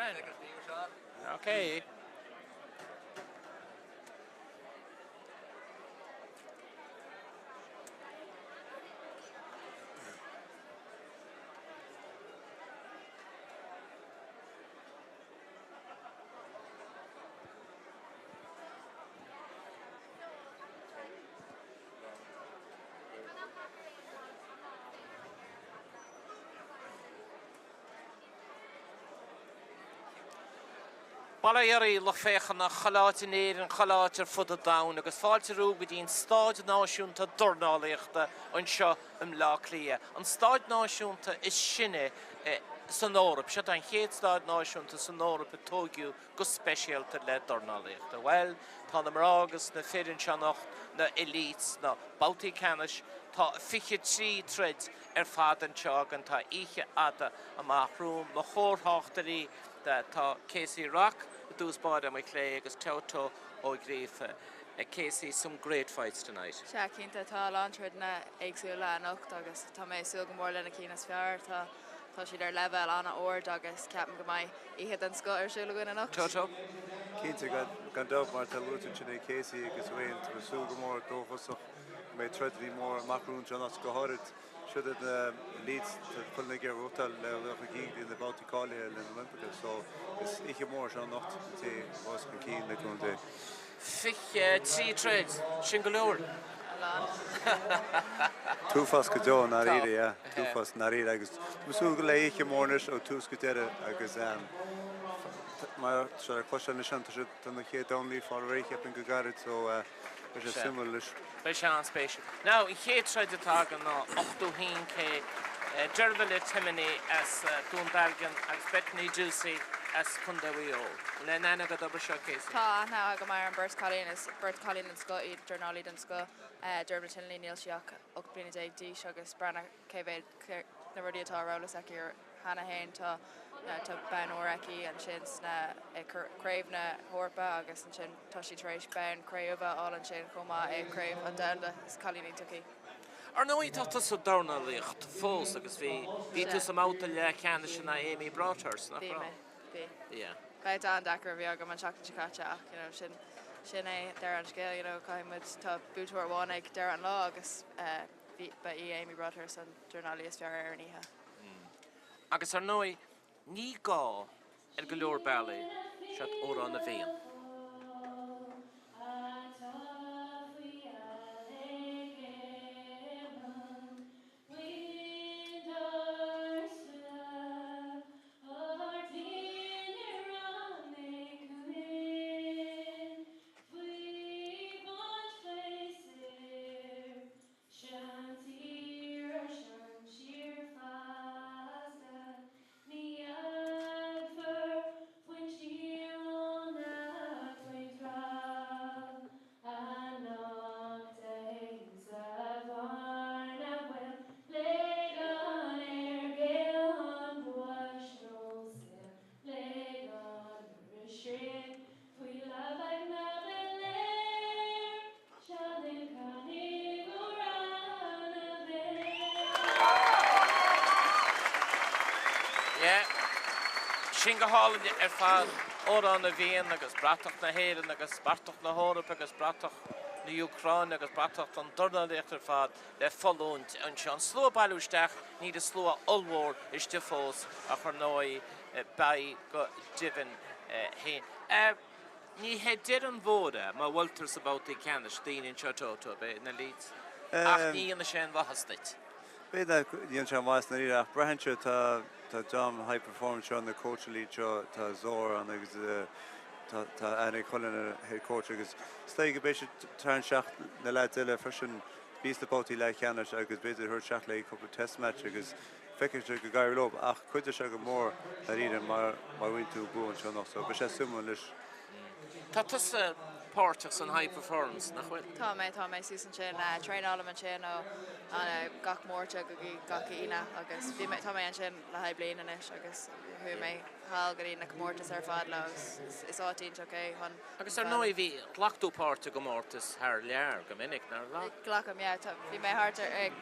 Grand. Okay. Bail ó Dhia oraibh, lucht féachana, chuile áit in Éirinn, chuile áit ar fud an domhain agus fáilte romhaibh go dtí an Staid Náisiúnta Dornálaíochta anseo i mBleá Cliath, an staid náisiúnta is sine san Eoraip. Seo an chéad staid náisiúnta san Eoraip a tóigeadh go speisialta le dornálaíocht. Bhuel, tá na mná agus na fir anseo anocht, na elites, na babhtaí ceannais, tá 23 troid ar fad anseo againn, tá oíche fhada amach romhainn. Mo chomhthráchtairí, tá Casey Rock i dtús báire ar mo chlé agus Toto Ó Gríofa. Casey, some great fights tonight. Sea, cinnte, tá a lán troideanna éagsúla anocht agus tá mé ag súil go mór le na cinn is fearr. Tá Tá siad ar leibhéal an-ard agus ceapaim go mbeidh oíche den scoth ar siúl againn anocht. Toto. Cinnte, gan dabht, mar atá luaite ansin ag Casey agus Wayne, tá mé ag súil go mór dóchasach go mbeidh troideanna móra amach romhainn anseo anocht, go háirid siod iad na elites, tá chuile dhuine ag iarraidh gnóthachtáil le dul chun cinn go dtí na babhtaí cáilithe le na Oilimpeacha so is oíche mhór seo anocht don té a bheas chun cinn le cúnamh Dé. 23 troid, sin go leor. A lán. T-uafás go deo, i ndáiríre, yeah. T-uafás i ndáiríre agus tá mé ag súil go le oíche mhór anois ó tús go deireadh agus mar tá sé le cloisteáil anois tá siad tá na chéad Donnelly fáil réidh cheapfainn go gairid so beidh sé suimiúil anois. Beidh sé an-spéisiúil. Now, an chéad troid atá againn ná 81 kg, Dervilla Timoney as Dún Dealgan agus Bethany Ducey as Contae Mhaigh Eo. An bhfuil aon aithne agat orthu seo, Casey? Tá aithne agam ar an beirt chailín. Is beirt chailín den scoth iad, dornálaí den scoth. Dervilla Timoney, níl sí ach 18 bliana d'aois agus breathnaigh cé mhéad na rudaí atá ar eolas aici cheana féin. Tá tá bonn óir aici ansin sna i Craobh na hEorpa agus ansin tá sí tar éis bonn craobh a fháil ansin chomh maith i Craobh an Domhanda. Is cailín iontach í. Ar ndóigh tá tusa ag dornálaíocht fós agus bhí bhí tú sa mbabhta leathcheannais in aghaidh Amy Broadhurst, nach Bhí mé, raibh? bhí. Yeah. Babhta an-deacair a bhí agam an tseachtain seo caite ach you know sin sin é deireadh an scéil you know caithfidh muid tá buaiteoir amháin ag deireadh an lá agus eh bhí ba í Amy Broadhurst an dornálaí is fearr ar an oíche. Agus ar ndóigh ní gá ar go leor bealaí, seo Amhrán na bhFiann. Yeah. Sin go hálainn ar fad, Amhrán na bhFiann agus bratach na hÉireann agus bratach na hEorpa agus bratach na Úcráine agus bratach an dornálaíocht ar fad le foluaint anseo. An slua ag bailiú isteach, níl an slua ollmhór istigh fós ach ar ndóigh beidh go deimhin féin. Ní hé deireadh an mhóir é má bhuailtear sa babhtaí ceannais daoine anseo Toto, beidh na Leeds, ach ní dhéanfaidh sé aon mhaitheas duit. B'fhéidir nach ndéanann sé aon mhaitheas i ndáiríre ach braitheann sé tá tá dream High Performance seo na coach elite seo tá Zor ann agus tá tá aithne ag chuile dhuine ar head coach agus is dóigh go beidh siad ag tarraingt isteach na leaids eile freisin bhí sna babhtaí leathcheannais agus b'fhéidir thabhairt isteach le cúpla test match agus Feicfidh sé go gcabhróidh leo ach cuideoidh sé go mór dáiríre má má bhain tú bua anseo anocht so beidh sé suimiúil anois. Tá tusa páirteach san High Performance, nach bhfuil? Tá mé, tá mé suas ansin, traenálaim ansin ó gach Máirt go dtí gach Aoine agus bhí mé, tá mé ansin le haghaidh bliain anois agus chuaigh mé thall go dtí na comórtais ar fad leo agus is áit iontach é chun Agus ar ndóigh bhí, ghlac tú páirt i gcomórtais thar lear go minic, nár ghlac? Glacaim, yeah, tá, bhí mé thart ar, ag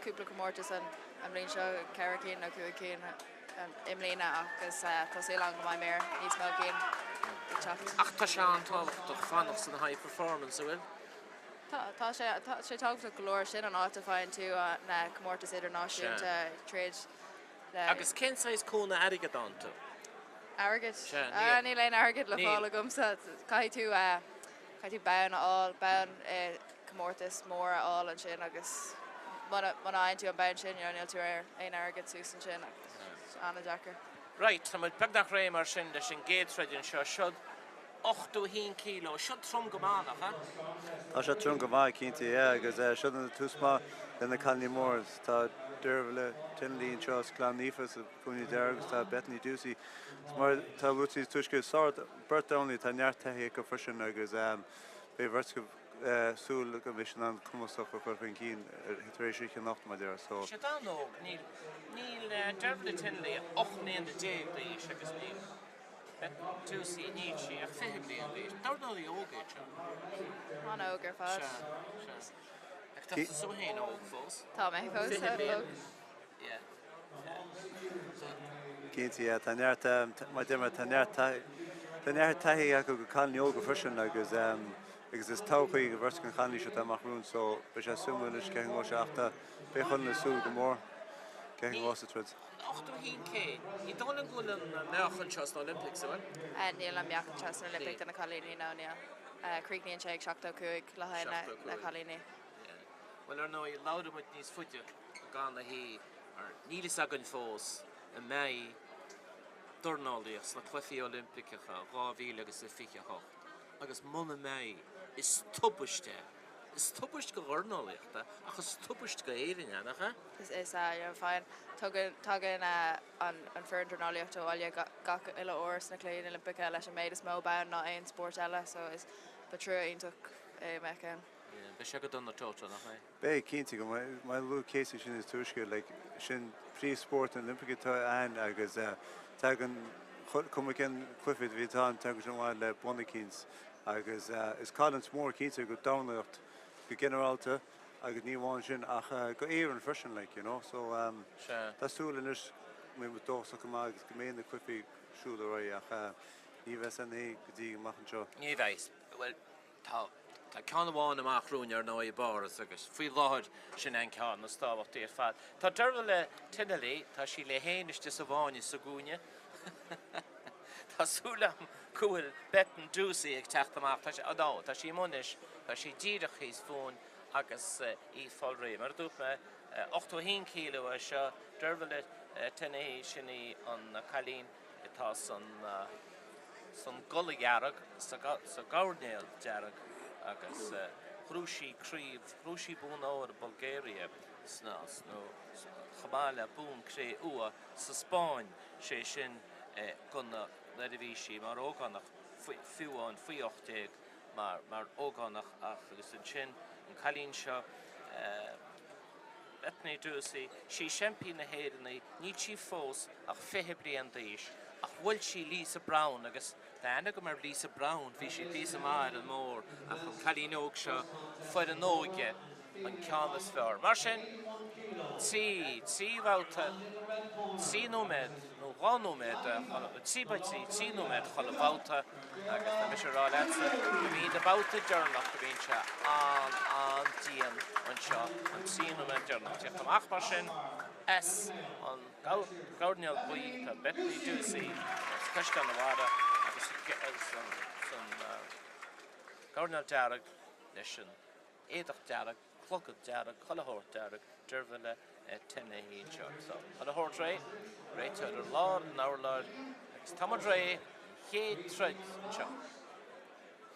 cúpla comórtas an an bhliain seo, ceithre cinn nó cúig cinn. i mbliana agus tá súil agam go mbeidh mé ar níos mó cinn ag teacht. Ach tá sé an-tábhachtach fanacht san high performance, an bhfuil? Tá, tá sé, tá sé tábhachtach go leor. Sin an áit a faigheann tú na comórtais idirnáisiúnta tríd le. Agus cén saghas cúnamh airgid a fhaigheann tú? Airgead? Sea, níl. Níl aon airgead le fáil agamsa. Caithfidh tú, caithfidh tú bonn a fháil, bonn i comórtas mór a fháil ansin agus muna, muna fhaigheann tú an bonn sin, you know, níl tú ar aon airgead suas ansin agus an-deacair. Right, tá muid beagnach réidh mar sin leis an gcéad troid anseo. Siod 81 kilo, siod trom go maith, nach ea? Tá sé trom go maith, cinnte, yeah, agus siod an tús maith le na cailíní móra. Tá Dervla Tinnelly anseo as Clann Naofa sa gcúinne dearg agus tá Bethany Ducey mar tá luaite níos túisce, sár beirt dornálaí, tá neart taithí acu freisin agus beidh beirt acu súil go mbeidh siad in ann cumas a chur chun cinn tar éis oíche anocht, mar a déarfá. So. Siad an-óg, níl, níl Dervla Tinnelly 18 mbliana d'aois agus níl Bethany Ducey, níl sí ach 20 bliain d'aois. Dornálaí óg iad seo. An-óg ar fad. Sea, sea. Ach tá tusa féin óg fós. Tá mé fós 20 bliain. óg. Yeah, yeah. So. Cinnte, yeah, tá neart, mar a deir mé, tá neart tá neart taithí acu go cailíní óga freisin agus agus is todhchaí go bheirt den chailíní seo atá amach romhainn so beidh sé suimiúil anois cén chaoi a ngabhfaidh sé ach tá beidh chuile dhuine ag súil go mór cén chaoi a ngabhfas an troid. 81K, Ní dóigh liom go bhfuil an meáchan seo sna Olympics, an bhfuil? Níl an meáchan seo sna Olympics do na cailíní, no, níl. Críochnaíonn sé ag 75 le haghaidh na cailíní. Bhuel, ar ndóigh, labhróidh muid níos faide gan a hí, mar níl fhios againn fós an mbeidh dornálaíocht sna Cluichí Oilimpeacha 2028, agus muna mbeidh, is tubaiste é. Is tubaiste do dhornálaíocht é, ach is tubaiste do Éirinn é, nach ea? Is ea, you know, faigheann, tugann, tagann an an foireann dornálaíochta abhaile gach uile uair sna Cluichí Oilimpeacha leis an méid is mó bonn ná aon spórt eile, so is, ba trua iontach é a mbeadh ann. Yeah, beidh sé go dona toto, nach mbeidh? Beidh, cinnte, go mbeidh. Mar a luaigh Casey sin is túisce, like, sin príomhspórt na Oilimpeach atá ann agus tagann, cuma cén cluiche a bhí ann, tagann sé amach le bonn eicínt agus is cailliúint mór cinnte go dornálaíocht go ginearálta agus ní amháin sin ach go Éirinn freisin, like, you know. So tá súil anois go mbeidh muid dóchasach go maith agus go mbeidh na cluichí ag siúl ar aghaidh ach ní bheidh san é go dtí amach anseo. Ní bheidh. Bhuel, Tá ceann amháin amach romhainn ar ndóigh i bPáras agus faoi láthair sin é an ceann is tábhachtaí ar fad. Tá Dervla Tinnelly, tá sí léi féin istigh sa bhfáinne sa gcúinne. Tá súil agam go bhfuil Bethan Ducey ag teacht amach. Tá sí, no, tá sí amuigh anois, tá sí díreach thíos fúinn agus í ag fáil réidh. Mar a dúirt mé, 81 kilo é seo, Dervla Tinnelly, sin í an cailín. atá san san gculaith dhearg, sa gcoirnéal dearg agus ghnóthaigh sí craobh, ghnóthaigh sí bonn óir i Bulgaria sna, nó chomh maith le bonn cré-umha sa Spáinn, sé sin go na, nuair a bhí sí mar ógánach, fiú amháin faoi 18 mar, mar ógánach ach agus ansin an cailín seo, Bethany Ducey, sí seaimpín na hÉireann í, níl sí fós ach 20 bliain d'aois, ach bhuail sí Lisa Browne agus tá aithne agam ar Lisa Browne, bhí sí píosa maith ar an mbord ach an cailín óg seo, fuair an óige an ceann is fearr. Mar sin, 3, 3 bhabhta, 3 nóiméad nó 2 nóiméad, 3 by 3, 3 nóiméad chuile bhabhta. Agus tá mise ag rá leatsa, go mbíonn an babhta deireanach, go mbíonn sé an-an-dian anseo, an 3 nóiméad deireanach. Teacht amach mar sin as an gcoirnéal buí tá Bethany Ducey as Caisleán an Bharraigh agus san gcoirnéal dearg leis an éadach dearg, clogad dearg, chuile shórt dearg, Dervla Tinnelly anseo. So, chuile shórt réidh, réiteoir ar lár an urláir agus tá muid réidh, an chéad troid anseo.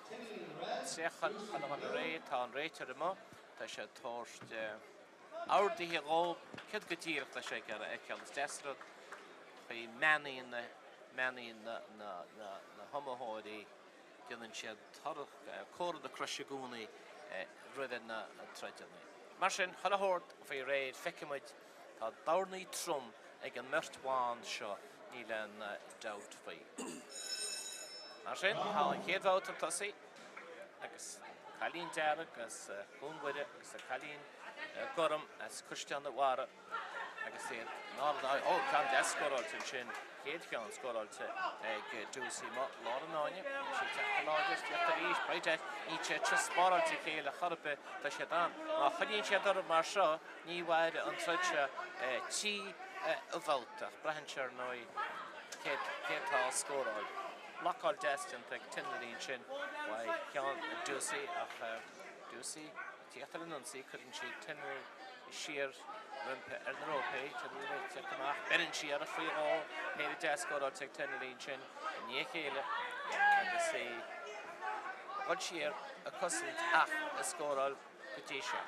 Chuile dhuine réidh, tá an réiteoir amuigh, tá sé ag tabhairt orduithe dhóibh, céard go díreach tá sé ag iarraidh a fheiceáil. Is deas an rud faoi mbeannaíonn na, mbeannaíonn na, na, na, na hiomaitheoirí. Déanann siad comhartha na croise i gcónaí roimhe na troideanna. Mar sin, chuile shórt faoi réir, feicfidh muid. Tá dornaí trom ag an mbeirt bhan seo, níl aon dabht faoi. Mar sin, tá an chéad bhabhta tosaithe agus. Cailín dearg as Cluain Mhuire agus an cailín gorm as Caisleán an Bharraigh agus iad in ard an Ó, ceann deas scóráilte ansin, chéad cheann scóráilte ag Doocey amuigh lár an fháinne. Tá sí ag teacht go láidir, teacht arís, right at, níl siad seo spáráilte a chéile chor ar bith, tá siad ann. Má choinníonn siad orthu mar seo, ní mhairfidh an troid seo trí bhabhta, ach braitheann sé ar ndóigh cé atá ag scóráil. Blocáil deas déanta ag Tinnelly ansin uaidh cheann Doocey ach Doocey ag tíocht ar an ionsaí, cuireann sí Tinnelly siar roimpi ar na rópaí, Tinnelly ag tíocht amach, beireann sí uirthi faoi dhó, péire deas scóráilte ag Tinnelly ansin i ndiaidh a chéile agus í ag dul siar ag cosaint ach ag scóráil. go dtí seo.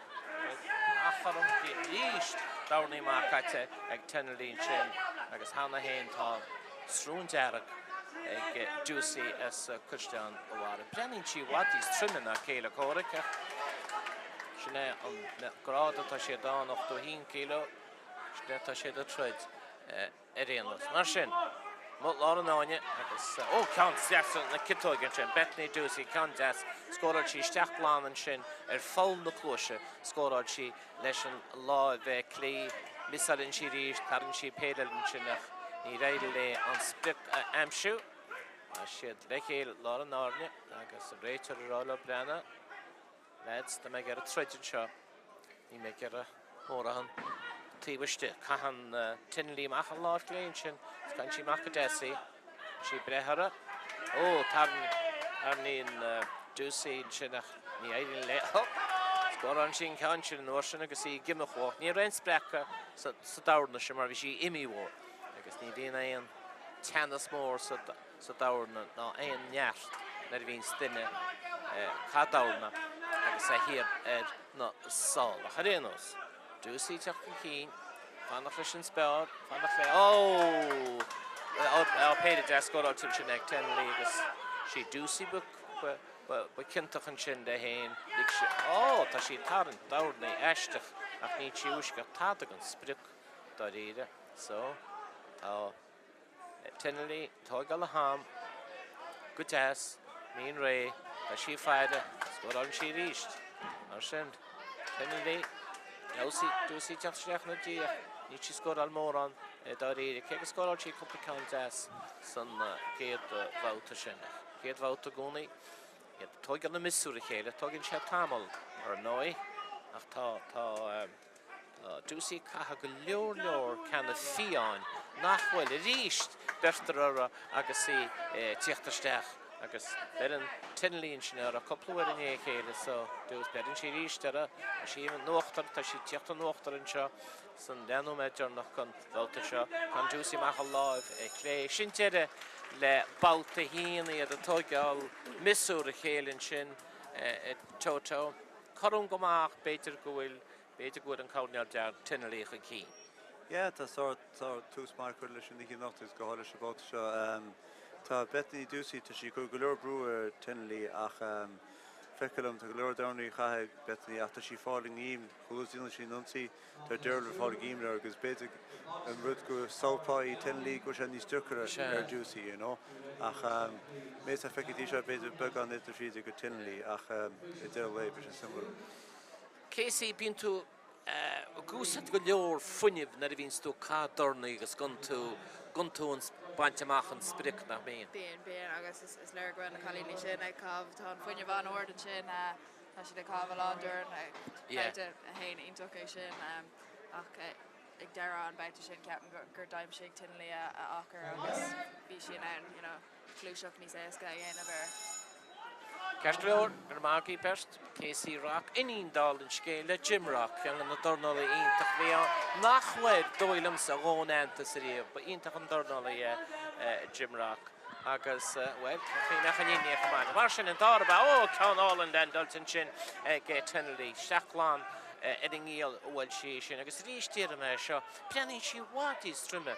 Achothrom arís dornaí maith caite ag Tinnelly ansin agus cheana féin tá srón dearg ag Doocey as Caisleán an Bharraigh. Breathnaíonn sí i bhfad níos troime ná a céile comhraic ach sin é an grád atá siad ann, 81 kg, sin é atá siad ag troid. ar aon nós. Mar sin, amuigh lár an fháinne agus, ó, ceann deas na ciotóige ansin, Bethany Doocey, ceann deas, scóráil sí isteach glan ansin ar pholl na cluaise, scóráil sí leis an láimh clí, miossáileann sí arís, tarraing sí péire eile ansin ach níor éirigh léi an sprioc a aimsiú. Tá siad le chéile lár an fháinne agus an réiteoir ag rá leo breathnaigh. Lads, tá mé ag iarraidh troid anseo. Níl mé ag iarraidh mórán taobh istigh. Caitheann Tinnelly amach an lámh chlé ansin. Is caitheann sí amach go deas í. Sí ag breith uirthi. Ó, tarraingíonn Doocey ansin ach ní éiríonn léi. Ó! Scórálann sí an ceann sin an uair sin agus í ag imeacht uaidh. Ní raibh aon spreacadh sa dorna sin mar bhí sí imithe uaidh agus ní bhíonn aon teannas mór sa sa dorna ná aon neart nuair a bhíonns duine ag caitheamh dorna agus é thiar ar na sála. Ach ar aon nós, Doocey ag teacht chun cinn, fanacht leis an speár, fanacht le, ó! Ó, péire deas scóráilte ansin ag Tinnelly agus sí Doocey ba ciontach ansin léi féin. Lig sí, ó, tá sí ag tarraingt dornaí aisteach ach níl sí ag úisceacht tada den sprioc dáiríre. So, tá. Tinnelly ag tóigeáil a ham go deas, mín réidh, tá sí ag faire, scórálann sí arís. Mar sin, Tinnelly, Doocey, Doocey ag teacht isteach ina diaidh, níl sí ag scóráil mórán dáiríre, cé go scóráil sí cúpla ceann deas san gcéad bhabhta sin. Chéad bhabhta i gcónaí, iad ag tóigeáil na miosúr a chéile, tógann sé tamall ar ndóigh, ach tá, tá, Tá Doocey ag caitheamh go leor leor ceanna fiáin nach bhfuil. Arís beirtear uirthi agus í ag tíocht isteach agus beireann Tinnelly ansin uirthi cúpla uair i ndiaidh a chéile so Deuce beireann sí arís uirthi. Tá sí in uachtar, tá sí ag tíocht in uachtar anseo san leathnóiméad deireanach den bhabhta seo. Caitheann Doocey amach a láimh chlé. Sin deireadh le babhta a haon, iad ag tóigeáil miosúr a chéile ansin. Toto. Cothrom go maith ach b'fhéidir go bhfuil B'fhéidir go bhfuil an coirnéal dearg Tinnelly chun cinn. Yeah, tá sár, sár tús maith curtha leis an oíche anocht agus go háirithe leis an babhta seo. Tá Bethany Doocey, tá sí ag cur go leor brú ar Tinnelly ach feictear liom, tá go leor dornaí caite ag Bethany ach tá sí ag fáil i ngreim, chomh luath is a dhéanann sí an ionsaí, tá Dervla ag fáil i ngreim uirthi agus b'fhéidir an rud gur southpaw í Tinnelly go bhfuil sé níos deacair ar Doocey, you know. Ach méid atá feicthe go dtí seo b'fhéidir beagán idir fríde go Tinnelly ach i deireadh lae beidh sé suimiúil. Casey, bíonn tú ag úsáid go leor fuinnimh nuair a bhíonns tú ag caitheamh dornaí agus gan tú, gan tú an, baint amach an sprioc, nach mbíonn? Bíonn, bíonn agus is, is léir go bhfuil na cailíní sin ag caitheamh, tá an fuinneamh an-ard ansin, tá siad ag caitheamh a lán dorn, babhta a haon iontach é sin ach ag deireadh an babhta sin ceapaim gur d'aimsigh Tinnelly a achar agus bhí sí in ann, you know, gluaiseacht níos éasca a dhéanamh air. Ceart go leor, go raibh maith agaibh beirt. Casey Rock, iníon dála an scéil le Jim Rock, ceann de na dornálaithe iontach a bhí ann nach bhfuair, dóigh liomsa, a dhóthain aitheantais ariamh. Ba iontach an dornálaí é Jim Rock agus, bhuel, cé nach an iníon chomh maith. Mar sin, an dara babhta, ó, ceann álainn leaindeáilte ansin ag Tinnelly, isteach glan ar an ngiall a bhuail sí é sin. Agus arís déarfaidh mé é seo, breathnaíonn sí i bhfad níos troime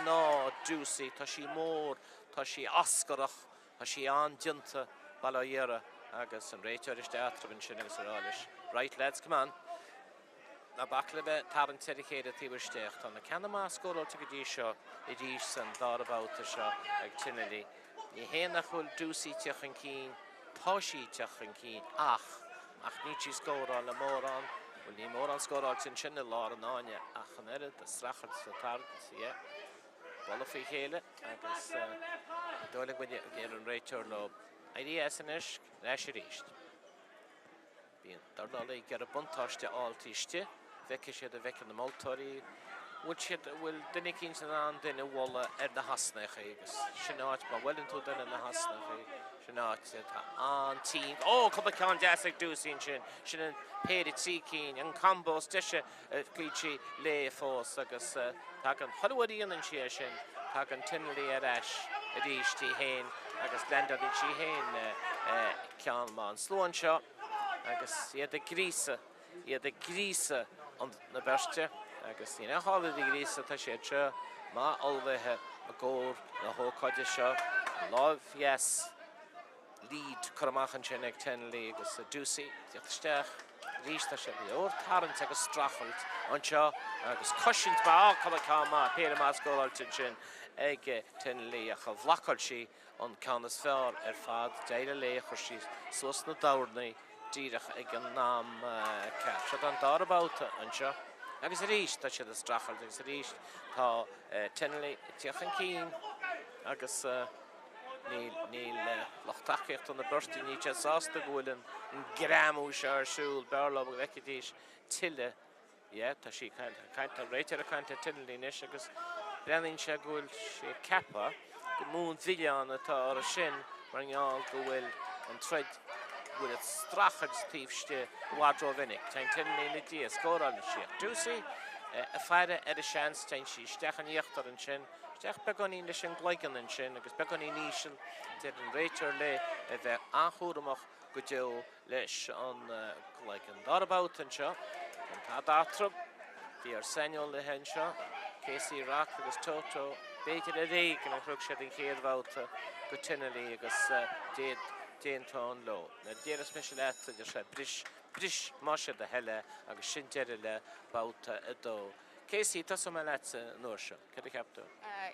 ná Doocey, tá sí mór, Tá sí oscarach, tá sí an-déanta, bail ó Dhia uirthi, agus an réiteoir isteach eatarthu ansin agus ag rá leis, Right lads, come on, ná bac le bheith ag tarraingt ar a chéile taobh istigh. Tá na ceanna maith scóráilte go dtí seo arís san dara babhta seo ag Tinnelly. Ní hé nach bhfuil Doocey ag teacht chun cinn, tá sí ag teacht chun cinn ach. Ach níl sí scóráil le mórán, bhuel níl mórán scóráilte ansin i lár an fháinne ach an oiread, a streachailt sa tarraingt, yeah. Bualadh faoi chéile agus ní dóigh liom go ndeir an réiteoir leo éirí as anois, ar ais arís. Bíonn dornálaí ag iarraidh buntáiste a fháil taobh istigh, bhfeicfidh siad, a bhfeicfidh na moltóirí, bhfuil siad, bhfuil duine eicínt in ann duine a bhualadh ar na hosnachaí agus sin áit, má bhuaileann tú duine ar na hosnachaí, sin áit atá an-tinn. Ó, cúpla ceann deas ag Doocey ansin, sin an péire 3 cinn, an combo is deise a gcuid sí léi fós agus tagann, chuile uair a dhéanann sí é sin, tagann Tinnelly ar ais arís í féin agus landálann sí féin ceann maith. An slua anseo agus iad ag gríosadh. iad ag gríosadh na beirte agus níl aon chall iad a ghríosadh, tá siad seo maith ullmhaithe i gcomhair na hócáide seo. An láimh dheas lead curtha amach ansin ag Tinnelly agus Doocey ag tíocht isteach arís. Tá sé go leor tarraingt agus streachailt anseo agus cosaint mhaith, á cúpla ceann maith, péire maith scóráilte ansin ag Tinnelly ach bhlocáil sí an ceann is fearr ar fad. D'éirigh léi, chuir sí suas na dornaí díreach ag an am ceart. Seo an dara babhta anseo agus arís tá siad ag streachailt agus arís tá Tinnelly ag tíocht chun cinn agus níl, níl lucht tacaíochta na beirte, níl siad sásta go bhfuil an greamú seo ar siúl. B'fhearr leo go bhfeicfidís tuilleadh Yeah, tá sí ag caint, tá an réiteoir ag caint le Tinnelly anois agus breathnaíonn sé go bhfuil sé ag ceapadh go mó an mhilleán atá orthu sin mar gheall go bhfuil an troid, go bhfuil an streachailt taobh istigh i bhfad rómhinic. Téann Tinnelly ina diaidh, scórálann sí ach Doocey ag faire ar a seans, téann sí isteach in íochtar ansin, isteach beagáinín leis an gcloigeann ansin agus beagáinín íseal, deir an réiteoir léi a bheith an-chúramach go deo leis an gcloigeann. Dara babhta anseo, an tada eatarthu. Bhí ár saineolaithe anseo, Casey Rock agus Toto, b'fhéidir ar éigean a thug siad an chéad bhabhta go Tinnelly agus d'aontóinn leo. Nuair a déarfas mise leat, a deir sé, bris, bris, más é do thoil é agus sin deireadh le babhta 2. Casey, tosóidh mé leatsa an uair seo. Céard a cheap tú?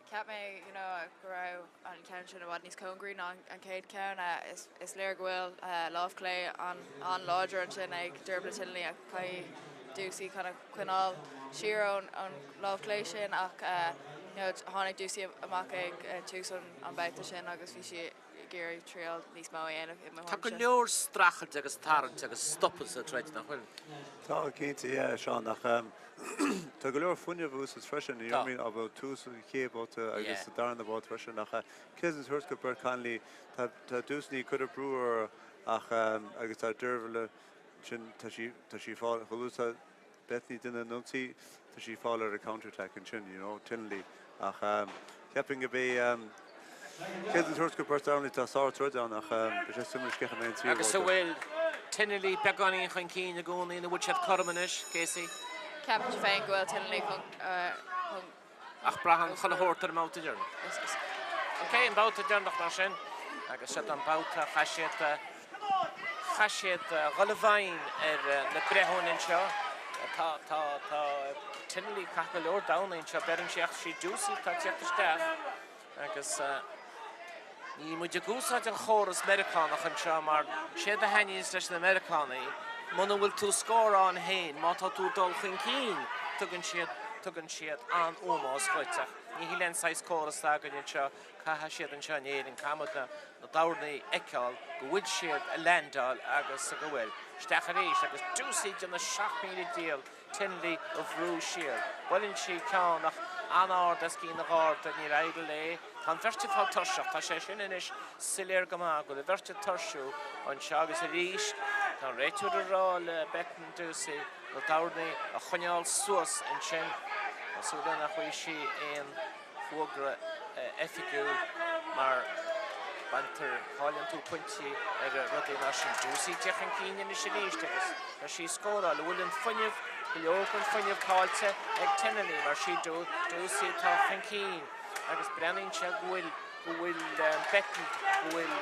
Cheap mé you know go raibh an ceann sin i bhfad níos cóngaraí ná an chéad cheann. Is léir go bhfuil lámh chlé an-láidir ansin ag Dearbhla Tinnelly ach caithfidh Doocey kind of coinneáil siar ón lámh chlé sin ach you know tháinig Doocey amach ag tús an babhta sin agus bhí sí ag iarraidh triail níos mó a dhéanamh i mo Tá go leor streachailt agus tarraingt agus stopadh sa troid, nach bhfuil? Tá, cinnte, yeah, Seán, ach tá go leor fuinneamh a úsáid freisin, you know what I mean, about tús an chéad bhabhta agus sa darna babhta freisin, ach cé an tabhairt go Bert Connolly, tá tá Doocey ag cur brú air ach agus tá Dearbhla sin, tá sí tá sí fáil chomh luath Bethany duine an ionsaí, tá sí ag fáil ar an counter attack ansin, you know, Tinnelly. Ach cheapfainn go mbeidh céad an tabhairt go beirt Donnelly, tá sár-troid ann ach beidh sé suimiúil sceitheadh mé an tríú Agus an bhfuil Tinnelly beagáinín chun cinn i gcónaí nó bhfuil siad cothrom anois, Casey? Ceapaimse féin go bhfuil Tinnelly chun. Ach braitheann chuile shórt ar an mbabhta deireanach. Ok, an babhta deireanach mar sin. Agus seo an babhta a chaith siad, chaith siad dhul i bhfeidhm ar na breithiúna anseo. Tá, tá, tá Tinnelly ag caitheamh go leor damhna anseo. Beireann sé ach sí Doocey atá ag tíocht isteach agus Níl muid ag úsáid an chóras Meiriceánach anseo mar séard a thaitníonns leis na Meiriceánaigh, muna bhfuil tú scóráil féin, má tá tú ag dul chun cinn, tugann siad, tugann siad an-ómós dhuit. Ach ní hé an saghas córas atá againn anseo, caithfidh siad anseo in Éirinn, caithfidh muid na, na dornaí a fheiceáil go bhfuil siad ag leaindeáil agus go bhfuil. Isteach arís agus Doocey ag déanamh 7000 dícheall. Tinnelly a bhrú siar. Buaileann sí ceann ach an-ard os cionn an gharda, níor éirigh léi. Tá an bheirt ag fáil tuirseach, tá sé sin anois soiléir go maith go bhfuil an bheirt ag tuirsiú anseo agus arís tá an réiteoir ag rá le Bethan Doocey na dornaí a choinneáil suas ansin. Tá súil agam nach bhfaighidh sí aon fógra oifigiúil mar baintear, cailleann tú pointí ar rudaí mar sin. Doocey ag teacht chun cinn anois arís agus tá sí ag scóráil. An bhfuil an fuinneamh, go leor den fuinneamh caillte ag Tinnelly mar sí Doocey atá chun cinn agus breathnaíonn sé go bhfuil, go bhfuil Bethan, go bhfuil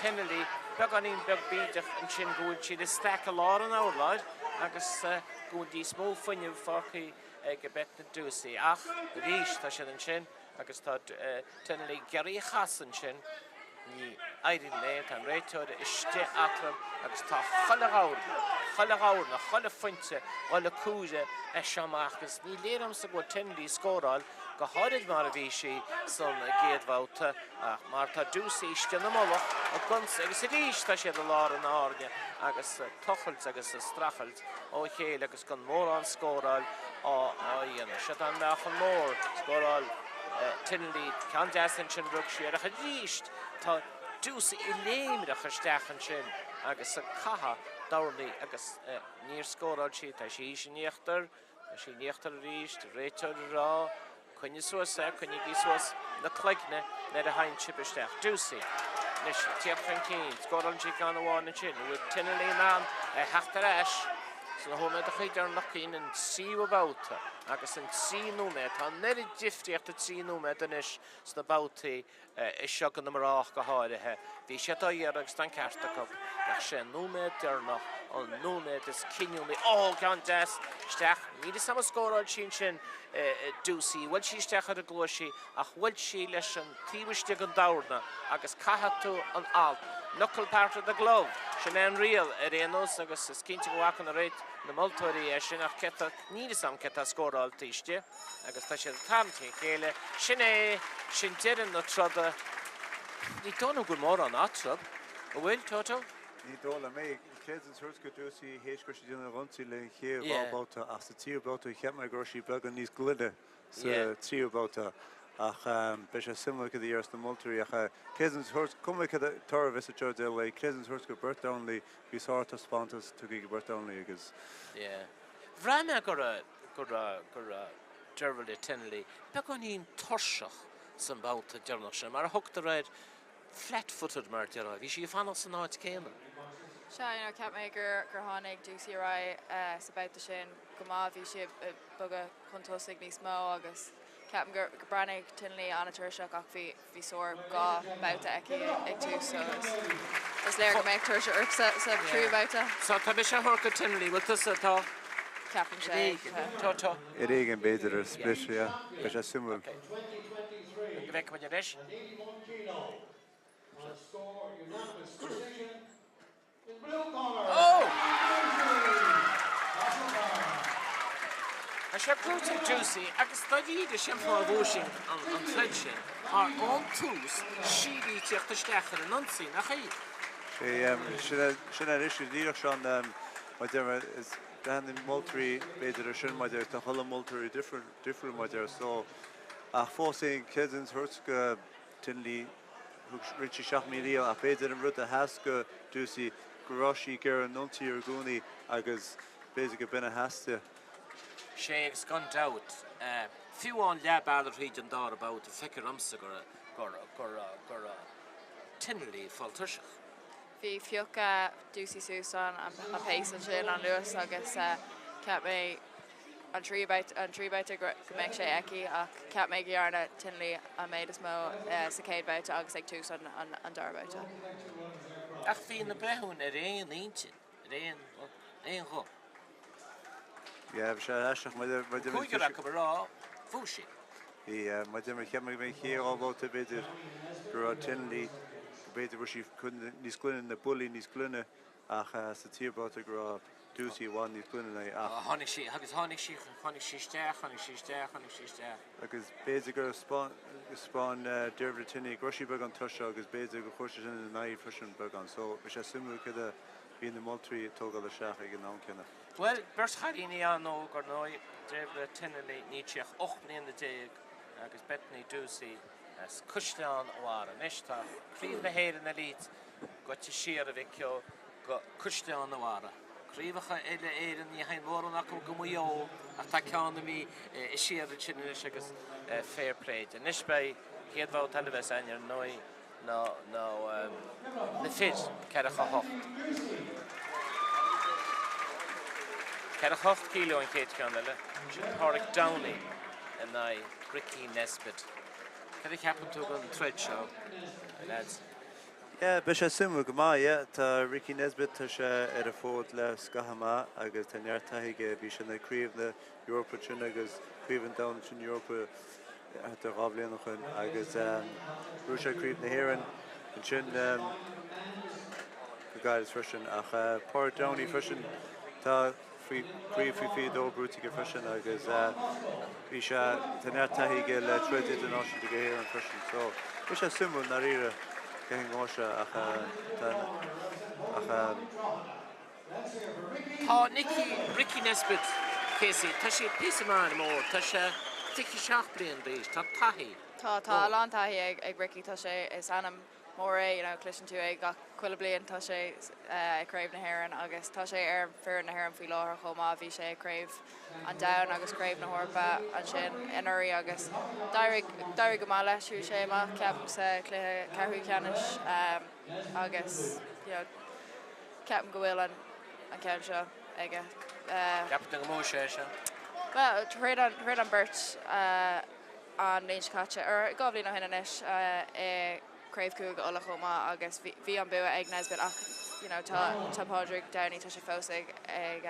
Tinnelly beagáinín beag bídeach ansin, go bhfuil siad ag staic i lár an urláir agus go bhfuil níos mó fuinnimh fágtha ag Bethan Doocey ach arís tá siad ansin agus tá Tinnelly ag iarraidh a chasadh ansin. Ní éiríonn léi, tá an réiteoir istigh eatarthu agus tá chuile dhorna, chuile dhorna, chuile phointe dhul a cúire as seo amach agus ní léir domsa go bhfuil Tinnelly ag scóráil, go háirid mar a bhí sí san gcéad bhabhta ach mar tá Doocey istigh ina mullach ag ionsaí agus arís tá siad i lár an airne agus ag tochailt agus ag streachailt ó chéile agus gan mórán scóráil á dhéanamh. Seo tá an meáchan mór, scóráil Tinnelly, ceann deas ansin rug sí air ach arís tá Doocey ag léimreach isteach ansin agus ag caitheamh dornaí agus níor scóráil sí, tá sí in íochtar, tá sí in íochtar arís, réiteoir ag rá Coinnigh suas é, coinnígí suas na cloigne nuair a thagann sibh isteach. Doocey anois ag tíocht chun cinn. Scórálann sí ceann amháin ansin. An bhfuil Tinnelly in ann a theacht ar ais sna nóiméadacha deireanacha an tríú babhta agus an 3 nóiméad. Tá an oiread difríochta 3 nóiméad anois sna babhtaí seo do na mná ach go háirithe. Bhí siad á iarraidh agus tá an ceart acu. Ach sé an nóiméad deireanach an nóiméad is cinniúnaí. Ó, ceann deas isteach. Níl fhios agam ar scóráil sí ansin Doocey. Bhuail sí isteach ar an gcluais í ach bhuail sí leis an taobh istigh den dorna agus caithfidh tú an alt, knuckle part of the glove, sin é an riail ar aon nós agus is cinnte go bhfaca na réit, na moltóirí é sin ach cé tá, níl fhios agam cé tá scóráilte istigh. Agus tá siad ag tarraingt a chéile. Sin é, sin deireadh na troda. Ní dóigh liom go bhfuil mórán eatarthu, an bhfuil, Toto? Ní dóigh liom é. Creidim tabhairt go Doocey théis go raibh sí ag déanamh an ionsaí le an chéad dhá bhabhta ach sa tríú babhta cheap mé go raibh sí beagán níos glaine sa tríú babhta ach beidh sé suimiúil cad a dhéarfas na moltóirí ach creidim tabhairt cuma cad toradh a bheas anseo de like creidim tabhairt go beirt Donnelly bhí sártaispeántas tugtha ag beirt Donnelly agus Yeah. Bhraith mé go raibh go raibh, go raibh Dervla Tinnelly beagáinín tuirseach san babhta deireanach sin, mar a thugtar air, flat-footed mar a déarfá, bhí sí ag fanacht san áit céanna. Sea, you know, cheap mé gur, gur tháinig Doocey ar aghaidh sa babhta sin go maith, bhí sí ag bogadh chun tosaigh níos mó agus ceapaim gur, gur breathnaigh Tinnelly an-tuirseach ach bhí, Bhí sár 2 babhta aici ag tús so is léir go mbeadh tuirse ort sa tríú babhta. So tá mise á thabhairt go Tinnelly, bhfuil tusa atá? Ceapaimse é. Tá, tá. Ar éigean b'fhéidir ar split, yeah. Beidh sé suimiúil. Go bhfeicfidh muid anois. Tá sé buaite ag Doocey agus dáiríre sin fáth a bhuaigh sí an troid sin mar ón tús sí a bhí ag tíocht isteach ar an ionsaí, nach í? Sin é anois go díreach Seán, mar deir mé, is braitheann moltóirí b'fhéidir ar sin mar deir, tá chuile moltóirí difriúil mar deir so ach fós féin creidim tabhairt go Tinnelly Rinne sí 7,000 ach b'fhéidir an rud a sheas go Doocey go raibh sí ag iarraidh an ionsaí i gcónaí agus b'fhéidir go b'in a theastaigh. Sé agus gan dabht, fiú amháin leath bealaigh thríd an dara babhta, feictear domsa go raibh Tinnelly ag fáil tuirseach. Bhí phioc Doocey suas an pace ansin, an luas agus cheap mé an tríú babhta go mbeadh sé aici ach cheap mé go dhearna Tinnelly an méid is mó sa chéad bhabhta agus ag tús an dara babhta. Ach bhí na breithiúin ar aon intinn, ar aon ghuth. Yeah, bhí sé aisteach maidir le. Cúigear acu ag rá, bhuaigh sí. Bhí, maidir le, cheap mé go mbeidh an chéad dhá bhabhta b'fhéidir go raibh Tinnelly, go b'fhéidir go raibh sí níos glaine, na buillí níos glaine ach sa tríú babhta go raibh Doocey i bhfad níos glaine ná í ach. Tháinig sí, agus tháinig sí, tháinig sí isteach, tháinig sí isteach, tháinig sí isteach. Agus b'fhéidir gur 'spáin Dervla Tinnelly go raibh sí beagán tuirseach agus b'fhéidir gur chuir sé sin ina n-aghaidh freisin beagán. So bhí sé suimiúil céard a bhí na moltóirí ag tógáil isteach ag an am céanna. Bhuel, beirt chailíní an-óg, ar ndóigh, Dervla Tinnelly, níl sí ach 18 mbliana agus Bethany Doocey as Caisleán an Bharraigh. Anois tá Craobh na hÉireann Elite goite siar, a Mhic Eo, go Caisleán an Bharraigh. Craobhacha uile Éireann, ní théann mórán acu go Maigh Eo ach tá ceann imithe siar ansin anois agus fair play di. Anois beidh an chéad bhabhta eile a bheas againn ar ndóigh ná na fir, ceathracha 8. 48 kilo an chéad cheann eile, sin Páraic Downey in aghaidh Ricky Nesbitt. Cad a cheapann tú den troid seo, lads? Yeah, beidh sé suimiúil go maith, yeah. Tá Ricky Nesbitt, tá sé ar an bhfód le scaitheamh maith agus tá neart taithí aige. Bhí sé ina Craobh na hEorpa ansin agus Craobh an Domhain ansin Eorpa thart ar dhá bhliain ó shin agus bhuaigh sé Craobh na hÉireann. Ansin go gairid freisin ach Pádraig Downey freisin tá faoi craobh faoi 22 buaite aige freisin agus bhí sé tá neart taithí aige le troid idirnáisiúnta go hÉireann freisin so beidh sé suimiúil ndáiríre cé an ngabhfaidh sé ach tá ach Tá Nicky Ricky Nesbitt Casey tá sé píosa maith mór tá sé 27 bliain d'aois tá taithí Tá, tá a lán taithí ag ag Ricky, tá sé, is ainm mór é, you know, cloiseann tú é gach chuile bliain, tá sé ag Craobh na hÉireann agus tá sé ar foireann na hÉireann faoi láthair chomh maith, bhí sé ag Craobh an Domhain agus Craobh na hEorpa ansin anuraidh agus d'éirigh, d'éirigh go maith leis, chuaigh sé amach ceapaim sa chluiche ceathrú ceannais agus you know, ceapaim go bhfuil an an ceann seo aige. Ceapann tú go mbuafaidh sé é seo? Bhuel, throid an, throid an beirt an bhliain seo caite, or 2 bhliain ó shin anois, i gCraobh Chúige Uladh chomh maith agus bhí an bua ag Nesbitt ach you know tá tá Pádraig Downey, tá sé fós ag ag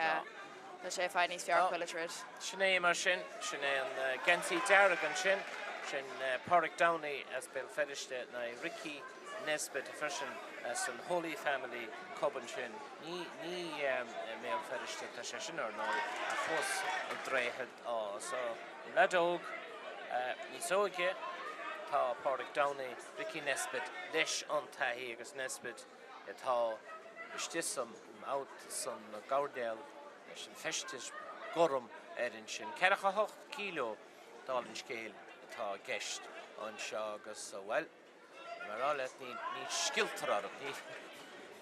tá sé ag fáil níos fearr chuile troid. Sin é mar sin, sin é an geansaí dearg ansin, sin Pádraig Downey as Béal Feirste in aghaidh Ricky Nesbitt freisin as an Holy Family Cub ansin. Ní ní i mBéal Feirste atá sé sin ar ndóigh ach thuas i Droichead Átha. So an leaid óg níos óige tá Pádraig Downey, Ricky Nesbitt leis an taithí agus Nesbitt atá istigh san out san gcoirnéal leis an feisteas gorm air ansin. 48 kíló dála an scéil atá i gceist anseo agus bhuel, Mar a rá leat, ní scioltar orthu,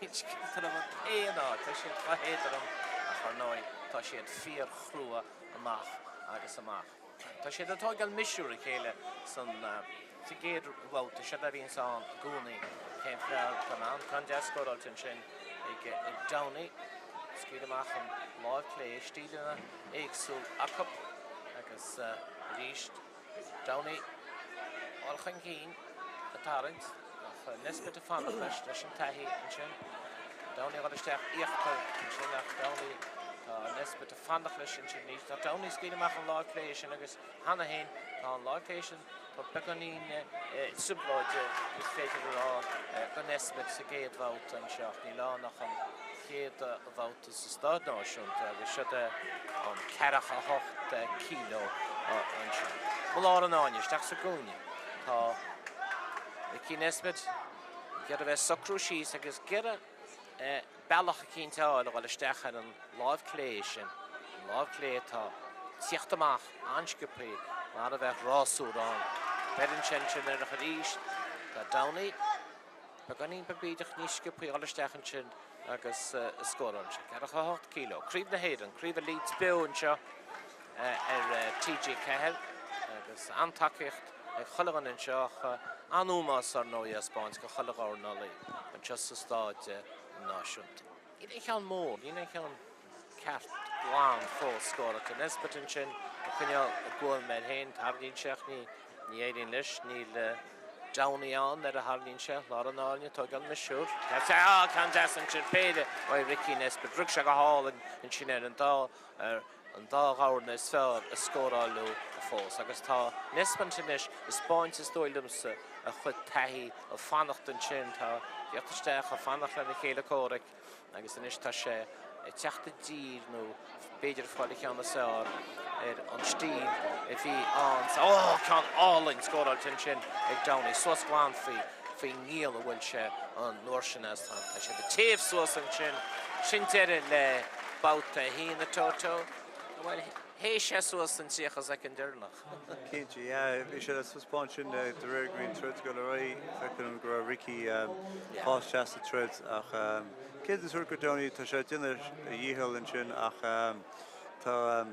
ní scioltar orthu in aon áit, tá siad chomh héadrom ach ar ndóigh tá siad fíorchrua amach agus amach. Tá siad ag tóigeáil miosúr a chéile san sa gcéad bhabhta, seo a bhíonns ann i gcónaí, cén fear atá in ann, ceann deas scóráilte ansin ag Downey, scaoil amach an láimh clé, stíleanna éagsúil acu agus arís, Downey dul chun cinn ag tarraingt ach Nesbitt ag fanacht leis, leis an taithí ansin. Downey ag dul isteach íochtar ansin ach Downey, tá Nesbitt ag fanacht leis ansin arís. Tá Downey ag scaoileadh amach an láimh clé sin agus cheana féin tá an láimh clé sin, tá beagáinín trioblóide is féidir a rá do Nesbitt sa gcéad bhabhta anseo ach níl ann ach an chéad bhabhta. sa Stáid Náisiúnta agus siod é an 48 kíló anseo. I lár an fháinne, isteach sa gcúinne, tá Ricky Nesbitt ag iarraidh a bheith ag socrú síos agus ag iarraidh bealach eicínt a fháil a dhul isteach ar an láimh clé sin, an láimh clé atá ag tíocht amach an-sciobthaí mar a bheadh rásúr ann. Beireann sé ansin air ach arís tá Downey beagáinín beag bídeach níos sciobthaí a dhul isteach ansin agus scórálann sé. 48 kíló. Craobh na hÉireann, Craobh Elite beo anseo ar TG4 agus an-tacaíocht ag chuile dhuine anseo ach an-ómós ar ndóigh á 'spáint do chuile dhornálaí anseo sa Stáid Náisiúnta. Níl aon cheann mór, níl aon cheann ceart glan fós scóráilte. Nesbitt ansin ag coinneáil a guaim air féin, tarraingíonn sé ach ní éiríonn leis. Níl Downey ann nuair a tharraingíonn sé lár an fháinne, tógáil miosúr. Ceann deas ansin, péire ó Ricky Nesbitt. Rug sé go hálainn ansin ar an dá ar an dá dhorn is fearr a scóráileadh fós. Agus tá Nesbitt anois ag 'spáint is dóigh liomsa a chuid taithí ag fanacht ansin. Tá ag tíocht isteach ag fanacht lena chéile comhraic. Agus anois tá sé ag teacht i dtír, nó b'fhéidir ag fáil an cheann is fearr ar an stíl a bhí ann sa. Ó! Ceann álainn scóráilte ansin ag Downey, suas glan faoi, faoin ngiall a bhuail sé an uair sin as. Tá siad ag téamh suas ansin. Sin deireadh le babhta a haon, a Toto. Bhuel, théigh sé suas san 30 soicind deireanach. Cinnte, yeah. Bhí sé le taispeáint sin de réir go bhí an troid ag dul ar aghaidh. Feictear dom go raibh Ricky fás isteach sa troid ach cé is rud go Downey tá sé ag déanamh a dhícheall ansin ach tá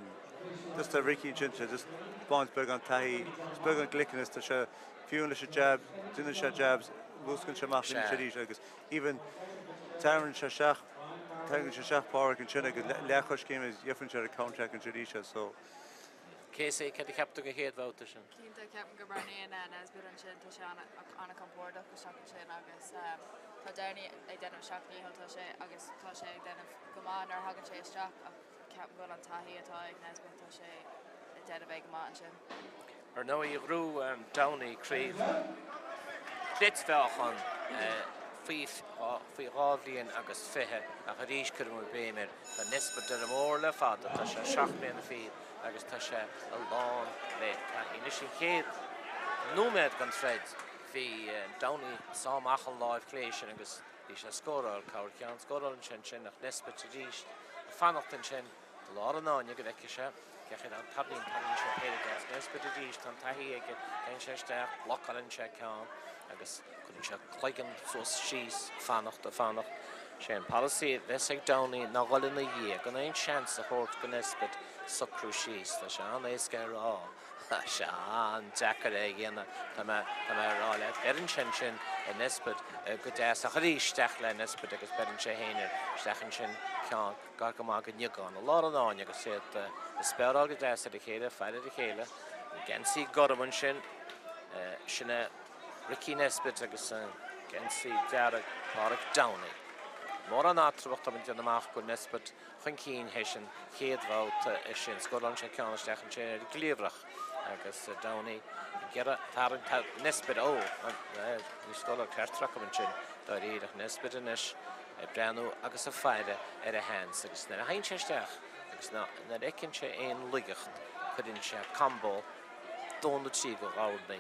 just tá Ricky ansin tá just baint beagán taithí, just beagán gliceannas tá sé fiú leis an jab, déanann sé jabs, luascann sé amach anois arís agus even tarraingíonn sé isteach tarraingíonn sé isteach Pádraig ansin agus leathchoiscéim agus gheibheann sé ar an counter ansin arís so Casey, céard a cheap tú den chéad bhabhta sin? Cinnte, ceapaim go mbreathnaíonn Nesbitt ansin, tá sé an-chompordach isteach ansin agus tá Downey ag déanamh a sheacht ndícheall, tá sé agus tá sé ag déanamh go maith nuair a thagann sé isteach ach ceapaim go bhfuil an taithí atá ag Nesbitt, tá sé ag déanamh é go maith ansin. Ar ndóigh, ghnóthaigh Downey craobh. Cleitmheáchan faoi faoi 2 bhliain agus 20 ach arís cuireann muid béim air, tá Nesbitt ar an mbóthar le fada, tá sé 7 mbliana fichead agus tá sé lán le taithí. Anois an chéad nóiméad den troid bhí Downey ag sá amach an láimh chlé sin agus bhí sé ag scóráil corrcheann, scórálann sé ansin ach Nesbitt arís ag fanacht ansin. I lár an fháinne go bhfeicfidh sé cé chaoi an tarraingíonn tarraingíonn sé péire deas Nesbitt arís tá an taithí aige téann sé isteach blocálann sé ceann agus cuireann sé cloigeann suas síos fanacht ag fanacht. Sé an polasaí a bheas ag Downey ná dhul ina dhiaidh gan aon seans a thabhairt go Nesbitt socrú síos. Tá sé an-éasca a rá tá sé an-deacair é a dhéanamh tá mé tá mé a rá leat. Beireann sé ansin ar Nesbitt go deas ach arís isteach le Nesbitt agus beireann sé féin air isteach ansin ceann Gar go maith don fhiogán i lár an fháinne agus iad ag speáráil go deas ar a chéile, ag faire ar a chéile. An geansaí gorm ansin, sin é Ricky Nesbitt agus an geansaí dearg Páraic Downey. Mórán eatarthu ach tá muid ag déanamh amach go bhfuil Nesbitt chun cinn théis an chéad bhabhta sin. Scórálann sé ceann isteach ansin ar an gcliabhrach agus Downey ag iarraidh tarraingt Nesbitt, ó, ní scóráil ceart acu ansin dáiríre ach Nesbitt anois. ag breathnú agus ag faire ar a sheans agus nuair a thagann sé isteach agus nuair a fheiceann sé aon laigeacht cuireann sé combo dó nó trí de dhornaí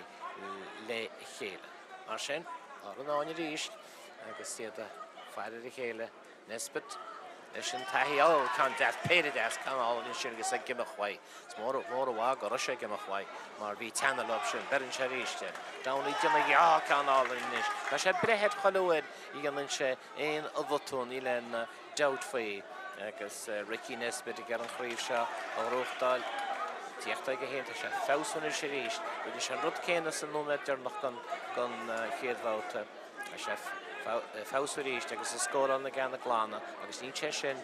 le chéile. Mar sin, lár an fháinne arís agus iad ag faire ar a chéile. Nesbitt leis an taithí, ó, ceann deas, péire deas, ceann álainn ansin agus ag imeacht uaidh. Is mór, mór an mhaith go raibh sé ag imeacht uaidh mar bhí teannadh leo sin. Beireann sé arís air. Downey ag déanamh, á, ceann álainn anois. Tá sé ag breith air chuile uair a dhéanann sé aon bhotún, níl aon dabht faoi. Agus Ricky Nesbitt ag iarraidh an chraobh seo a ghnóthachtáil, tíocht aige féin, tá sé ag feabhsú anois arís. Rinne sé an rud céanna sa nóiméad deireanach den chéad bhabhta. Tá sé ag feabhsú arís agus ag scóráil na gceanna glana agus níl sé sin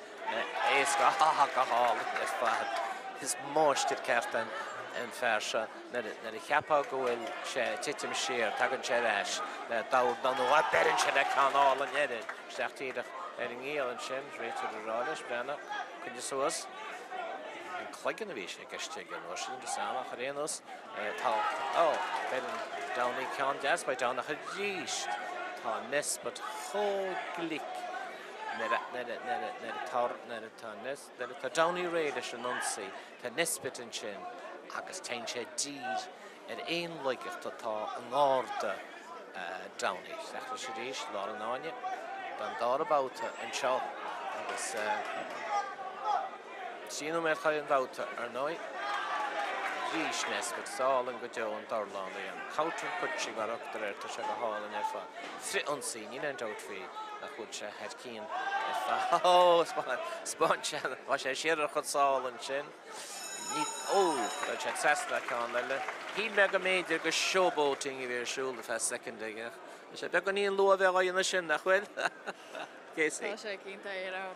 éasca go hálainn ar fad. Is máistir ceart an fear seo. Nuair a cheapfá go bhfuil sé ag titim siar, tagann sé ar ais le dornán nó beireann sé le ceann álainn eile isteach díreach ar an ngiall ansin. Réiteoir ag rá leis, breathnaigh, coinnigh suas. An cloigeann a bhí sé i gceist aige an uair sin agus am ach ar aon nós tá, ó, beireann Downey ceann deas by Downey ach arís tá Nesbitt chomh glic nuair atá, nuair atá, nuair atá Downey réidh leis an ionsaí. Tá Nesbitt ansin agus téann sé díreach ar aon laigeacht atá i ngarda Downey. Isteach leis arís, lár an fháinne don dara babhta anseo agus 3 nóiméad chun an bhabhta ar ndóigh. Arís Nesbitt, is álainn go deo an dornán é an counter punching mar a thugtar air, tá sé go hálainn ar fad. Frith-ionsaí, níl aon dabht faoi nach bhfuil sé thar cionn ar fad. Ó, 'spáin sé, tá sé siar ar a chuid sál ansin. Ní, ó, raibh sé trasna ceann eile. Shíl mé go mb'fhéidir go showboating a bhí ar siúl ar feadh soicind aige ach tá sé beagáinín luath a bheith á dhéanamh sin, nach bhfuil? Casey. Tá sé cinnte, you know,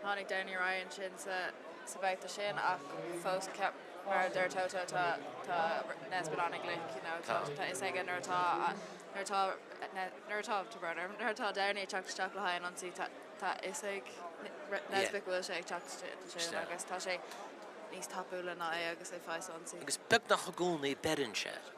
tháinig Downey ar aghaidh ansin sa sa bhabhta sin ach fós ceap mar a deir Toto tá tá Nesbitt an-ghlic, you know, tá tá fhios aige nuair atá nuair atá nuair atá tá brón orm, nuair atá Downey ag teacht isteach le haghaidh an ionsaí tá tá fhios ag Nesbitt go bhfuil sé ag teacht isteach agus tá sé níos tapúla ná é agus é faighte sa ionsaí. Agus beagnach i gcónaí beireann sé air.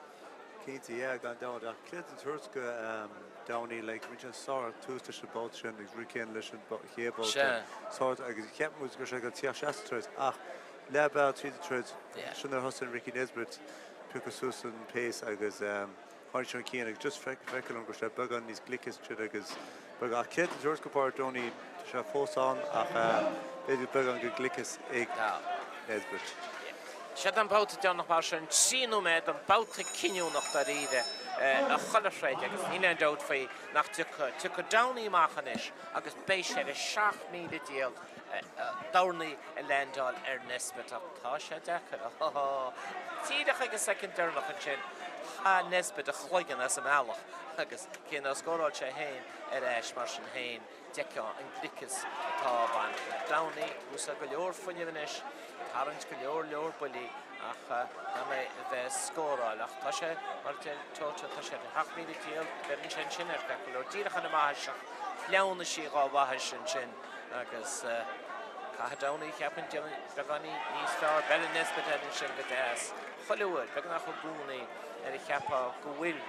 Cinnte, yeah, gan dabht. Ach céard an tabhairt go Downey, like, rinne sé sár tús leis an babhta sin agus rud céanna leis an chéad bhabhta. Sár, agus cheap muid go raibh sé ag teacht isteach sa troid ach leath bealaigh tríd an troid, sin nuair a thosaigh Ricky Nesbitt piocadh suas an pace agus tháinig sé chun cinn agus just feictear liom go raibh sé beagán níos glice sa troid agus beagán, ach céard an tabhairt go Pádraic Downey, tá sé fós ann ach b'fhéidir beagán de ghliceas ag Nesbitt. Siod an babhta deireanach mar sin, 3 nóiméad, an babhta cinniúnach dáiríre i chuile throid agus níl aon dabht faoi nach dtiocfaidh, tiocfaidh Downey amach anois agus beidh sé ar a 17 mhíle dornaí a leaindeáil ar Nesbitt ach tá sé deacair, oh, díreach ag an soicind deireanach ansin chaith Nesbitt a chloigeann as an mbealach agus cé nár scóráil sé féin ar ais mar sin féin, D'fheicfeá an gliceas atá ag baint le Downey, ag úsáid go leor fuinnimh anois, tarraingt go leor leor buillí ach gan é a bheith ag scóráil. Ach tá sé, mar a deir Toto, tá sé ar 17 mhíle, beireann sé ansin air ceart go leor, díreach ar an mbaithis ach shleamhnaigh sí dhá bhaithis ansin agus caithfidh Downey, cheapfainn, déanamh beagáinín níos fearr. Beireann Nesbitt air ansin go deas. Chuile uair, beagnach i gcónaí, nuair a cheapfá go bhfuil.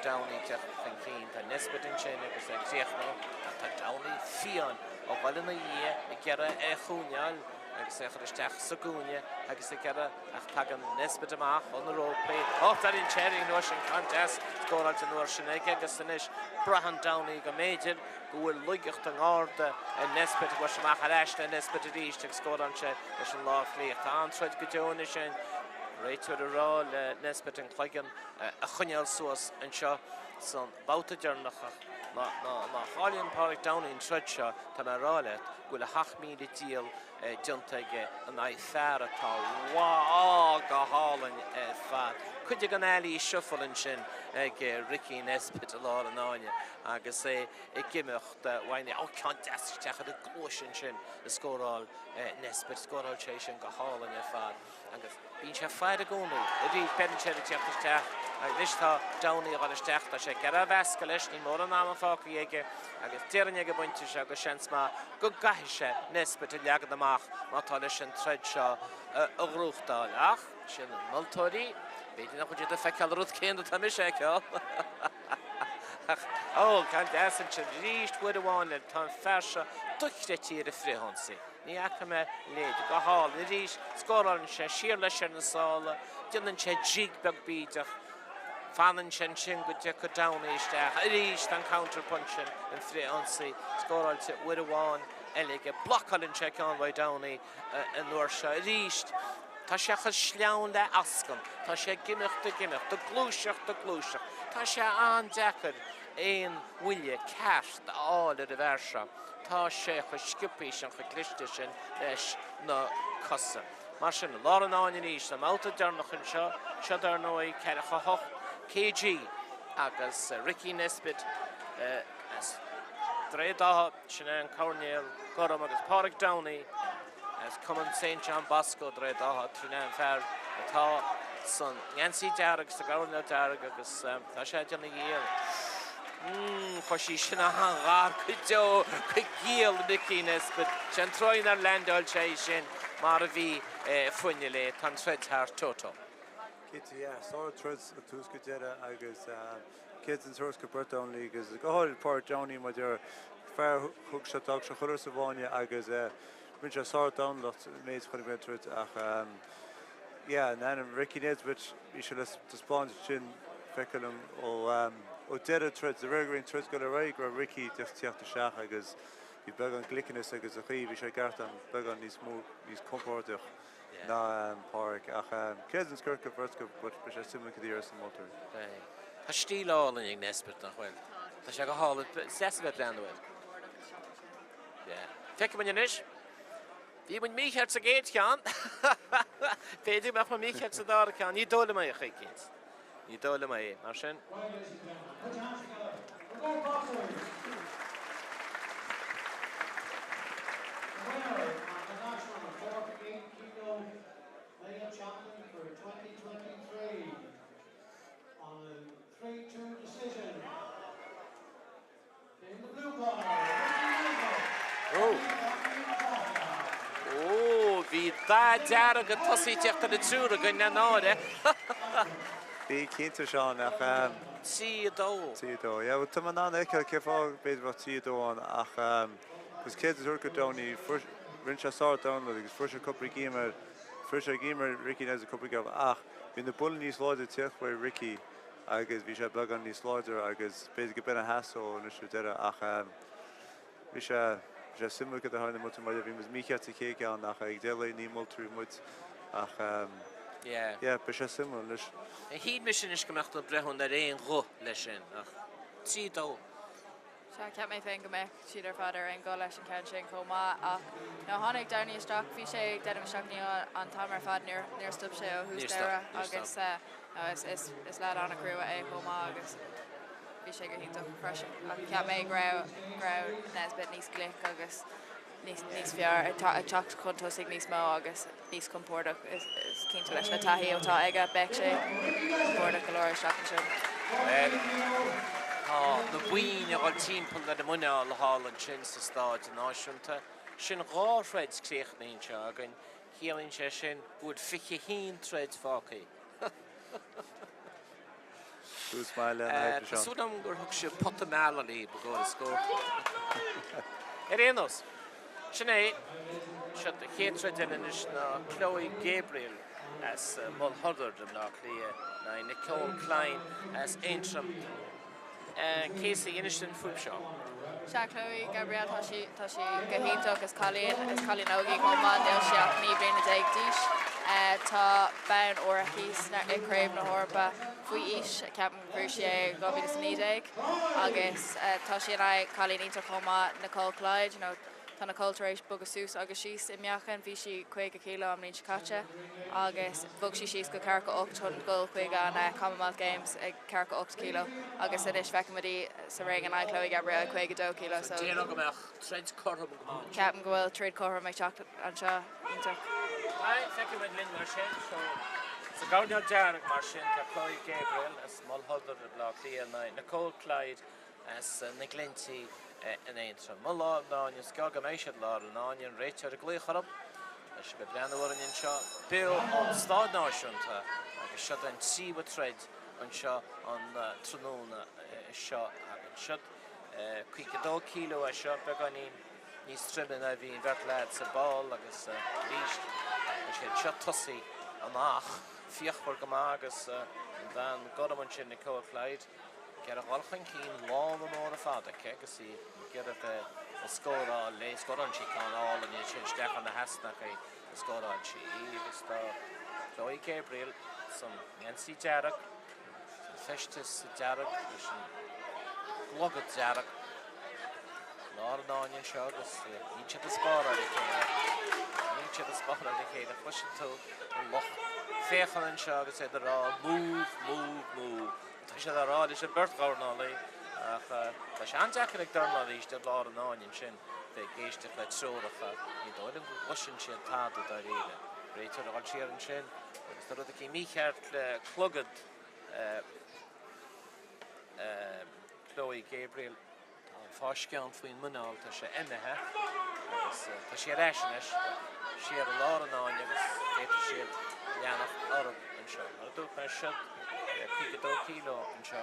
Downey ag teacht chun cinn. Tá Nesbitt ansin agus é ag críochnú ach tá Downey fiáin ag dul ina dhiaidh ag iarraidh é a choinneáil agus é a chur isteach sa gcúinne agus ag iarraidh ach tagann Nesbitt amach ó na rópaí. Ó, bheireann sé air an uair sin, ceann deas scóráilte an uair sin aige agus anois braitheann Downey go mb'fhéidir go bhfuil laigeacht i ngarda ar Nesbitt, a bhain amach ar ais le Nesbitt arís agus scórálann sé leis an lámh chlí. Ach tá an-troid go deo anois an réiteoir ag rá le Nesbitt an cloigeann a choinneáil suas anseo san babhta deireanach ach má chailleann Páraic Downey an troid seo, tá mé ag rá leat go bhfuil a 7,000 díol déanta aige in aghaidh fear atá á go hálainn ar fad. Cuid den Ali Shuffle ansin ag Ricky Nesbitt i lár an fháinne agus é ag imeacht uaidh. Ó, ceann deas isteach ar an gcluais ansin a scóráil Nesbitt. Scóráil sé sin go hálainn ar fad. Agus bíonn sé ag faire i gcónaí. Arís, beireann sé air ag teacht isteach. Anois tá Downey ag dul isteach. Tá sé ag iarraidh a mheascadh leis. Níl mórán ama fágtha aige. Agus déarfainn ag an bpointe seo go seans maith go gcaithfidh sé Nesbitt a leagan amach má tá leis an troid seo a ghnóthachtáil. Ach sin na moltóirí. B'fhéidir nach bhfuil siad ag feiceáil an rud céanna atá mise a fheiceáil. Ach, ó, ceann deas ansin arís uair amháin eile. Tá an fear seo dochreidte ar an frithionsaí. Ní fhaca mé a leithéid. Go hálainn arís, scórálann sé siar leis ar na sála, déanann sé jig beag bídeach, fanann sé ansin go dtiocfaidh Downey isteach. Arís an counter punch sin, an frith-ionsaí, scóráilte uair amháin eile aige. Blocáileann sé ceann uaidh Downey an uair seo arís. Tá sé chomh sleamhain le eascann. Tá sé ag imeacht, ag imeacht, ag gluaiseacht, ag gluaiseacht. Tá sé an-deacair aon bhuille ceart a fháil ar an bhfear seo. Tá sé chomh sciobtha sin, chomh cliste sin leis na cosa. Mar sin, i lár an fháinne arís, an mbabhta deireanach anseo, seo dar ndóigh 48 kg agus Ricky Nesbitt as Droichead Átha, sin é an coirnéal gorm agus Páraic Downey as Cumann St John Bosco, Droichead Átha, sin é an fear atá san ngeansaí dearg, sa gcoirnéal dearg agus tá sé ag déanamh a dhícheall. Chuir sí sin an-ghar go deo go giall Ricky Nesbitt. Sé an trua nár leaindeáil sé í sin mar a bhí fá choinne léi. Tá an troid thart, Toto. Cinnte, yeah. Sár-troid ó tús go deireadh agus céad den turas go beirt Downey agus go háirid Páraic Downey mar deir fear thug sé d'fhág sé chuile sa bhfáinne agus rinne sé sár-domhanlacht méid chun go troid ach yeah, in ainm Ricky Nesbitt bhí sé le taispeáint sin feiceáil liom ó ó deireadh troid, de réir go raibh an troid ag dul ar aghaidh go raibh Ricky just teacht isteach agus bhí beagán gliceannas agus a chaoi bhí sé i gceart an beagán níos mó níos compordach ná Páraic ach céad den scoth go bheirt go but beidh sé suimiúil cad a déarfas na moltóirí. Beidh. Tá stíl álainn ag Nesbitt, nach bhfuil? Tá sé go hálainn. Is deas a bheith ag breathnú air. Yeah. Feicfidh muid anois. Bhí muid mícheart sa gcéad cheann. B'fhéidir go mbeadh muid mícheart sa dara ceann. Ní dóigh liom é a choicint. Ní dóigh liom é. Mar sin. Ó, bhí dath dearg ag tosaí teacht ar an triúr againn le náire. Bhí, cinnte, Seán, ach. 3, 2. 3, 2. Yeah, bhuel, tá mé in ann a fheiceáil cé fáth b'fhéidir bheadh 3, 2 ann ach agus céad is go Downey, fuair, rinne sé sár-dornálaí agus fuair sé cúpla géim ar, fuair sé géim ar Ricky Nesbitt cúpla géim ach bhí na buillí níos láidre ag teacht uaidh Ricky. agus bhí sé beagán níos láidre agus b'fhéidir go b'in a sheasódh anois ar deireadh ach bhí sé bhí sé suimiúil cad a tharla na moltóirí mar bhí muid mícheart sa chéad cheann ach ag deireadh ní moltóirí muid ach yeah yeah beidh sé suimiúil anois. Shíl mise anois go mbeadh na breithiúna ar aon ghuth leis sin ach 3 2. Sea, cheap mé féin go mbeadh siad ar fad ar aon ghuth leis an cheann sin chomh maith ach nuair a tháinig Downey isteach, bhí sé ag déanamh isteach ní an t-am ar fad, níor níor stop sé ó thús deireadh agus no is is is leaid an-chrua é chomh maith agus bhí sé go hiontach freisin ach cheap mé go raibh go raibh Nesbitt níos glic agus níos níos fearr ag teacht chun tosaigh níos mó agus níos compordach. Is cinnte leis na taithí atá aige beidh sé compordach go leor isteach ansin. Bhuel, tá na boinn ag dul timpeall ar a muineál thall ansin sa Stáid Náisiúnta. Sin dhá throid críochnaithe anseo againn. Ciallaíonn sé sin go bhfuil 21 troid fágtha. Tús maith le na hoibre Tá seo. súil agam gur thug sibh pota meala léi i gcomhair a scór. Ar aon nós, sin é. Seo an chéad troid eile anois ná Chloe Gabriel as Maigh Hudaird i mBleá Cliath in aghaidh Nicole Clyne as Aontroim. Casey, inis dúinn fúithi seo. Sea, Chloe Gabriel, tá sí, tá sí go hiontach. Is cailín, is cailín óg í chomh maith, níl sí ach 19 bliana d'aois. Tá bonn óir aici sna, i Craobh na hEorpa faoi aois, ceapaim gur bhuaigh sí é i 2019 agus tá sí in aghaidh cailín iontach chomh maith, Nicole Clyde, you know, Tá Nicole tar éis bogadh suas agus síos i meáchan. Bhí sí 50 kilo an bhliain seo caite agus bhog sí síos go 48 chun dul chuig an Commonwealth Games ag 48 kilo agus anois feicimid í sa ring in aghaidh Chloe Gabriel ag 52 kilo. So déarfá go mbeadh troid cothrom go maith anseo. Ceapaim go bhfuil troid cothrom ag teacht anseo. Iontach. Aye, feicfimid linn mar sin. So sa gcoirnéal dearg mar sin tá Chloe Gabriel as Maigh Hudaird i mBleá Cliath in aghaidh Nicole Clyde as na Glinntí in Aontroim. I lár an fháinne, is gearr go mbeidh siad i lár an fháinne, an réiteoir ag glaoch orthu. Tá sibh ag breathnú orainn anseo beo ón Stáid Náisiúnta agus seo an tríú troid anseo an tráthnóna seo againn. Seo 52 kilo é seo, beagáinín níos troime ná a bhí an bheirt leaids ar ball agus arís tá siad seo tosaí amach fíochmhar go maith agus an bhean gorm ansin Nicole Clyde Ag iarraidh dhul chun cinn, lámha móra fada aici agus í ag iarraidh bheith ag scóráil léi. Scórálann sí ceann álainn ansin isteach ar na heasnachaí a scóráil sí í agus tá Chloe Gabriel san ngeansaí dearg, san feisteas dearg leis an gclogad dearg. I lár an fháinne anseo agus níl siad ag spáráil a chéile. Níl siad ag spáráil a chéile. Cloiseann tú an lucht féachana anseo agus iad ag rá move, move, move. Tá siad á rá leis an beirt dhornálaí ach tá sé an-deacair ag dornálaí istigh i lár an fháinne ansin bheith ag éisteacht le treoracha. Ní dóigh liom go gcloiseann siad tada dáiríre. Réiteoir ag dul siar ansin agus tá rud eicínt mícheart le clogad Chloe Gabriel. Tá an fáisceán faoin muineál, tá sé imithe agus tá sé ar ais anois, siar i lár an fháinne agus féadfaidh siad leanacht orthu anseo. Mar a dúirt mé, seo 52 kilo anseo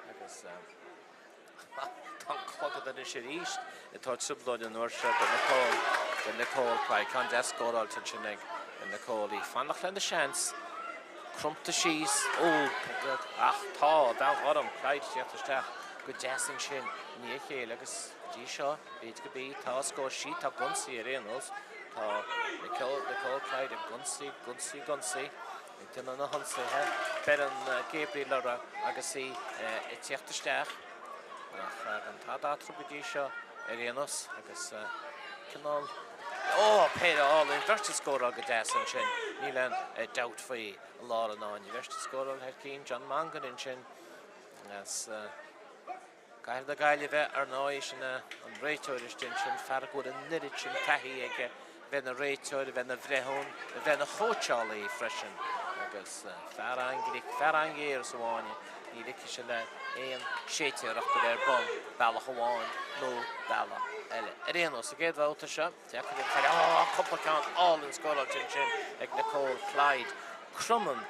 agus tá an clogad anois arís ag tabhairt trioblóid an uair seo do Nicole, do Nicole Clyde. Ceann deas scóráilte ansin ag Nicole í fanacht lena seans. Cromta síos, ó, ach tá, bean ghorm, Clyde ag teacht isteach go deas ansin i ndiaidh a chéile agus go dtí seo, b'fhéidir go bí, tá scór sí, tá ag ionsaí ar aon nós, tá Nicole, Nicole Clyde ag ionsaí, ionsaí, ionsaí, ag déanamh na hionsaithe, beireann Gabriel uirthi agus í ag teacht isteach ach gan tada eatarthu go dtí seo ar aon nós agus cineál, Ó, péire álainn, beirt ag scóráil go deas ansin, níl aon dabht faoi i lár an fháinne. Beirt ag scóráil thar cinn, John Mangan ansin as Cathair na Gaillimhe, ar ndóigh, sin an réiteoir istigh ansin, fear go bhfuil an oiread sin taithí aige, a bheith ina réiteoir, a bheith ina bhreithiún, a bheith ina chóitseálaí freisin agus fear an-ghlic, fear an-ghéar sa bhfáinne, ní ligfidh sé le haon séitéireacht a bheith ar bun, bealach amháin nó bealach eile. Ar aon nós, sa gcéad bhabhta seo, deacair an chaid, á, cúpla ceann álainn scóráilte ansin ag Nicole Clyde. Cromann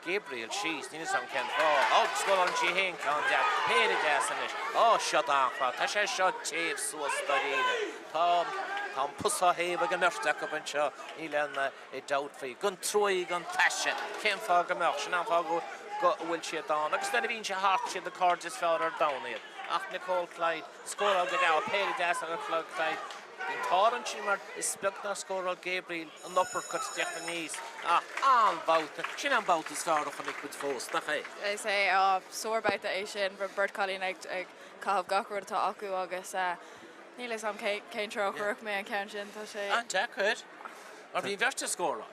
Gabriel síos, níl 'fhios a'm cén fáth. Á, scórálann sí féin ceann deas, péire deas anois. Á, seo an-chrowd, tá sé seo téamh suas dáiríre. Tá, tá an pus á théamh ag an mbeirt acu anseo, níl aon dabht faoi. Gan truaí gan taise, cén fáth go mbeadh? Sin an fáth go go bhfuil siad ann. Agus nuair a bhíonn sé thart, siad na cairde is fearr ar domhan iad. Ach Nicole Clyde, scóráil go deas, péire deas ag Nicole Clyde. Bhí an t-ádh ansin mar is beag nár scóráil Gabriel an uppercut ag teacht aníos. Ach an-bhabhta, sin an babhta is fearr a chonaic muid fós, nach é? Is é, á, sárbhabhta é sin, beirt cailín ag ag caitheamh gach rud atá acu agus níl a fhios a'm cén treo a chuirfeadh mé an ceann sin, tá sé. An-deacair, mar bhí an bheirt ag scóráil.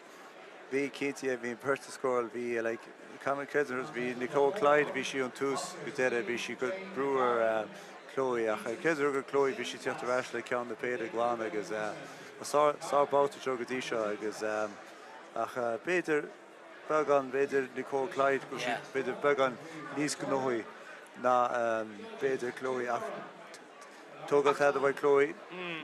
Bhí, cinnte, yeah, bhí an bheirt ag scóráil, bhí, like, creidim, bhí Nicole Clyde, bhí sí ón tús go deireadh, bhí sí ag brú ar Chloe ach creidim gur Chloe, bhí sí ag teacht ar ais le ceann na péire glan agus sár, sárbhabhta seo go dtí seo agus ach b'fhéidir beagán, b'fhéidir Nicole Clyde, go sí, b'fhéidir beagán níos gnóthaí ná b'fhéidir Chloe ach tógáil tada uaidh Chloe,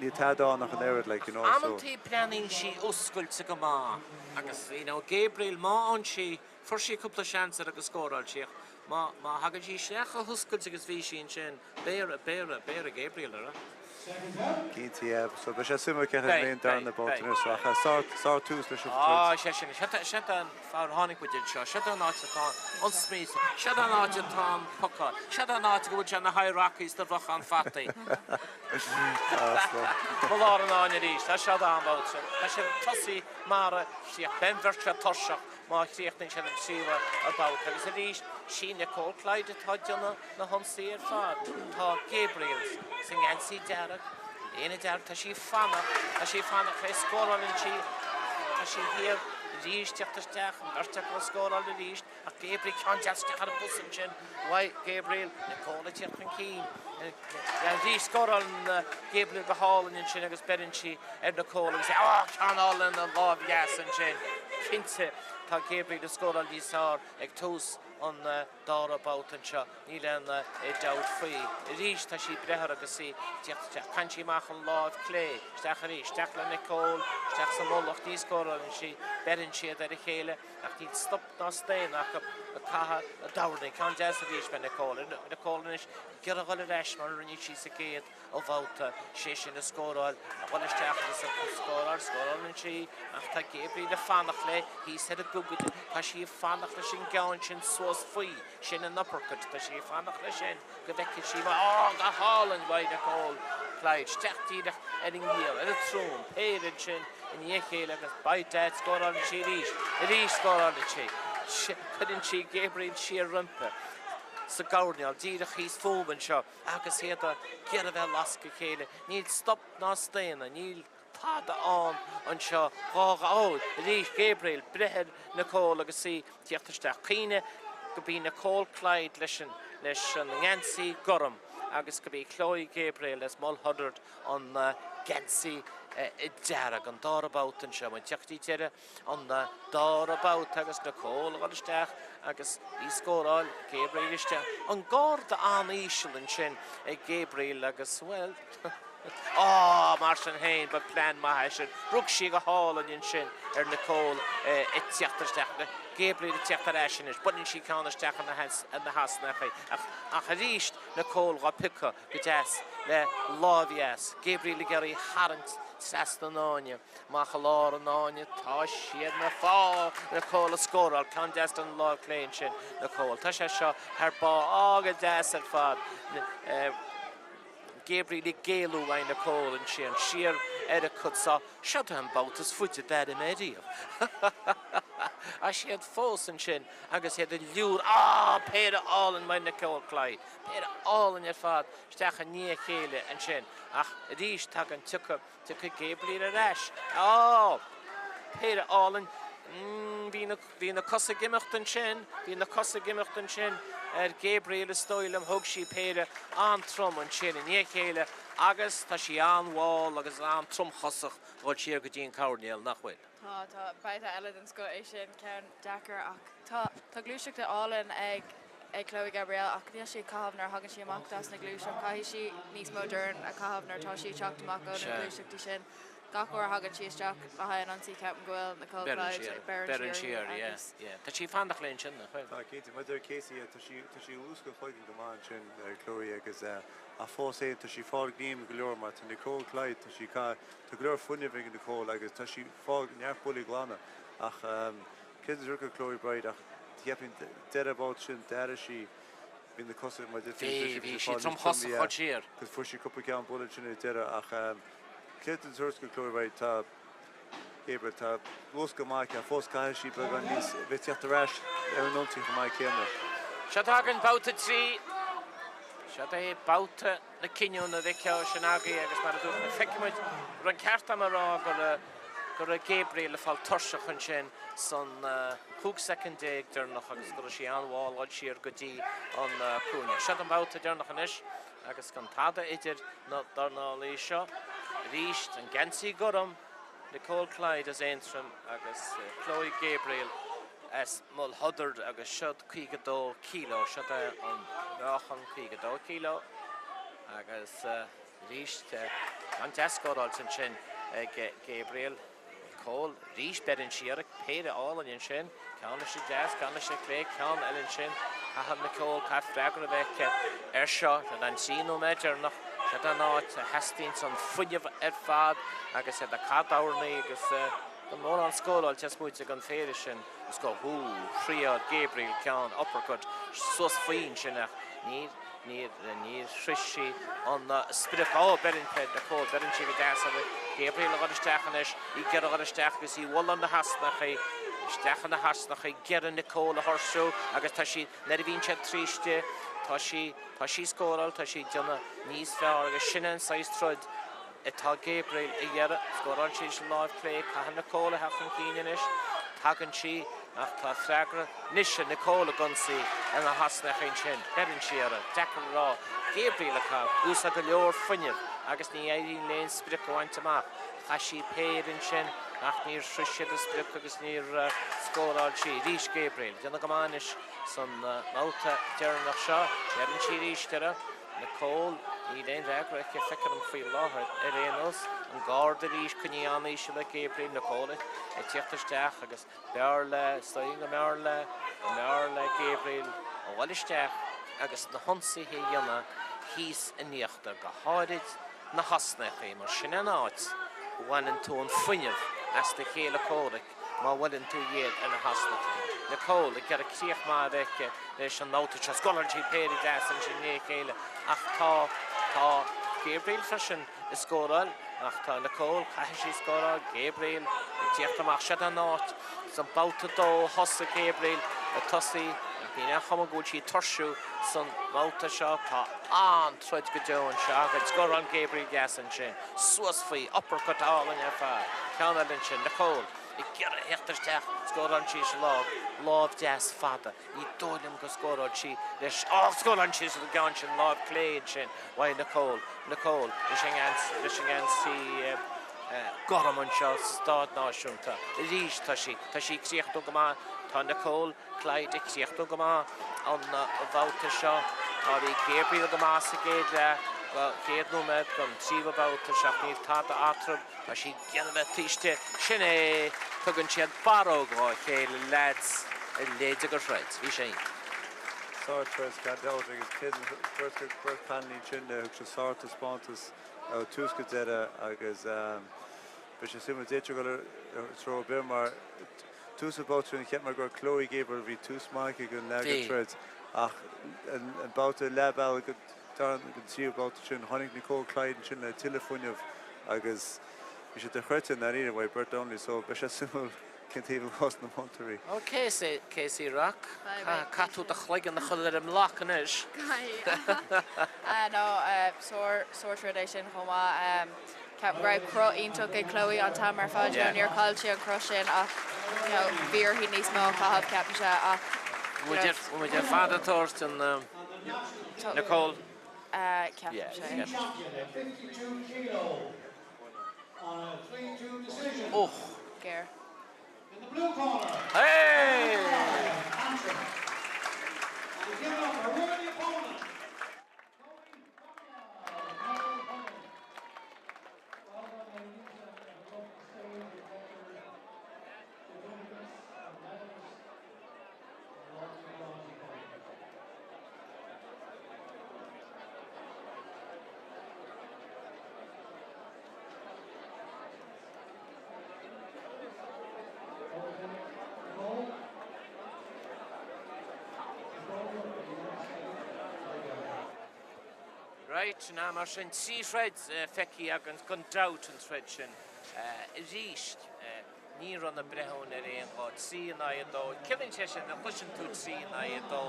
níl tada ann ach an oiread, like, you know, so. Amantaí breathnaíonn sí oscailte go maith agus, you know, Gabriel, má fhaigheann sí, fuair sí cúpla seans air agus scóráil sí ach. Má thagann sí isteach chomh hoscailte agus bhí sí ansin, beidh ar, beidh ar, beidh ar Gabriel, ar a? Cinnte, yeah. So beidh sé suimiúil cén chaoi a mbeidh an darna babhta anois so ach sár, sár tús leis an troid. Á, sé sin, seo é an fáth ar tháinig muid anseo, seo é an áit atá an smaointe, seo é an áit atá an pocáil, seo é an áit go bhfuil sé ina high rockies do bhrocháin fataí. Mo lár an fháinne arís, tá seo an babhta seo, tá siad ag tosaí mara chríoch, beidh an bheirt seo tuirseach má chríochnaíonn siad an tríú babhta agus arís sí Nicole Clyde atá ag déanamh na hionsaí ar fad. Tá Gabriel sa ngeansaí dearg, léine dearg, tá sí ag fanacht, tá sí ag fanacht léi, scórálann sí, tá sí thiar arís, teacht isteach, an bheirt acu ag scóráil arís, ach Gabriel ceann deas isteach ar an bos ansin uaidh Gabriel, Nicole ag teacht chun cinn, arís scórálann Gabriel go hálainn ansin agus beireann sí ar Nicole agus á, ceann álainn lena lámh dheas ansin, cinnte tá Gabriel ag scóráil níos fearr ag tús an dara babhta anseo, níl aon dabht faoi. Arís tá sí ag breith uirthi agus í ag teacht isteach. Caitheann sí amach an lámh clé, isteach arís, isteach le Nicole, isteach sa mullach, ní scórálann sí, beireann siad ar a chéile ach níl stop ná staon acu ag caitheamh a dtorthaí. Ceann deas arís le Nicole. Nicole anois ag iarraidh a dhul ar ais mar a rinne sí sa gcéad bhabhta, sé sin ag scóráil, a dhul isteach agus ag scóráil, scórálann sí ach tá Gabriel ag fanacht léi thíos ar an gcúpla, tá sí ag fanacht leis an gceann sin suas faoi, sin an uppercut, tá sí ag fanacht leis sin go bhfeicfidh sí, á, go hálainn uaidh Nicole Clyde, isteach díreach ar an ngiall, ar an tsrón, péire ansin i ndiaidh a chéile agus by dad scórálann sí arís, arís scórálann sí, cuireann sí Gabriel siar roimpi sa gcoirnéal díreach thíos fúm anseo. Agus iad ag iarraidh a bheith lasc a chéile. Níl stop ná staonadh, níl tada ann anseo. Ó, arís Gabriel, breith ar Nicole agus í ag tíocht isteach. Cuimhnigh go b'í Nicole Clyde leis an leis an ngeansaí gorm agus go b'í Chloe Gabriel as Mulhuddart an geansaí dearg. An dara babhta anseo. Muid ag teacht go dtí deireadh an dara babhta agus Nicole ag dul isteach agus í ag scóráil, Gabriel isteach. An garda an-íseal ansin ag Gabriel agus, bhuel, á, mar sin féin, ba plean maith é sin. Rug sí go hálainn ansin ar Nicole ag tíocht isteach. Gabriel ag tíocht ar ais anois. Baineann sí ceann isteach ina heasnachaí. Ach arís, Nicole dhá piocadh go deas le lámh dheas. Gabriel ag iarraidh tharraingt trasna an fháinne. Amach i lár an fháinne tá siad na fá Nicole ag scóráil. Ceann deas den láimh clé ansin Nicole. Tá sé seo thar barr. Á go deas ar fad. Gabriel ag éalú uaidh Nicole ansin. Siar ar a cut saw. Seo an babhta is faide d'airigh mé riamh. Tá siad fós ansin agus iad ag liúr. Á! Péire álainn uaidh Nicole Clyde. Péire álainn ar fad isteach i ndiaidh a chéile ansin. Ach arís tagann tiocfaidh Tiocfaidh Gabriel ar ais. Á! Péire álainn. Bhí na, bhí na cosa ag imeacht ansin, bhí na cosa ag imeacht ansin ar Gabriel is dóigh liom. Thóg sí péire an-trom ansin i ndiaidh a chéile agus tá sí an-mhall agus an-tromchosach a dhul siar go dtí an coirnéal, nach bhfuil? Tá, tá. Babhta eile den scoth é sin, ceann deacair ach tá, tá gluaiseacht álainn ag. ag Chloe Gabriel ach níl sí ag caitheamh nuair a thagann sí amach as na gluaiseacht. Caithfidh sí níos mó dorn a chaitheamh nuair atá sí ag teacht amach ó na gluaiseachtaí sin. Gach uair a thagann sí isteach le haghaidh an ionsaí ceapaim go bhfuil Nicole Clyde beireann sí uirthi agus. Tá sí ag fanacht léi ansin, nach bhfuil? Tá, cinnte. Maidir le Casey, tá sí tá sí ag luascadh a cloigeann go maith ansin, Chloe, agus ach fós féin tá sí ag fáil greim go leor mar tá Nicole Clyde tá sí ag caitheamh tá go leor fuinnimh ag Nicole agus tá sí ag fáil neart buillí glana ach Cé do dúirt Chloe Bright ach cheapfainn deireadh babhta sin d'airigh sí bhí na cosa mar Bhí, bhí sí tromchosach chun siar. Agus fuair sí cúpla ceann buille ansin ar deireadh ach cé do dúirt go Chloe Bright tá Gabriel tá luas go maith aici ach fós caithfidh sí beagán níos bheith teacht ar ais ar an ionsaí chomh maith céanna. Seo againn babhta 3. Seo é babhta na cinniúna a bhí sin agaibh agus mar a dúirt mé feicfidh muid an raibh an ceart agam a rá go raibh go raibh Gabriel ag fáil tuirseach ansin san 15 soicind deireanach agus go raibh sí an-mhall dhul siar go dtí an cúinne. Seo an babhta deireanach anois agus gan tada idir na dornálaí seo. Arís an geansaí gorm, Nicole Clyde as Aontroim agus Chloe Gabriel as Mulhuddart agus siod 52 kilo, siod é an meáchan 52 kilo agus arís an-dea-scóráilte ansin ag Gabriel. Nicole arís beireann sí uirthi, péire álainn ansin, ceann leis an deas, ceann leis an clé, ceann eile ansin. Caithfidh Nicole, caithfidh freagra a bheith aici air seo. Siod an 3 nóiméad deireanach, siod an áit a theastaíonns an fuinneamh ar fad agus iad ag caitheamh dornaí agus gan mórán scóráilte lasmuigh den phéire sin. Is go hú, thriail Gabriel ceann uppercut suas faoi ansin ach níor Níor, níor shroich sí an sprioc. Ó, beireann Nicole, beireann sí go deas uirthi. Gabriel a dhul isteach anois, í ag iarraidh a dhul isteach agus í a bhualadh na hosnachaí, isteach ina hosnachaí, ag iarraidh Nicole a thuirsiú agus tá sí, nuair a bhíonn siad tuirseach, tá sí, tá sí ag scóráil, tá sí ag déanamh níos fearr agus sin é an saghas troid atá Gabriel a iarraidh. Scórálann sí leis an láimh clé, caithfidh Nicole a theacht chun cinn anois. Tagann sí ach tá freagra anois ag Nicole ag ionsaí ar na hosnacha ansin. Beireann sí uirthi. Deacair a rá. Gabriel ag úsáid go leor fuinnimh agus ní éiríonn léi an sprioc a bhaint amach. Chaith sí péire ansin ach níor shroich siad an sprioc agus níor scóráil sí. Arís Gabriel. Déanamh go maith anois san mbabhta deireanach seo. Beireann sí arís uirthi. Nicole, Níl aon fhreagra aici, feictear dom faoi láthair ar aon nós. An garda arís, coinnithe an-íseal ag Gabriel, Nicole ag tíocht isteach agus b'fhearr le, is dóigh go mb'fhearr le, go mb'fhearr le Gabriel a dhul isteach agus na hionsaithe a dhéanamh thíos in íochtar, go háirid na hosnachaí, mar sin an áit a bhaineann tú an fuinneamh as do chéile comhraic. má bhuaileann tú iad ar na hosnachaí. Nicole ag iarraidh críoch maith a bheith aici leis an mbabhta seo. Scórálann sí péire deas ansin i ndiaidh a chéile ach tá, tá Gabriel freisin ag scóráil ach tá Nicole, caithfidh sí scóráil, Gabriel ag tíocht amach. Siod an áit san babhta 2 thosaigh Gabriel ag tosaí ach níl aon chuma go bhfuil sí ag tuirsiú san mbabhta seo. Tá an-troid go deo anseo agus scórálann Gabriel deas ansin. Suas faoi, uppercut álainn ar fad. Ceann eile ansin, Nicole ag iarraidh a theacht isteach, scórálann sí leis an lámh, lámh deas fada. Ní dóigh liom go scóráil sí leis, á, scórálann sí leis an gceann sin, lámh clé ansin uaidh Nicole. Nicole leis an leis an ngeansaí gorm anseo sa Stáid Náisiúnta. Arís tá sí, tá sí ag críochnú go maith. Tá Nicole Clyde ag críochnú go maith an babhta seo. Tá bhí Gabriel go maith sa gcéad leath, go chéad nóiméad den tríú babhta seo ach níl tada eatarthu. Tá siad ag déanamh bheith taobh istigh. Sin é! Tugann siad barróg dhá chéile leaids a leithéide de throid. Bhí sé iontach. Sár-troid gan dabht agus céad beirt Connolly ansin thug siad sár-taispeántas ó tús go deireadh agus beidh sé suimiúil d'fhéadfadh sé dul ar treo ar bith mar Tús an babhta sin, cheap mé go raibh Chloe Gabriel, bhí tús maith aici don leath den troid ach an babhta leath bealaigh go dara go an tríú babhta sin, tháinig Nicole Clyde ansin le tuilleadh fuinneamh agus bhí sé dochreidte i ndáiríre uaidh Bert Donnelly so beidh sé suimiúil cén taobh a bhuafas na moltóirí. Ok, Casey Rock, caithfidh tú do chloigeann a chur ar an mbloc anois. Caithfidh. No, sár-troid é sin chomh maith. Ceapaim go raibh cruth iontach ag Chloe an t-am ar fad, you know, níor chaill sí an cruth sin ach you know, bhí uirthi níos mó a chaitheamh ceapaimse ach you know. Bhfuil muid ar fad ag tabhairt an Nicole? Ceapaimse é. Och. Géar. Hey! Right, sin é mar sin. 3 throid feicthe againn gan dabht an troid sin arís. Ní raibh na breithiúna ar aon ghuth. 3 in aghaidh 2. Ciallaíonn sé sin, nuair a chloiseann tú 3 in aghaidh 2,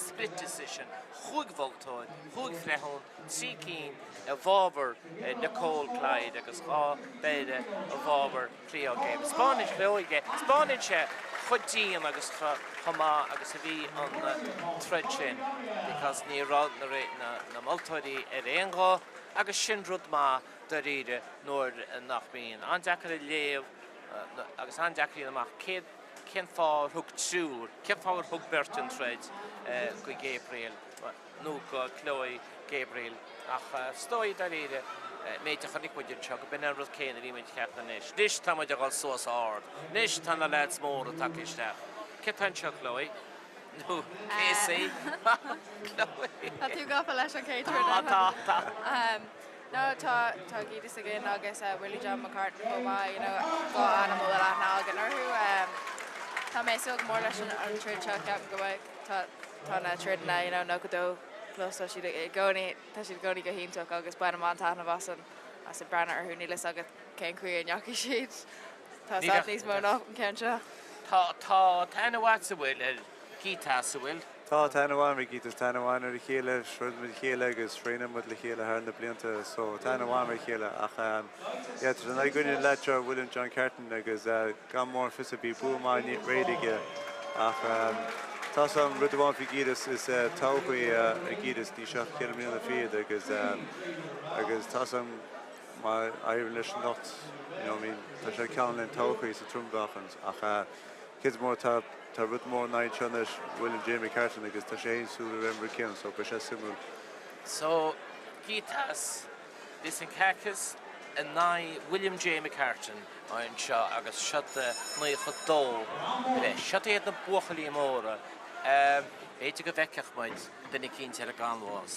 split decision, chúig mholtóir, chúig bhreithiún, 3 cinn i bhfabhar Nicole Clyde agus 2 phéire i bhfabhar Cleo Gabriel. 'Spáineann Chloe é, 'spáineann sé chomh dian agus chomh maith agus a bhí an troid sin because ní raibh na moltóirí ar aon ghuth agus sin rud maith dáiríre nuair nach mbíonn. An-deacair a léamh agus an-deacair a dhéanamh amach céad cén fáth ar thug triúr, cén fáth ar thug beirt an troid go Gabriel nó go Chloe Gabriel ach is dóigh dáiríre. Méid a chonaic muid anseo, go b'in an rud céanna a bhí muid a cheapadh anois. Anois tá muid ag dul suas ard. Anois tá na leaids móra tagtha isteach. Cé atá anseo, Chloe? Nó Casey? Chloe! Tá tú gafa leis an chéad troid eile. Tá, tá. No, tá, tá Gytis againn agus Willie John McCartan chomh maith, you know, 2 ainm a bhfuil aithne againn orthu. Tá mé ag súil go mór leis an troid seo, ceapaim go mbeidh, tá, tá na troideanna, you know, 92 plus, tá siad i gcónaí, tá siad i gcónaí go hiontach agus bainim an-taitneamh as an, as ag breathnú orthu, níl fhios agat cén chaoi a ndeachaigh siad, tá fhios agat níos mó ná an ceann seo. Tá, tá, tá aithne mhaith agat, an bhfuil, ar Gytis, an bhfuil? Tá, tá aithne mhaith agam ar Gytis, tá aithne mhaith ar a chéile, throid muid a chéile agus thraenáil muid le chéile thar na blianta so tá aithne mhaith ar a chéile ach yeah tá sé in aghaidh gcoinne an leaid seo William John Carton agus gan mórán fios ar bith bua maith réidh aige ach tá 's agam rud amháin faoi Gytis is todhchaí é Gytis níl sé ach ceithre mbliana fichead agus agus tá 's agam má éiríonn leis anocht you know I mean tá sé ceann den todhchaí sa trommeáchan ach Cinnte mór tá tá rud mór in aghaidh anseo anois, William Jamie Carton agus tá sé féin súil ar an rud céanna so beidh sé suimiúil. So, Gytis Lysinkakis in aghaidh William J McCartan anseo agus seo 92 breis. Seo iad na buachaillí móra. B'fhéidir go bhfeicfeadh muid duine eicínt ar an gcanbhás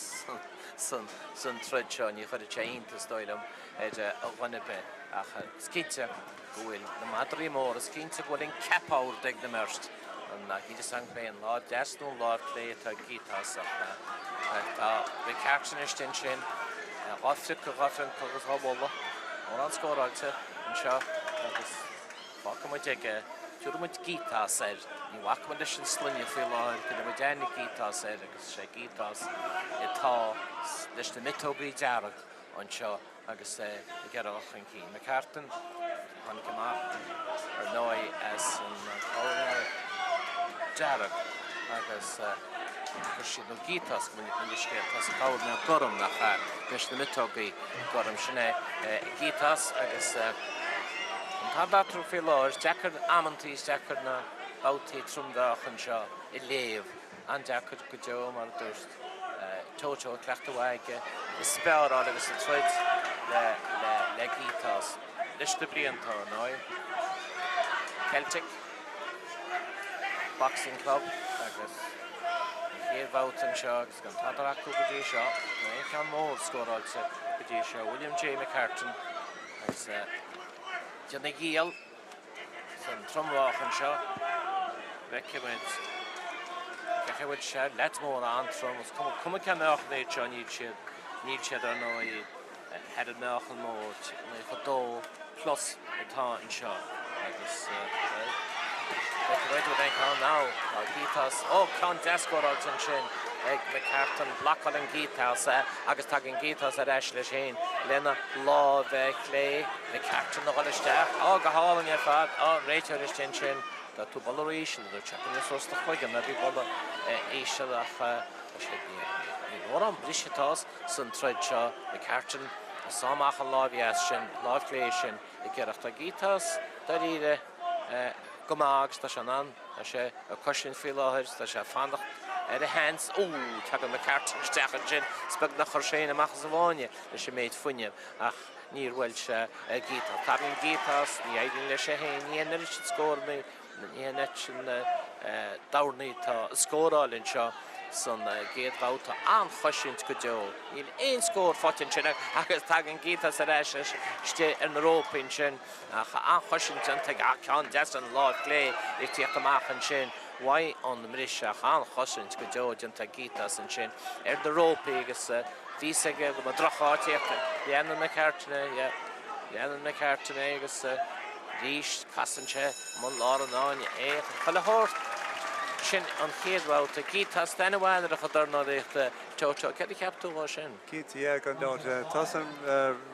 san troid seo, ní chuirfeadh sé iontas, dóigh liom, ar dhuine ar bith ach is cinnte go bhfuil na madraí móra, is cinnte go bhfuil an ceap ard ag na mbeirt. Níl fhios agam cé an láimh deas nó an láimh clé atá ag Gytis ach tá McCartan istigh ansin, dhá phriocadh, dhá phrioncadh agus dhá bhualadh. Mórán scóráilte anseo agus fágfaidh muid aige, tabharfaidh muid Gytis air. Ní bhacfaidh muid leis an sloinne faoi láthair, cuirfidh muid aithne Gytis air agus is é Gytis atá leis na miotógaí dearg anseo. agus é ag iarraidh dul chun cinn. McCartan, tháinig amach ar ndóigh as an gcoirnéal dearg agus chuir siad, nó Gytis mo leithscéal, tá sa choirnéal gorm nach ea, leis na miotógaí gorm, sin é Gytis agus an t-am eatarthu faoi láthair, is deacair amantaí, is deacair na babhtaí trommeáchan seo a léamh. An-deacair go deo, mar a dúirt Toto, cleachtadh mhaith aige i speáráil agus sa troid le Gytis leis na blianta, ar ndóigh. Celtic Boxing Club agus an chéad bhabhta anseo agus gan tada acu go dtí seo, nó aon cheann mór scóráilte go dtí seo. William J McCartan agus déanamh a dhícheall. San trommeáchan seo, feicfimid cén chaoi a bhfuil sé, leaids móra an-trom, is cuma cén meáchan iad seo, níl siad, níl siad ar ndóigh thar an meáchan mór, 92 plus atá anseo agus, bhuel, feicfimid an bhfuil aon cheann ann, tá Gytis, ó, ceann deas scóráilte ansin ag McCartan, blocálann Gytis é agus tagann Gytis ar ais leis féin lena lámh chlé. McCartan a dhul isteach. Á, go hálainn ar fad. Á, an réiteoir istigh ansin. Tá tú boladh íseal, a dúirt sé. Coinnigh suas do chloigeann, ná bí boladh íseal ach tá siad, ní mórán briseadh atá san troid seo. McCartan ag sá amach an láimh dheas sin, láimh chlé sin ag iarracht. Tá Gytis dáiríre go maith agus tá sé in ann, tá sé ag cosaint faoi láthair, tá sé ag fanacht ar a sheans. Ó, tagann McCartan isteach ansin, is beag nár chuir sé féin amach as an bhfáinne leis an méid fuinnimh ach níor bhuail sé Gytis. Tagann Gytis, ní éiríonn leis é féin, ní an oiread sin scóranna, ní an oiread sin dornaí atá ag scóráil anseo san gcéad bhabhta. An-chosaint go deo. Níl aon scór faighte ansin agus tagann Gytis ar ais istigh ar na rópaí ansin ach an-chosaint déanta ag ceann deas an láimh chlé ag tíocht amach ansin uaidh an mbriseadh ach an-chosaint go deo déanta ag Gytis ansin ar na rópaí agus Bhí fhios aige go mba drocháit é ach leanann McCartan é, yeah, leanann McCartan é agus arís casann sé i mbun lár an fháinne é chun chuile shórt. Sin an chéad bhabhta. Gytis, d'aithne mhaith ar a chuid dornálaíochta, Toto, céard a cheap tú dhó sin? Cinnte, yeah, gan dabht. Tá 's a'm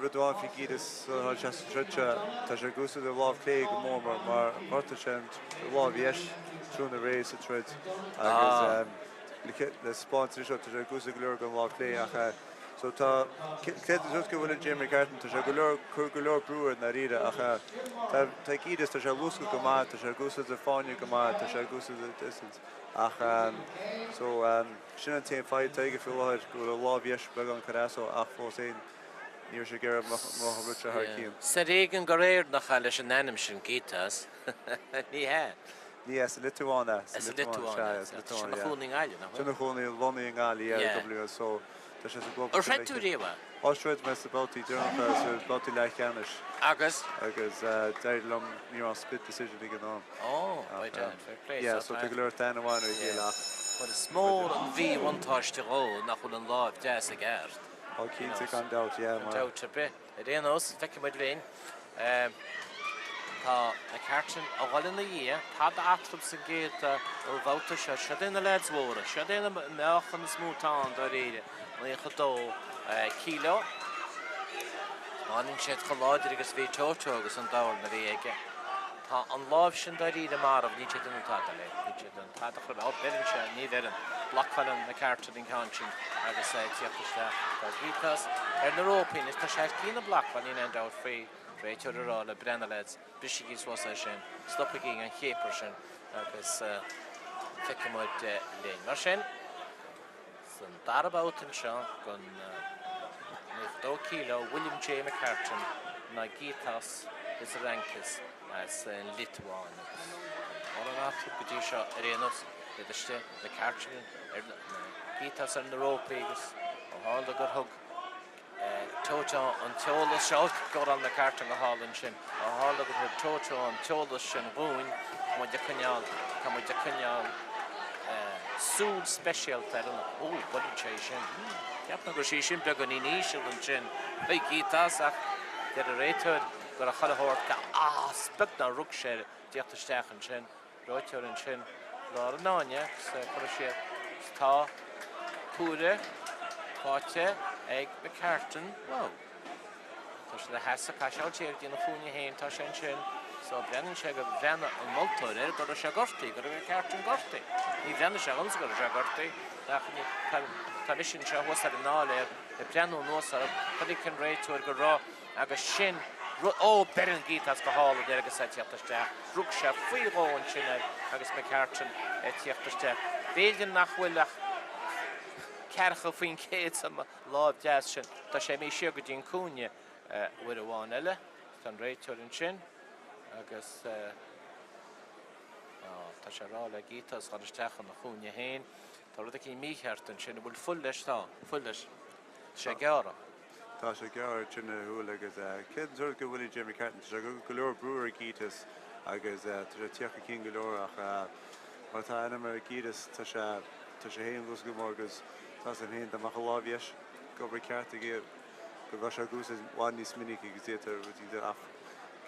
rud amháin faoi Gytis, tá sé sa troid seo, tá sé ag úsáid a lámh chlé go mór mar mar ghortaigh sé an lámh dheis tráthnóna aréir sa troid agus le spáint anseo, tá sé ag úsáid go leor den lámh chlé ach so tá creidim go bhfuil an Jamie McCartan, tá sé go leor, cur go leor brú air i ndáiríre ach tá tá Gytis, tá sé ag luascadh go maith, tá sé ag úsáid a fáinne go maith, tá sé ag úsáid a distance ach so sin an t-aon fadhb atá aige faoi láthair go bhfuil a lámh dheis beagán curtha as dó ach fós féin. Ní raibh sé ag iarraidh go mbeadh an rud seo thar cionn. Is ar éigean gur Éireannach é leis an ainm sin, Gytis. Ní hea. Ní hea, sa Liotuáin é. Sa Liotuáin é. Sa Liotuáin, Tá sé ina chónaí i nGaillimh, nach bhfuil? Tá sé ina chónaí, lonnaithe i nGaillimh, yeah, i WSO. Tá sé sa gclub Ar throid tú riamh é? Ó, throid mé sna babhtaí deireanacha, sna babhtaí leathcheannais. Agus? Agus d'éirigh liom, ní raibh split decision ag an am. Ó, right, fair play. Yeah, so tá go leor aithne mhaith ar a chéile ach. Bhuel, is mór an mhíbhuntáiste dhó nach bhfuil an lámh deas ag Art. Ó, cinnte, gan dabht, yeah. Gan dabht ar bith. Ar aon nós, feicfidh muid linn. Tá McCartan a dhul ina dhiaidh, tada eatarthu sa gcéad bhabhta seo. Siod é na leaids mhóra, siod é na meáchan is mó atá ann dáiríre, 92 kilo. Taispeánann siad chomh láidir agus a bhí Toto agus an dorn a bhí aige. Tá an lámh sin dáiríre marbh, níl sé ag déanamh tada léi, níl sé ag déanamh tada chor ar bith. Ó, beireann sé, ní bheireann. Blocálann McCartan an ceann sin agus é ag tíocht isteach. Tá Gytis ar na rópaí anois, tá sé thar cionn ag blocáil, níl aon dabht faoi. Réiteoir ag rá le breathnaigh lads, brisigí suas é sin, stopaigí an chéapar sin agus feicfidh muid linn. Mar sin. San dara babhta anseo den 92 kilo, William J. McCartan in aghaidh Gytis Lizarankis as an Liotuáin agus mórán eatarthu go dtí seo ar aon nós, iad istigh, McCartan ar na, Gytis ar na rópaí agus ó tharla gur thug Toto an t-eolas seo, scóráil McCartan go hálainn sin. Ó tharla gur thug Toto an t-eolas sin dhúinn, tá muid ag coinneáil, tá muid ag coinneáil súil speisialta ar an, ó, buaileann sé sin. Cheap mé go raibh sí sin beagáinín íseal ansin chuig Gytis ach deir an réiteoir go raibh chuile shórt, ah, is beag nár rug sé air, tíocht isteach ansin. Réiteoir ansin lár an fháinne agus cuireadh siar is tá cuaire faighte ag McCartan. Wow! Tá sé ina sheasamh, caithfidh sé dul siar go dtí an chúinne féin, tá sé ansin so breathnaíonn sé gur bhreathnaigh an moltóir air go raibh sé gortaithe, go raibh McCartan gortaithe. Ní bhreathnaigh sé dhomsa go raibh sé gortaithe ach tá mise anseo thuas ar an áiléar ag breathnú anuas orthu, chonaic an réiteoir go raibh Agus sin rud, ó, beireann Gytis go hálainn air agus é ag tíocht isteach. Rug sé faoi dhó ansin air agus McCartan ag tíocht isteach. B'fhéidir nach bhfuil ach 40% sa lámh deas sin. Tá sé imithe siar go dtí an cúinne uair amháin eile. Tá an réiteoir ansin agus tá sé ag rá le Gytis dhul isteach ina chúinne féin. Tá rud eicínt mícheart ansin. An bhfuil fuil leis? Tá fuil leis. Tá sé ag gearradh. Tá sé ag gearradh trína shúil agus cén sórt go bhfuil Jamie Carton, tá sé go leor brú ar Gytis agus tá sé ag tíocht chun cinn go leor ach mar tá ainm ar Gytis tá sé tá sé féin luas go mór agus tá san féin dá mbeadh a lámh dheis ag obair ceart aige go bheadh sé ag úsáid i bhfad níos minicí agus d'fhéadfadh rudaí de ach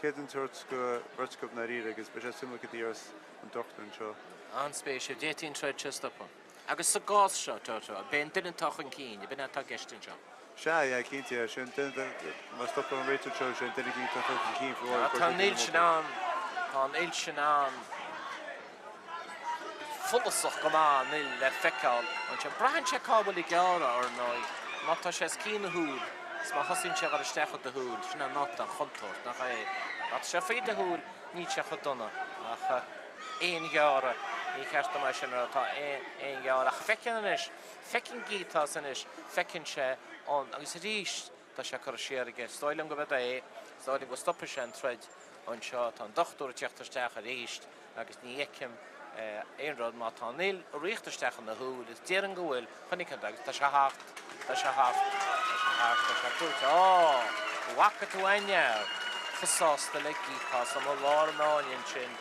cén an tsórt go bheirt acu ndáiríre agus beidh sé suimiúil cad a dhéarfas an dochtúir anseo. An-spéisiúil. D'fhéadfaí an troid seo a stopadh. Agus sa gcás seo, Toto, ab é an duine atá chun cinn, ab in é atá i gceist anseo? Sea, yeah, cinnte, yeah, sé an duine de, má stopann an réiteoir seo, sé an duine eicínt atá chun cinn faoi láthair. Tá an fhuil sin ann, tá an fhuil sin ann, follasach go maith an fhuil le feiceáil ansin. Braitheann sé cá bhfuil ag gearradh, ar ndóigh. Má tá sé os cionn na shúil, is má thosaíonn sé a dhul isteach i do shúil, sin an áit an chontúirt, nach é? Má tá sé faoi do shúil, níl sé chomh dona, ach aon ghearradh, ní cheart dom é sin a rá, tá aon ghearradh. Ach feiceann anois, feiceann Gytis anois, feiceann sé an, agus arís tá sé curtha siar aige, is dóigh liom go b'ead é, is dóigh liom go stopfaidh sé an troid anseo, tá an dochtúir ag teacht isteach arís agus ní fheicim aon rud, má tá an fhuil ag riocht isteach ina shúil, is déarfainn go bhfuil, chonaic an agus tá sé thart, tá sé thart, tá sé thart, tá sé crúite, á! Bhfaca tú aon fhear chomh sásta le Gytis amuigh lár an fháinne ansin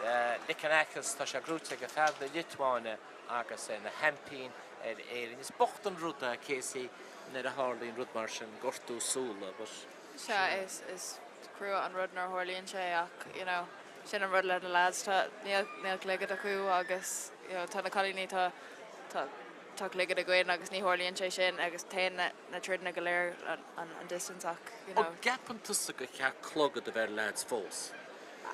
le Licanakis, tá sé gnóite ag fear na Liotuáine agus é ina sheaimpín ar Éirinn. Is bocht an rud é, Casey, nuair a tharlaíonn rud mar sin, gortú súla, but. Sea, is, is crua an rud nuair a tharlaíonn sé ach, you know, sin an rud le na lads, tá, níl, níl cloigead acu agus, you know, tá na cailíní, tá, tá, tá cloigead againn agus ní tharlaíonn sé sin agus téann na, na troideanna go léir an, an, an distance ach, you know. An gceapann tusa gur cheart clogad a bheith ar lads fós?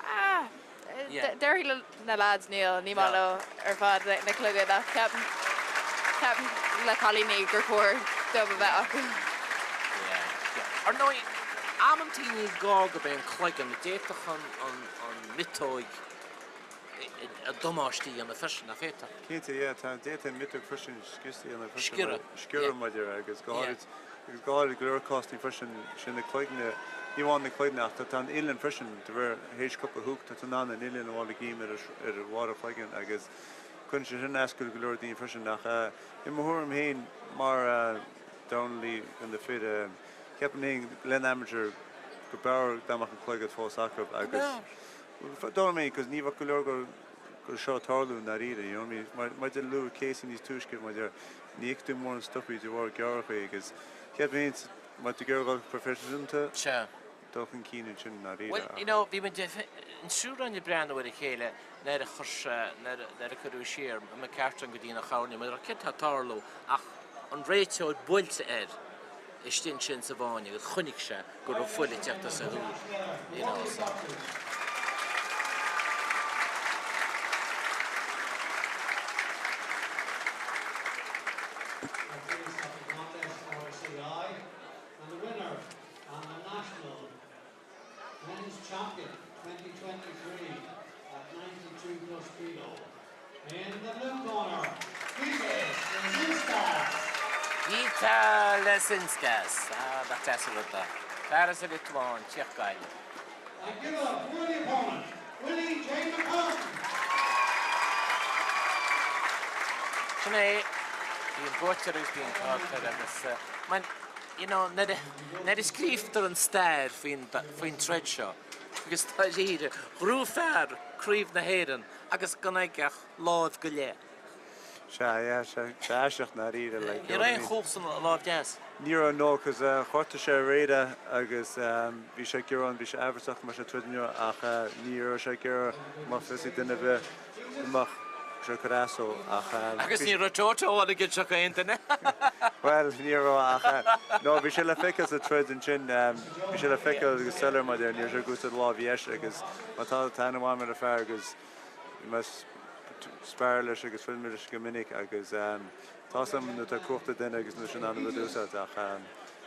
Ah! Déarfaidh na lads níl, ní maith leo ar fad na clogaid ach ceapaim, ceapaim le cailíní gur chóir dóibh a bheith acu. Ar ndóigh, amantaí ní gá gurb é an cloigeann, d'fhéadfadh an, an, an miotóig damáiste a dhéanamh freisin, nach bhféadfadh? Cinnte, yeah, tá, d'fhéadfadh an miotóg freisin scrios a dhéanamh freisin. Sciorradh. Sciorradh, maidir agus go háirid. Agus go háirid go leor cásanna freisin, sé na cloigne, ní amháin na cloigne ach tá an uillinn freisin, de réir théis cúpla hook, tá tú in ann an uillinn a fháil ag aim ar ar bharr an chloiginn agus cuireann sé sin as go leor daoine freisin. Ach i mo thuairim féin, mar dornálaí do na fir, ceapaim féin le amateur go mb'fhearr dá mbeadh an cloigead fós acu agus don't mean cos ní bheadh go leor go seo tarlú i ndáiríre, you know what I mean? Mar mar a luaigh Casey níos túisce maidir ní fheiceann tú mórán stopaí de bharr gearrthacha agus ceapaim féin má tá tú ag iarraidh dul proifisiúnta Sea. dul chun cinn ansin i ndáiríre Bhuel, you know, bhí muid an triúr againn ag breathnú ar a chéile nuair a chuir sé, nuair a cuireadh siar McCartan go dtí an choirnéal, mar céard tá ag tarlú ach an réiteoir buailte air istigh ansin sa bhfáinne agus chonaic sé go raibh fuil ag teacht as a shúil, you know, so. Gytis Lesinskas, ah, nach deas an rud é. Fear as an Liotuáin, tíocht Gaillimh. Sin é, bíonn buaiteoir agus bíonn caillteoir agus, man, you know, nuair a, nuair a scríobhtar an stair faoin, faoin troid seo, agus dáiríre, ghnóthaigh fear Craobh na hÉireann agus gan aige ach láimh go leith. Sea, yeah, sea, sea, aisteach ndáiríre, like, Ní raibh aon chumhacht san láimh deas. Ní raibh, no, cos ghortaigh sé aréir agus bhí sé ag iarraidh, bhí sé amhrasach go mbeadh sé ag troid inniu ach ní raibh sé ag iarraidh go mbeadh fios ag duine ar bith go mbeadh sé ag cur as dó ach Agus ní raibh Toto ann ag inseacht aon duine. Bhuel, ní raibh ach no, bhí sé le feiceáil sa troid ansin, bhí sé le feiceáil go soiléir maidir, ní raibh sé ag úsáid lámh dheis agus má tá tá aithne mhaith ar an fear agus bhí mé spar leis agus throid mé leis go minic agus tá 's agam nuair atá cumhacht ag duine agus nuair sin an rud úsáid ach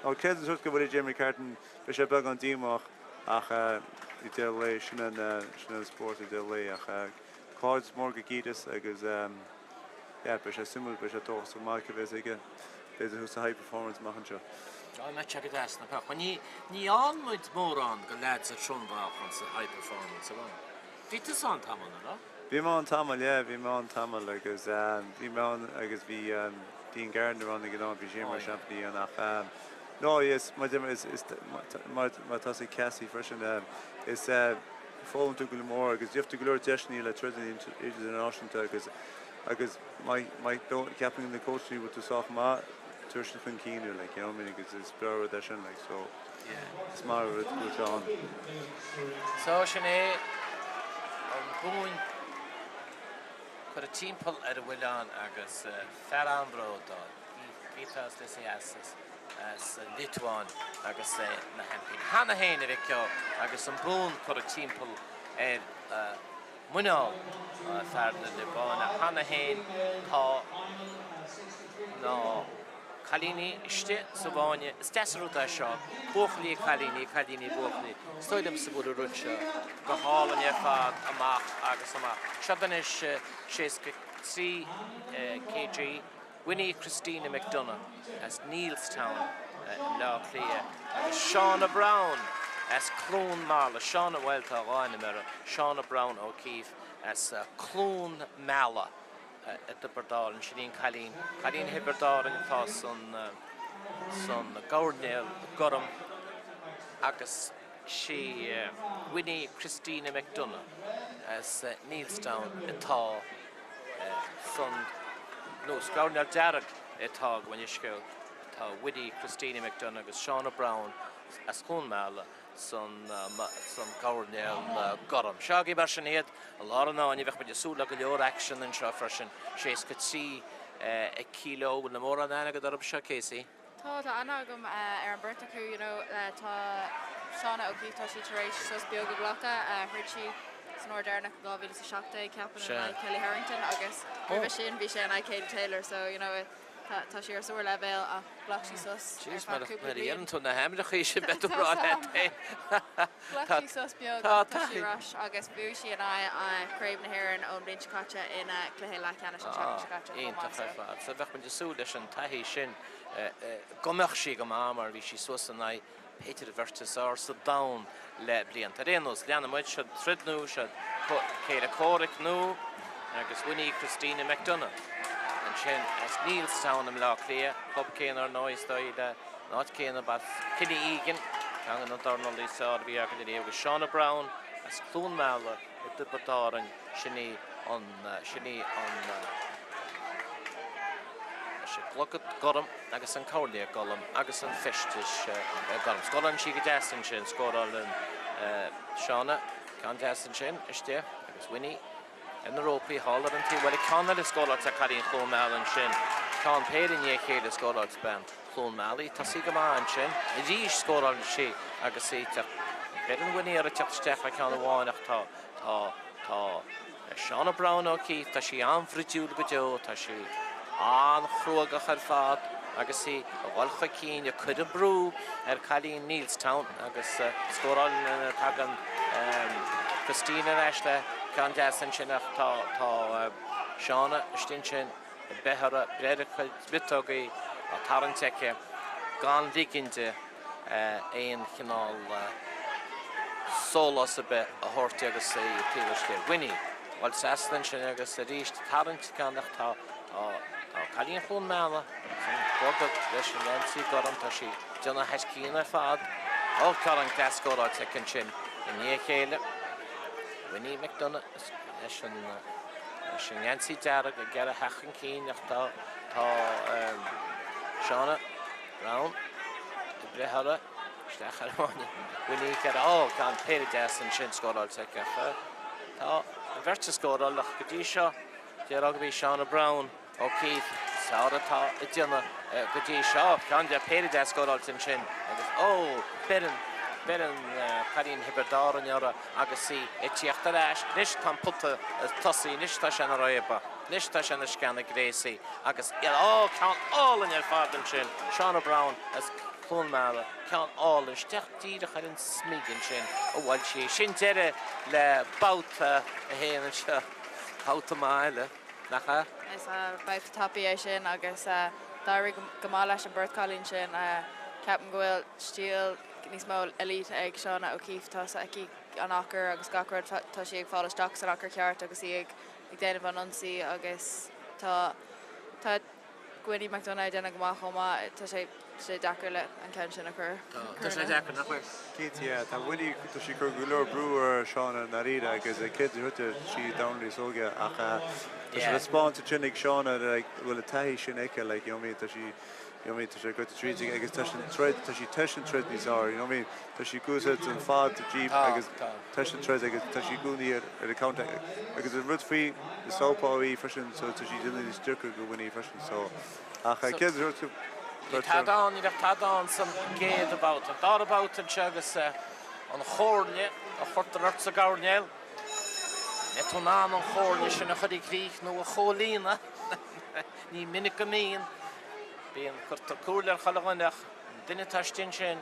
ó creidim sort go bhfuil Jay McCartan beidh sé beagán díomách ach i deireadh lae sin an sin an spórt i deireadh lae ach Cairdeas mór go Gytis agus yeah beidh sé suimiúil, beidh sé dóchasach maith cé bheas aige, b'fhéidir thuas sa high performance amach anseo. Á mbeadh sé go deas nach mbeadh? Ní ní fhaigheann muid mórán de leaids ar Trombalcán sa high performance an bhfuil? Bhí tusa ann tamall, an raibh? Bhí mé ann tamall, yeah, bhí mé ann tamall agus bhí mé ann agus bhí Dean Gardiner ann ag an am, bhí sé mar seaimpíní ann ach no is mar is is mar mar tá sé Cassie freisin is Foghlaim tú go leor agus gheobhaidh tú go leor deiseanna le troid idirnáisiúnta agus agus má má cheapann na coaches go bhfuil tú sách maith tabharfaidh siad chun cinn thú like you know what I mean agus is breá rud é sin like so is maith rud go bhfuil sé ann. So sin é an bonn curtha timpeall ar a mhuileann agus fear an-bhród dó. Gytis Lesinskas. as an Liotuáin agus é ina sheaimpín cheana féin, a mhic ó, agus an bonn curtha timpeall ar mhuineál fear na Liotuáine cheana féin. Tá na cailíní istigh sa bhfáinne. Is deas an rud é seo, buachaillí cailíní, cailíní buachaillí. Is dóigh liomsa go bhfuil an rud seo go hálainn ar fad amach agus amach. Seo anois 63 kg. Winnie Christina McDonagh as Neilstown i mBleá Cliath agus Shauna Browne as Cluain Meala, Shauna, bhuel tá a dhá ainm uirthi, Shauna Browne O'Keeffe as Cluain Meala i dTiobraid Árann. Sin í an cailín, cailín Thiobraid Árann atá san, san gcoirnéal gorm agus sí Winnie Christina McDonagh as Neilstown atá san nó sa gcoirnéal dearg atá gabh mo leithscéal tá Winnie Christina McDonagh agus Shauna Browne as Cluain Meala san san gcoirnéal gorm. Seo agaibh mar sin iad i lár an fháinne. Bheadh muid ag súil le go leor aicsean anseo freisin. 63 kilo. Bhfuil na mórán aithne agat orthu seo, Casey? Tá, tá aithne agam ar an beirt acu, you know, tá Shauna O'Keeffe, tá sí tar éis sos beag a ghlacadh, throid sí san uair deireanach i 2017, ceapaim, in aghaidh Kellie Harrington agus roimhe sin bhí sé in aghaidh Katie Taylor so, you know,. Tá sí ar sárleibhéal ach ghlac sí sos ar feadh cúpla bliain. Nuair a dhéanann tú na haimreachaí sin beidh tú ag rá leat féin. Ghlac sí sos beag ach tá sí ar ais agus bhuaigh sí in aghaidh Craobh na hÉireann ón bhliain seo caite ina cluiche leathcheannais an tseachtain seo caite chomh maith. Iontach ar fad. So bheadh muid ag súil leis an taithí sin go mbeadh sí go maith mar bhí sí suas in aghaidh b'fhéidir an bheirt is fearr sa domhan le blianta. Ar aon nós, leanfaidh muid, seo troid nua, seo céile comhraic nua agus Winnie Christina McDonagh ansin as Neilstown i mBleá Cliath, club céanna ar ndóigh is dóigh le an áit céanna ab as Kenny Egan, ceann de na dornálaí is fearr a bhí againn ariamh agus Shauna Browne as Cluain Meala i dTiobraid Árann, sin í an, sin í an. Leis an gclogad gorm agus an coirléar gorm agus an feisteas gorm. Scórálann sí go deas ansin. Scórálann Shauna ceann deas ansin istigh agus Winnie ar na rópaí thall ar an taobh eile. Ceann eile scóráilte ag cailín Chluain Meala ansin. Ceann péire i ndiaidh a chéile scóráilte bean Chluain Meala. Tosaí go maith ansin. Arís scórálann sí agus í teacht. Beireann Winnie uirthi teacht isteach le ceann amháin ach tá, tá, tá. Shauna Browne O'Keeffe, tá sí an-bhruidiúil go deo, tá sí an-chruógach ar fad agus í ag dul chun cinn, ag cur an brú ar cailín Neilstown agus scórálann, tagann Christina ar ais le ceann deas ansin ach tá Shauna istigh ansin ag breith uirthi, breith ar a cuid miotógaí á tarraingt aici gan ligean di. aon chineál sólás ar bith a thabhairt di agus í taobh istigh. Winnie, bhuel trasna ansin agus arís tarraingt ceann ach tá tá tá cailín Chluain Meala san clogad leis an ngeansaí gorm tá sí ag déanamh thar cionn ar fad. Ó ceann deas scóráilte aici ansin i ndiaidh a chéile. Winnie McDonagh leis an leis an ngeansaí dearg ag iarraidh theacht chun cinn ach tá tá Shauna Browne ag breith uirthi, isteach ar Winnie ag iarraidh, ó, ceann péire deas ansin scóráilte aici ach tá an bheirt ag scóráil ach go dtí seo déarfá gurb í Shauna Browne O'Keeffe is fearr atá ag déanamh go dtí seo. Ceann de péire deas scóráilte ansin agus ó, beireann, beireann cailín Thiobraid Árann uirthi agus í ag tíocht ar ais. Anois tá an pota ag tosaí, anois tá sé ina réabadh. Anois tá sé ina sceana gréasaí agus iad, ó, ceann álainn ar fad ansin, Shauna Browne as Cluain Meala, ceann álainn, isteach díreach ar an smig ansin a bhuail sí. Sin deireadh le babhta a haon anseo, babhta maith eile, nach ea? Is babhta tapaidh é sin agus d'éirigh go maith leis an beirt cailín sin. Ceapaim go bhfuil stíl níos mó elite ag Shauna O'Keeffe, tá aici an achar agus gach rud, tá sí ag fáil isteach san achar ceart agus í ag ag déanamh an ionsaí agus tá tá Winnie McDonagh ag déanamh go maith chomh maith. Tá sé sé deacair le an ceann sin a chur. Tá sé deacair, nach bhfuil? Cinnte, yeah. Tá Winnie, tá sí ag cur go leor brú ar Shauna i ndáiríre agus cinnte tá sí dornálaí níos óige ach tá sé le taispeáint ansin ag Shauna like bhfuil an taithí sin aici like you know what I mean tá sí you know what I mean tá sé goite tríd agus tá sin troid tá sí tar éis an troid níos fearr you know what I mean tá sí ag úsáid an fad jab agus Tá sí ag troid agus tá sí i gcónaí ar an counter agus an rud faoi is southpaw í freisin so tá sí ag déanamh níos deacra do Winnie freisin so ach céad rud go Ní tada ann, ní bheadh tada ann san gcéad bhabhta. An dara babhta anseo agus an chomhairle a chuirtear ort sa gcoirnéal. Mbeidh tú in ann an chomhairle sin a chur i gcrích nó a chomhlíonadh? Ní minic go mbíonn. Bíonn, cuirtear comhairle ar chuile dhuine ach An duine atá istigh ansin,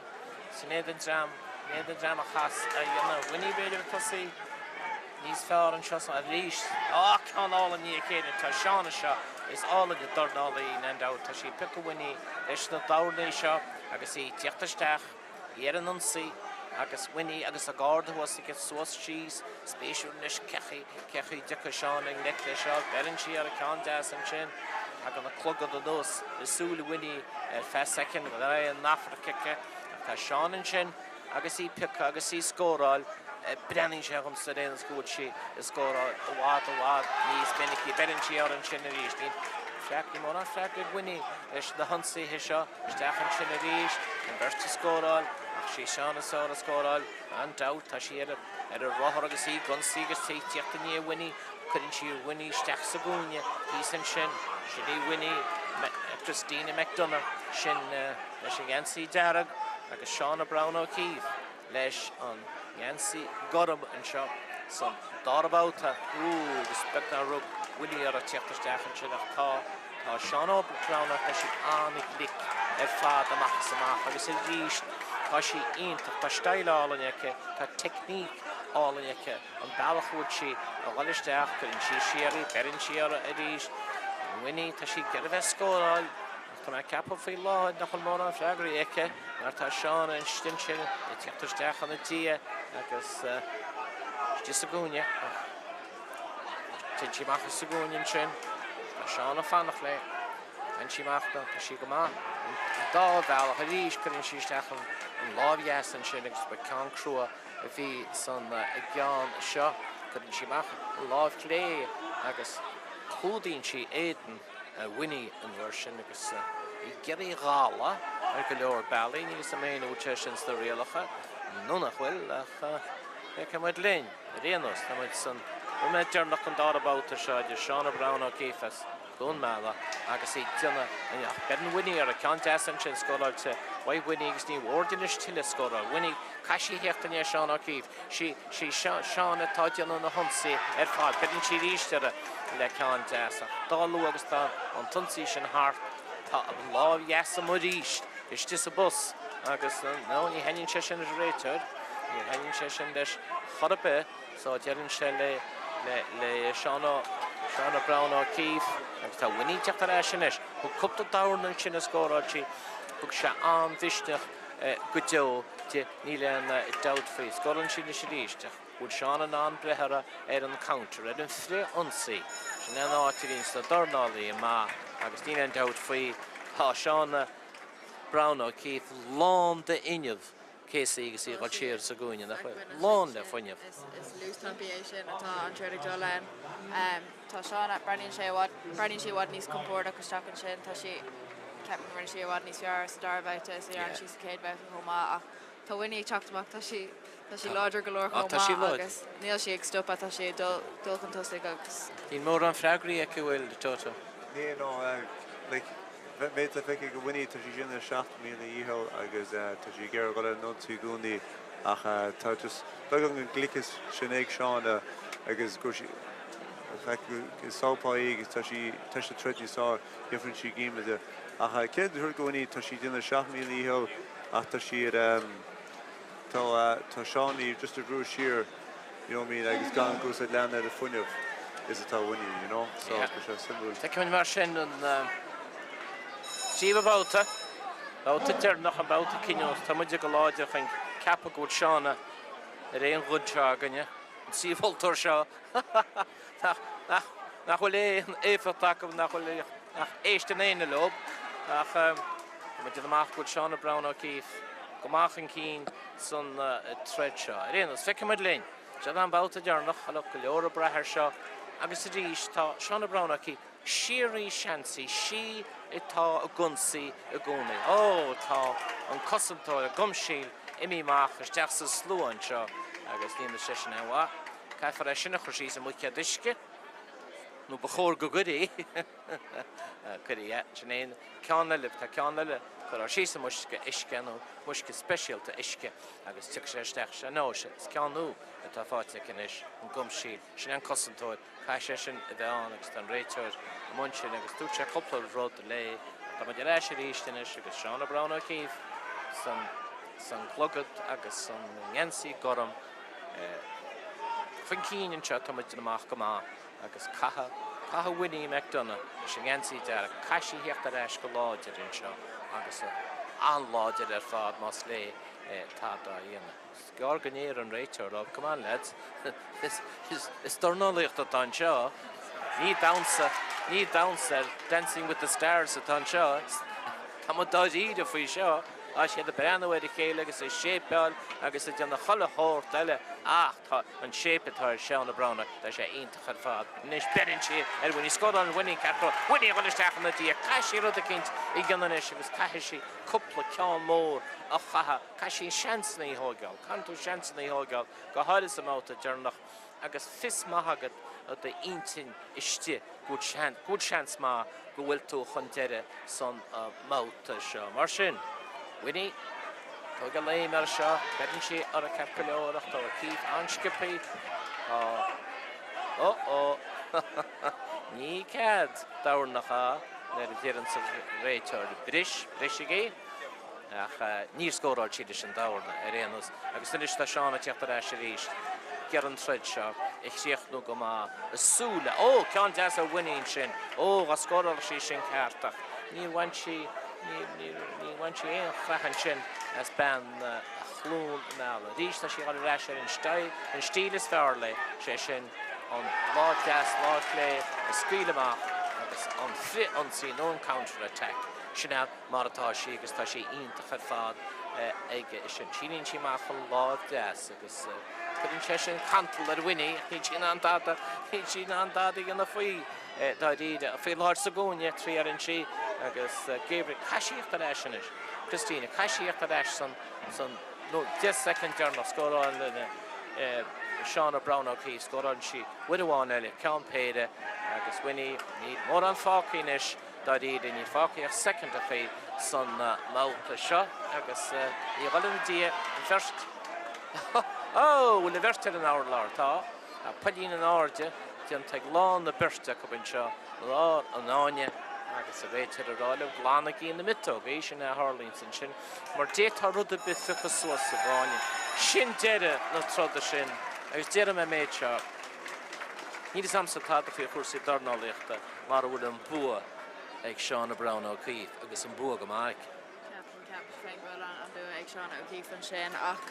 sin iad an dream, sin iad an dream a chas a dhéanamh. Winnie b'fhéidir ag tosaí níos fearr anseo san arís. Á, ceann álainn i ndiaidh a chéile. Tá Shauna seo, is álainn an dornálaí í gan dabht. Tá sí ag piocadh Winnie leis na dornaí seo agus í ag tíocht isteach, í ar an ionsaí agus Winnie agus a garda thuas aici, suas síos. Spéisiúil anois cé chaoi, cé chaoi a dtiocfaidh Shauna i ngleic leis seo. Beireann sí uirthi ceann deas ansin. Tagann na clogad anuas i súile Winnie ar feadh soicind, go raibh an Afraic aici. Ach tá Shauna ansin agus í ag piocadh agus í ag scóráil. Breathnaíonn sé dhomsa ar aon nós go bhfuil sí ag scóráil i bhfad, i bhfad níos minicí. Beireann sí uirthi ansin arís. Níl freagra, níl mórán freagra ag Winnie leis na hionsaithe seo. Isteach ansin arís, an bheirt ag scóráil, ach sí Shauna is fearr ag scóráil. Gan dabht, tá sí ar an rothar agus í ag ionsaí agus í ag tíocht i ndiaidh Winnie. Cuireann sí Winnie isteach sa gcúinne thíos ansin. Sin í Winnie, Christina McDonagh, sin leis an ngeansaí dearg agus Shauna Browne O'Keeffe leis an ngeansaí gorm anseo san dara babhta. Ooh, agus beag nár rug Winnie uirthi tíocht isteach ansin ach tá, tá. Tá Shauna Breathnach, tá sí an-ghlic ar fad amach is amach agus arís tá sí iontach, tá style álainn aici, tá teicníc álainn aici, an bealach a bhfuil sí a dhul isteach, cuireann sí siar í, beireann sí uirthi arís. Winnie, tá sí ag iarraidh bheith ag scóráil ach tá mé ag ceapadh faoi láthair nach bhfuil mórán freagraí aici mar tá Shauna ansin ag teacht isteach ina diaidh agus istigh sa gcúinne ach Téann sí amach as an gcúinne ansin. Tá Shauna ag fanacht léi. Téann sí amach, tá sí go maith an dá bhealach arís. Cuireann sí isteach an lámh dheas ansin agus ba ceann crua a bhí san gceann seo. Cuireann sí amach an lámh chlé agus clúdaíonn sí éadan Winnie an uair sin agus ag iarraidh a dhalladh ar go leor bealaí. Níl 'fhios a'm féin an bhfuil sé sin sna rialacha nó nach bhfuil ach feicfidh muid linn. Ar aon nós, tá muid san nóiméad deireanach den dara babhta seo idir Shauna Browne O'Keeffe as Cluain Meala agus í ag déanamh ach beireann Winnie uirthi, ceann deas ansin scóráilte uaidh Winnie agus ní mhór di anois tuilleadh scóráil. Winnie, caithfidh sí theacht i ndiaidh Shauna O'Keeffe. Sí, sí Shauna atá ag déanamh na hionsaí ar fad. Beireann sí arís uirthi le ceann deas ach dá luath agus tá an t-ionsaí sin thart, tá an lámh dheas amuigh arís istigh sa bpus agus no, ní thaitníonn sé sin leis an réiteoir, ní thaitníonn sé sin leis chor ar bith so deireann sé le le le Shauna Shauna Browne O'Keeffe agus tá Winnie ag teacht ar ais anois. Thug cúpla dorn ansin a scóráil sí, thug sé an-mhisneach go deo di, níl aon dabht faoi. Scórálann sí anois arís ach bhfuil Shauna in ann breith uirthi ar an counter, ar an frith-ionsaí. Sin é an áit a bhíonns na dornálaí maith agus níl aon dabht faoi, tá Shauna Browne O'Keeffe lán d'fhuinneamh Casey agus í ag dul siar sa gcúinne, nach bhfuil? Lán le fuinneamh. Is luas tapaidh é sin atá an troid ag dul ann. Tá Shauna, breathnaíonn sé i bhfad, breathnaíonn sí i bhfad níos compordach isteach ansin. Tá sí, ceapaim go rinne sí i bhfad níos fearr sa dara babhta is a dhearna sí sa chéad bhabhta chomh maith ach tá Winnie ag teacht amach, tá sí, tá sí láidir go leor chomh maith agus níl sí ag stopadh, tá sí ag dul, dul chun tosaigh agus. Níl mórán freagraí aici, bhfuil, Toto? Níl, no, like, méid atá feicthe ag Winnie, tá sí ag déanamh a 7000 dhícheall agus tá sí ag iarraidh dul ar an ionsaí i gcónaí ach tá just beagán den ghliceas sin ag Shauna agus go sí is southpaw í agus tá sí tar éis troid níos fearr, gheobhaidh sí géim de. Ach cén rud go Winnie, tá sí ag déanamh a 7000 dhícheall ach tá sí ar Tá tá Shauna just ag brú siar you know what I mean agus gan ag úsáid leath an oiread fuinneamh is atá Winnie you know so tá sé suimiúil. Feicfimid mar sin an tríú babhta, babhta deireanach, an babhta cinniúnach. Tá muide go láidir chun ceapadh go bhfuil Shauna ar aon ghuth seo againne, an tríú moltóir seo. Nach, nach, nach bhfuil aon éifeacht acu, nach bhfuil, nach éisteann éinne leo. Ach tá muid ag déanamh amach go bhfuil Shauna Browne O'Keeffe go maith chun cinn san troid seo. Ar aon nós, feicfidh muid linn. Seo an babhta deireanach, tá go leor ag brath air seo. Agus arís, tá Shauna Browne O'Keeffe síoraí seansaí, sí atá ag ionsaí i gcónaí. Ó, tá an cosantóir, an gumshield, imithe amach isteach sa slua anseo agus ní dhearna sé sin aon mhaith. Caithfear é sin a chur síos i mbuicéad uisce, nó ba chóir go gcuirfí. Cuirfí, yeah. Sin é an ceann eile, tá ceann eile, cuirfeá síos i mbosca uisce nó bosca speisialta uisce agus tiocfaidh sé isteach. Sea, no, is ceann nua atá faighte aici anois, an gumshield. Sin é an cosantóir. Caithfidh sé sin a bheith ann agus tá an réiteoir amuigh ansin agus dúirt sé cúpla rud léi. Tá muid ar ais arís anois agus Shauna Browne O'Keeffe san san gclogad agus san ngeansaí gorm chun cinn anseo. Tá muid amach go maith agus caithfidh caithfidh Winnie McDonagh leis an ngeansaí dearg, caithfidh sí theacht ar ais go láidir anseo agus an-láidir ar fad más léi tada a dhéanamh. Is gearr go ndéarfaidh an réiteoir leo, Come on lads, is dornálaíocht atá anseo, ní damhsa, ní damhsa ar Dancing with the Stars atá anseo, tá muid dáiríre faoi seo, tá siad ag breathnú ar a chéile agus ag séipeáil agus ag déanamh chuile shórt eile ach tá an séip atá ar Shauna Browne, tá sé iontach ar fad. Anois beireann sí ar Winnie, scórálann Winnie ceart go leor, Winnie ag dul isteach ina diaidh, caithfidh sí rud eicínt a dhéanamh anois agus caithfidh sí cúpla ceann mór a chaitheamh. Caithfidh sí seansanna a thóigeáil. Caitheann tú seansanna a thóigeáil, go háirithe sa mbabhta deireanach, agus fios maith agat i d'intinn istigh go bhfuil seans maith go bhfuil tú chun deiridh san mbabhta seo. Mar sin, Winnie, tóigeáil léim air seo, beireann sí uirthi ceart go leor ach tá O'Keeffe an-sciobtha. Tá. Ó ó! Ní cead dorn a chaitheamh. Nuair a deireanns an réiteoir bris, brisigí. Ach níor scóráil siad leis an darna ar aon nós. Agus anois tá Shauna ag teacht ar ais arís. Ag iarraidh an troid seo a chríochnú go maith. A súile. Ó! Ceann deas ó Winnie ansin. Ó, dhá scórálfadh sí sin ceart ach níor bhain sí, níor, níor bhain sí aon chreathadh ansin as bean Chluain Meala. Arís tá sí ag dul ar ais ar an stíl, an stíl is fearr léi, sé sin an lámh deas, lámh chlé a scaoileadh amach agus an frith-ionsaí nó an counter attack. Sin é mar atá sí agus tá sí iontach ar fad aige sin. Síníonn sí amach an lámh deas agus cuireann sé sin cantal ar Winnie ach níl sí in ann dada, níl sí in ann dada a dhéanamh faoi dáiríre. Faoi láthair sa gcúinne, 3 ar an sí agus Gabriel, caithfidh sí a thíocht ar ais anois. Christina, caithfidh sí a thíocht ar ais san, san, nó 10 soicind deireanach, scórálann Shauna Browne O'Keeffe, scórálann sí uair amháin eile, ceann péire agus Winnie, níl mórán fágtha anois dáiríre, níl fágtha ach soicindeachaí san mbabhta seo agus í ag dul ina diaidh, an bheirt, ó, bhfuil an bheirt ar an urlár, tá, tá poillín in airde déanta ag lán na beirte acu anseo. Lár an fháinne agus an réiteoir ag rá leo glanaigí na miotógaí, sin é a tharlaíonns ansin, mar d'fhéadfá rud ar bith phiocadh suas sa bhfáinne. Sin deireadh na troda sin agus déarfaidh mé an méid seo, níl fhios a'msa tada faoi chúrsaí dornálaíochta mara bhfuil an bua ag Shauna Browne O'Keeffe agus an bua go maith aici. Ceapaim, ceapaim féin go bhfuil an bua ag Shauna O'Keeffe ansin ach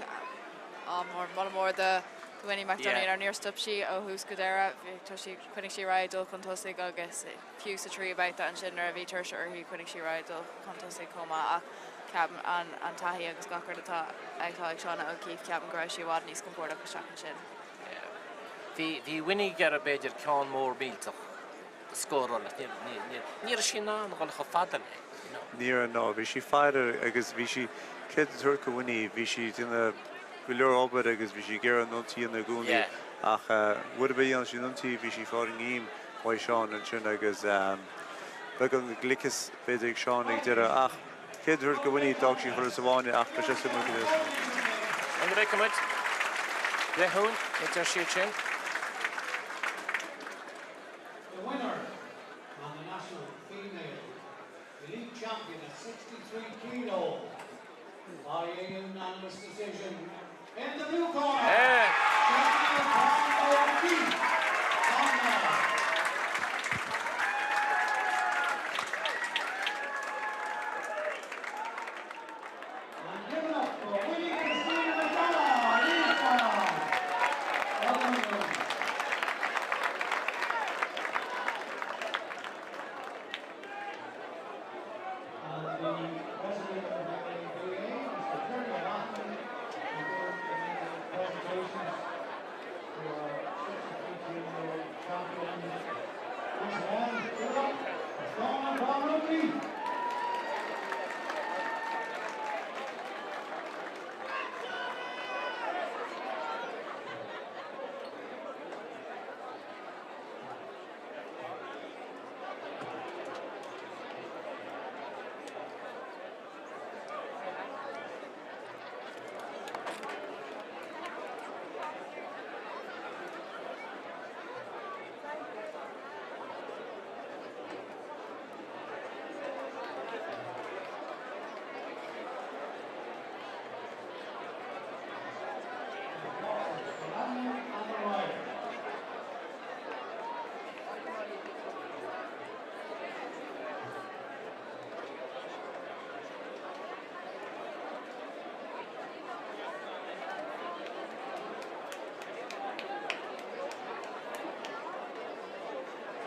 ádh mór, moladh mór do Winnie McDonagh ar níor stop sí ó thús go deireadh. Bhí, tá sí, choinnigh sí ar aghaidh dul chun tosaigh agus fiú sa tríú babhta ansin nuair a bhí tuirse uirthi choinnigh sí ar aghaidh dul chun tosaigh chomh maith ach ceapaim an, an taithí agus gach rud atá, atá ag Shauna O'Keeffe ceapaim go raibh sí i bhfad níos compordach isteach ansin. Yeah. Bhí, bhí Winnie ag iarraidh b'fhéidir ceann mór millteach a scóráil ach ní raibh sí in ann a dhul chomh fada léi, you know. Ní raibh, no. Bhí sí fada agus bhí sí, creidim a thabhairt do Winnie, bhí sí ag déanamh go leor obair agus bhí sí ag iarraidh an ionsaí a dhéanamh i gcónaí ach uair ar bith a dhéanadh sí an ionsaí bhí sí ag fáil greim uaidh Seán ansin agus beagán gliceas b'fhéidir ag Seán ag deireadh ach creidim a thabhairt do Winnie d'fhág sí chuile sa bhfáinne ach beidh sé suimiúil go deo. An bhfeicfidh muid breithiúin a deir siad sin. The winner and the national female elite champion at 63 kilo by a unanimous decision in the blue corner, Shauna Browne O'Keeffe, Clonmel. And give it up for Winnie Christina McDonagh, Leeside. Well done, girls. And the president of the IABA, Mr. Terry O'Loughlin, will go to make the presentations to our 63 kilo champion. Once again, give it up for Shauna Browne O'Keeffe. And the rider.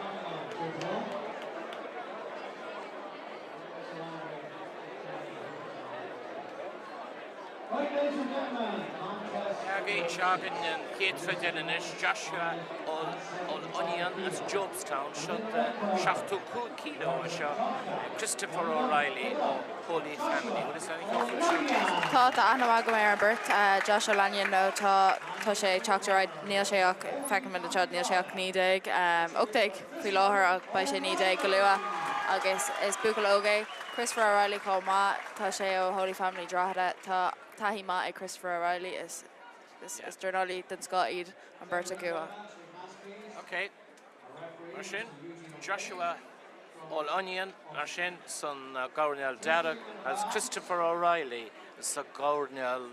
Coming on, gentlemen. Right, ladies and gentlemen, contest. Seo againn an chéad troid eile anois, Joshua O'Onion as Jobstown, seo 75 kilo é seo, Christopher O'Reilly ó Holy Family. Bhfuil fhios agat cén sin? Tá, tá aithne mhaith agam ar an beirt, Josh O'Lannion nó tá tá sé ag teacht ar aghaidh, níl sé ach, feicim anseo, níl sé ach 19, 18 faoi láthair ach beidh sé 19 go luath agus is buachaill óg é. Christopher O'Reilly chomh maith, tá sé ó Holy Family Drogheda, tá taithí maith ag Christopher O'Reilly, is is dornálaí den scoth iad an beirt acu. Ok, mar sin, Joshua. Ó Loinneáin mar sin san gcoirnéal dearg agus Christopher O'Reilly sa gcoirnéal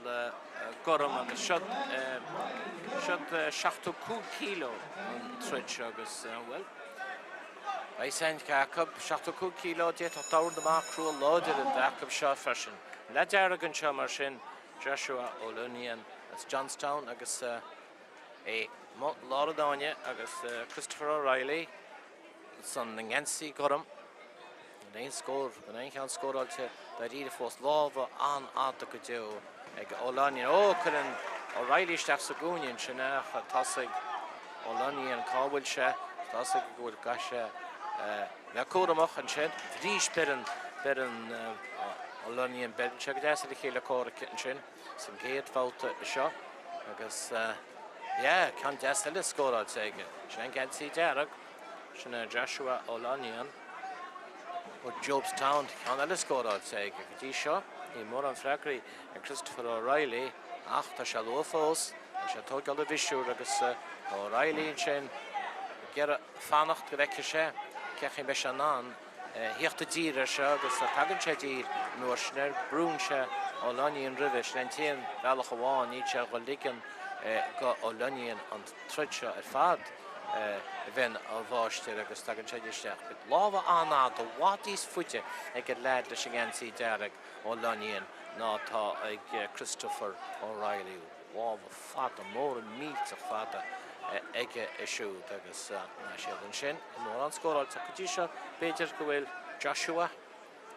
gorm agus siod 75 kilo an troid seo agus, bhuel, beidh saint acu, 75 kilo, d'fhéadfadh dorn amach crua láidir a bheith acu seo freisin. Le dearg anseo mar sin, Joshua Ó Loinneáin as Johnstown agus é lár an fháinne agus Christopher O'Reilly san ngeansaí gorm. Gan aon scór, gan aon cheann scóráilte dáiríre fós. Lámha an-fhada go deo ag Ó Loinneáin. Ó, cuireann O'Reilly isteach sa gcúinne ansin é ach tá 's ag Ó Loinneáin cá bhfuil sé. Tá 's aige go bhfuil caithfidh sé bheith cúramach ansin. Arís beireann, beireann Ó Loinneáin, beireann sé go deas ar a chéile comhraic ansin san gcéad bhabhta seo agus yeah, ceann deas eile scóráilte aige. Sin an geansaí dearg. Sin é Joshua Ó Loinneáin ó Jobstown, ceann eile scóráilte aige go dtí seo. Níl mórán freagraí ag Christopher O'Reilly ach tá sé luath fós. Tá sé ag tógáil a mhiosúr agus tá O'Reilly ansin ag iarraidh fanacht go bhfeicfidh sé cén chaoi a mbeidh sé in ann theacht i dtír air seo agus tagann sé i dtír an uair sin air. Brúnn sé Ó Loinneáin roimhe. Sin é an t-aon bhealach amháin. Níl sé ag ligean go Ó Loinneáin an troid seo ar fad a bheith ina mháistir agus tagann sé isteach. Lámha an-fhada, i bhfad níos faide ag an leaid leis an ngeansaí dearg, Ó Loinneáin, ná atá ag Christopher O'Reilly. Lámha fada, móra millteach fada aige siúd agus siad ansin i mórán scóráilte go dtí seo. B'fhéidir go bhfuil Joshua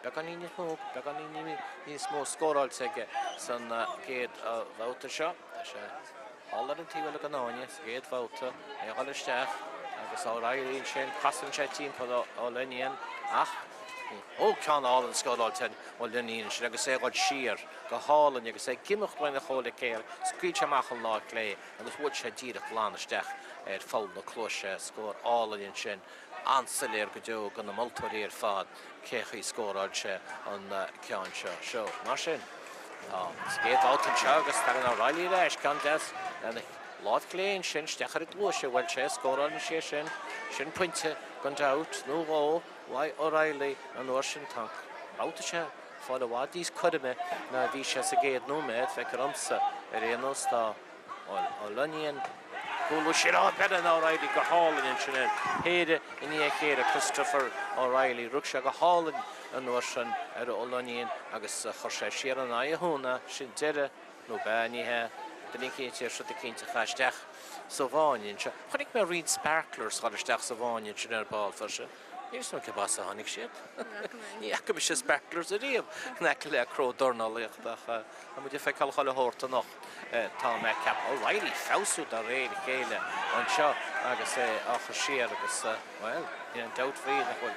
beagáinín níos mó, beagáinín níos mó scóráilte aige san gcéad bhabhta seo. Tá sé thall ar an taobh eile den fháinne sa gcéad bhabhta, é a dhul isteach agus O'Reilly ansin, casann sé timpeall Ó Loinneáin ach, ó, ceann álainn scóráilte ag Ó Loinneáin ansin agus é a dhul siar go hálainn agus é ag imeacht uaidh ina chomhghleacaí, scaoil sé amach an lámh chlé agus bhuail sé díreach glan isteach ar pholl na cluaise, scór álainn ansin. An-soiléir go deo do na moltóirí ar fad cé chaoi scóráil sé an ceann seo. Seo, mar sin, tá sa gcéad bhabhta anseo agus tagann O'Reilly ar ais, ceann deas lena lámh chlé ansin, isteach ar an gcluais a bhuail sé, scórálann sé sin, sin pointe gan dabht, nó dhó, uaidh O'Reilly an uair sin. Tá an babhta seo ag fáil i bhfad níos cothroime ná a bhí sé sa gcéad nóiméad, feictear domsa ar aon nós. Tá. Ó Loinneáin, cúlú siar ó beireann O'Reilly go hálainn ansin air, péire i ndiaidh a chéile, Christopher O'Reilly, rug sé go hálainn an uair sin ar Ó Loinneáin agus chuir sé siar in aghaidh a thóna, sin deireadh, nó b'ea, ní hea, duine eicínt ar rud eicínt a chaith isteach sa bhfáinne anseo. Chonaic mé roinnt sparklers dhul isteach sa bhfáinne ansin ar ball freisin. Níl 'fhios agam cé as a tháinig siad. Ní fhaca mise sparklers ariamh in aice le cró dornálaíochta ach tá muid ag feiceáil chuile shórt anocht tá mé ag ceapadh. O'Reilly ag feabhsú de réir a chéile anseo agus é á chur siar agus, bhuel, níl aon dabht faoi nach bhfuil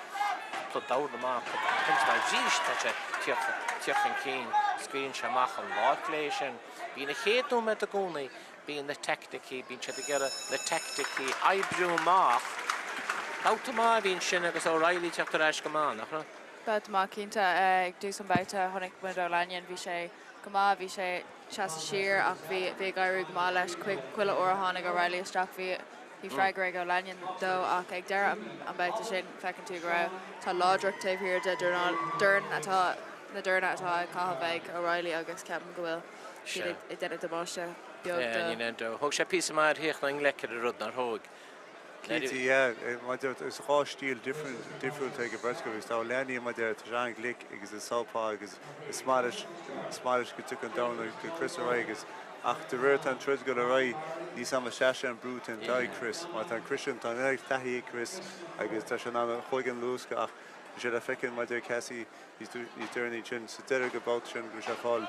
cúpla dorn amach pointe maith arís tá sé ag tíocht chun cinn, scaoileann sé amach an lámh chlé sin. Bíonn an chéad nóiméad i gcónaí Bíonn na teaicticí, bíonn siad ag iarraidh na teaicticí a oibriú amach. Babhta maith a bhí ansin agus O'Reilly ag teacht ar ais go maith, nach raibh? Babhta maith, cinnte. Ag dtús an babhta, chonaic muid Ó Loinneáin, bhí sé go maith, bhí sé ag seasamh siar ach bhí bhí ag éirí go maith leis. Chuile uair a tháinig O'Reilly isteach bhí bhí freagra ag Ó Loinneáin dó ach ag deireadh an babhta sin feiceann tú go raibh, tá láidreacht taobh thiar de dorn atá, na doirne atá á gcaitheamh ag O'Reilly agus ceapaim go bhfuil siad ag déanamh damáiste beag do. Thóg sé píosa maith ar theacht i ngleic ar an rud nár thóg. Cinnte, yeah. Mar a deir tú, is dhá stíl difriúil atá ag an bheirt acu agus tá Ó Leannaí mar a deir, tá sé an-ghlic agus is southpaw agus is maith leis, is maith leis go dtiocfaidh an dorn go Chris ar aghaidh agus ach de réir tá an troid ag dul ar aghaidh níl 'am an seas sé an brú sin d'aghaidh Chris mar tá an Chris sin, tá an oiread taithí ag Chris agus tá sé in ann a chloigeann a luascadh ach bhí sé le feiceáil mar a deir Cassie níos deireanaí ansin sa deireadh den bhabhta sin go raibh sé ag fáil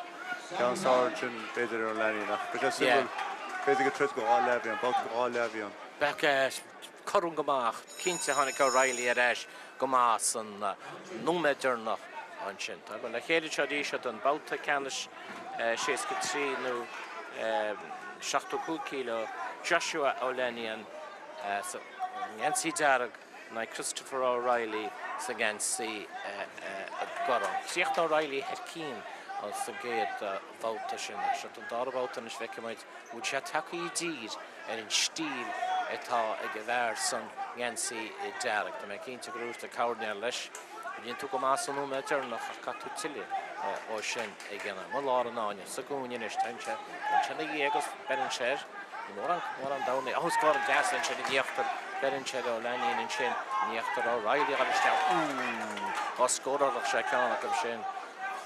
ceann is fearr ansin b'fhéidir ar Ó Leannaí ach bheadh sé suimiúil b'fhéidir go troid go dhá leath a bhí ann, babhta go dhá leath a bhí ann. Bheadh cothrom go maith ach cinnte tháinig O'Reilly ar ais go maith san nóiméad deireanach ansin. Tá le chéile anseo arís don babhta ceannais 63 nó 75 kilo Joshua Ó Leannaí sa ngeansaí dearg. in aghaidh Christopher O'Reilly sa ngeansaí gorm. Chríochnaigh O'Reilly thar cinn sa gcéad bhabhta sin. Seo don dara babhta anois feicfidh muid an bhfuil sé tagtha i dtír ar an stíl atá ag an bhfear san ngeansaí dearg. Tá mé cinnte go raibh ag cabhair leis. Rinne tú go maith sa nóiméad deireanach ach caithfidh tú tuilleadh ó sin a dhéanamh. Amuigh lár an fháinne, sa gcúinne anois, téann sé, téann sé ina dhiaidh agus beireann sé air. Ní mórán, mórán damhna. Ó, scór deas ansin in íochtar. Beireann sé ar Ó Leainín ansin in íochtar. O'Reilly a dhul isteach. Úúú! Dhá scórálfadh sé ceann acu sin.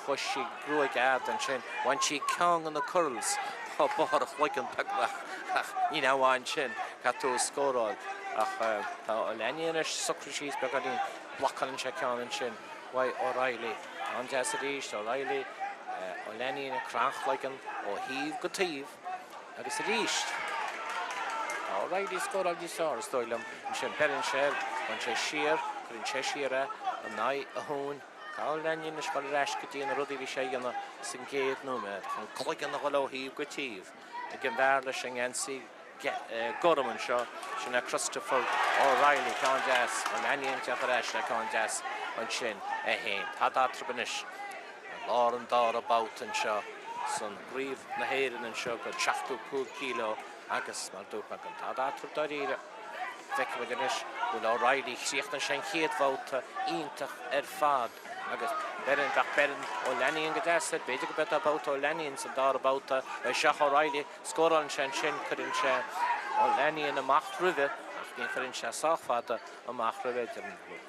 Chuaigh sí gruaig fhada ansin. Bhain sí ceann de na curls ó barr a chloigeann beagnach ach ní hamháin sin, caithfidh tú a scóráil. Ach tá Ó Leainín anois socraithe síos beagáinín. Blocálann sé ceann ansin uaidh O'Reilly. An-deas arís, O'Reilly, Ó Leainín ag cur an-chloigeann ó thaobh go taobh agus arís tá O'Reilly ag scóráil níos fearr is dóigh liom ansin. Beireann sé air, bhain sé siar, cuireann sé siar é in aghaidh a thóin. Tá Ó Leainín anois ag dul ar ais go dtí na rudaí a bhí sé a dhéanamh san gcéad nóiméad, an cloigeann a dhul ó thaobh go taobh ag an bhfear leis an ngeansaí gorm anseo, sin é Christopher O'Reilly, ceann deas, Ó Leainín ag teacht ar ais le ceann deas ansin é féin. Tada eatarthu anois i lár an dara babhta anseo san gCraobh na hÉireann anseo go 75 kg agus mar dúirt mé gan tada eatarthu dáiríre. Feicfidh muid anois bhfuil O'Reilly, chríochnaigh sé an chéad bhabhta iontach ar fad agus beireann, gach beireann Ó Leainín go deas air, b'fhéidir go mbeidh babhta Ó Leainín sa dara babhta, isteach O'Reilly. Scórálann sé ansin, cuireann sé Ó Leainín amach roimhe ach ní chuireann sé sách fada amach roimhe.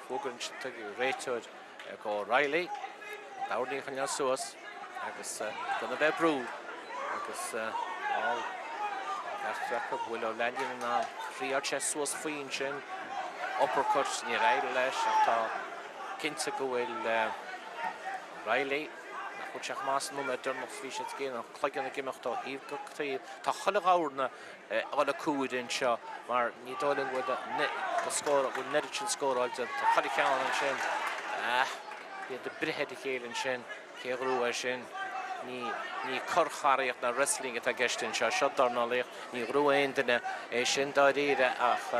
Fógraíonn an réiteoir go O'Reilly. Downey a choinneáil suas agus gan a bheith ag brú agus bhuel beirt acu bhfuil Ó Leainín in ann thriáil sé suas faoi ansin. Uppercut níor éirigh leis ach tá cinnte go bhfuil O'Reilly Nach bhfuil sé chomh maith sa nóiméad deireanach is a bhí sé ag déanamh, an cloigeann ag imeacht ó thaobh go taobh. Tá chuile dhamhna ag dul ag comhaireamh anseo mar ní dóigh liom go bhfuil go bhfuil an oiread sin scóráil déanta. Chuile cheann ansin, ah, iad ag breith ar a chéile ansin, cé a ghnóthaigh é sin? Ní, ní corrcharaíocht ná wrestling atá i gceist anseo, seo dornálaíocht, ní ghnóthaigh aon duine é sin dáiríre ach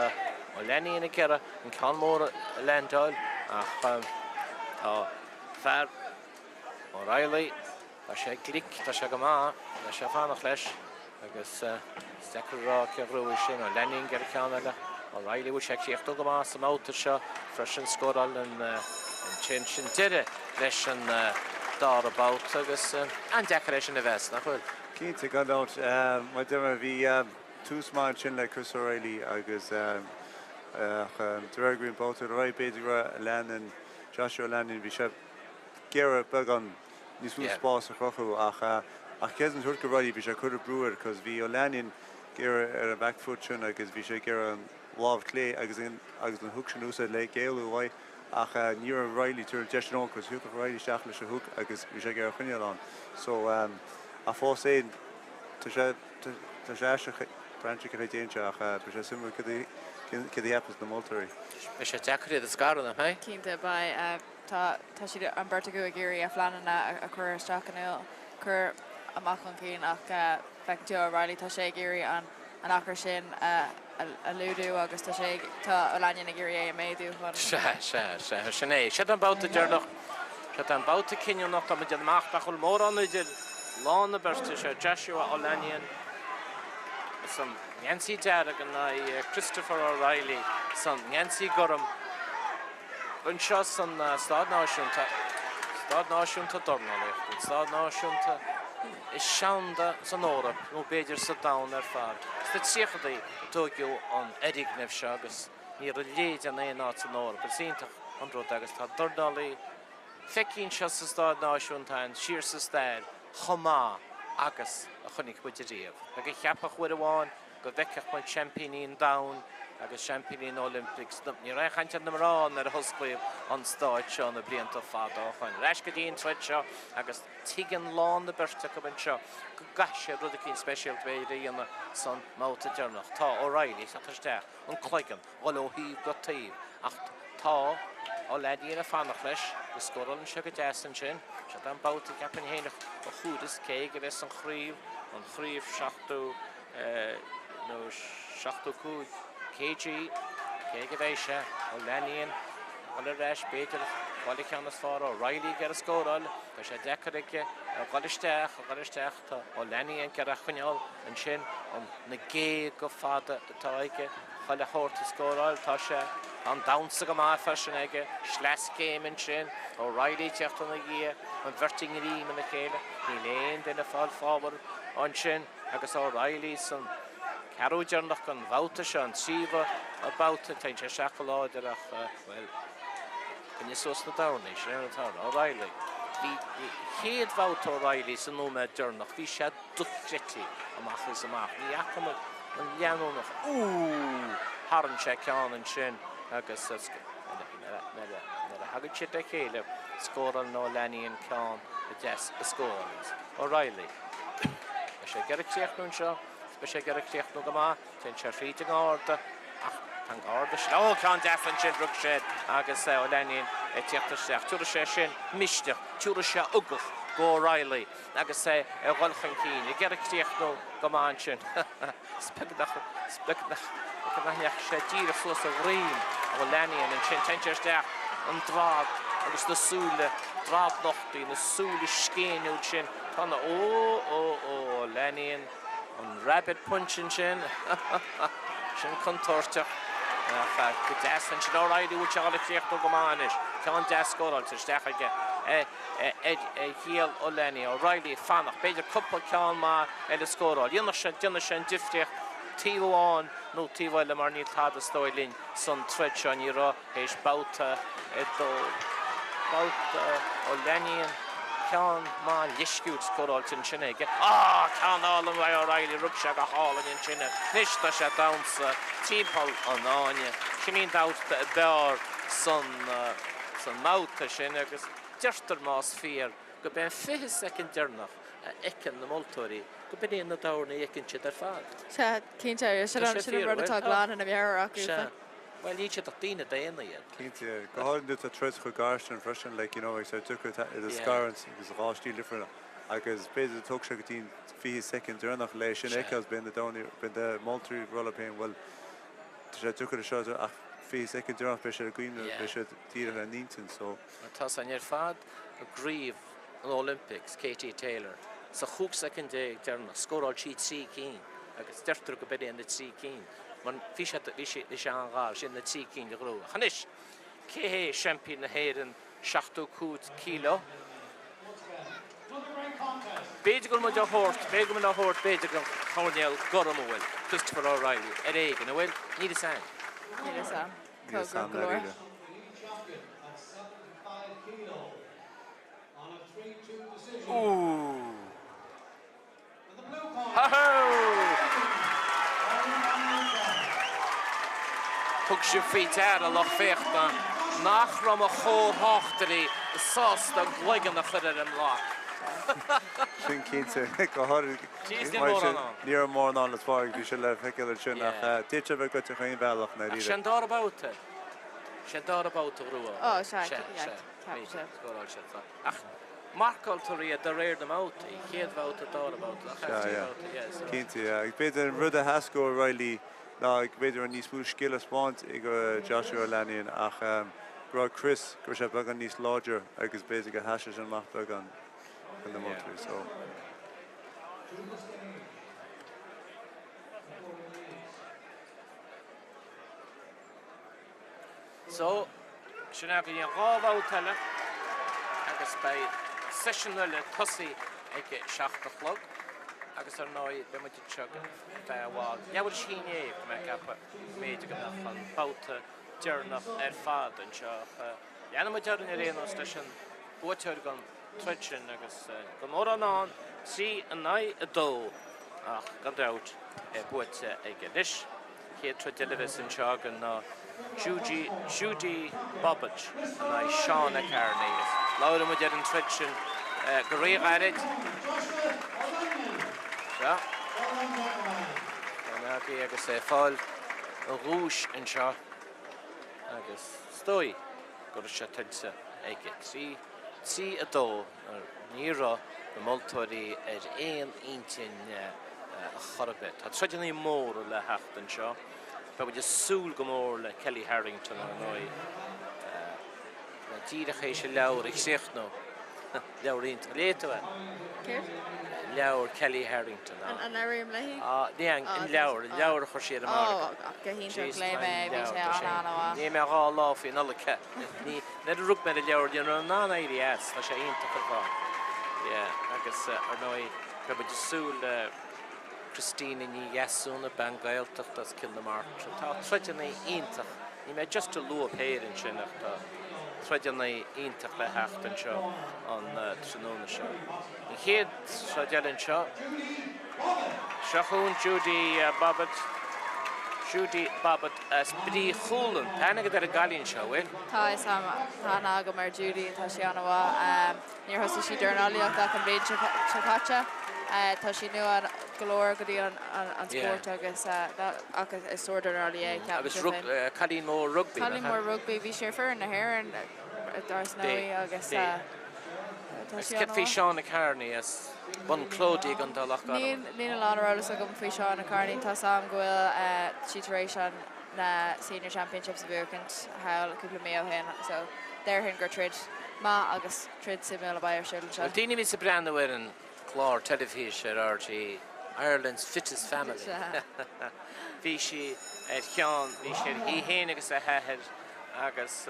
Ó Leainín ag iarraidh an ceann mór a leaindeáil ach tá fear O'Reilly, tá sé glic, tá sé go maith, tá sé ag fanacht leis agus is deacair a rá cé a ghnóthaigh sin. Ó Leainín ag iarraidh ceann eile. O'Reilly, bhfuil sé ag críochnú go maith sa mbabhta seo freisin, scóráil ansin. Sin deireadh leis an dara babhta agus an-deacair é sin a mheas, nach bhfuil? Cinnte, gan dabht. Mar a deir mé, bhí tús maith ansin le Chris O'Reilly agus ach de réir go bhí an babhta ar aghaidh, b'fhéidir go raibh Leainín, Joshua Lanyon, bhí sé ag iarraidh beagán níos mó spás a chruthú ach ach cé an tabhairt go Riley, bhí sé ag cur brú air cos bhí Ó Leainín ag iarraidh ar an back foot sin agus bhí sé ag iarraidh an lámh clé agus an agus an hook sin a úsáid le éalú uaidh ach ní raibh Riley ag tabhairt deis dó cos thiocfadh Riley isteach leis an hook agus bhí sé ag iarraidh coinneáil ann so ach fós féin tá sé tá sé aisteach braitheann sé cad é déanann sé ach beidh sé suimiúil cad é cad a cheapann na moltóirí. Beidh sé deacair iad a scaradh, nach mbeidh? Cinnte, beidh. Tá tá siad, an bheirt acu, ag iarraidh a phleananna a chur isteach in iúl, cur amach chun cinn ach feiceann tú O'Reilly, tá sé ag iarraidh an an achar sin a a laghdú agus tá sé ag, tá Ó Leainín ag iarraidh é a mhéadú chun. Sea, sea, sea, sin é. Seo an babhta deireanach. Seo an babhta cinniúnach. Tá muid amach nach bhfuil mórán idir lán na beirte seo, Joshua Ó Leainín san ngeansaí dearg in aghaidh Christopher O'Reilly san ngeansaí gorm anseo san Staid Náisiúnta, Staid Náisiúnta Dornálaíochta, an Staid Náisiúnta is seanda san Eoraip nó b'fhéidir sa domhan ar fad. Sna tríochadaí a tóigeadh an fhoirgneamh seo agus ní raibh a leithéid in aon áit san Eoraip. Is iontach an rud é agus tá dornálaí feicthe anseo sa Staid Náisiúnta againn siar sa stair chomh maith agus a chonaic muid ariamh. Cé a cheapfadh uair amháin go bhfeicfeadh muid seaimpíní an domhain agus seaimpíní na Olympics. Ní raibh aon chaint ar na mná nuair a hosclaíodh an stáid seo na blianta fada ó shoin. Ar ais go dtí an troid seo agus tuigeann lán na beirte acu anseo go gcaithfidh siad rud eicínt speisialta b'fhéidir a dhéanamh san mbabhta deireanach. Tá O'Reilly ag teacht isteach, an cloigeann, dhul ó thaobh go taobh ach tá Ó Leainín ag fanacht leis go scórálann sé go deas ansin. Seo an babhta cheapfainn féin a chuaras cé aige a bheas an chraobh, an chraobh 70 nó 75 kg, cé aige a bheidh sé, Ó Leainín ag dul ar ais b'fhéidir fáil an ceann is fearr O'Reilly ag iarraidh scóráil, tá sé deacair aige a dhul isteach, a dhul isteach, tá Ó Leainín ag iarraidh a choinneáil ansin an na géaga fada atá aige. Chuile shórt a scóráil, tá sé, tá an damhsa go maith freisin aige, sleaschéim ansin, O'Reilly ag teacht ina dhiaidh, an bheirt i ngreim ina chéile, níl aon duine ag fáil fábhar ansin agus O'Reilly san ceathrú deireanach den bhabhta seo, an tríú babhta, téann sé isteach go láidir ach, bhuel, coinnigh suas na dornaí, sin é an atá, O'Reilly. Bhí chéad bhabhta O'Reilly sa nóiméad deireanach, bhí sé dochreidte amach is amach. Ní fhaca muid an leanúnach. Ooh! Tharraing sé ceann ansin agus nuair a thagann siad le chéile, scórálann Ó Leainín ceann deas a scóráil. O'Reilly. Beidh sé ag iarraidh críochnú anseo. Beidh sé ag iarraidh críochnú go maith. Téann sé thríd an ngarda ach tá an garda sin. Ó, ceann deas ansin, rug sé agus Ó Leainín ag tíocht isteach. Tabharfaidh sé sin misneach, tabharfaidh sé ugach go O'Reilly. agus é ag dhul chun cinn, ag iarraidh críochnú go maith ansin. Is beag nach, is beag nach, nach ndeachaigh sé díreach suas a dhroim Ó Leainín ansin. Téann sé isteach, an drad agus na súile dradnochtaí, na súile scéiniúil sin. Tá na, ó, ó, ó, Ó Leainín, an rabbit punch ansin. Sin contúirteach. Ach go deas ansin. O'Reilly, bhfuil sé ag dhul a chríochnú go maith anois. Ceann deas scóráilte isteach aige. Ar ghiall Ó Leanaí, O'Reilly ag fanacht, b'fhéidir cúpla ceann maith eile a scóráil. Dhéanfadh sé, déanfaidh sé an difríocht taobh amháin nó taobh eile mar níl tada is dóigh linn san troid seo. Ní raibh théis babhta a dó, babhta Ó Leainín, ceann maith leisciúil scóráilte ansin aige. Á! Ceann álainn uaidh O'Reilly, rug sé go hálainn ansin é. Anois tá sé ag damhsa timpeall an fháinne. Sin í an damhsa ab fhearr san, san mbabhta sin agus deirtear más fíor go b'é an 20 soicind deireanach a fheiceann na moltóirí go b'in iad na dornaí a fheiceann siad ar fad. Sea, cinnte, sin Tá sé an fíor, rud bhfuil? atá glan ina meabhair acu. Sea. Bhuel, níl siad ach daoine daonna iad. Cinnte, go háirithe nuair atá troid chomh gar sin freisin, like, you know, agus tá deacair iad a Yeah. scarúint agus dhá stíl difriúla agus b'fhéidir tóg sé go dtí an 20 soicind deireanach le sin a Sea. fheiceáil, beidh na dornaí, beidh na moltóirí ag rá leo féin, bhuel, Tá sé deacair seo ach 20 soicind deireanach beidh siad i gcuimhne, beidh siad díreach ar a n-intinn so. Mar tá san ar fad i gcraobh an Olympics, Katie Taylor, sa chúig soicind déag deireanach, scóráil sí 3 cinn agus deirtear go b'in é na 3 cinn mar bhí sé, bhí sé, bhí sé an-ghar, sin na 3 cinn a ghnóthaigh. Ach anois, cé hé seaimpín na hÉireann 75 kilo? B'fhéidir go bhfuil muid á thabhairt, b'fhéidir go bhfuil muid á thabhairt, b'fhéidir don Choirnéal Gorm a bhfuil, Christopher O'Reilly, ar éigean, an bhfuil? Níl fhios a'inn. Níl fhios a'm. Níl fhios a'm Go leor. dáiríre. Ooh. Ho-ho! Thug sibh faoi deara, lucht féachana, nach raibh mo chomhthráchtairí sásta a gcloigeann a chur ar an mbloc. Sin cinnte. Go háirithe, Jeez, níl mórán ann. ní raibh mórán ann le Pádraig, bhí sé le feiceáil ansin ach d'fhéadfadh sé a bheith goite chaon bhealach, Ach ndáiríre. sé an dara babhta. Sé an dara babhta a ghnóthaigh. Ó, sea, Sea, yeah, sea. ceapaim Bhí, sé. scóráil sé. Ach marcáiltear iad de réir na mbabhtaí, chéad bhabhta, dara babhta, nach ea? Sea, yeah. Babhta, yeah, so. Cinnte, yeah. Agus b'fhéidir an rud a theastaigh ó O'Reilly ná go b'fhéidir raibh níos mó scil a 'speáint ag Joshua Ó Leainín ach go raibh Chris, go raibh sé beagán níos láidre agus b'fhéidir gur sheas sé sin amach beagán chun na moltóirí, so. So, sin againn an dhá bhabhta eile agus beidh seisiún eile tosaithe ag 7 a chlog agus ar ndóigh beidh muid anseo go feadh i bhfad. Leathuair tar éis a haon go mbeidh ceapadh b'fhéidir go mbeadh an babhta deireanach ar fad anseo ach leanfaidh muid orainn ar aon nós leis an buaiteoir den troid sin agus gan mórán ann, 3 in aghaidh 2 ach gan dabht é buaite aige anois. Chéad troid eile a bheas anseo againn ná Judy Judy Bobic in aghaidh Shauna Carney. Labhróidh muid ar an troid sin go ríghairid. Seo. Seán agus é ag fáil a dhuais anseo agus is dóigh go raibh sé tuillte aige. 3 3 2 Ní raibh na moltóirí ar aon intinn chor ar bith. Tá troideanna móra le theacht anseo. Beidh muid ag súil go mór le Kellie Harrington, ar ndóigh. Tá díreach théis a leabhar a chríochnú. Leabhar iontach. Léigh tú é? Céard? leabhar Kellie Harrington. An labhraím léi? Ní an leabhar, an leabhar a chuir sí ar an margadh. Ó, go hiontach, léigh mé é, bhí sé an-an-mhaith. Léigh mé 2 lá faoi Nollaig. Nuair a rug mé ar an leabhar, ní raibh mé in ann éirí as, tá sé iontach ar fad. Yeah, agus ar ndóigh, beidh muid ag súil le Christina Ní Dheasúna, bean Gaeltachta as Cill na Martra. Tá troideanna iontach, níl mé just ag lua péire ansin ach tá troideanna iontach le theacht anseo an tráthnóna seo. An chéad troid eile anseo, seo chugainn Judy Bobbitt, Judy Bobbitt as Brí Chualann. Tá aithne agat ar an gcailín seo, an bhfuil? Tá, is ea, tá aithne agam ar Judy, tá sí an-mhaith. Níor thosaigh sí dornálaíocht ach an bhliain seo caite. Tá sí nua go leor go dtí an spórt agus ach is sárdhornálaí é, ceapaimse féin. Agus cailín mór rugbaí, nach ea? Cailín mór rugbaí, bhí sí ar foireann na hÉireann dar ndóigh agus tá sí an-mhaith. Céard faoi Shauna Kearney as Bun Clóidí i gContae Loch Garman? Níl a lán ar eolas agam faoi Shauna Kearney. Tá 's a'm go bhfuil sí tar éis an na Senior Championships a bhuachaint thall cúpla mí ó shin so déarfainn gur troid maith agus troid suimiúil a bheidh ar siúl anseo. Bhuel, daoine a bhíos ag breathnú ar an chlár teilifíse ar RTÉ, Ireland's Fittest Family, bhí sí ar cheann, bhí sí ar í féin agus a hathair agus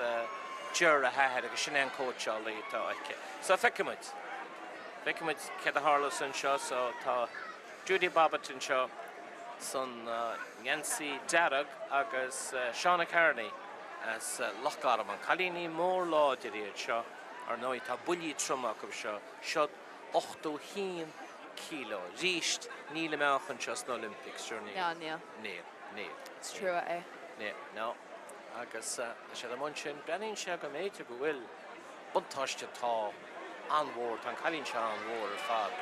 Ger a hathair agus sin é an cóitseálaí atá aici. So feicfidh muid, feicfidh muid céard a tharlós anseo. So tá Judy Bobbitt anseo san ngeansaí dearg agus Shauna Kearney as Loch Garman. Cailíní mór láidir iad seo, ar ndóigh tá buillí troma acu seo, seo 81 kilo. Arís, níl a meáchan seo sna Olympics, sure níl. No, níl. Níl, níl. Is trua é. Níl, no. Agus tá siad amuigh ansin, breathnaíonn sé go mb'fhéidir go bhfuil buntáiste atá an-mhór, tá an cailín seo an-mhór ar fad,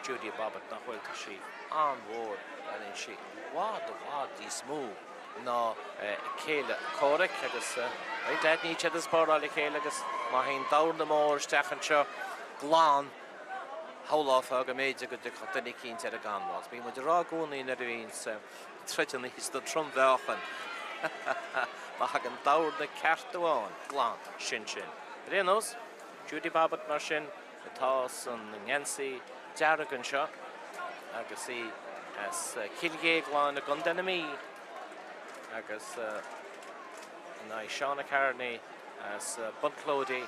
Judy Bobbitt, nach bhfuil, tá sí an-mhór, breathnaíonn sí i bhfad, i bhfad níos mó ná a céile comhraic agus right, aithníonn siad ag spáráil a chéile agus má théann dorn mór isteach anseo glan, shamhlófá go mb'fhéidir go dtiocfadh duine eicínt ar an gcanbhás. Bíonn muid ag rá i gcónaí nuair a bhíonns troideanna sna trom-mheáchain má thagann dorn ceart amháin glan, sin sin. Ar aon nós, Judy Bobbitt mar sin atá san ngeansaí dearg anseo agus í as Cill Dhéagláin i gContae na Mí agus in aghaidh Shauna Kearney as Bunclody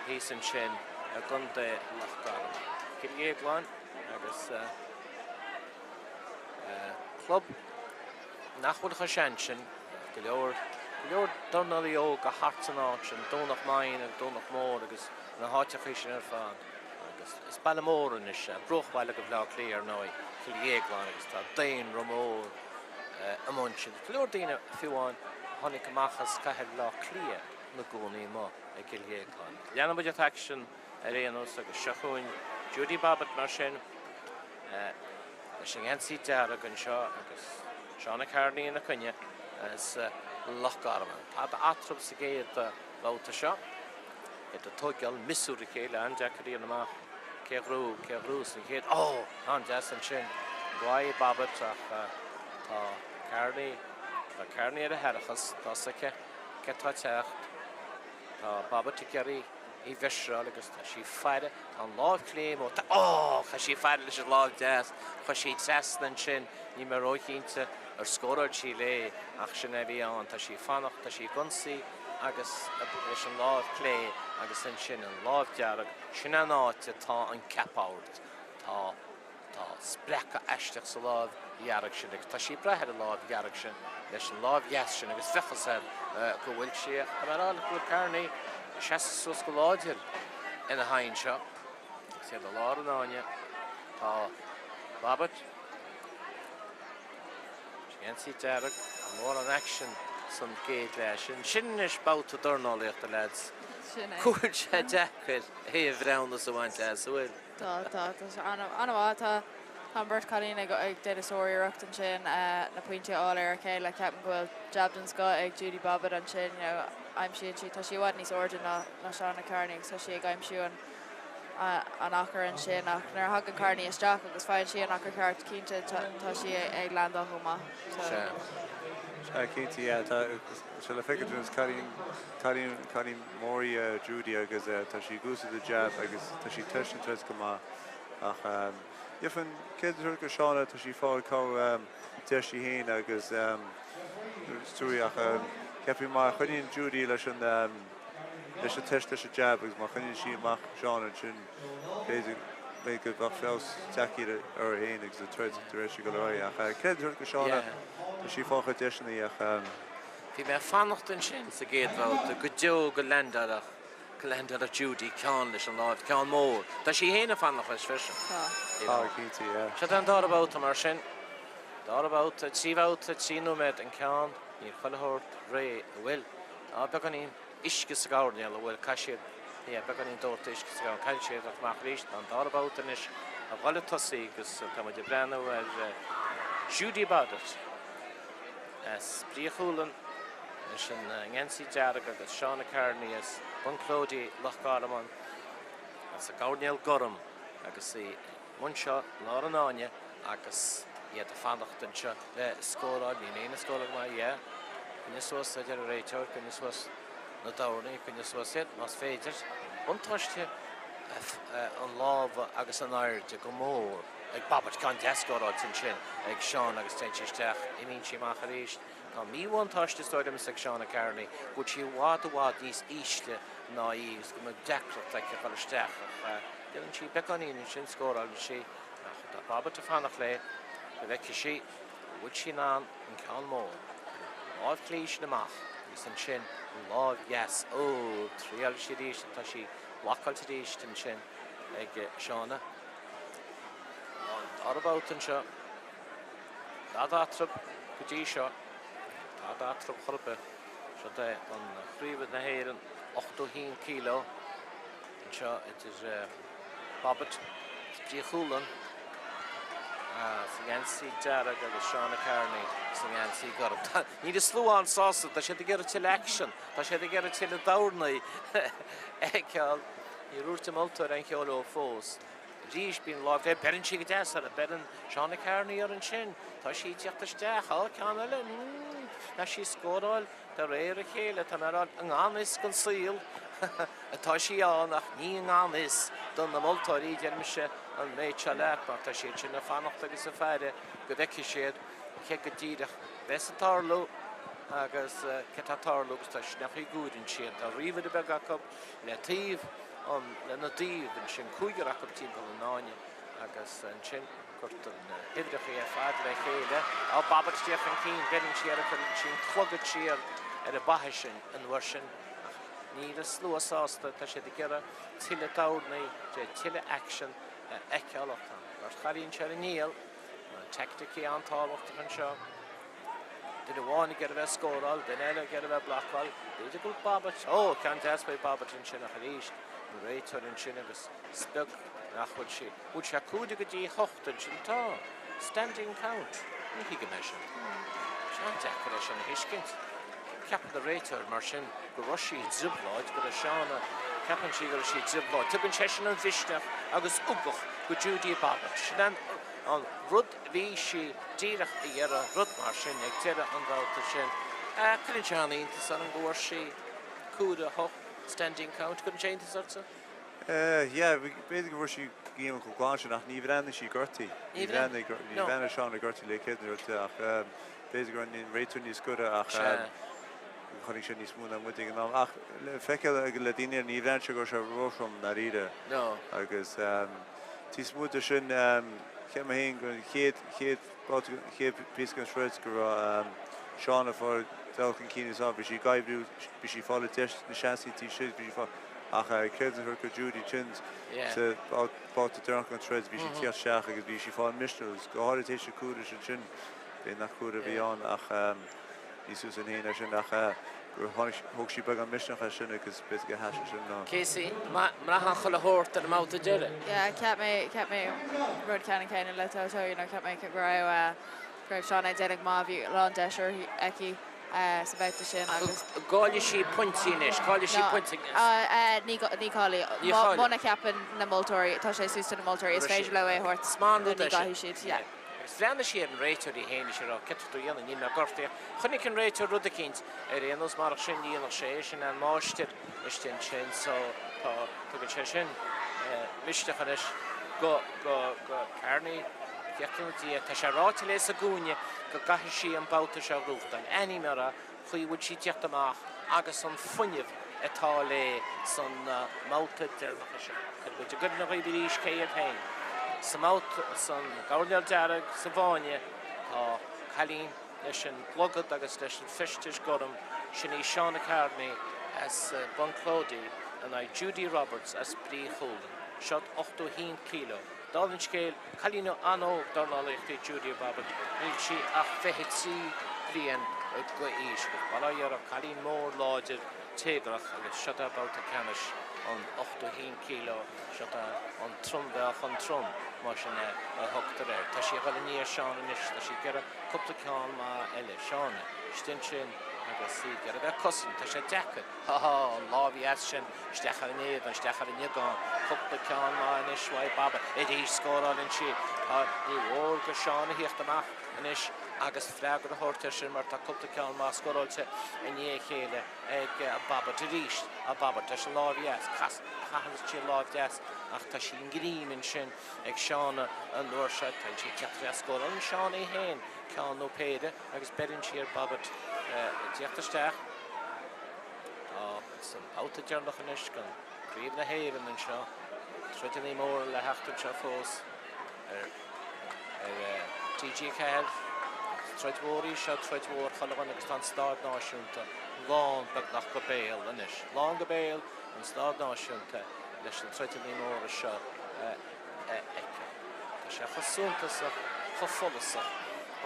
thíos ansin i gContae Loch Garman. Cill Dhéagláin agus club nach bhfuil chomh sean sin, go leor, go leor dornálaí óga thart san áit sin, Domhnach Maighin agus Domhnach Mór agus na háiteachaí sin ar fad. Agus is baile mór anois é, bruachbhaile de Bhaile Átha Cliath ar ndóigh, Cill Dhéagláin agus tá daonra mór amuigh ansin. Go leor daoine fiú amháin a tháinig amach as cathair Bhaile Átha Cliath ina gcónaí amuigh i gCill Dhéagláin. Leanfaidh muid an t-aicsean ar aon nós agus seo chugainn Judy Bobbitt mar sin leis an ngeansaí dearg anseo agus Shauna Kearney ina coinne as Loch Garman. Tada eatarthu sa gcéad bhabhta seo. Iad ag tóigeáil miosúr a chéile, an-deacair a dhéanamh amach cé a ghnóthós, cé a ghnóthós an chéad. Ó! An-deas ansin uaidh Bobbitt ach tá Kearney, tá Kearney ar a haireachas, tá 's aici cé atá ag teacht. Tá Bobbitt ag iarraidh í a mhisseáil agus tá sí ag faire, tá an lámh chlé amuigh, tá, ó! Chaith sí ag faire leis an lámh deas, chuir sí trasna ansin, níl mé róchinnte ar scóráil sí léi ach sin é a bhí ann, tá sí ag fanacht, tá sí ag ionsaí agus leis an lámh chlé agus ansin an lámh dearg, sin an áit atá an ceap-ord, tá, tá spreacadh aisteach sa lámh dhearg sin agus tá sí ag brath ar an lámh dhearg sin leis an lámh dheas sin agus féach air go bhfuil sí, tá mé ag rá leat go bhfuil Kearney ag seasamh suas go láidir ina haghaidh anseo agus iad i lár an fháinne, tá Bobbitt. Geansaí dearg, mórán aicsean san gcéad leath sin. Sin anois babhta dornálaíochta leaids. Sin é. Go bhfuil sé deacair aon bhreithiúnas a bhaint as, an bhfuil? Tá, tá, tá sé an-mhaith. Tá an bheirt chailín ag déanamh sár-iarracht ansin na pointí a fháil ar a chéile. Ceapaim go bhfuil jab den scoth ag Judy Bobbitt ansin, you know, aimsíonn sí, tá sí i bhfad níos airde ná Shauna Kearney agus tá sí ag aimsiú an an achar ansin ach nuair a thagann Kearney isteach agus faigheann sí an achar ceart, cinnte tá sí ag landáil chomh maith. Sea. Sea, cinnte, yeah. Tá sé le feiceáil dúinn, is cailín, cailín, cailín mór í Judy agus tá sí ag úsáid a jab agus tá sí ag tuiscint go maith ach. Dheamhan cén tuairim go Shauna, tá sí ag fáil cabhair deis í féin agus Stewie ach ceapaim má choinníonn Judy leis an leis an teist leis an jab agus má choinníonn sí amach Shauna ansin b'fhéidir b'fhéidir go bheadh feabhas tagtha uirthi féin agus an troid de réir sí ag dul ar aghaidh ach cén tuairim go Shauna tá sí ag fáil chuid deiseanna ach Bhí mé ag fanacht ansin sa gcéad bhabhta go deo go leaindeálfadh go leaindeálfadh Judy ceann leis an láimh, ceann mór. Tá sí féin ag fanacht leis freisin. Tá. Tá, cinnte, yeah. Seo é an dara babhta mar sin. Dara babhta, 3 bhabhta, 3 nóiméad an ceann. Níl chuile shórt réidh, an bhfuil? Tá beagáinín uisce sa gcoirnéal, an bhfuil? Caithfidh siad, yeah, beagáinín dóite uisce sa gcoirnéal. Caithfidh siad a amach arís. Tá an dara babhta anois ag dul ag tosaí agus tá muid ag breathnú ar Judy Bobbitt. As Brí Chualann leis an ngeansaí dearg agus Shauna Kearney as Bunclody, Loch Garman, as an gcoirnéal gorm agus í anseo i lár an fháinne agus iad ag fanacht anseo le scóráil. Níl éinne ag scóráil go maith, yeah. Coinnigh suas, a deir an réiteoir, coinnigh suas na dornaí, coinnigh suas iad, más féidir. Buntáiste an lámha agus an airde go mór. ag Bobbitt. Ceann deas scóráilte ansin ag Shauna agus téann sí isteach, imíonn sí amach arís. Tá míbhuntáiste is dóigh liomsa ag Shauna Kearney go bhfuil sí i bhfad i bhfad níos ísle ná í agus go mbeadh deacracht aici dul isteach ach déanann sí beagáinín ansin, scórálann sí ach tá Bobbitt ag fanacht léi go bhfeicfidh sí an bhfuil sí in ann an ceann mór, an láimh chlí sin amach agus ansin an láimh dheas, ó, triáil sí arís, tá sí blocáilte arís ansin ag Shauna. An dara babhta anseo. Tada eatarthu go dtí seo. Tada eatarthu chor ar bith. Seo é an Chraobh na hÉireann 81 kg anseo idir Bobbitt as Brí Chualann sa ngeansaí dearg agus Shauna Kearney sa ngeansaí gorm. Níl an slua an-sásta, tá siad ag iarraidh tuilleadh aicsean, tá siad ag iarraidh tuilleadh dornaí a fheiceáil. Níor dhúirt an moltóir aon cheo leo fós. Arís, bíonn lámh chlé, beireann sí go deas uirthi, beireann Shauna Kearney uirthi ansin, tá sí ag tíocht isteach, á, ceann eile, mm, tá sí ag scóráil de réir a chéile, tá mé a rá, i ngan fhios don saol atá sí ann ach ní i ngan fhios do na moltóirí, deirimise an méid seo leat, mar tá siad sin ag fanacht agus ag faire go bhfeicfidh siad cé go díreach bheas ag tarlú agus cé tá ag tarlú agus tá sneachaí gúireann siad, tá ríomhaire beag acu le taobh an, lena dtaobh ansin, cúigear acu timpeall an fháinne agus ansin cuirtear na huimhreacha ar fad le chéile. Á, Bobbitt ag tíocht chun cinn, beireann sí uirthi, cuireann sí an clogad siar ar a baithis an uair sin ach níl an slua sásta, tá siad ag iarraidh tuilleadh dornaí, tuilleadh aicsean a fheiceáil ach tá an bheirt chailín seo ar a ndícheall, tá teaicticí an-tábhachtach anseo. Duine amháin ag iarraidh a bheith ag scóráil, duine eile ag iarraidh a bheith ag blocáil. B'fhéidir go bhfuil Bobbitt, ó, ceann deas uaidh Bobbitt ansin ach arís, an réiteoir ansin agus is beag nach bhfuil sí, bhfuil sé cúig go dtí hocht ansin, tá, standing count, ní thuigim é sin. Sé an-deacair é sin a thuiscint. Ceapann an réiteoir mar sin go raibh sí i dtrioblóid, go raibh Shauna, ceapann sí go raibh sí i dtrioblóid. Tugann sé sin an mhisneach agus ugach go Judy Bobbitt. Sin an rud. Bhí sí díreach a iarraidh rud mar sin ag deireadh an bhabhta sin. Cuireann sé an-iontas orm go bhfuair sí 5-8 standing count. Cuireann sé iontas ortsa? Yeah, b'fhéidir go bhfuair sí géim chomh glan sin ach ní bhreathnaigh sí gortaithe. Ní bhreathnaigh, ní bhreathnaigh Shauna gortaithe le chéad rud ach b'fhéidir go raibh an réiteoir níos gaire ach chonaic sé níos mó ná muid ag an am. Ach le feiceáil le daoine ní bhreathnaigh sé go raibh sé róthrom ndáiríre. Agus taobh amuigh de sin, Cheap mé féin go an chéad, chéad babhta, an chéad píosa den troid go raibh Shauna ag fáil dul chun cinn níos fearr. Bhí sí ag oibriú, bhí sí ag fáil deis na seansanna taobh istigh, bhí sí ag fáil, ach creidim gur Judy ansin sa babhta deireanach den troid, bhí sí ag tíocht isteach agus bhí sí ag fáil misniú agus go háirithe tar éis an cúlra sin, b'fhéidir nach cúlra a bhí ann ach ní suas linn féin é sin ach gur tháinig, thóg sí beagán misneach as sin agus b'fhéidir gur sheas sé sin ná. Casey, mbraitheann chuile shórt ar an mbabhta deiridh. Yeah, cheap mé, cheap mé rud ceannann céanna le Toto, you know, cheap mé go raibh, eh, go raibh Shauna ag déanamh go maith, bhí a lán deis uirthi, aici, eh, sa bhabhta sin agus. Caillfidh sí pointí anois, caillfidh sí pointí. No, eh, ní, ní chaillfidh. Ní chaillfidh. Muna cheapann na moltóirí, tá sé suas do na moltóirí, is féidir leo é a thabhairt, Is maith an rud ní é sin. gcaithfidh siad, yeah. Agus bhreathnaigh sí ar an réiteoir í féin, bhí sí ag rá, céard tá tú a dhéanamh, níl mé gortaithe. Chonaic an réiteoir rud eicínt ar aon nós, marach sin ní dhéanfadh sé é, sin é an máistir istigh ansin so tá, tugann sé sin misneach anois. Go, go, go Kearney, theacht ina diaidh. Tá sé ráite léi sa gcúinne go gcaithfidh sí an babhta seo a ghnóthachtáil. Aithním ar an chaoi a bhfuil sí ag tíocht amach agus an fuinneamh atá léi san mbabhta deireanach seo. Cuirfidh muid i gcuimhne dhaoibh arís cé hiad féin. Sa mbabhta, san gcoirnéal dearg, sa bhfáinne, tá cailín leis an gclogad agus leis an feisteas gorm, sin í Shauna Kearney as Bunclody in aghaidh Judy Roberts as Brí Chualann. Seo 81 kg. Dála an scéil, cailín an-óg dornálaíochta í Judy Roberts, níl sí ach 23 bliain d'aois agus bail ó Dhia uirthi, cailín mór láidir téagrach agus seo é babhta ceannais an 81 kg, seo é an trommheáchan trom mar sin é a thugtar air. Tá sí ag dul i ndiaidh Shauna anois, tá sí ag iarraidh cúpla ceann maith eile. Shauna istigh ansin agus í ag iarraidh bheith ag cosaint, tá sé deacair, ha ha, an lámh dheas sin isteach ar an éadan, isteach ar an iniogán, cúpla ceann maith anois uaidh Bobbitt, arís scórálann sí, tá, ní mór do Shauna thíocht amach anois agus freagra a thabhairt air sin mar tá cúpla ceann maith scóráilte i ndiaidh a chéile ag Bobbitt arís, Bobbitt leis an lámh dheas, cas, caitheann sí an lámh dheas ach tá sí i ngreim ansin ag Shauna an uair seo, tá sí ag tíocht isteach, scórálann Shauna í féin ceann nó péire agus beireann sí ar Bobbitt tíocht isteach. Tá san babhta deireanach anois den Craobh na hÉireann anseo, troideanna móra le theacht anseo fós ar TG4. Troid mhór í seo, troid mhór chuile dhuine agus tá an Staid Náisiúnta lán beagnach go béal anois. Lán go béal an Staid Náisiúnta leis na troideanna móra seo a fheiceáil. Tá sé chomh suntasach, chomh follasach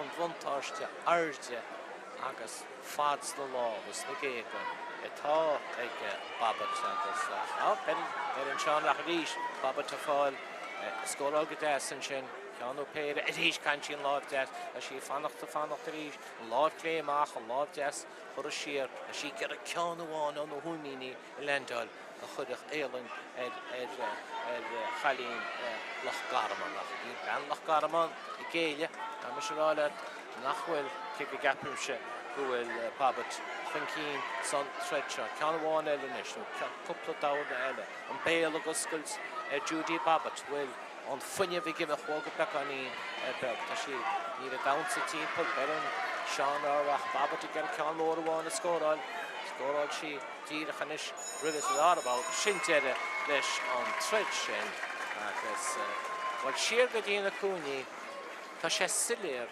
an bhuntáiste airde agus fad sna lámha, sna géaga atá ag Bobbitt agus beireann Shauna ach arís Bobbitt ag fáil scóráil go deas ansin, ceann nó péire, arís caitheann sí an lámh deas, tá sí ag fanacht, ag fanacht arís, an lámh chlé amach, an lámh deas curtha siar, tá sí ag iarraidh ceann amháin ó na húimíní a leaindeáil a chuirfeadh éalang ar chailín Loch Garman. Ach níl bean Loch Garman ag géilleadh, tá mise a rá leat nach bhfuil, cé go gceapaimse go bhfuil Bobbitt chun cinn san troid seo. Ceann amháin eile anois, nó cúpla dorn eile. An béal ag oscailt ar Judy Bobbitt, bhfuil an fuinneamh ag imeacht uaithi go beagáinín beag. Tá sí, níl ag damhsa timpeall, beireann Shauna ach Bobbitt ag iarraidh ceann mór amháin a scóráil. Scóráil sí. Díreach anois roimhe sa dara babhta, sin deireadh leis an troid sin agus dul siar go dtí na cúinní, tá sé soiléir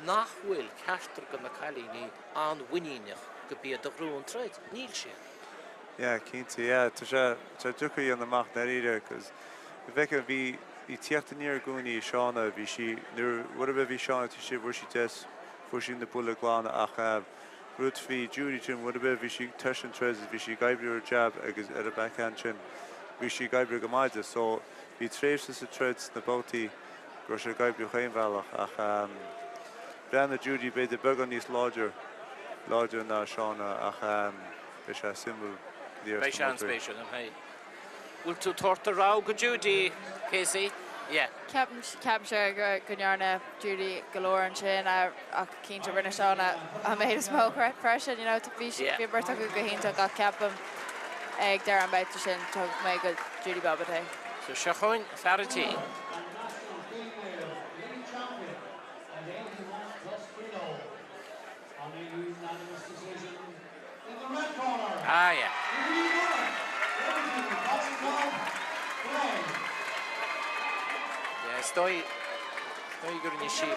nach bhfuil ceachtar de na cailíní an-mhuiníneach go b'iad a ghnóthaigh an troid. Níl siad. Yeah, cinnte, yeah. Tá sé, tá sé deacair a dhéanamh amach dáiríre 'cause bhfeicfeá, bhí, bhí tíocht aniar i gcónaí ag Shauna, bhí sí, nuair, rud ar bith a bhí Shauna taobh istigh, fuair sí deis, fuair sí na buille glana ach eh, Rud faoi Judy Jim rud ar bith bhí sí tar éis an troid bhí sí ag oibriú ar jab agus ar a backhand sin bhí sí ag oibriú go maith di so bhí tréimhse sa troid sna babhtaí go raibh sé ag oibriú chaon bhealach ach bhreathnaigh Judy b'fhéidir beagán níos láidir láidir ná Shauna ach beidh sé suimiúil go dtí Beidh sé an-spéisiúil. Bhfuil tú ag tabhairt do rogha go Judy, Casey? Yeah. Ceapaimse go ndearna Judy go leor ansin ach cinnte rinne Shauna an méid is mó freisin. You know, bhí bhí an bheirt acu go hiontach ach ceapaim ag deireadh an babhta sin thug mé go Judy Bobbitt é. So seo chugainn fear an tí. Ah yeah. Yeah, is dóigh, is dóigh go rinne sí,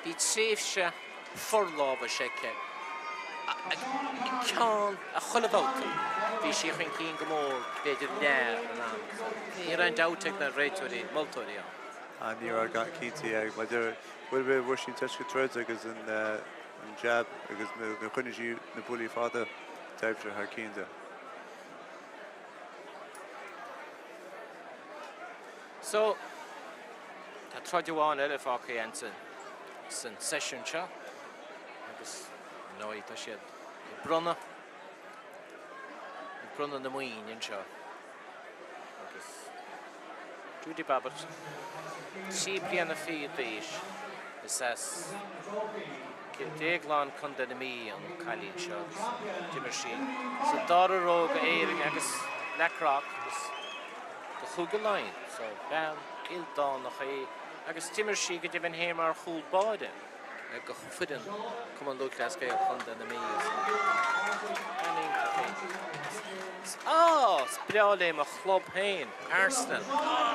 bhí tréimhse forlámhais aici ag ceann a chuile bhabhta. Bhí sí chun cinn go mór, b'fhéidir leath an ama. Ní raibh aon dabht ag na réiteoirí, moltóirí ann. Ah, ní raibh, cinnte, yeah. Maidir, bhuel, bhuaigh sí an deis go troid agus an, an jab agus nuair a choinnigh sí na buillí fada d'oibrigh sé thar cionn di. So, tá troid amháin eile fágtha againn san seisiún seo agus ar ndóigh tá siad ag bronnadh ag bronnadh na maoine anseo agus Judy Bobbitt, 23 bliana d'aois, is as Cill Déagláin, Co. na Mí an cailín seo agus d'imir sí sa dara ró do Éirinn agus Blackrock agus do Chúige Laighean. So bean. ildánach í agus d'imir sí go deimhin féin mar chúl báire do foireann Cumann Lúthchleas Gael Chontae na Mí. Bean iontach í. Á, is breá léi mo chlub féin, Arsenal. Á,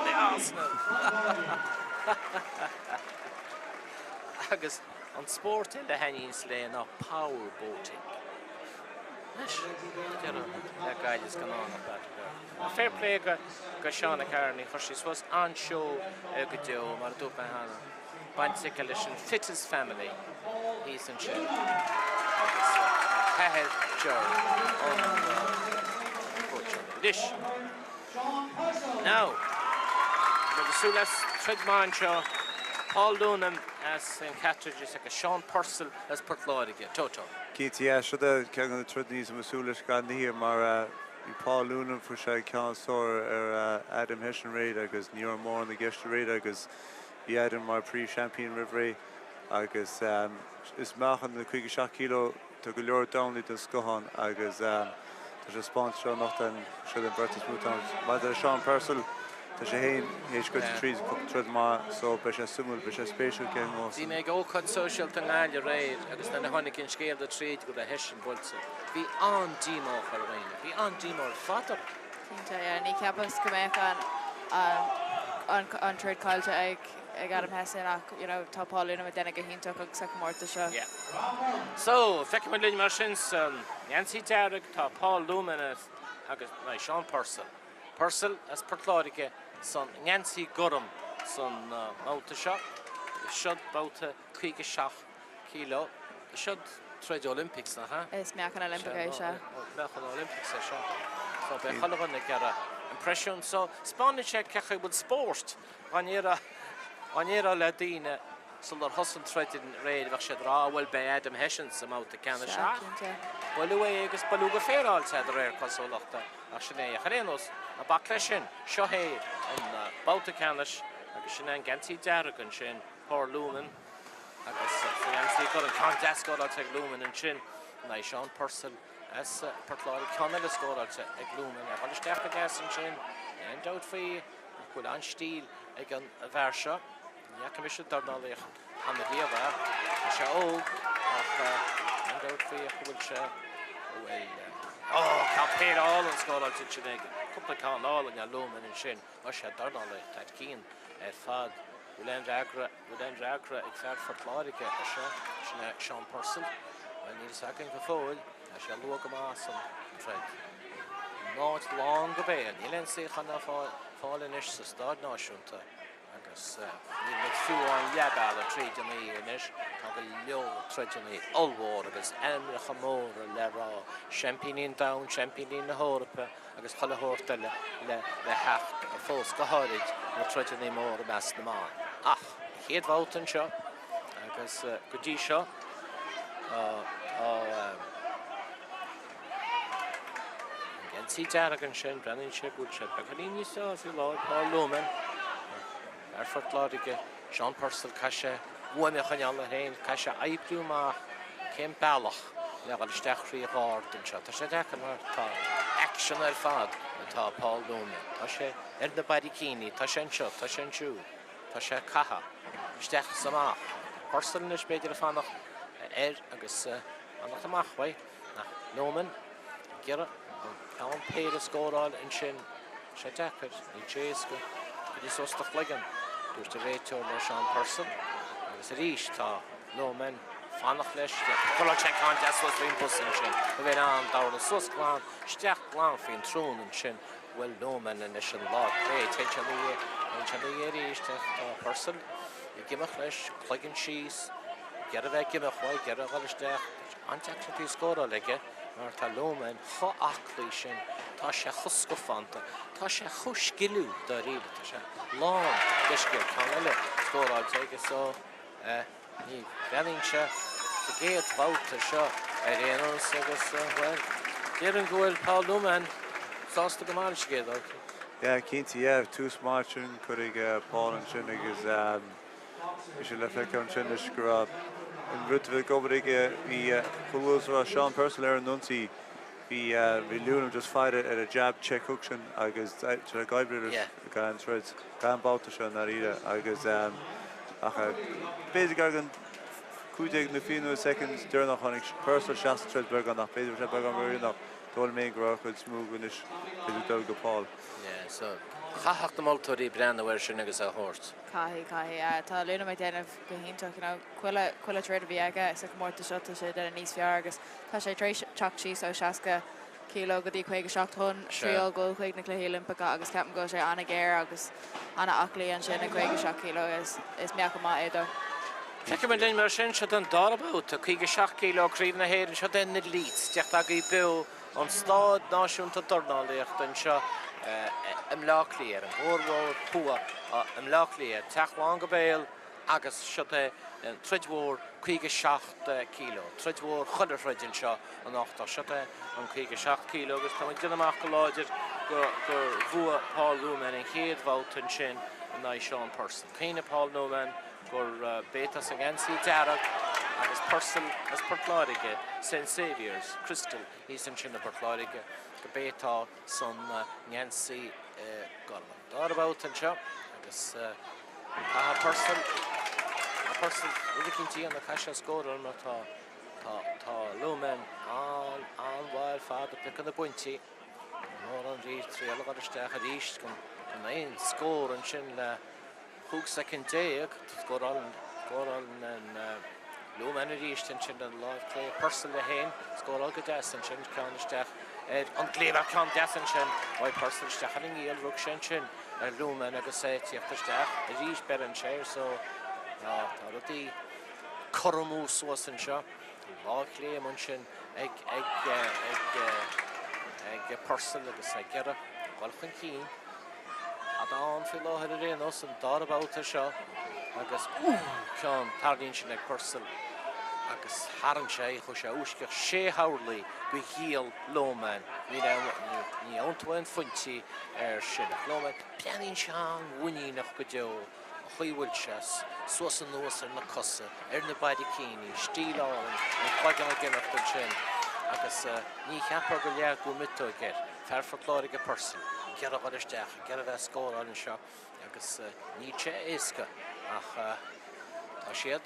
the Arsenal! Agus an spórt eile a thaitníonns léi ná power boating. Anois, deireadh le Gaillimh scannánach Battle Ach fair play go Shauna Kearney, chuir sí suas an-seó go deo, mar a dúirt mé cheana, baint aici leis an Fittest Family thíos ansin agus a hathair Ger an cóitseálaí. Anois, now, beidh súil le troid maith anseo, Paul Loonam as an Cheatharlach agus Sean Purcell as Port Láirge. Toto. Cinnte, yeah, seo ceann de na troideanna is mó súil leis gan oíche mar Bhí Paul Loonam, fuair sé ceann is fearr ar Adam Hession aréir agus ní raibh mórán i gceist aréir agus bhí Adam mar príomhsheaimpín roimh ré agus is meáchan na 57 kilo tá go leor dornálaí den scoth ann agus tá sé spáint seo anocht an siad an bheirt is mó atá ann. Maidir le Sean Purcell, tá sé féin théis goil tríd cúpla troid maith so beidh sé suimiúil, beidh sé spéisiúil cén mó Bhí mé ag ócáid sóisialta i nGaillimh aréir agus nuair a tháinig an scéal tríd go raibh Hession buailte, bhí an-díomá ar dhaoine, bhí an-díomá ar fad orthu. Cinnte, yeah. Ní cheapas go mbeadh an an an troid caillte ag ag Adam Hession ach you know tá Paul Loonam ag déanamh go hiontach agus sa chomórtas seo. Yeah. So, feicfimid linn mar sin san ngeansaí dearg tá Paul Loonam agus Sean Purcell. Purcell as Port Láirge san ngeansaí gorm san mbabhta seo agus siod babhta 57 kilo. Siod troid Olympics, nach ea? Is meáchan Oilimpeach é, sea. Meáchan Olympics é seo. So beidh chuile dhuine ag iarraidh impression. So 'speánann sé cé chaoi bhfuil spórt dá ndéarfá le daoine sular thosaigh an troid aréir bheadh siad ag rá bhuel beidh Adam Hession sa mbabhta ceannais ach buaileadh é agus buaileadh go féaráilte é de réir cosúlachta. Ach sin é. Ach ar aon nós, ná bac leis sin. Seo é an babhta ceannais agus sin é an geansaí dearg ansin, Paul Loonam agus sa gheansaí gorm, ceann deas scóráilte ag Loonam ansin in aghaidh Sean Purcell as Port Láirge. Ceann eile scóráilte ag Loonam. Ag dul isteach go deas ansin. Níl aon dabht faoi ach go bhfuil an-stíl ag an bhfear seo. Ní fhaca mise dornálaíocht cheana riamh é. Tá sé óg ach gan dabht faoi ach go bhfuil sé, go bhfuil, ó, ceann péire álainn scóráilte ansin aige. Cúpla ceann álainn ag Loonam ansin. Tá sé ag dornálaíocht thar cionn ar fad. Bhfuil aon fhreagra, bhfuil aon fhreagra ag fear Phort Láirge ar seo? Sin é Sean Purcell. Bhuel, níl fhios againn go fóill. Tá sé luath go maith san troid. An áit lán go béal. Níl aon suíochán le fáil anois sa Stáid Náisiúnta. Agus níl muid fiú amháin leath bealaigh tríd an oíche anois, tá go leor troideanna ollmhóra agus ainmneacha móra le rá, seaimpíní an domhain, seaimpíní na hEorpa agus chuile shórt eile le theacht fós, go háirid na troideanna móra i measc na mban. Ach an chéad bhabhta anseo agus go dtí seo tá An geansaí dearg ansin, breathnaíonn sé go bhfuil sé beagáinín níos fearr faoi láthair, Paul Loonam, fear Phort Láirge, Sean Purcell, caithfidh sé fuaim a choinneáil air féin, caithfidh sé oibriú amach cén bealach le dhul isteach thrí ghard anseo. Tá sé deacair mar tá aicsean ar fad atá Paul Loonam. Tá sé ar na barraicíní, tá sé anseo, tá sé ansiúd, tá sé ag caitheamh isteach is amach. Purcell anois b'fhéidir ag fanacht air agus fanacht amach uaidh. Ach Loonam ag iarraidh an ceann péire a scóráil ansin. Tá sé deacair, níl sé éasca. Coinnigh suas do chloigeann, dúirt an réiteoir le Sean Purcell. Agus arís tá Loonam ag fanacht leis. Scóráil sé ceann deas suas faoin bos ansin. A bheith in ann dorn suas glan, isteach glan faoin tsrón ansin. Bhuel Loonam anois an lámh chlé, téann sé ina dhiaidh, téann sé ina dhiaidh arís ach tá Purcell ag imeacht leis, cloigeann síos, ag iarraidh bheith ag imeacht uaidh, ag iarraidh a dhul isteach. An-deacrachtaí scóráil aige mar tá Loonam chomh aclaí sin, tá sé chomh scafánta, tá sé chomh sciliúil dáiríre, tá sé lán de scil. Ceann eile scóráilte aige so ní bhreathnaíonn sé sa gcéad bhabhta seo ar aon nós agus, bhuel, déarfainn go bhfuil Paul Loonam sásta go maith leis an gcéad bhabhta. Yeah, cinnte, yeah, tús maith sin curtha ag Paul ansin agus. Bhí sé le feiceáil ansin anois go raibh an rud a bhí ag obair aige, bhí chomh luath is a raibh Sean Purcell ar an ionsaí. Bhí bhí Loonam just faire ar an jab check hook sin agus tá sé ag oibriú leis gan troid, gan babhta seo i ndáiríre agus ach b'fhéidir gar don 15 nó 20 nóiméad soicind deireanach tháinig Purcell isteach sa troid beagán ach b'fhéidir bhí sé beagán ródhéanach. Dóigh liom féin go raibh an chuid is mó anois b'fhéidir dul go Paul. Yeah, so chaithfeadh na moltóirí breathnú air sin agus é a thabhairt. Caithfidh, caithfidh. Tá Loonam ag déanamh go hiontach, you know, chuile, chuile troid a bhí aige sa chomórtas seo tá sé ag déanamh níos fearr agus tá sé tar éis teacht síos ó 60 kilo go dtí 57 chun triail dul chuig na Cluichí Oilimpeacha agus ceapaim go bhfuil sé an-ghéar agus an-aclaí ansin ag 57 kilo. Is, is meáchan maith é dó. Feicfimid linn mar sin, seo don dara babhta, 57 kilo Craobh na hÉireann, seo do na Elites, ag teacht agaibh beo ón Stáid Náisiúnta Dornálaíochta anseo i mBleá Cliath, ar an gCuar Mhór Thuaidh i mBleá Cliath, teach lán go béal agus seo é an troid mhór 57 kilo, troid mhór chuile throid anseo anocht ach seo é an 57 kilo agus tá muid ag déanamh amach go láidir gur bhuaigh Paul Newman an chéad bhabhta ansin in aghaidh Sean Purcell. Cuimhnigh Paul Newman gur b'é atá sa ngeansaí dearg agus Purcell as Port Láirge, St Saviour's, Crystal thíos ansin i bPort Láirge, go b'é atá san ngeansaí gorm. An dara babhta anseo agus caithfidh Purcell, Purcell rud eicínt a dhéanamh, caithfidh sé scóráil mar tá tá tá Loman an-mhaith ar fad ag piocadh na bpointí. Mórán rí triail a dhul isteach arís gan aon scór ansin le 15 soicind. Scórálann Loman arís ansin an láimh clé. Purcell é féin. Scóráil go deas ansin. Ceann isteach ar an gcliabhán. Ceann deas ansin uaidh Purcell isteach ar an ngiall. Rug sé ansin ar Loman agus é ag tíocht isteach arís. Beireann sé air so tá rudaí curtha amú suas anseo. Lámh chlé amuigh ansin ag ag Purcell agus ag iarraidh dul chun cinn. Tada ann faoi láthair ar aon nós an dara babhta seo agus ceann tarraingthe ansin ag Purcell agus tharraing sé, chuaigh sé uisceach sé horlaí go ghiall Loman. Ní ní aontóidh aon phointí air sin. Ach Loman, breathnaíonn sé an-mhuiníneach go deo. An chaoi a bhfuil sé, suas anuas ar na cosa, ar na barraicíní, stíl álainn, an cloigeann ag imeacht ansin agus ní cheapfá gur leagadh miotóg air. Fear Phort Láirge Purcell ag iarraidh dhul isteach, ag iarraidh bheith ag scóráil anseo agus níl sé éasca ach tá siad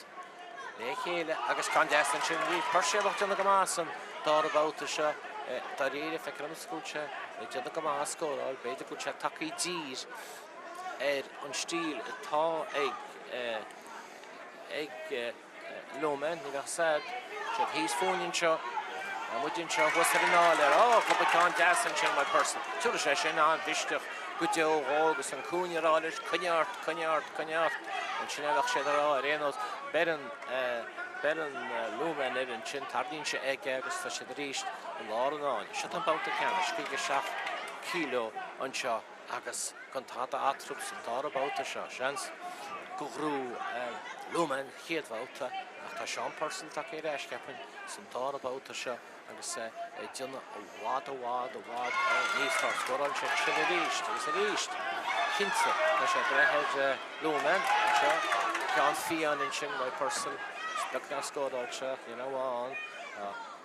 le chéile agus ceann deas ansin. Bhí Purcell ag déanamh go maith san dara babhta seo dáiríre, feictear domsa go bhfuil sé ag déanamh go maith ag scóráil, b'fhéidir go bhfuil sé tagtha i dtír ar an stíl atá ag ag Loman, ní bheadh sad siad thíos fúinn anseo, tá muid anseo thuas ar an áiléar, á, cúpla ceann deas ansin uaidh Purcell, tabharfaidh sé sin an-mhisneach go deo dhó agus an cúinne ag rá leis, coinnigh ort, coinnigh ort, coinnigh ort, ansin a bheadh siad ag rá ar aon nós, beireann, beireann Loman air ansin, tarraingíonn sé aige agus tá siad arís i lár an fháinne. Seo an babhta ceannais, 57 kilo anseo. Agus gan tada eatarthu san dara babhta seo, seans gur ghnóthaigh Loman an chéad bhabhta ach tá Seán Purcell tagtha ar ais, cheapfainn, san dara babhta seo agus é ag déanamh i bhfad, i bhfad, i bhfad níos fearr. Scórálann sé ansin arís agus arís. Cinnte, tá sé ag breith ar Loman anseo. Ceann fiáin ansin uaidh Purcell. Is beag nár scóráil sé ach ní raibh ann.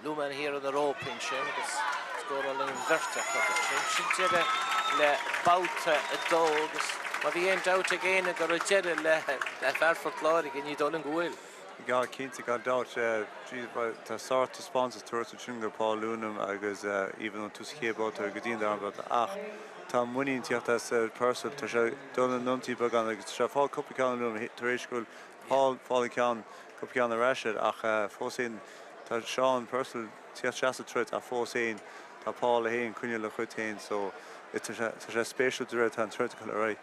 Loman thiar ar na rópaí ansin agus scórálann an bheirt acu ansin. Sin deireadh le babhta 2 agus má bhí aon dabht ag éinne go raibh deireadh le fear Phort Láirge, ní dóigh liom go bhfuil. Yeah, cinnte, gan dabht. Tá sár-taispeántas tabhairt ansin go Paul Loonam agus even ón tús chéad babhta go dtí an dara babhta ach tá muinín tíocht as Purcell. Tá sé dul in iontaoibh beagán agus tá sé ag fáil cúpla ceann Loonam tar éis go bhfuil Paul fáil an ceann, cúpla ceann ar ais air ach fós féin tá Seán Purcell tíocht isteach sa troid ach fós féin tá Paul é féin coinneáil a chuid féin so tá sé spéisiúil de réir tá an troid ag dul ar aghaidh.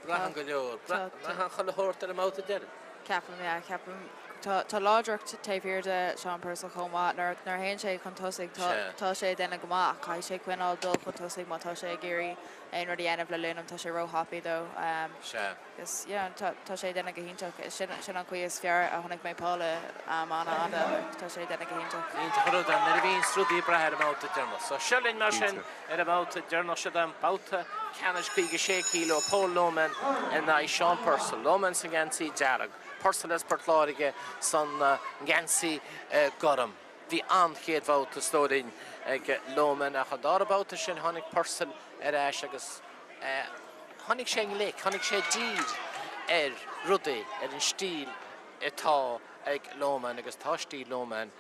Braitheann go leor. Braitheann chuile shórt ar an mbabhta deiridh. Ceapaim, yeah, ceapaim. Tá láidreacht taobh thiar de Seán Purcell chomh maith. Nuair a théann sé chun tosaigh tá sé ag déanamh go maith ach caithfidh sé coinneáil dul chun tosaigh má tá sé ag iarraidh aon rud a dhéanamh le Loonam. Tá sé róthapaidh dó. Sea. Agus yeah, tá tá sé ag déanamh go hiontach. Sin sin an chaoi is fearr a chonaic mé Paul le am an-fhada. Like, tá sé ag déanamh go hiontach. Iontach an rud é nuair a bhíonns rudaí ag brath ar an mbabhta deireanach. So seo linn mar sin ar an mbabhta deireanach. Seo an babhta ceannais 56 kilo, Paul Loman in aghaidh Sean Purcell. Loman sa ngeansaí dearg, Purcell as Port Láirge san ngeansaí gorm. Bhí an-chéad bhabhta is dóigh linn ag Loman ach an dara babhta sin tháinig Purcell ar ais agus tháinig sé i ngleic, tháinig sé i dtír ar rudaí, ar an stíl atá ag Loman agus tá stíl Loman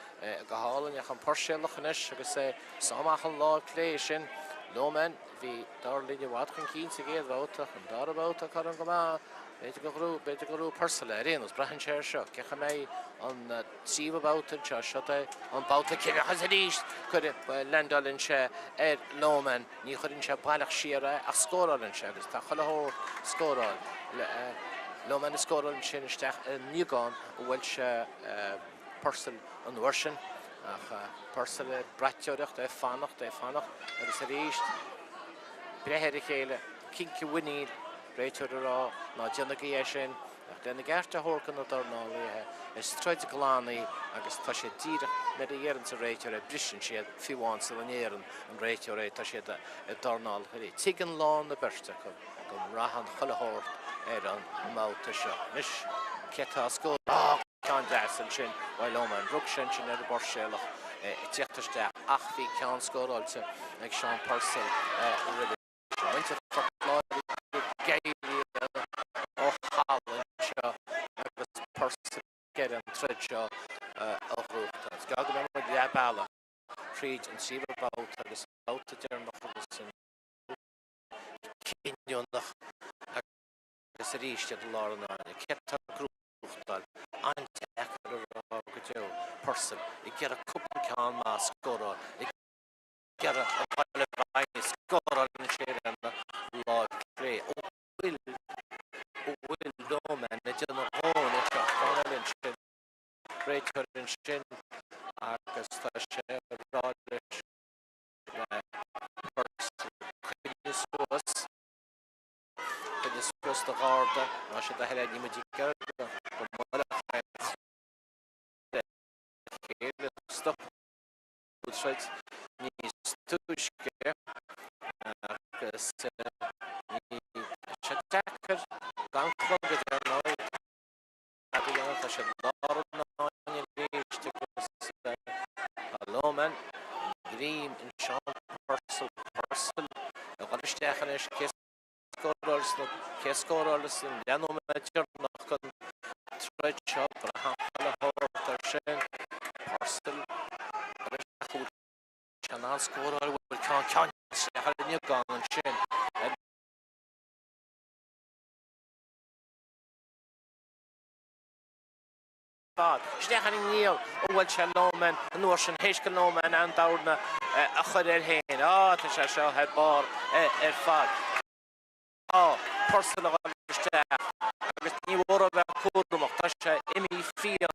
go hálainn ach an Puirséalach anois agus é ag sá amach an lámh clé sin Loman bhí Darragh Lynn i bhfad chun cinn sa gcéad bhabhta ach an dara babhta cothrom go maith b'fhéidir gur ghnóthaigh b'fhéidir gur ghnóthaigh Purcell é ar aon nós braitheann sé ar seo cé chaoi mbeidh an tríú babhta anseo seo é an babhta cinniúnach agus arís cuireann landálann sé ar Loman ní chuireann sé baileach siar é ach scórálann sé agus tá chuile shórt scóráil Loman ag scóráil ansin isteach ar an liagán a bhuail sé Purcell an uair sin ach Purcell ag braiteoireacht é fanacht é fanacht agus arís breith ar a chéile cinnte mhuiníl réiteoir a rá ná déanaigí é sin Ach lena gceart a thabhairt do na dornálaithe, is troid glan í agus tá siad díreach nuair a iarrann an réiteoir é, briseann siad, fiú amháin sula n-iarrann an réiteoir é, tá siad ag dornáil. Tuigeann lán na beirte acu go mbraitheann chuile shórt ar an mbabhta seo. Anois, cé atá ag scóráil? Á, ceann deas ansin uaidh Loman. Rug sé ansin ar an bPuirséalach ag tíocht isteach ach bhí ceann scóráilte ag Seán Purcell roimhe. Muintir Phort Láirge ag éirí ó thalamh anseo agus Purcell ag iarraidh an troid seo a ghnóthachtáil. Is gá go mbeidh muid leath bealaigh thríd an tríú babhta agus an babhta deireanach agus an babhta cinniúnach agus arís iad i lár an airne. Cé atá ag gnóthachtáil? An-deacair a rá go deo. Purcell ag iarraidh cúpla ceann maith a scóráil. iarraidh a dhul i bhfeidhm scórálann sé lena láimh chlé. An bhfuil an bhfuil Loman ag déanamh a dhóthain anseo? Ceann eile ansin, réiteoir ansin agus tá sé ag rá leis le Purcell coinnigh suas, coinnigh suas do gharda, ná sé do thoil é, níl muid ag iarraidh go mbuailfeadh le chéile, stop. troid níos túisce agus ní sé deacair gan clogad ar ndóigh cad a dhéanamh tá siad lár an fháinne arís agus tá Loman greim ar Seán Purcell Purcell ag dul isteach anois cé cé scórálas an leath nóiméad deireanach den troid seo braitheann chuile shórt air sin Purcell agus bhfuil sé in ann scóráil bhfuil ceann ceann isteach ar an liagán ansin ar fad. Isteach ar an ngiall a bhuail sé Loman an uair sin théis do Loman an dorn a chur air féin. Á, tá sé seo ar barr ar fad. Tá Purcell ag dul isteach agus ní mór a bheith cúramach, tá sé imithe fial.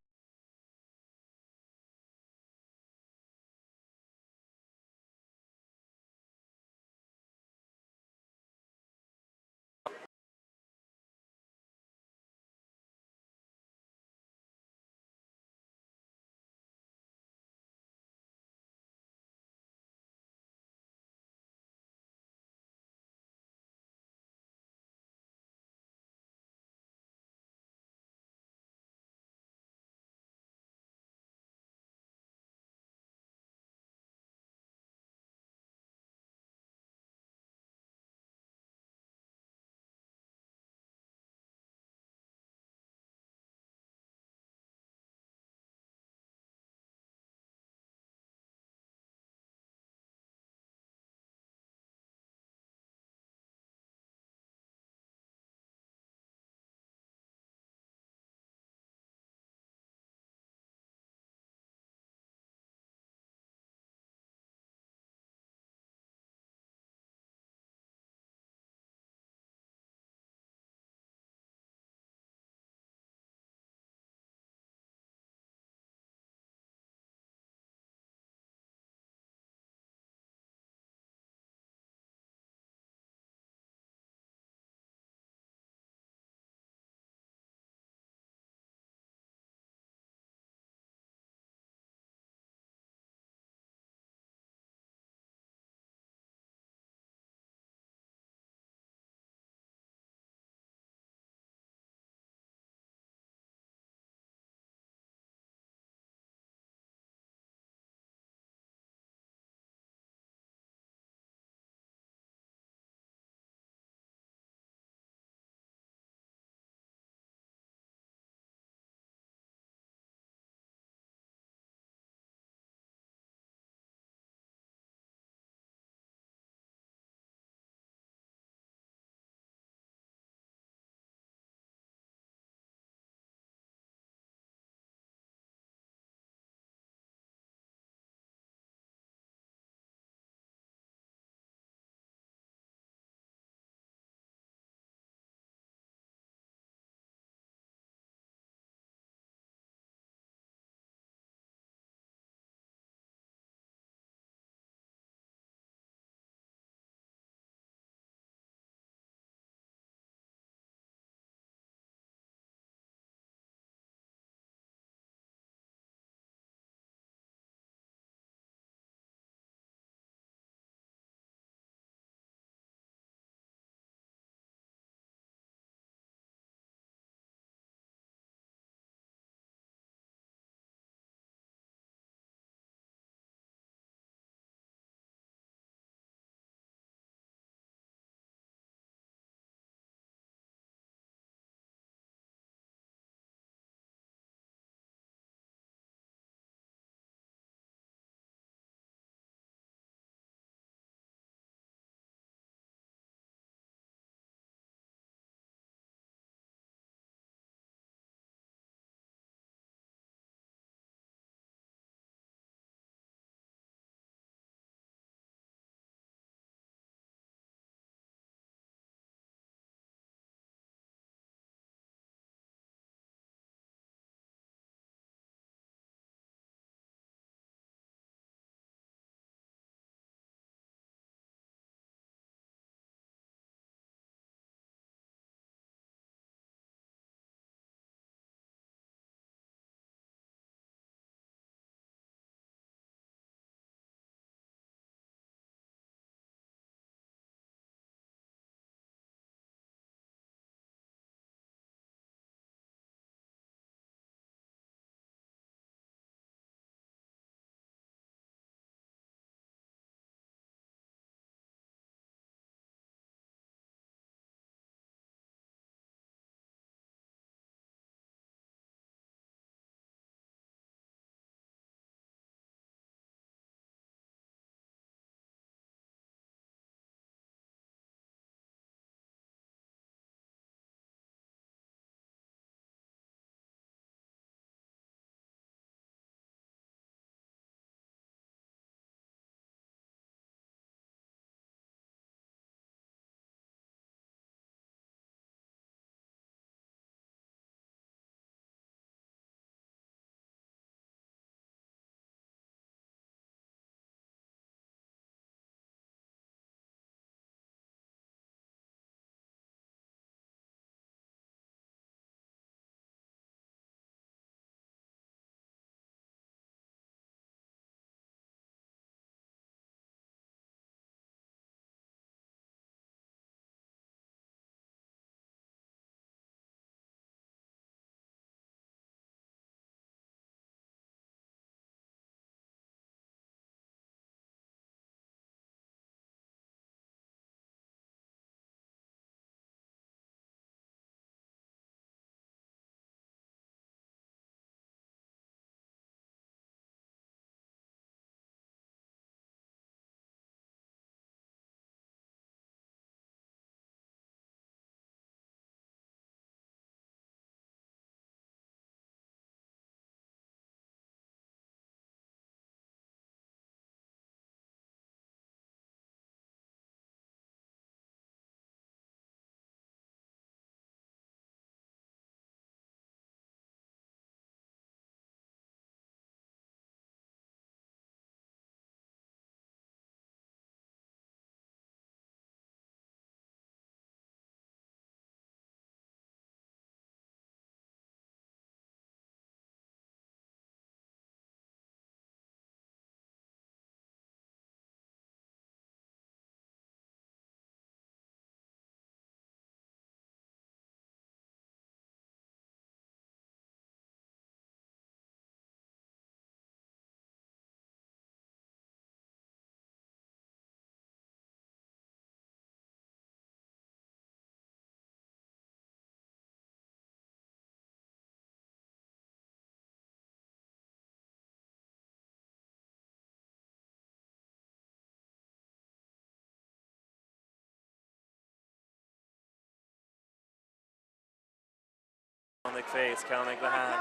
Ceann ag Faye is ceann ag Lehane.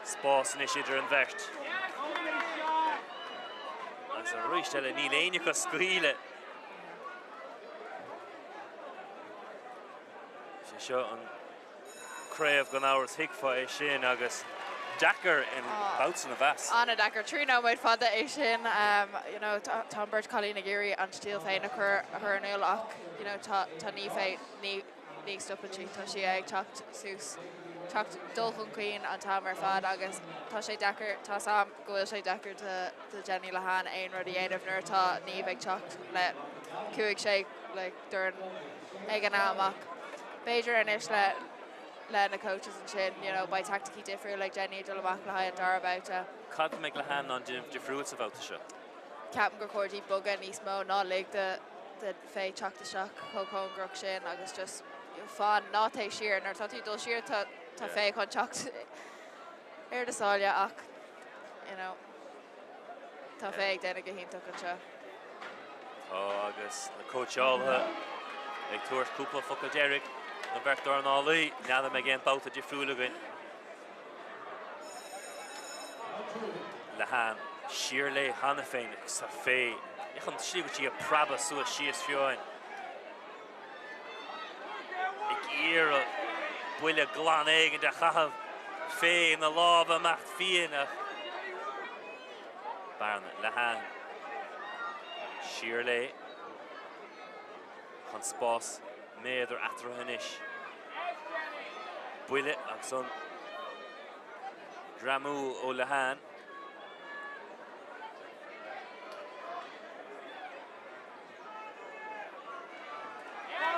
Spás anois idir an bheirt. Agus arís eile níl éinne acu ag scaoileadh. Sé seo an craobh gan amhras thuigfeá é sin agus deacair an babhta sin a mheas. An-deacair. 3 nóiméad fada é sin. You know, tá an beirt cailín ag iarraidh an stíl féin a chur a chur in iúl ach you know, tá tá Niamh Fay ní ní stopann sí. Tá sí ag teacht suas, teacht dul chun cinn an t-am ar fad agus tá sé deacair, tá 's a'm go bhfuil sé deacair do do Jenny Lehane aon rud a dhéanamh nuair atá Niamh ag teacht le 5, 6 like, dorn ag an am ach b'fhéidir anois le le na coaches ansin, you know, beidh taicticí difriúil ag Jenny ag dul amach le haghaidh an dara babhta. Cad a mbeidh Lehane in ann déanamh difriúil sa bhabhta seo? Ceapaim gur chóir di bogadh níos mó, ná lig do do Faye teacht isteach chomh cóngarach sin agus just fan, ná téigh siar. Nuair atá tú ag dul siar tá tá Faye chun teacht ar do sáile ach, you know. Tá Faye ag déanamh go hiontach anseo. Tá agus na cóitseálaithe ag tabhairt cúpla focal deiridh don bheirt dornálaí. N'fheadar an mbeidh aon babhta difriúil againn. Lehane siar léi cheana féin agus tá Faye ag an tslí go dtí ag preabadh suas síos fiúin. Ag iarraidh buille glan éigin a chaitheamh Faye na lámha amach fiáin ach bearna Lehane siar léi. Tá an spás méadar eatarthu anois. Buille agus an greamú ó Lehane.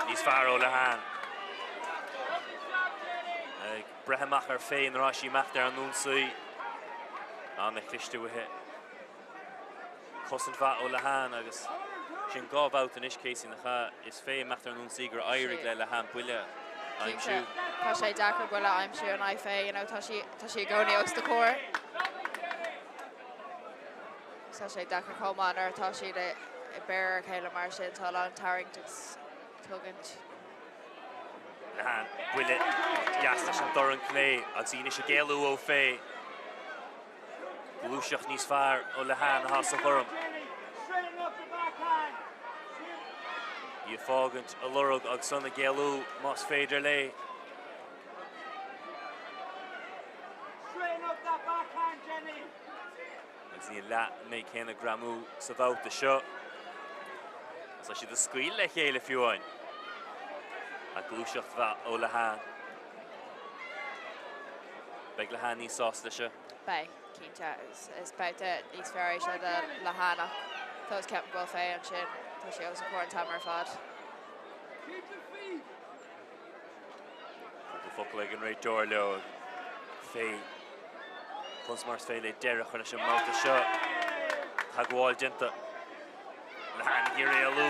Níos fearr ó Lehane. Ag breith amach ar Faye nuair atá sí ag imeacht ar an ionsaí. An-chliste uaithi. Cosaint mhaith ó Lehane agus sin dhá bhabhta anois Casey nach ea? Is Faye ag imeacht ar an ionsaí gur éirigh le Lehane buille a aimsiú. Tá sé deacair buille a aimsiú in aghaidh Faye, you know, tá sí tá sí i gcónaí os do chomhair. Tá sé deacair chomh maith nuair atá siad ag breith ar a chéile mar sin, tá a lán tarraingt agus tugaint. Lehane, buille deas leis an dorn clé agus í anois ag éalú ó Faye. Gluaiseacht níos fearr ó Lehane atá sa ghorm. Í ag fágaint a lorg agus ansan ag éalú más féidir léi. Agus níl leath an méid céanna greamú sa bhabhta seo. Agus tá siad ag scaoileadh le chéile fiú amháin. Ach gluaiseacht mhaith ó Lehane. Beidh Lehane níos sásta leis seo. Beidh, cinnte. Is babhta níos fearr é seo do Lehane ach fós ceapaim go bhfuil Faye ansin. Tá sí os a comhair an t-am ar fad. Cúpla focal ag an réiteoir leo. Faye conas mar is féidir léi deireadh a chur leis an mbabhta seo. Teagmháil déanta. Lehane ag iarraidh éalú.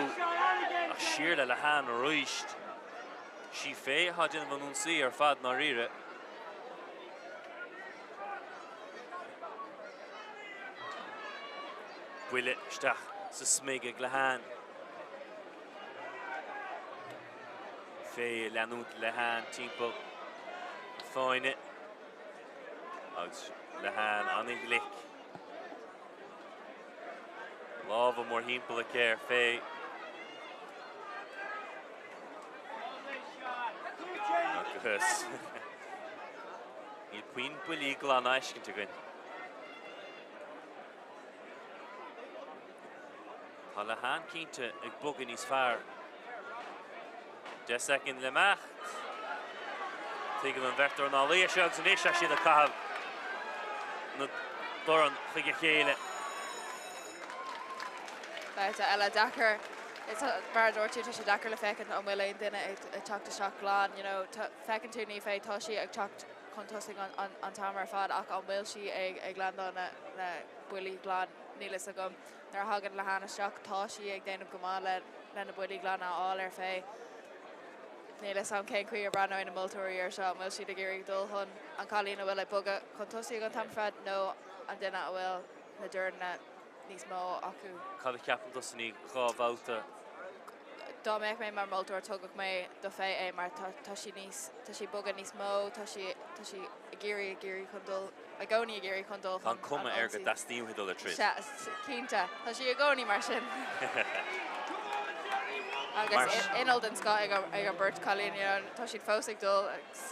Ach siar le Lehane arís. Sí Faye atá ag déanamh an ionsaí ar fad ndáiríre. Buille isteach sa smig ag Lehane. Faye ag leanúint Lehane timpeall na fáinne agus Lehane an-ghlic. Lámha mórthimpeall aici ar Faye. Agus níl puinn buillí glana á fheiscint againn. Tá Lehane cinnte ag bogadh níos fearr. 10 soicind le imeacht. Tuigeann an bheirt dornálaí é seo agus anois tá siad ag caitheamh na ndorn chuig a chéile. Babhta eile deacair. Mar a dúirt tú, tá sé deacair le féachaint an bhfuil aon duine ag teacht isteach glan. You know, feiceann tú Niamh Fay, tá sí ag teacht chun tosaigh an t-am ar fad ach an bhfuil sí ag landáil na buillí glan? Níl fhios agam. Nuair a thagann Lehane isteach tá sí ag déanamh go maith le na buillí glana a fháil ar Faye. Níl fhios agam cén chaoi a breathnóidh na moltóirí air seo, an bhfuil siad ag iarraidh dul chun an cailín a bhfuil ag bogadh chun tosaigh an t-am ar fad nó an duine a bhfuil na doirne níos mó acu? Cad a cheapann tusa i ndiaidh 2 bhabhta? Dá mbeadh mé mar mholtóir tugadh mé do Faye é mar tá tá sí níos tá sí ag bogadh níos mó tá sí tá sí ag iarraidh ag iarraidh chun dul i gcónaí ag iarraidh chun dul Tá chun an cuma an air go ionsaí. dteastaíonn uaithi dul ag troid. Sea, cinnte. Tá sí i gcónaí mar sin. Mar Agus inneall den scoth ag ag an beirt cailín you know tá siad fós ag dul agus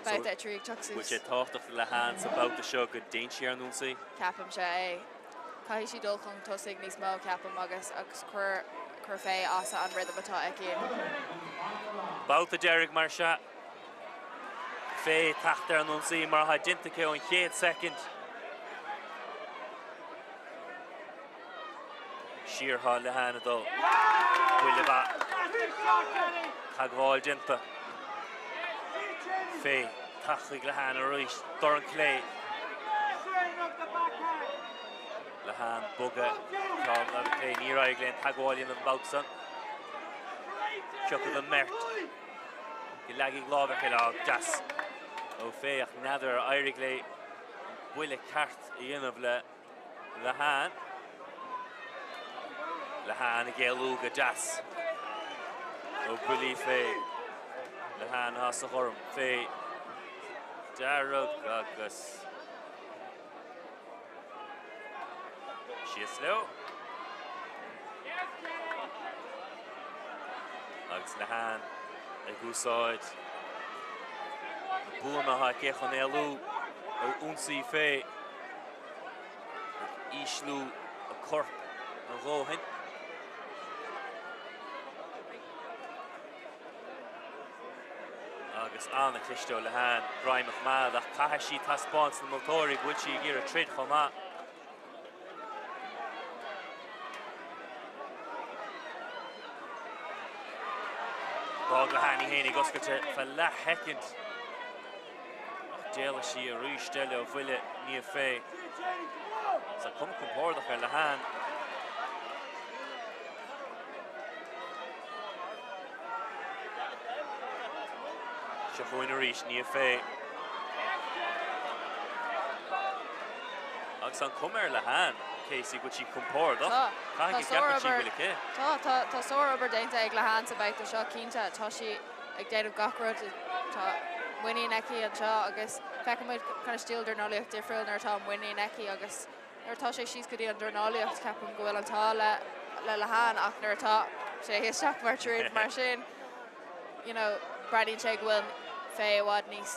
So babhta 3 ag teacht bhfuil suas. sé tábhachtach do Lehane sa babhta seo go dtéann sí ar an ionsaí? Ceapaimse é. Caithfidh sí dul chun tosaigh níos mó, ceapaim, agus agus cur cur Faye as an rhythm atá aici. Babhta deiridh mar sea. Faye ag teacht ar an ionsaí mar atá déanta aici ón chéad soicind. Siar atá Lehane ag dul. Buille mhaith. Teagmháil déanta. Faye ag teacht chuig Lehane arís. Dorn clé. Lehane bogadh ceann láimhe clé. Níor éirigh léi an teagmháil a dhéanamh an babhta san. Tiocfaidh an mbeirt go leagfaidh lámh ar chéile. Á, deas ó Faye ach n'fheadar ar éirigh léi an buille ceart a dhéanamh le Lehane. Lehane ag éalú go deas ó bhuillí Faye. Lehane atá sa ghorm. Faye dearg agus síos leo. Agus Lehane ag úsáid na buanna atá aici chun éalú ó ionsaí Faye. Ag ísliú a corp a dhóthain. Agus an-chliste ó Lehane, greim a choimeád ach caithfidh sí taispeáint do na moltóirí go bhfuil sí ag iarraidh troid chomh maith. D'fhág Lehane í fhéinig oscailte feadh leathshoicind. Ach d'éalaigh sí arís eile ó bhuille Niamh Fay. Tá cuma compordach ar Lehane. Seo chugainn arís Niamh Fay. Agus an cuma ar Lehane, Casey, go bhfuil sí compordach. Tá. Caithfidh go gceapann sí go bhfuil aici. Tá, tá, tá sárobair déanta ag Lehane sa babhta seo, cinnte. Tá sí ag déanamh gach rud. Tá muinín aici anseo agus feiceann muid kind of stíl dornálaíocht difriúil nuair atá muinín aici agus nuair atá sé síos go dtí an dornálaíocht ceapaim go bhfuil an t-ádh le le Lehane ach nuair atá sé isteach mar troid mar sin you know breathnaíonn sé go bhfuil Faye i bhfad níos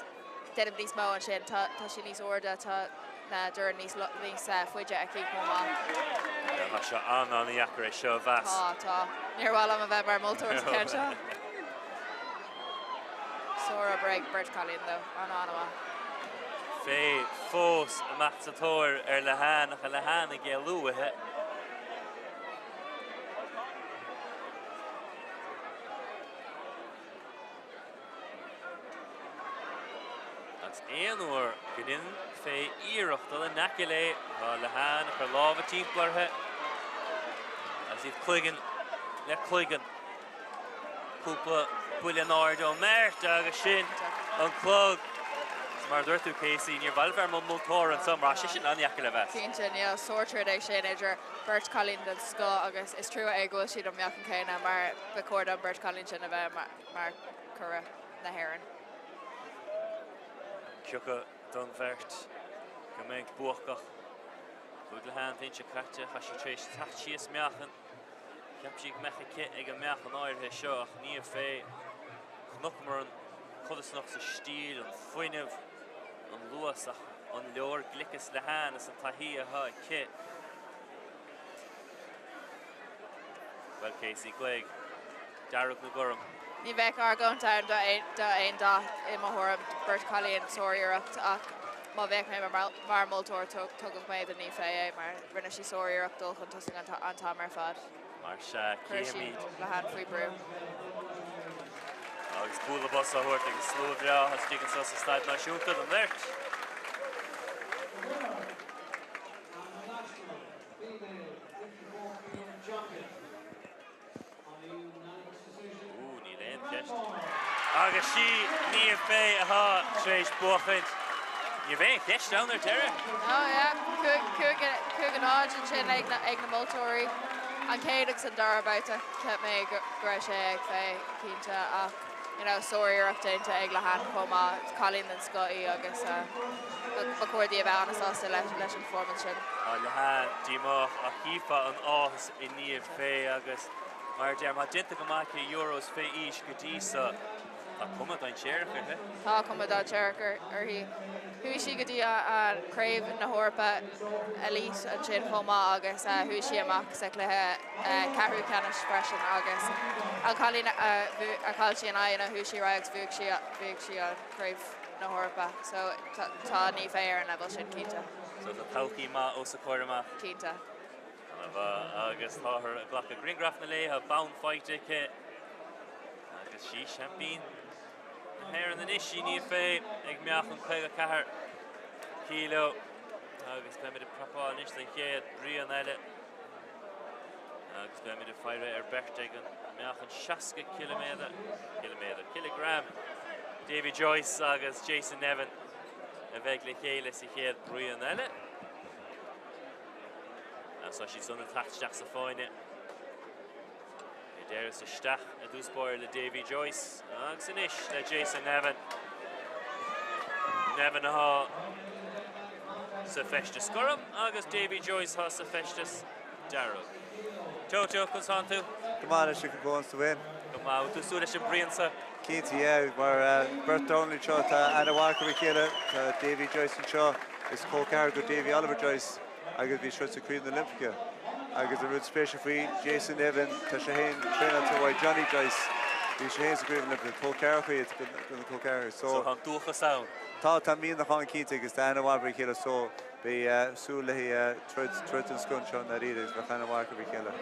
déanamh níos mó ansin. Tá tá sí níos airde, tá na doirn níos níos faide aici chomh maith. Tá sé an-an-dheacair é seo a mheas. Tá, tá. Níor mhaith liom a bheith mar mholtóir sa cheann seo. Sárobair ag beirt cailín though, an-an-mhaith. Faye fós amach sa tóir ar Lehane ach Lehane ag éalú uaithi. Agus aon uair go ndéanann Faye iarracht dul in aice léi, tá Lehane ag cur lámha timpeall uirthi agus iad cloigeann le cloigeann. Cúpla buille in airde ón mbeirt agus sin an clog. Is mar a dúirt tú Casey, níor mhaith liom bheith mar mholtóir anseo mar tá sé sin an-dheacair le mheas. Cinnte, níl sártroid é sin idir beirt cailín den scoth agus is trua é go bhfuil siad an meáchan céanna mar ba chóir don beirt cailín sin a bheith mar curaidh na hÉireann. Cé acu don bheirt go mbeidh buacach. Bhuaigh Lehane an bhliain seo caite, tá sí tar éis teacht síos meáchan. Cheap sí go mbeadh aici ag an meáchan áirithe seo ach Niamh Fay. Chonaiceamar an codarsnacht sa stíl, an fuinneamh, an luas ach an leor gliceas Lehane is an taithí atá aici. Bhuel Casey, glaoigh dearg nó gorm. Ní bheadh argóint ann d'aon dath i mo thuairim, beirt chailín, sár-iarracht ach má bheadh mé mar mholtóir tugadh mé do Niamh Fay é mar rinne sí sár-iarracht dul chun tosaigh an t-am ar fad. Mar sea, Chuir sí cífimid. Lehane faoi brú. Agus bualadh bos á thabhairt ag an slua bhreá istigh anseo sa Staid Náisiúnta don mbeirt. Ooh, níl aon cheist. Agus sí Niamh Fay atá tar éis buachaint. Ní raibh aon cheist ann ar deireadh. Oh yeah, 5-0 ansin ag na moltóirí. An chéad agus an dara babhta, cheap mé go raibh sé ag Faye, cinnte, ach you know sár-iarracht déanta ag Lehane chomh maith. Cailín den scoth í agus ba chóir di a bheith an-sásta leis an performance sin. Tá Lehane díomách ach chífeá an áthas i Niamh Fay agus mar a deirim, tá déanta go maith aici Euros fé aois go dtí so. Tá cuma dainséarach uirthi. Tá cuma dainséarach uirthi. Chuaigh sí go dtí an Craobh na hEorpa Elite ansin chomh maith agus chuaigh sí amach sa chluiche ceathrú ceannais freisin agus an cailín a chaill sí in aghaidh, you know, chuaigh sí ar aghaidh agus bhuaigh sí bhuaigh sí an Craobh na hEorpa. So tá Niamh Fay ar an leibhéal sin cinnte. So tá todhchaí maith os a comhair amach. Cinnte. Agus táthar ag glacadh grianghrafanna léi, tá bonn faighte aici. Agus sí seaimpín na hÉireann anois í Niamh Fay ag meáchan 54 kg agus beimid ag prapáil anois don chéad bruíon eile agus beimid ag faire ar beirt ag an meáchan 60 ciliméadar, ciliméadar, kilogram, Davy Joyce agus Jason Nevin a bheidh le chéile sa chéad bruíon eile. Agus tá siad san ag teacht isteach sa fáinne. Ag deireadh isteach i dtús báire le Davy Joyce agus anois le Jason Nevin. Nevin atá sa feisteas gorm agus Davy Joyce atá sa feisteas dearg. Toto, conas tánn tú? Go maith anois a Chonn, 's tú féin? Go maith. Tú súil leis an bruíon seo? Cinnte, yeah, mar beirt dornálaí anseo tá aithne mhaith acu ar a chéile. Tá Davy Joyce anseo, is col ceathrar do Davy Oliver Joyce. agus bhí siad sa Craobh na Oilimpeacha. Agus an rud spéisiúil faoi Jason Nevin, tá sé féin traenáilte by Johnny Joyce, bhí sé féin sa Craobh Oilimpeach, col ceathracha iad do na col ceathracha. So tá an dúchas ann. Tá, tá mianach ann cinnte agus tá aithne mhaith ar a chéile so beidh súil le troid, troid den scoth anseo i ndáiríre agus bheadh aithne mhaith acu ar a chéile.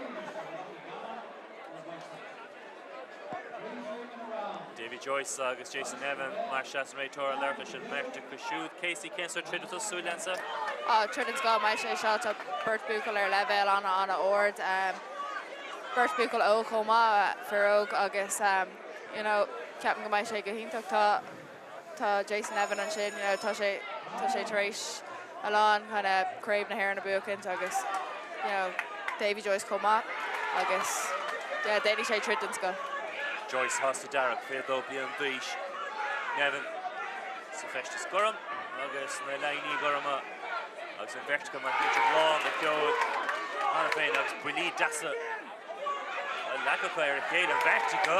Davy Joyce agus Jason Nevin mar sheas an réiteoir ag labhairt leis an mbeirt acu siúd. Casey, cén sórt troid atá súil leatsa? Troid den scoth an mbeidh sé seo. Tá beirt buachaill ar leibhéal an-an-ard. Beirt buachaill óg chomh maith, fir óg agus you know ceapaim go mbeidh sé go hiontach. Tá Tá Jason Nevin ansin, you know, tá sé, tá sé tar éis a lán kind of Craobh na hÉireann a buachaint agus, you know, Davy Joyce chomh maith agus, yeah, déanfaidh sé troid den scoth. Joyce atá sa dearg, 22 bliain d'aois, Nevin sa feisteas gorm agus na léiní gorma agus an bheirt acu mar bhíonn siad lán de cheol cheana féin agus buillí deasa á leagan acu ar a chéile, an bheirt acu.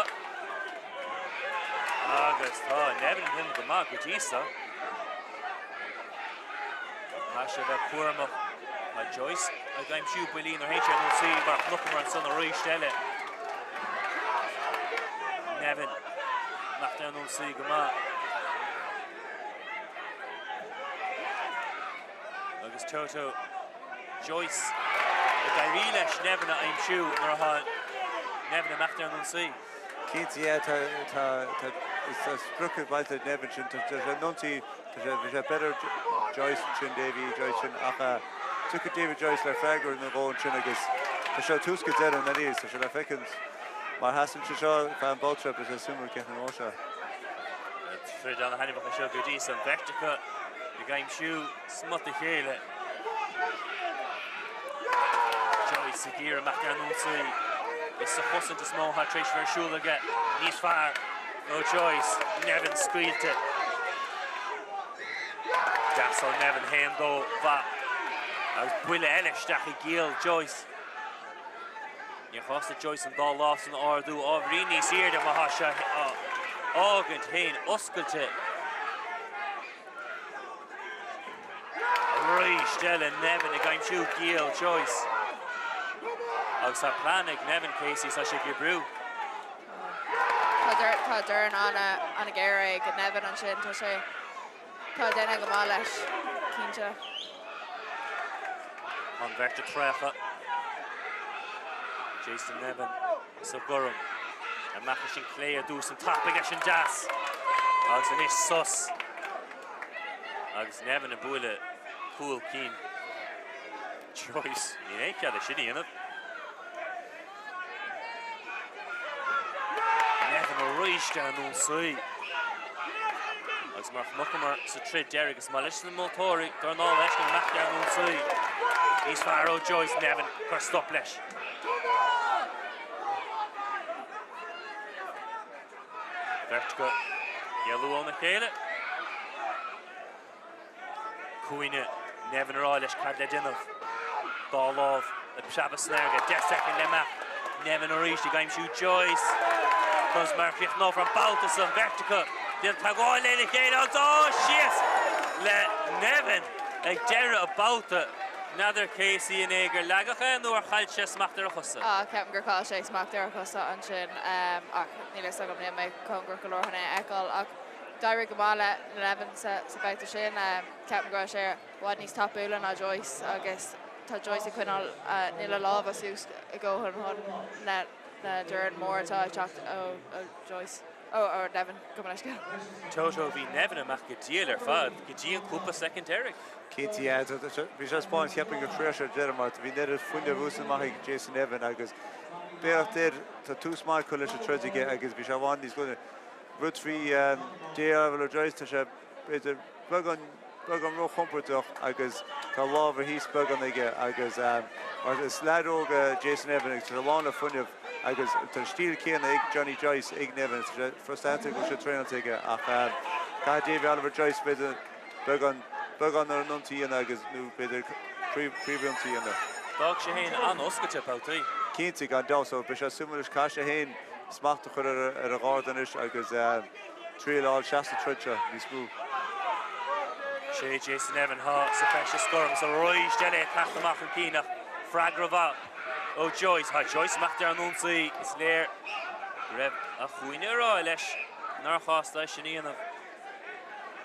Agus tá Nevin ag déanamh go maith go dtí so. Caithfidh sé a bheith cúramach. Tá Joyce ag aimsiú buillí nuair a théann sé ar an ionsaí mar a chonaiceamar ansan arís eile. Nevin ag imeacht ar an ionsaí go maith. Agus Toto Joyce ag éirí leis Nevin a aimsiú nuair atá Nevin ag imeacht ar an ionsaí. Cinnte, yeah, tá, tá, tá, tá sprioc bainte ag Nevin sin, tá sé in ionsaí, tá sé, bhí sé better Joyce ansin, Davy Joyce sin, ach tiocfaidh Davy Joyce le freagra nó dhó ansin agus tá sé ó tús go deireadh an tá sé le feicint mar sheasann sé seo feadh an babhta seo, beidh sé suimiúil cén chaoi a ngabhfaidh sé. Troid ana-thaitneamhach anseo go dtí so, an bheirt acu ag aimsiú smut a chéile. Joyce ag iarraidh imeacht ar an ionsaí. Is sa chosaint is mó atá tar éis bheith ar siúl aige. Níos fearr ó Joyce. Nevin scaoilte. Deas ó Nevin, haon dó mhaith. Agus buille eile isteach i gciall Joyce. Níor chás do Joyce an dá lámh san a ardú ábhairín níos airde má tá sé á fhágaint féin oscailte. Arís eile Nevin ag aimsiú giall Joyce. Agus tá plean ag Nevin Casey, tá sé ag oibriú. Tá dorn an-ghéar ag Nevin ansin, tá sé tá ag déanamh go maith leis, cinnte. Tá an bheirt ag traochadh. Jason Nevin sa ghorm. Amach leis an clé ar dtús, an tapaidh leis an deas. Agus anois sos. Agus Nevin ag bualadh cúl cinn Joyce. Níl aon chead é sin a dhéanamh. Nevin arís ar an ionsaí. Agus mar a chonaiceamar sa troid deiridh, is maith leis na moltóirí dornálaithe a fheiscint ag imeacht ar an ionsaí. Níos fearr ó Joyce Nevin, cuir stop leis. Beirt acu ag éalú óna chéile. Cúinne Nevin ag rá leis cad le déanamh. Dá lámh ag preabadh san aer aige. 10 soicind le imeacht. Nevin arís ag aimsiú Joyce. Conas mar a chríochnófar an babhta seo an bheirt acu ag déanamh teagmháil lena chéile agus á síos le Nevin ag deireadh an babhta. N'fheadar Casey an é gur leagadh é nó ar chaill sé smacht ar a chosa. Ah, ceapaim gur chaill sé smacht ar a chosa ansin ach níl a fhios agam, níl mé cóngarach go leor chun é a fheiceáil ach d'éirigh go maith le Nevin sa babhta sin. Ceapaim go raibh sé i bhfad níos tapúla ná Joyce agus tá Joyce ag coinneáil, níl a lámha suas a dhóthain chun na doirn mór atá ag teacht ó Joyce. Ó, Nevin, gabh mo leithscéal. Toto, bhí Nevin amach go diail ar fad go dtí an cúpla soicind deiridh. Cinnte, yeah. Bhí sé ag spáint, cheapfainn gur thriail sé ar deireadh mar bhí an oiread fuinnimh úsáidte amach ag Jason Nevin agus beannacht air, tá tús maith curtha leis an troid aige agus bhí sé i bhfad níos glaine. Rud faoi Davy Oliver Joyce, tá sé b'fhéidir beagán beagán róchompordach agus tá a lámha thíos beagán aige agus mar is leaid óg é Jason Nevin agus tá sé lán le fuinneamh agus tá an stíl céanna ag Johnny Joyce ag Nevin, tá sé frustranta go bhfuil sé traenáilte aige ach caithfidh Davy Oliver Joyce b'fhéidir beagán beagán ar an ionsaí a dhéanamh agus nó b'fhéidir príomhionsaí a dhéanamh. D'fhág sé féin an-oscailte babhtaí. Cinnte, gan dabht, so beidh sé suimiúil anois caithfidh sé féin smacht a chur ar a gharda anois agus triail a fháil isteach sa troid seo níos mó. Sé Jason Nevin atá sa feisteas gorm is arís eile ag teacht amach chun cinn ach freagra mhaith ó Joyce. Tá Joyce amach ar an ionsaí, is léir go raibh a chúinne ag rá leis nár chás dó é sin a dhéanamh.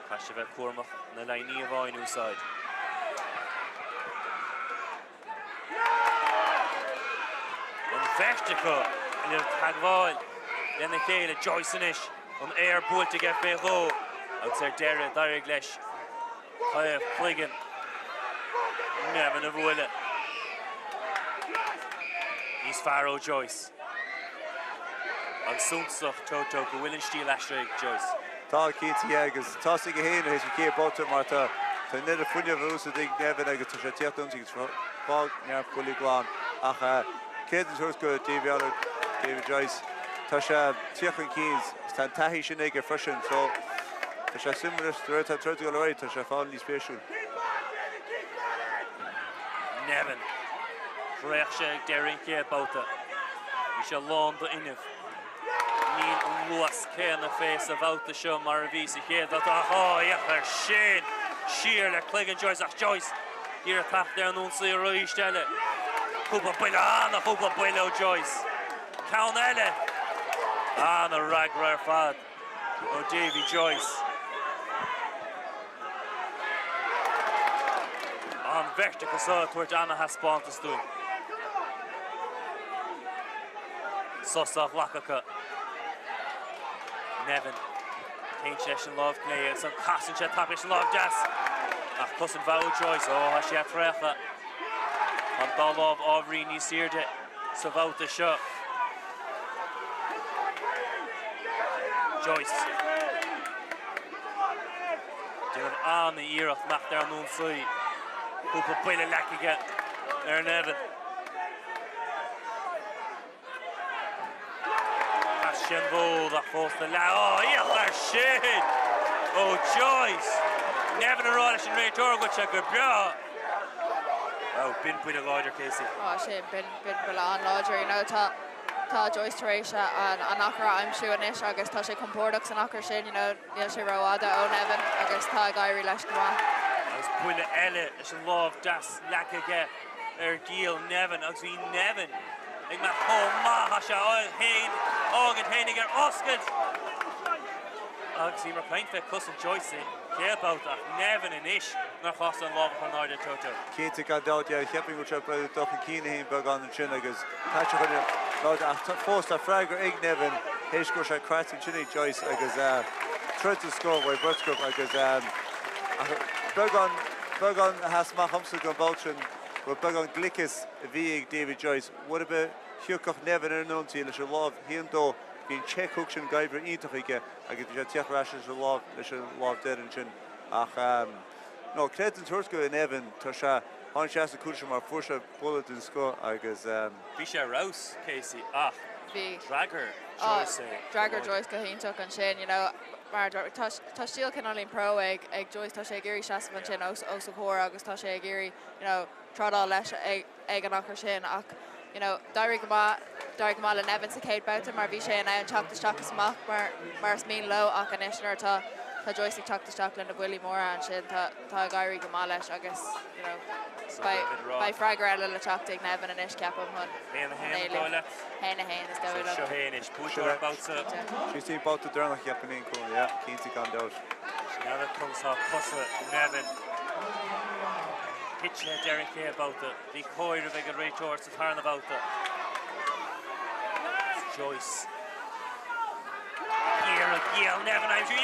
Caithfidh sé bheith cúramach na líní a bheith in úsáid. An bheirt acu ag déanamh teagmháil lena chéile, Joyce anois, an aer buailte aige fé dhó agus ar deireadh d'éirigh leis taobh cloigeann Nevin a bhualadh. Níos fearr ó Joyce. Agus suntasach, Toto, go bhfuil an stíl aistrithe ag Joyce. Tá, cinnte, yeah, agus tá a fhios aige féin théis an chéad babhta mar tá tá an oiread fuinnimh a úsáid ag Nevin agus tá sé ag tíocht ionsaí agus fág neart buillí glan ach céad an tabhairt go Davy Oliver, David Joyce, tá sé ag tíocht chun cinn is tá an taithí sin aige freisin so tá sé suimiúil anois de réir tá an troid ag dul ar aghaidh tá sé ag fáil níos spéisiúil. Nevin, Thraoch sé ag deireadh an chéad babhta. Bhí sé lán d'fhuinneamh. Níl an luas céanna fé sa bhabhta seo mar a bhí sa chéad bhabhta ach á, féach air sin! Siar le cloigeann Joyce ach Joyce ag iarraidh teacht ar an ionsaí arís eile. Cúpla buille, ana-chúpla buille ó Joyce. Ceann eile! Ana-fhreagra ar fad. ó Davy Joyce. An bheirt acu seo ag tabhairt ana-thaispeántas dúinn. Sos á ghlacadh acu. Nevin. Téann sé leis an lámh clé agus an casann sé tapaidh leis an lámh deas. Ach cosaint mhaith ó Joyce. Ó, tá sé ag traochadh. Tá an dá lámh ábhairín níos airde sa bhabhta seo. Joyce. Déanamh an-iarracht imeacht ar an ionsaí. Cúpla buille leagtha aige ar Nevin. Chas sé an bhfód ach fós na leath. Ó, féach air sin! Ó Joyce! Nevin ag rá leis an réiteoir go bhfuil sé go breá. Wow, b'in buille láidir Casey. Ó, sin, b'in, b'in buille an-láidir. You know, tá, tá Joyce tar éis an, an achar a aimsiú anois agus tá sé compordach san achar sin, you know, níl sé rófhada ó Nevin agus tá ag éirí leis go maith. Agus buille eile leis an lámh deas leagtha aige ar ghiall Nevin agus bhí Nevin ag imeacht chomh maith, tá sé á fhéin, fhágaint fhéinig ar oscailt agus bhíomar ag caint fé cosaint Joyce sa chéad babhta ach Nevin anois nár chás dó an lámh a chur in airde Toto. Cinnte gan dabht, yeah, cheapfainn go raibh sé ag dul chun cinn féin beagán ansin agus tá sé chun láidir ach fós tá freagra ag Nevin théis go raibh sé croite ansin ag Joyce agus troid den scoth uaidh beirt acu agus ach beagán beagán a sheas amach dhomsa don bhabhta sin go raibh beagán gliceas a bhí ag David Joyce. Uair ar bith thiocfadh Nevin ar an ionsaí leis an lámh thiar dó bhí an check hook sin ag oibriú iontach aige agus bhí sé ag tíocht ar ais leis an lámh leis an lámh deiridh ansin ach no credit a thabhairt go Nevin tá sé. Tháinig sé as an gcúl sin mar fuair sé buille den scoth agus. Bhí sé ar fheabhas, Casey, ach Bhí. d'fhreagair Joyce é go D'fhreagair láidir. Joyce go hiontach ansin, you know, mar tá tá stíl cineáilín pro ag ag Joyce, tá sé ag iarraidh seasamh ansin os os a chomhair agus tá sé ag iarraidh, you know, trádáil leis ag ag an achar sin ach, you know, d'éirigh go maith, d'éirigh go maith le Nevin sa chéad babhta mar bhí sé in ann teacht isteach is amach mar mar is mian leo ach anois nuair atá tá Joyce ag teacht isteach le na buillí móra ansin tá tá ag éirí go maith leis agus, you know, beidh freagra eile le teacht ag Nevin anois ceapaim chun 1-1 an dóigh leat? 1-1 is dóigh liom. Seo é anois, buaiteoir an babhta. Sea, an babhta deireanach cheapfainn i gcónaí, yeah, cinnte gan dabht. N'fheadar conas tá cosa Nevin. Thit sé deireadh an chéad bhabhta. Bhí comhaireamh ag an réiteoir sa tarna babhta. Joyce. Ag iarraidh giall Nevin a aimsiú.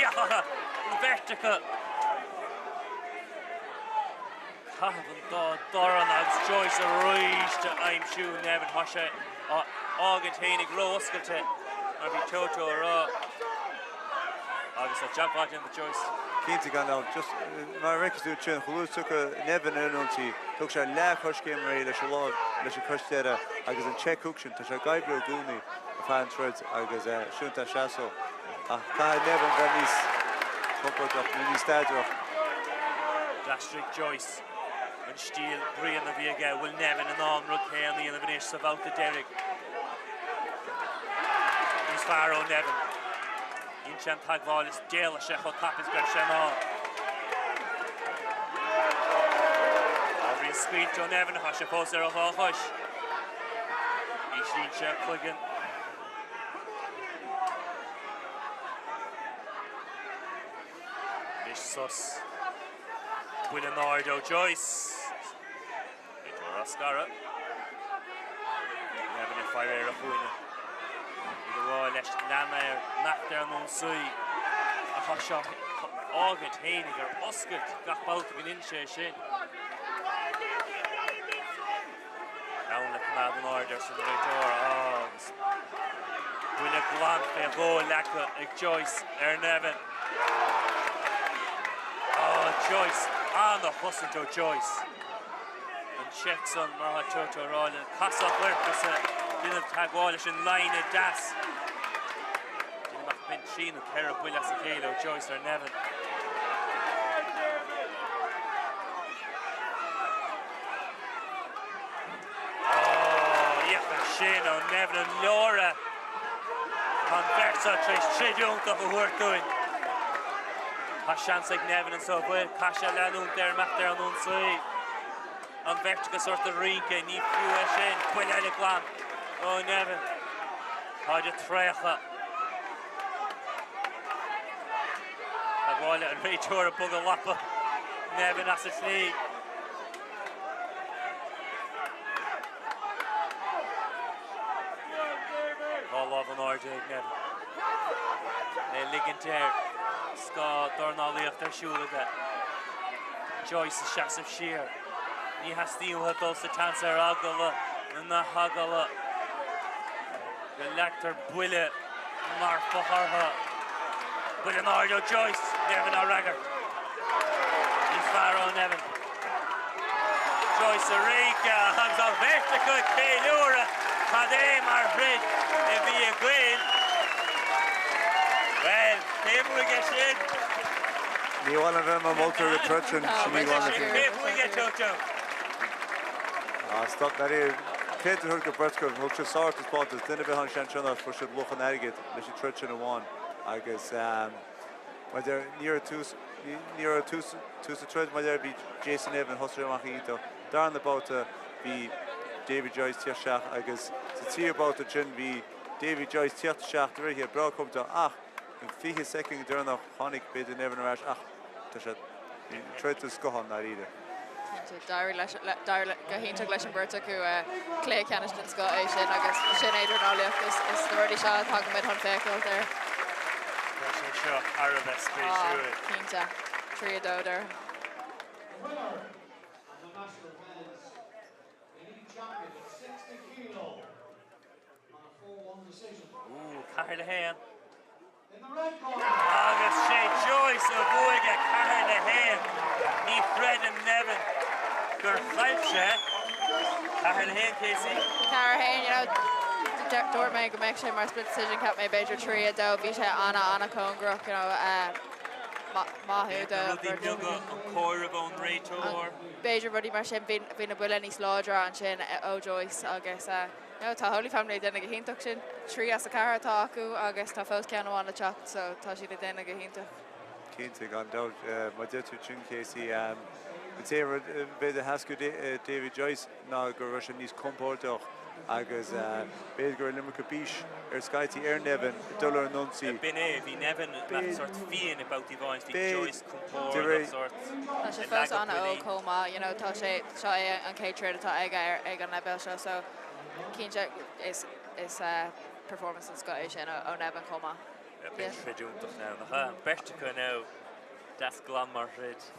An bheirt acu. Caitheamh an dá dhorn agus Joyce arís a aimsiú Nevin. Tá sé á fhágaint fhéinig ró-oscailte mar bhí Toto a rá. Agus tá jab mhaith déanta Joyce. Cinnte gan dabht. Just mar a fheiceann tú ansin, chomh luath is a tiocfaidh Nevin ar an ionsaí, thug sé leath-choiscéim ar aghaidh leis an lámh, leis an chois deireadh agus an check hook sin, tá sé ag oibriú i gcónaí ar feadh an troid agus sin atá seasamh. Ach caithfidh Nevin bheith níos compordach nó níos staidéarach. D'aistrigh Joyce an stíl bruíon a bhí aige. Bhfuil Nevin in ann an rud céanna a dhéanamh anois sa bhabhta deiridh? Níos fearr ó Nevin. Dhein sé an teagmháil is d'éalaigh sé chomh tapa is go raibh sé in ann. Ábhairín scaoilte ó Nevin, tá sé fós ar a dhá chois. Íslíonn sé a chloigeann. Anois sos. Buille in airde ó Joyce. Réiteoir á scaradh. Nevin ag faire ar a chúinne. Ag rá leis lean air, leanacht ar an ionsaí. Ach tá sé á fhágaint fhéinig ar oscailt gach babhta go ndéanann sé sin. Ceann le coimeád in airde arsa an réiteoir agus buille glan fé dhó leagtha ag Joyce ar Nevin. Á Joyce, ana-chosaint ó Joyce. An check san mar atá Toto a rá le casadh choirp is ag déanamh teagmháil leis an line deas. Déanamh ach b'in 3 nó 4 buille as a chéile ó Joyce ar Nevin. Féach air sin ó Nevin an leor é. Tá an bheirt seo tar éis troid iontach a thabhairt dúinn. Tá seans ag Nevin anseo bhfuil. Caithfidh sé leanúint air imeacht ar an ionsaí. An bheirt acu sórt ag rince, ní fiú é sin. Buille eile glan ó Nevin. Táid ag traochadh. Teagmháil an réiteoir ag bogadh lapa Nevin as a tslí. Tá lámh in airde ag Nevin. É ligint air. Scáth dornálaíocht ar siúl aige. Joyce ag seasamh siar. Ní theastaíonn uathu dul sa tseans ar eagla na heagla go leagtar buille marfach orthu. Buille in airde ó Joyce, Nevin á fhreagairt. Níos fearr ó Nevin. Joyce ag rince agus an bheirt acu ag ceiliúradh. Cad é mar throid a bhí againn. Bhuel, cé bhuaigh é sin? Ní mhaith liom bheith mar mholtóir don troid sin, sin ní mhaith liom. Cé bhuaigh é, Toto? Ah, stop, dáiríre. Creidim thug an bheirt acu, thug siad sártaispeántas, duine ar bith a tháinig ansin as fuair siad luach an airgid leis an troid sin amháin agus mar deir, ní raibh tús, ní raibh tús, tús an troid mar deir, bhí Jason Nevin thosaigh sé amach iontach. Darna babhta bhí David Joyce tíocht isteach agus sa tríú babhta ansin bhí David Joyce tíocht isteach de réir breá compordach ach an 20 soicind deireanach tháinig b'fhéidir Nevin ar ais ach tá sé troid den scoth ann dáiríre. Cinnte, d'éirigh leis, d'éirigh go hiontach leis an bheirt acu. Cluiche ceannais den scoth é sin agus sin é dornálaíocht, is na rudaí seo a thagann chun féacháilt air. Tá sé seo thar a bheith spéisiúil. Cinnte, 3-2 déarfainn. The winner of the National Men's Elite Champion at 60 kilo on a 4-1 decision. Ooh, 4-1. Agus sé Joyce a bhuaigh 4-1. Ní chreidim Nevin. gur chaill sé. 4-1, Casey. 4-1, you know, dúirt mé go mbeadh sé mar split decision, cheap mé b'fhéidir 3-2, bhí sé ana-ana-chóngarach, you know, maith thú do. Na rudaí beaga, an comhaireamh ón réiteoir. B'fhéidir rudaí mar sin, bhí na buille níos láidre ansin ó Joyce agus you know, tá Holy Family ag déanamh go hiontach sin, 3 as 4 atá acu agus tá fós ceann amháin le teacht so tá siad ag déanamh go hiontach. Cinnte, gan dabht. Mar a deir tú sin, Casey, an t-aon rud b'fhéidir a theascadh David Joyce ná go raibh sé níos compordach agus b'fhéidir go raibh an iomarca bís ar scaití ar Nevin dul ar an ionsaí. B'in é, bhí Nevin sórt fiáin ag babhtaí amháin, bhí Joyce compordach sórt Tá sé fós an-óg chomh maith, you know, tá sé, seo é an chéad troid atá aige ar, ag an leibhéal seo so cinnte is, is performance den scoth é sin ó Nevin chomh maith. Beidh troid iontach ann, nach ea? An bheirt acu now, deas glan mar throid.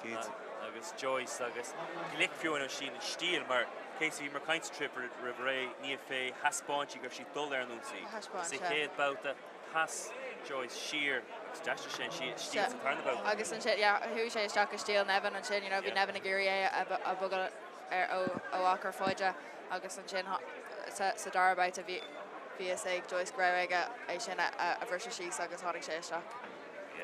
Cinnte. Agus Joyce agus glic fiú an sín an stíl mar Casey bhíomar ag caint roimh ré ní fé thaispeáin sí go raibh sí ag dul ar an ionsaí. Thaispeáin Sa sé. chéad babhta sheas Joyce siar agus d'aistrigh sé an stíl sa tarna babhta. Agus ansin yeah chuaigh sé isteach i stíl Nevin ansin you know bhí Nevin ag iarraidh é a bhogadh ar ó achar faide agus ansin sa dara babhta bhí bhí fhios ag Joyce go raibh aige é sin a bhriseadh síos agus tháinig sé isteach.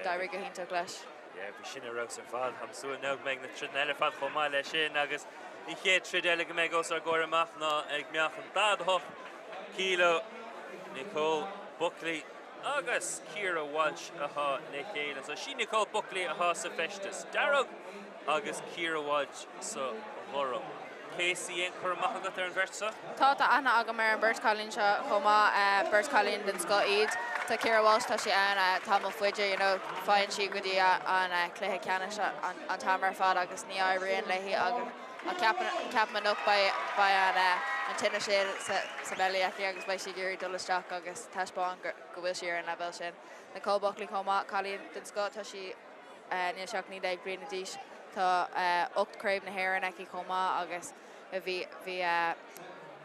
D'éirigh go hiontach leis. Yeah, bhí sin ar fheabhas ar fad. Táim ag súil now go mbeidh na troideanna eile ar fad chomh maith leis sin agus an chéad troid eile go mbeidh os ár gcomhair amach ná ag meáchan 48 kilo Nicole Buckley agus Ciara Walsh atá le chéile. So sí Nicole Buckley atá sa feisteas dearg agus Ciara Walsh sa ghorm. Casey, aon cur amach agat ar an bheirt seo? Tá, tá aithne agam ar an beirt chailín seo chomh maith. Beirt chailín den scoth iad. Tá Ciara Walsh, tá sí ann tamall faide, you know, faigheann sí go dtí an cluiche ceannais an t-am ar fad agus ní éiríonn léi agus ach ceapaim anocht beidh beidh an tine sin sa mbelly aici agus beidh sí ag iarraidh dul isteach agus taispeáin go bhfuil sí ar an leibhéal sin. Nicole Buckley chomh maith, cailín den scoth, tá sí. Níl sí ach 19 bliana d'aois. Tá 8 Craobh na hÉireann aici chomh maith agus bhí bhí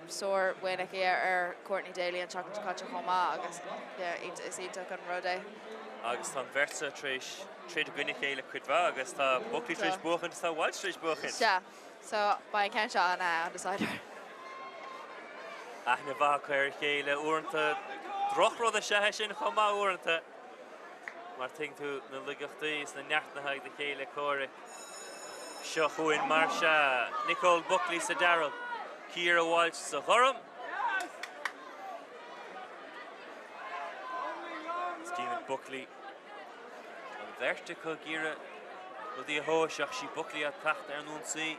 sár-win aici ar Courtney Daly an tseachtain seo caite chomh maith agus is iontach an rud é. Agus tá an bheirt seo tar éis troid i gcoinne a chéile cuid mhaith agus tá Buckley tar éis buachan is tá Walsh tar éis buachan. Sea, so beidh an ceann seo an decider. Aithne mhaith acu ar a chéile uaireanta, drochrud is ea é sin chomh maith uaireanta. Mar tuigeann tú na laigeachtaí is na neartanna ag do chéile comhraic. Seo chugainn mar sea, Nicole Buckley sa dearg, Ciara Walsh sa ghorm. Is déanann Buckley an bheirt acu ag iarraidh rudaí a thomhais ach sí Buckley ag teacht ar an ionsaí.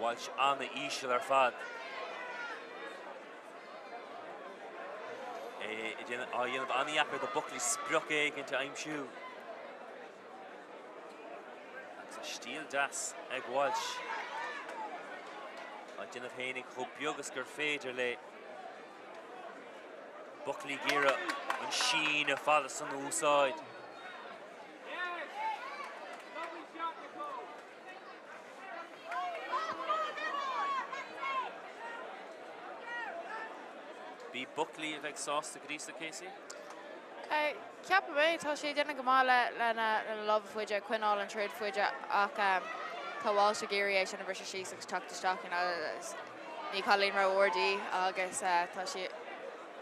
Walsh an-íseal ar fad. É á dhéanamh an-dheacair do Buckley sprioc éigint a aimsiú. Agus tá stíl deas ag Walsh. Á déanamh féinig chomh beag is gur féidir léi. Buckley ag iarraidh an síneadh fada san a úsáid. Bhí Buckley a bheidh sásta go dtí seo, Casey? Ceapaim é, tá sé ag déanamh go maith lena lámha faide, ag coinneáil an troid faide ach tá Walsh ag iarraidh é sin a bhriseadh síos agus teacht isteach. You know, ní cailín ró-ard í agus tá sí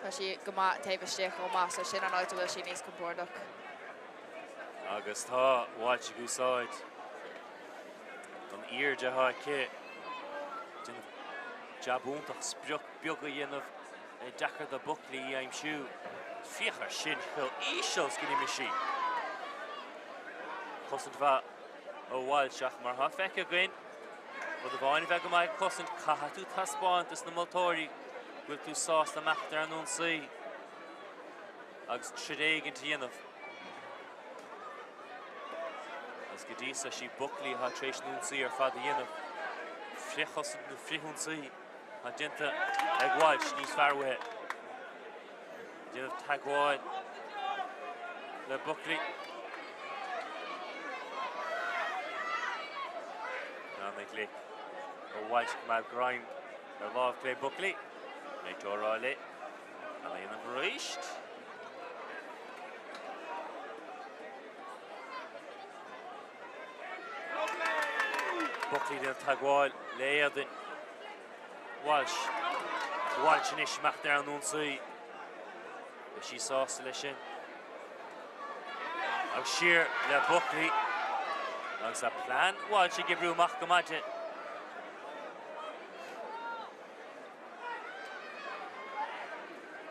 tá sí go maith taobh istigh chomh maith so sin an áit a bhfuil sí níos compordach. Agus tá Walsh ag úsáid an airde atá aici. Déanamh jab iontach sprioc beag a dhéanamh é deacair do Buckley í a aimsiú. Féach ar sin, chomh íseal is go n-imigh sí. Cosaint mhaith ó Walsh ach mar atá feicthe againn, rud amháin a bheith go maith ag cosaint, caithfidh tú taispeáint dos na moltóirí go bhfuil tú sásta imeacht ar an ionsaí. agus troid éigint a dhéanamh. Agus go dtí so sí Buckley atá tar éis an ionsaí ar fad a dhéanamh. Frithchosaint nó frithionsaí atá déanta ag Walsh níos fearr uaithi. Déanamh teagmháil le Buckley. Ana-ghlic ó Walsh ag coimeád greim ar lámh clé Buckley. Réiteoir á rá léi. An é dhéanamh arís? Buckley ag déanamh teagmháil le éadan Walsh. Walsh anois imeacht ar an ionsaí. Beidh sí sásta leis sin. Agus siar le Buckley. Agus tá plean Walsh ag oibriú amach go maith di.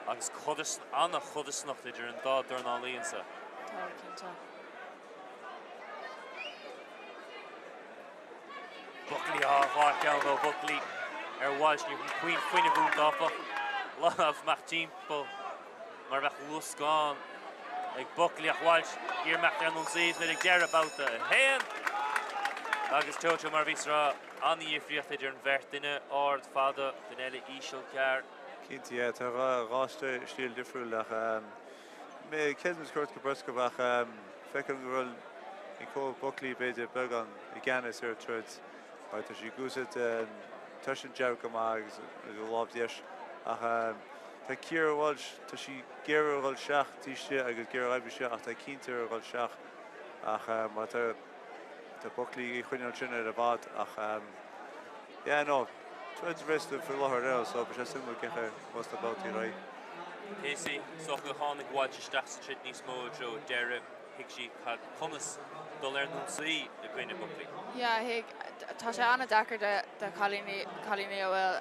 Agus an-chodarsnacht idir an dá dornálaí anso. Tá, cinnte. Buckley á dhá cheann ó Bhuckley ar Walsh. Ní raibh puinn fuinnimh iontu áfach. Lámh amach timpeall mar a bheadh luascán ag Buckley ach Walsh ag iarraidh imeacht ar an ionsaí is muid ag deireadh babhta 1. Agus Toto mar a bhíos ag rá an-dhifríocht idir an bheirt, duine ard fada, duine eile íseal gearr. Cinnte, yeah, tá dhá stíl difriúil ach mé creidim is cúirt go bruscar ach feicim go bhfuil Nicole Buckley b'fhéidir beagán i gceannas ar an troid mar tá sí ag úsáid tois an jab go maith agus a lámh dheis ach tá Ciara Walsh tá sí ag iarraidh a dhul isteach taobh istigh agus ag iarraidh oibriú isteach ach tá cinnte ar a dhul isteach ach má tá tá Buckley ag coinneáil sin ar i bhfad ach yeah no troid réasúnta faoi láthair ar so beidh sé suimiúil cé más na babhtaí ar aghaidh. Casey, is dócha gur tháinig Walsh isteach sa troid níos mó i dtreo deireadh. Thuig sí cad, conas dul ar an ionsaí i gcoinne Buckley. Yeah, thuig. Tá sé an-deacair do do chailíní, cailíní a bhfuil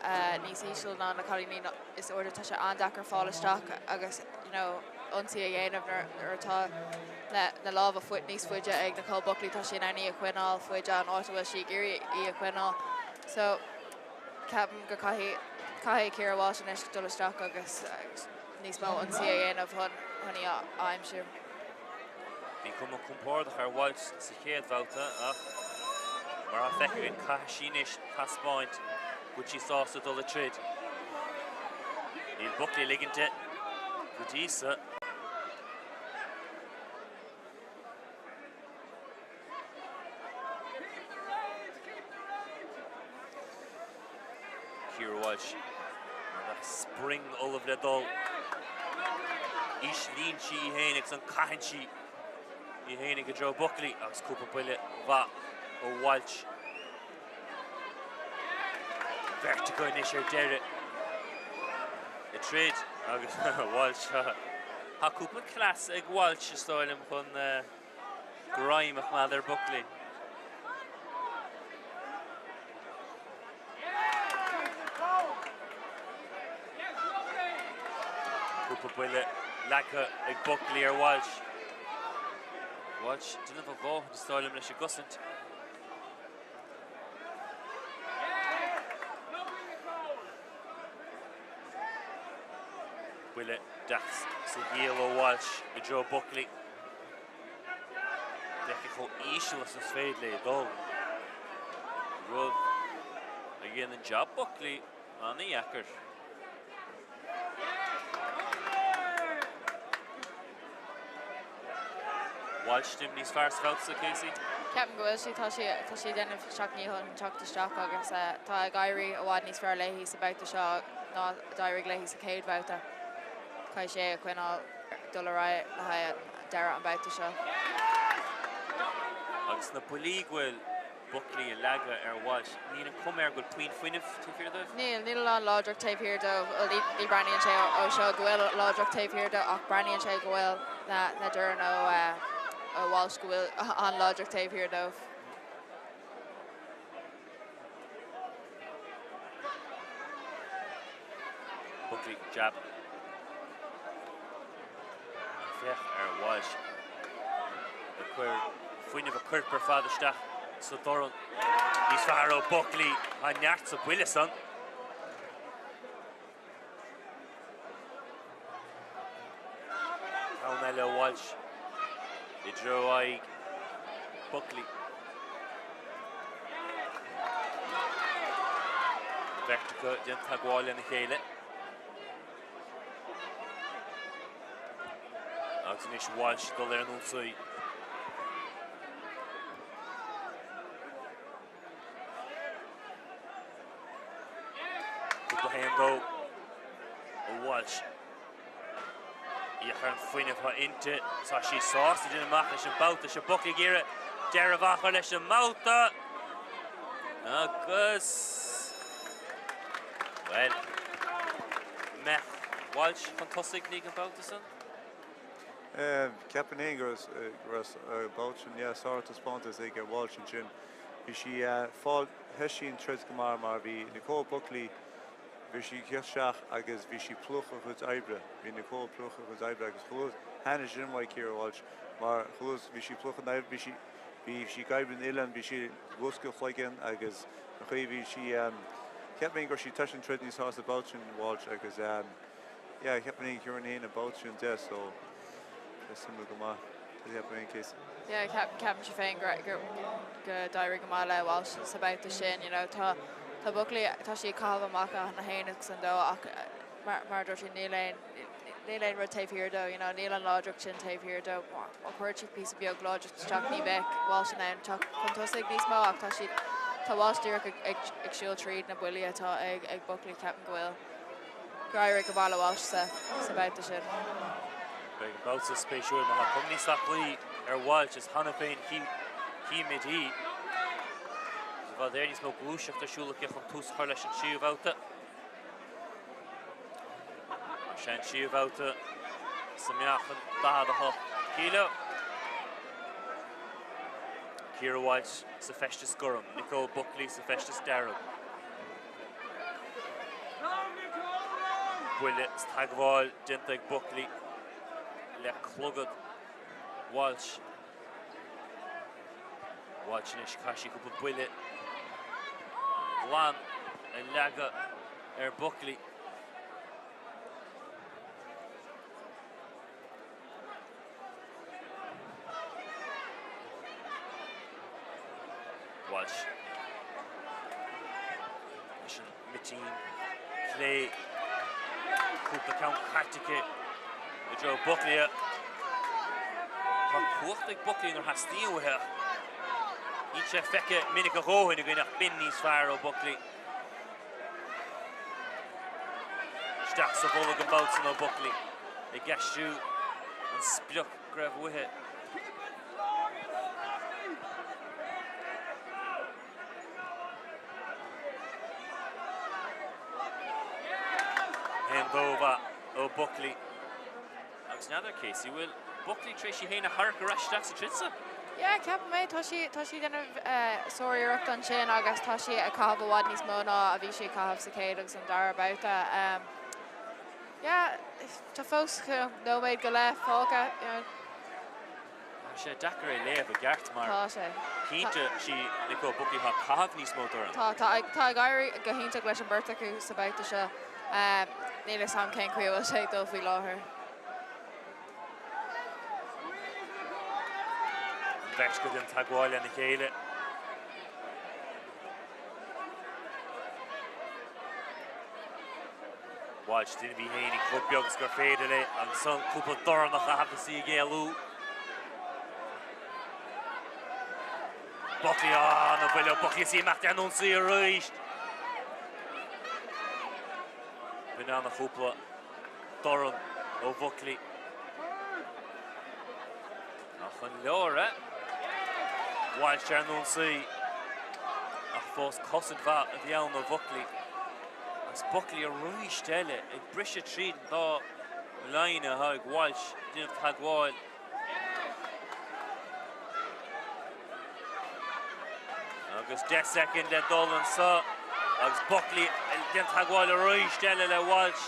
níos íseal ná na cailíní is airde, tá sé an-deacair fáil isteach agus you know ionsaí a dhéanamh nuair nuair atá na na lámha faid níos faide ag Nicole Buckley, tá sí in ann í a choinneáil faide an áit a bhfuil sí ag iarraidh í a choinneáil. So ceapaim go caithfidh caithfidh Ciara Walsh anois dul isteach agus níos mó ionsaí a dhéanamh chun chun í a aimsiú. Bhí cuma compordach ar Walsh sa chéad bhabhta ach mar atá feicthe againn caithfidh sí anois taispeáint go bhfuil sí sásta dul ag troid. Níl Buckley ag ligint di go dtí so. Ciara Walsh mar a bheadh spring ullamh le dul. Íslíonn sí í féin agus an caitheann sí í féin i dtreo Buckley agus cúpla buille mhaith ó Walsh. Beirt acu anois ar deireadh ag troid agus Walsh. Tá cúpla cleas ag Walsh is dóigh liom chun greim a choimeád ar Buckley. Cúpla buille leagtha ag Buckley ar Walsh. Walsh déanamh a dhóthain is dóigh liom leis an gcosaint. Buille deas sa ghiall ó Walsh i dtreo Buckley. Féach chomh íseal is is féidir léi dul. Rud a dhéanann jab Buckley an-dheacair. Walsh ag déanamh níos fearr sa bhabhta seo, Casey? Ceapaim go bhfuil sí. Tá sí tá sí ag déanamh seacht ndícheall chun teacht isteach agus tá ag éirí i bhfad níos fearr léi sa babhta seo ná a d'éirigh léi sa chéad bhabhta. Caithfidh sí é a choinneáil dul ar aghaidh le haghaidh deireadh an babhta seo. Agus na buillí go bhfuil Buckley a leagadh ar Walsh, níl an cuma air go bhfuil puinn fuinnimh taobh thiar dóibh? Níl, níl a lán láidreacht taobh thiar dó. Bhuel, ní, ní breathnaíonn sé ó seo go bhfuil láidreacht taobh thiar dó ach breathnaíonn sé go bhfuil na, na doirn ó, ó Walsh go bhfuil an-láidreacht taobh thiar dóibh. Buckley, jab. Féach ar Walsh ag cur fuinneamh a coirp ar fad isteach sa dorn. Níos fearr ó Buckley, tá neart sa bhuille san. Ceann eile ó Walsh i dtreo aghaidh Buckley. Beirt acu ag déanamh teagmháil lena chéile. Agus anois Walsh dul ar an ionsaí. Cúpla 1-2 ó Walsh. Féach ar an fuinneamh atá inti. Tá sí sásta déanamh amach leis an mbabhta seo. Buckley ag iarraidh deireadh a chur leis an mbabhta. Agus, bhuel, mbeadh Walsh chun tosaigh i ndiaidh an babhta san? Ceapaim féin go raibh an babhta sin, yeah, sár-taispeántas ag Walsh ansin. Bhí sí fáil, thoisigh sí an troid go maith mar bhí Nicole Buckley, bhí sí ag teacht isteach agus bhí sí ag plúchadh a cuid oibre, bhí Nicole ag plúchadh a cuid oibre agus chomh luath, thaitnigh sin uaidh Ciara Walsh mar chomh luath bhí sí ag plúchadh an oibre, bhí sí, bhí sí ag oibriú an uillinn, bhí sí ag luascadh a chloigeann agus an chaoi a bhí sí, cheap mé go raibh sí ag toiseacht an troid níos fearr sa babhta sin Walsh agus yeah cheap mé Ciara féin an babhta sin de so tá suimiúil go maith cheap mé Casey. Yeah ceapaimse féin go go d'éirigh go maith le Walsh sa babhta sin you know tá tá Buckley tá sí ag caitheamh amach an 1 agus an 2 ach mar mar a dúirt sí níl aon níl aon rud taobh thiar dó you know níl an láidreacht sin taobh thiar dó má chuireann siad píosa beag láidreacht isteach ní bheadh Walsh in ann teacht chun tosaigh níos mó ach tá siad tá Walsh díreach ag ag ag siúl tríd na buillí atá ag ag Buckley ceapaim go bhfuil gur éirigh go maith le Walsh sa sa babhta sin. Beidh an babhta spéisiúil má tá cuma níos aclaí ar Walsh is cheana féin chímid í. Is i bhfad Éireann níos mó gluaiseacht ar siúl aici chun tús a chur leis an tríú bhabhta. Mar sin tríú babhta sa meáchan 48 kg. Ciara Walsh sa feisteas gorm, Nicole Buckley sa feisteas dearg. Buille is teagmháil déanta ag Buckley le clogad Walsh. Walsh anois, caithfidh sí cúpla buille glan a leagadh ar Buckley. Walsh leis an mitín clé cúpla ceann caite aici i dtreo Buckley. Tá cumhacht ag Buckley nuair a theastaíonn uaithi ach níl sé feicthe minic a dhóthain againn ach b'in níos fearr ó Buckley. Isteach sa bholg an babhta san ó Buckley ag aistriú an sprioc go raibh uaithi. Haon dó mhaith ó Buckley. Agus n'fheadar, Casey, bhfuil Buckley tar éis í féin a tharrac ar ais isteach sa troid seo? Yeah, ceapaim é. Tá sí, tá sí ag déanamh sár-iarracht ansin agus tá sí ag caitheamh i bhfad níos mó ná a bhí sí ag caitheamh sa chéad agus an dara babhta. Yeah, tá fós nóiméad go leith fágtha. Tá sé deacair é léamh i gceart mar Tá sé. cinnte sí Nicole Buckley atá ag caitheamh níos mó dorn. Tá, tá, tá ag éirí go hiontach leis an beirt acu sa babhta seo. Níl fhios a'm cén chaoi a bhfuil sé ag dul faoi láthair. An bheirt go déanamh teagmháil lena chéile. Walsh ag déanamh í fhéinig chomh beag is gur féidir léi ansan cúpla dorn a chaitheamh is í ag éalú. Buckley, ah, ana bhuille ó Buckley is í ag imeacht ar an ionsaí arís. B'in ana chúpla dorn ó Bhuckley. Ach an leor é? Walsh ar an ionsaí ach fós cosaint mhaith a bhí ann ó Bhuckley. Agus Buckley arís eile ag briseadh tríd an dá line atá ag Walsh ag déanamh teagmháil. Agus 10 soicind le dul anseo agus Buckley ag déanamh teagmháil arís eile le Walsh.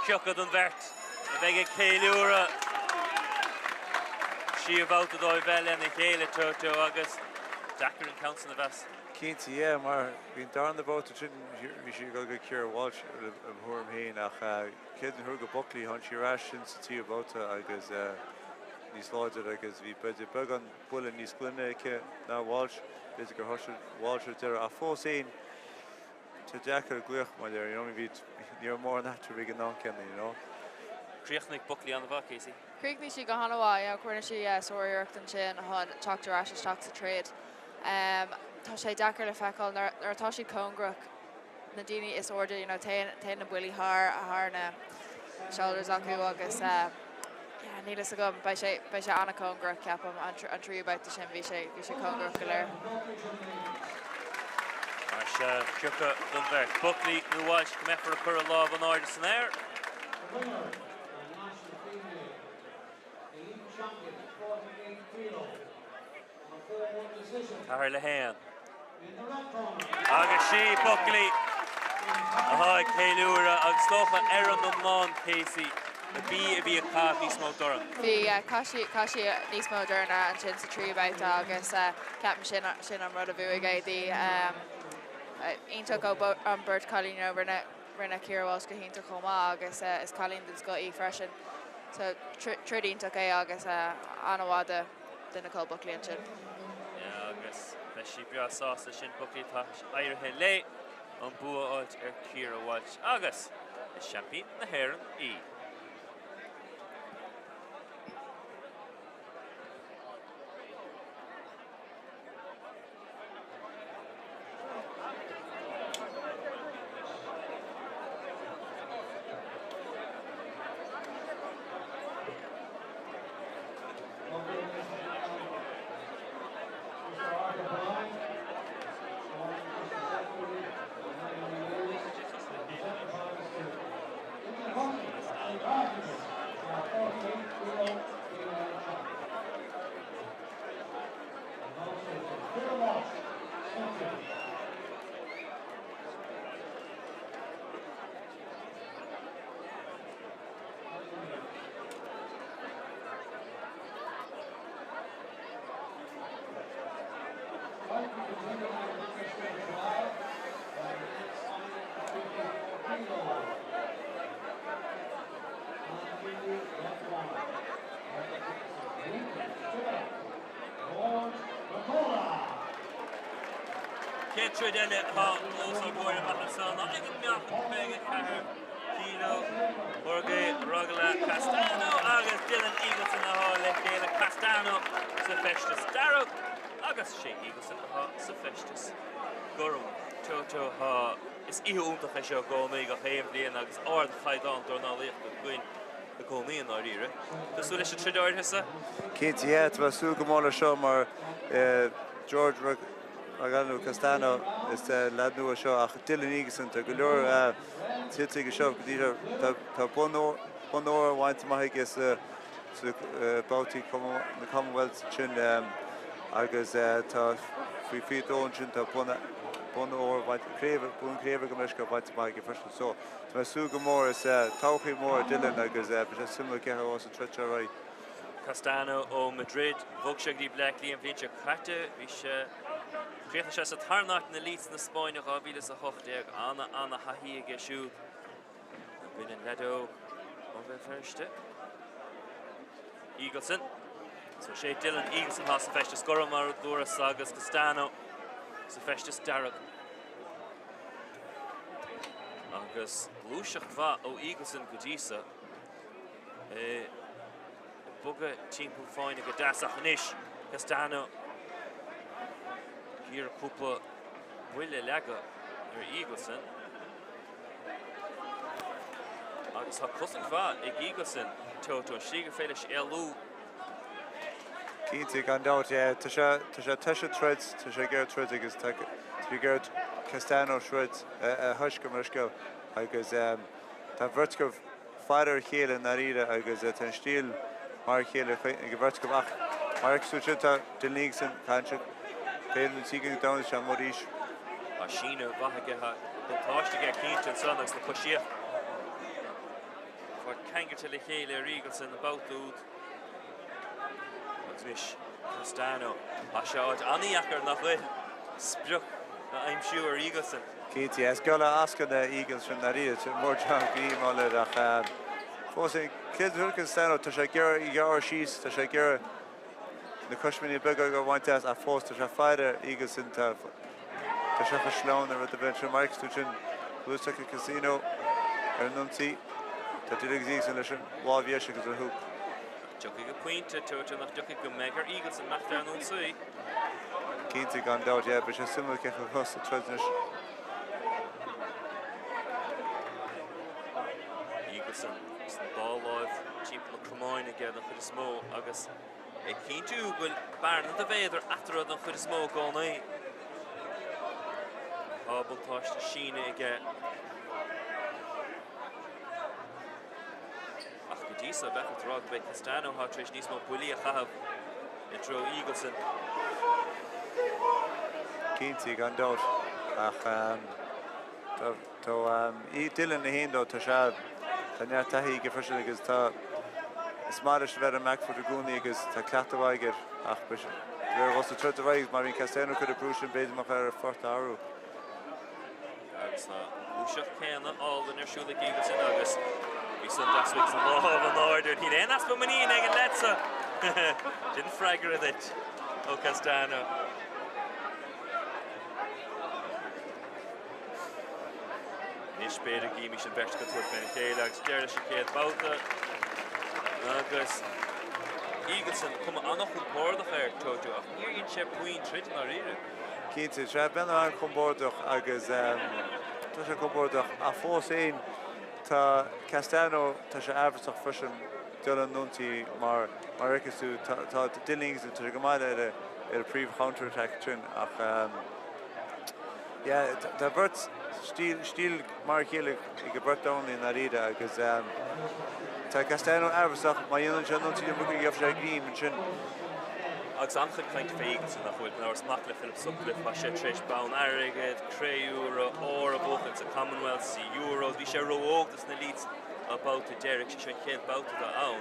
Cé acu den bheirt a bheidh ag ceiliúradh? Tríú babhta dóibh bheith lena chéile, Toto, agus deacair an ceann san a mheas. Cinnte, yeah, mar bhí an darna babhta sin, bhí sí ag dul go Ciara Walsh i mo thuairim féin ach céad an huair go Buckley, tháinig sí ar ais sin sa tríú babhta agus níos láidre agus bhí b'fhéidir beagán buille níos glaine aici ná Walsh, b'fhéidir gur thoisigh Walsh ar deireadh ach fós féin tá deacair glaoch mar you know, bhí ní raibh mórán eatarthu ag an am céanna, you know. Chríochnaigh Buckley an-mhaith, Casey. Chríochnaigh sí go han-mhaith, you know, rinne sí sár-iarracht ansin chun teacht ar ais isteach sa troid. Tá sé deacair le feiceáil nuair atá siad cóngarach, na daoine is airde, you know, téann, téann na buillí thar, thar na shoulders acu agus. Yeah, níl fhios agam. Beidh sé, beidh sé an-cóngarach, ceapaim, an tríú babhta sin, bhí sé, bhí sé cóngarach go leor. Mar seo, cioca don bheirt, Buckley nó Walsh, go mbeifear ag cur a lámh in airde san aer. 4 le 1. Agus sí Buckley atá ag ceiliúradh agus dócha ar an iomlán Casey ab í a bhí ag caitheamh níos mó dorn. Bhí, chaith sí, chaith sí níos mó dorn ansin sa tríú babhta agus ceapaim sin, sin an rud a bhuaigh é di. Iontach ó an beirt cailín, you know, rinne, rinne Ciara Walsh go hiontach chomh maith agus is cailín den scoth í freisin. So troid iontach é agus an-mhaith do. do Nicole Buckley ansin. Yeah, agus beidh sí breá sásta sin Buckley tá éirithe léi an bua a fháilt ar Ciara Walsh agus is seaimpín na hÉireann í. Chéad troid eile atá os ár gcomhair amach anseo ná ag an meáchan 54 kilo Jorge Rogala Castano agus Dylan Eagleson atá le chéile Castano sa feisteas dearg agus sé Eagleson atá sa feisteas gorm. Toto tá is oíche iontach é seo i gcónaí gach aon bhliain agus ardchaighdeán dornálaíochta againn i gcónaí i ndáiríre. Tá súil leis an troid áirithe seo? Cinnte, yeah, tá mé ag súil go mór leis seo mar George Rogano Castano is leaid nua seo ach Dylan Eagleson, tá go leor tuillte aige seo go dtí seo. Tá bonn óir bainte amach aige sa babhtaí na Commonwealth sin agus tá faoi 22 ansin tá bonn óir craobh, bonn craoibhe gabh mo leithscéal bainte amach aige freisin. So tá mé ag súil go mór, is todhchaí mór é Dylan agus beidh sé suimiúil cé a bhuafas an troid seo ar aghaidh. Castano ó Madrid, bhog sé go dtí Bleá Cliath an bhliain seo caite. Bhí sé, chríochnaigh sé sa tarna háit in Elites na Spáinne 2018. Ana, ana thaithí aige siúd. B'in an leaid óg ó Bhéal Feirste. Eagleson. So sé Dylan Eagleson atá sa feisteas gorm mar a dúras agus Castano sa feisteas dearg. Agus gluaiseacht mhaith ó Eagleson go dtí so. É ag bogadh timpeall fáinne go deas ach anois Castano ag iarraidh cúpla buille a leagadh ar Eagleson. Agus tá cosaint mhaith ag Eagleson, Toto, an slí gur féidir leis éalú. Cinnte, gan dabht, yeah. Tá sé, tá sé tuirseach troid, tá sé ag iarraidh troid agus tá, tá sé ag iarraidh Castano troid a thoisc gabh mo leithscéal agus tá an bheirt acu faire ar a chéile i ndáiríre agus tá an stíl mar a chéile ag an bheirt acu ach mar a fheiceann tú ansin tá Dylan Eagleson caint pé nó tí go domhan is ea arís. Tá síneadh mhaith aige, tá buntáiste aige cinnte ansan agus na coisíocht fáil ceangailte le chéile ar Eagleson an babhta úd. Agus anois Castano. Tá sé áit an-dheacair nach bhfuil sprioc a aimsiú ar Eagleson. Cinnte, is geall le ascaill é Eagleson dáiríre, mór teann gíomá leir ach fós ag Clint Castano tá sé ag iarraidh gearradh síos, tá sé ag iarraidh na coismíní beaga a bhaint as ach fós tá sé faire ar Eagleson, tá Tá sé chomh sleamhain ar rud ar bith ansin. Mar a fheiceann tú ansin gluais acu Castano ar an ionsaí. Tá Dylan Eagleson leis an lámh dheis agus an hook. Nach dtiocfaidh an pointe, Toto, nach dtiocfaidh go mbeidh ar Eagleson imeacht ar an ionsaí. Cinnte, gan dabht, yeah. Beidh sé suimiúil cé chomh cos a troid anois. Eagleson agus an dá láimh timpeall na cromáin aige den chuid is mó agus ag cinntiú go bhfuil bearna de mhéadar eatarthu den chuid is mó i gcónaí. Tá buntáiste síne aige. Ach go dtí so, bheadh ort a rá gurb é Castano atá tar éis níos mó buillí a chaitheamh i dtreo Eagleson. Cinnte, gan dabht. Ach tá Dylan é féin though, tá sé, tá neart taithí aige freisin agus tá, is maith leis a bheith ar an back foot i gcónaí agus tá cleachtadh mhaith aige air. Ach beidh sé, de réir dhul sa troid ar aghaidh, má bhíonn Castano ag cur an brú sin, b'fhéidir go mbeadh air a phort a athrú. Agus an ghluaiseacht chéanna álainn ar siúl ag Eagleson agus bhí san deas uaidh san lámh in airde. Níl aon easpa muiníne ag an leaid seo. Sin freagra duit ó Castano. Anois b'fhéidir go gcífimis an bheirt acu ag tabhairt féna chéile agus deireadh leis an chéad babhta agus Eagleson, cuma an-chompordach air, Toto, ach níor dhein sé puinn troid i ndáiríre. Cinnte, sea, bíonn an-chompordach agus tá sé compordach ach fós féin tá Castano, tá sé amhrasach freisin dul in ionsaí mar mar a fheiceas tú tá Dylan Eagleson, tá sé go maith ar a príomh counter attack sin ach yeah tá beirt stíl stíl mar a chéile ag an bheirt dornálaí i ndáiríre agus tá Castano amhrasach má dhéanann sé an ionsaí iomarca gheobhaidh sé greim ansin. Agus an-chuid cainte fé Eagleson nach bhfuil, gan amhras, mac le Philip Sutcliffe, tá sé tar éis bonn airgid, cré-umha, ór a bhuachan sa Commonwealth, sa Euro, bhí sé ró-óg dos na Elites an babhta deiridh, sé seo an chéad babhta dó ann.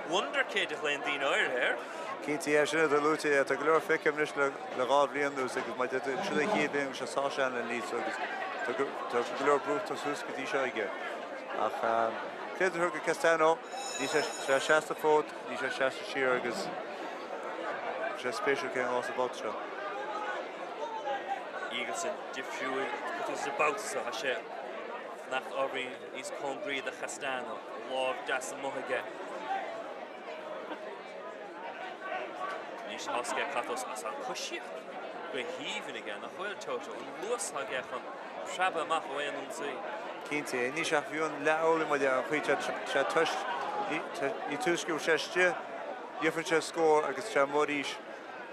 Wonderkid a ghlaonn daoine áirithe air. Cinnte, yeah, sin atá luaite, yeah, tá go leor feicthe anois le le bhliain anuas agus mar sin an chéad bhliain go bhfuil sé sách sean le Elites agus tá go tá go leor brúite suas go dtí seo aige. Ach féidir go Castano, níl sé sé seasta fód, níl sé seasta siar agus sé spéisiúil cén lá sa bhabhta seo. Eagleson difriúil sa babhta seo, tá sé fanacht ábhairín níos cóngaraí do Chastano, lámh deas amuigh aige. Anois tá aige Catos as an coisíocht go haoibhinn aige, nach bhfuil, Toto, an luas atá aige chun preabadh amach ó aon ionsaí. Cinnte, anois ach fiú an leath-orlaí maide an chaoi sé toisc ní túisce go bhfuil sé istigh, gheobhann sé scór agus sé amuigh arís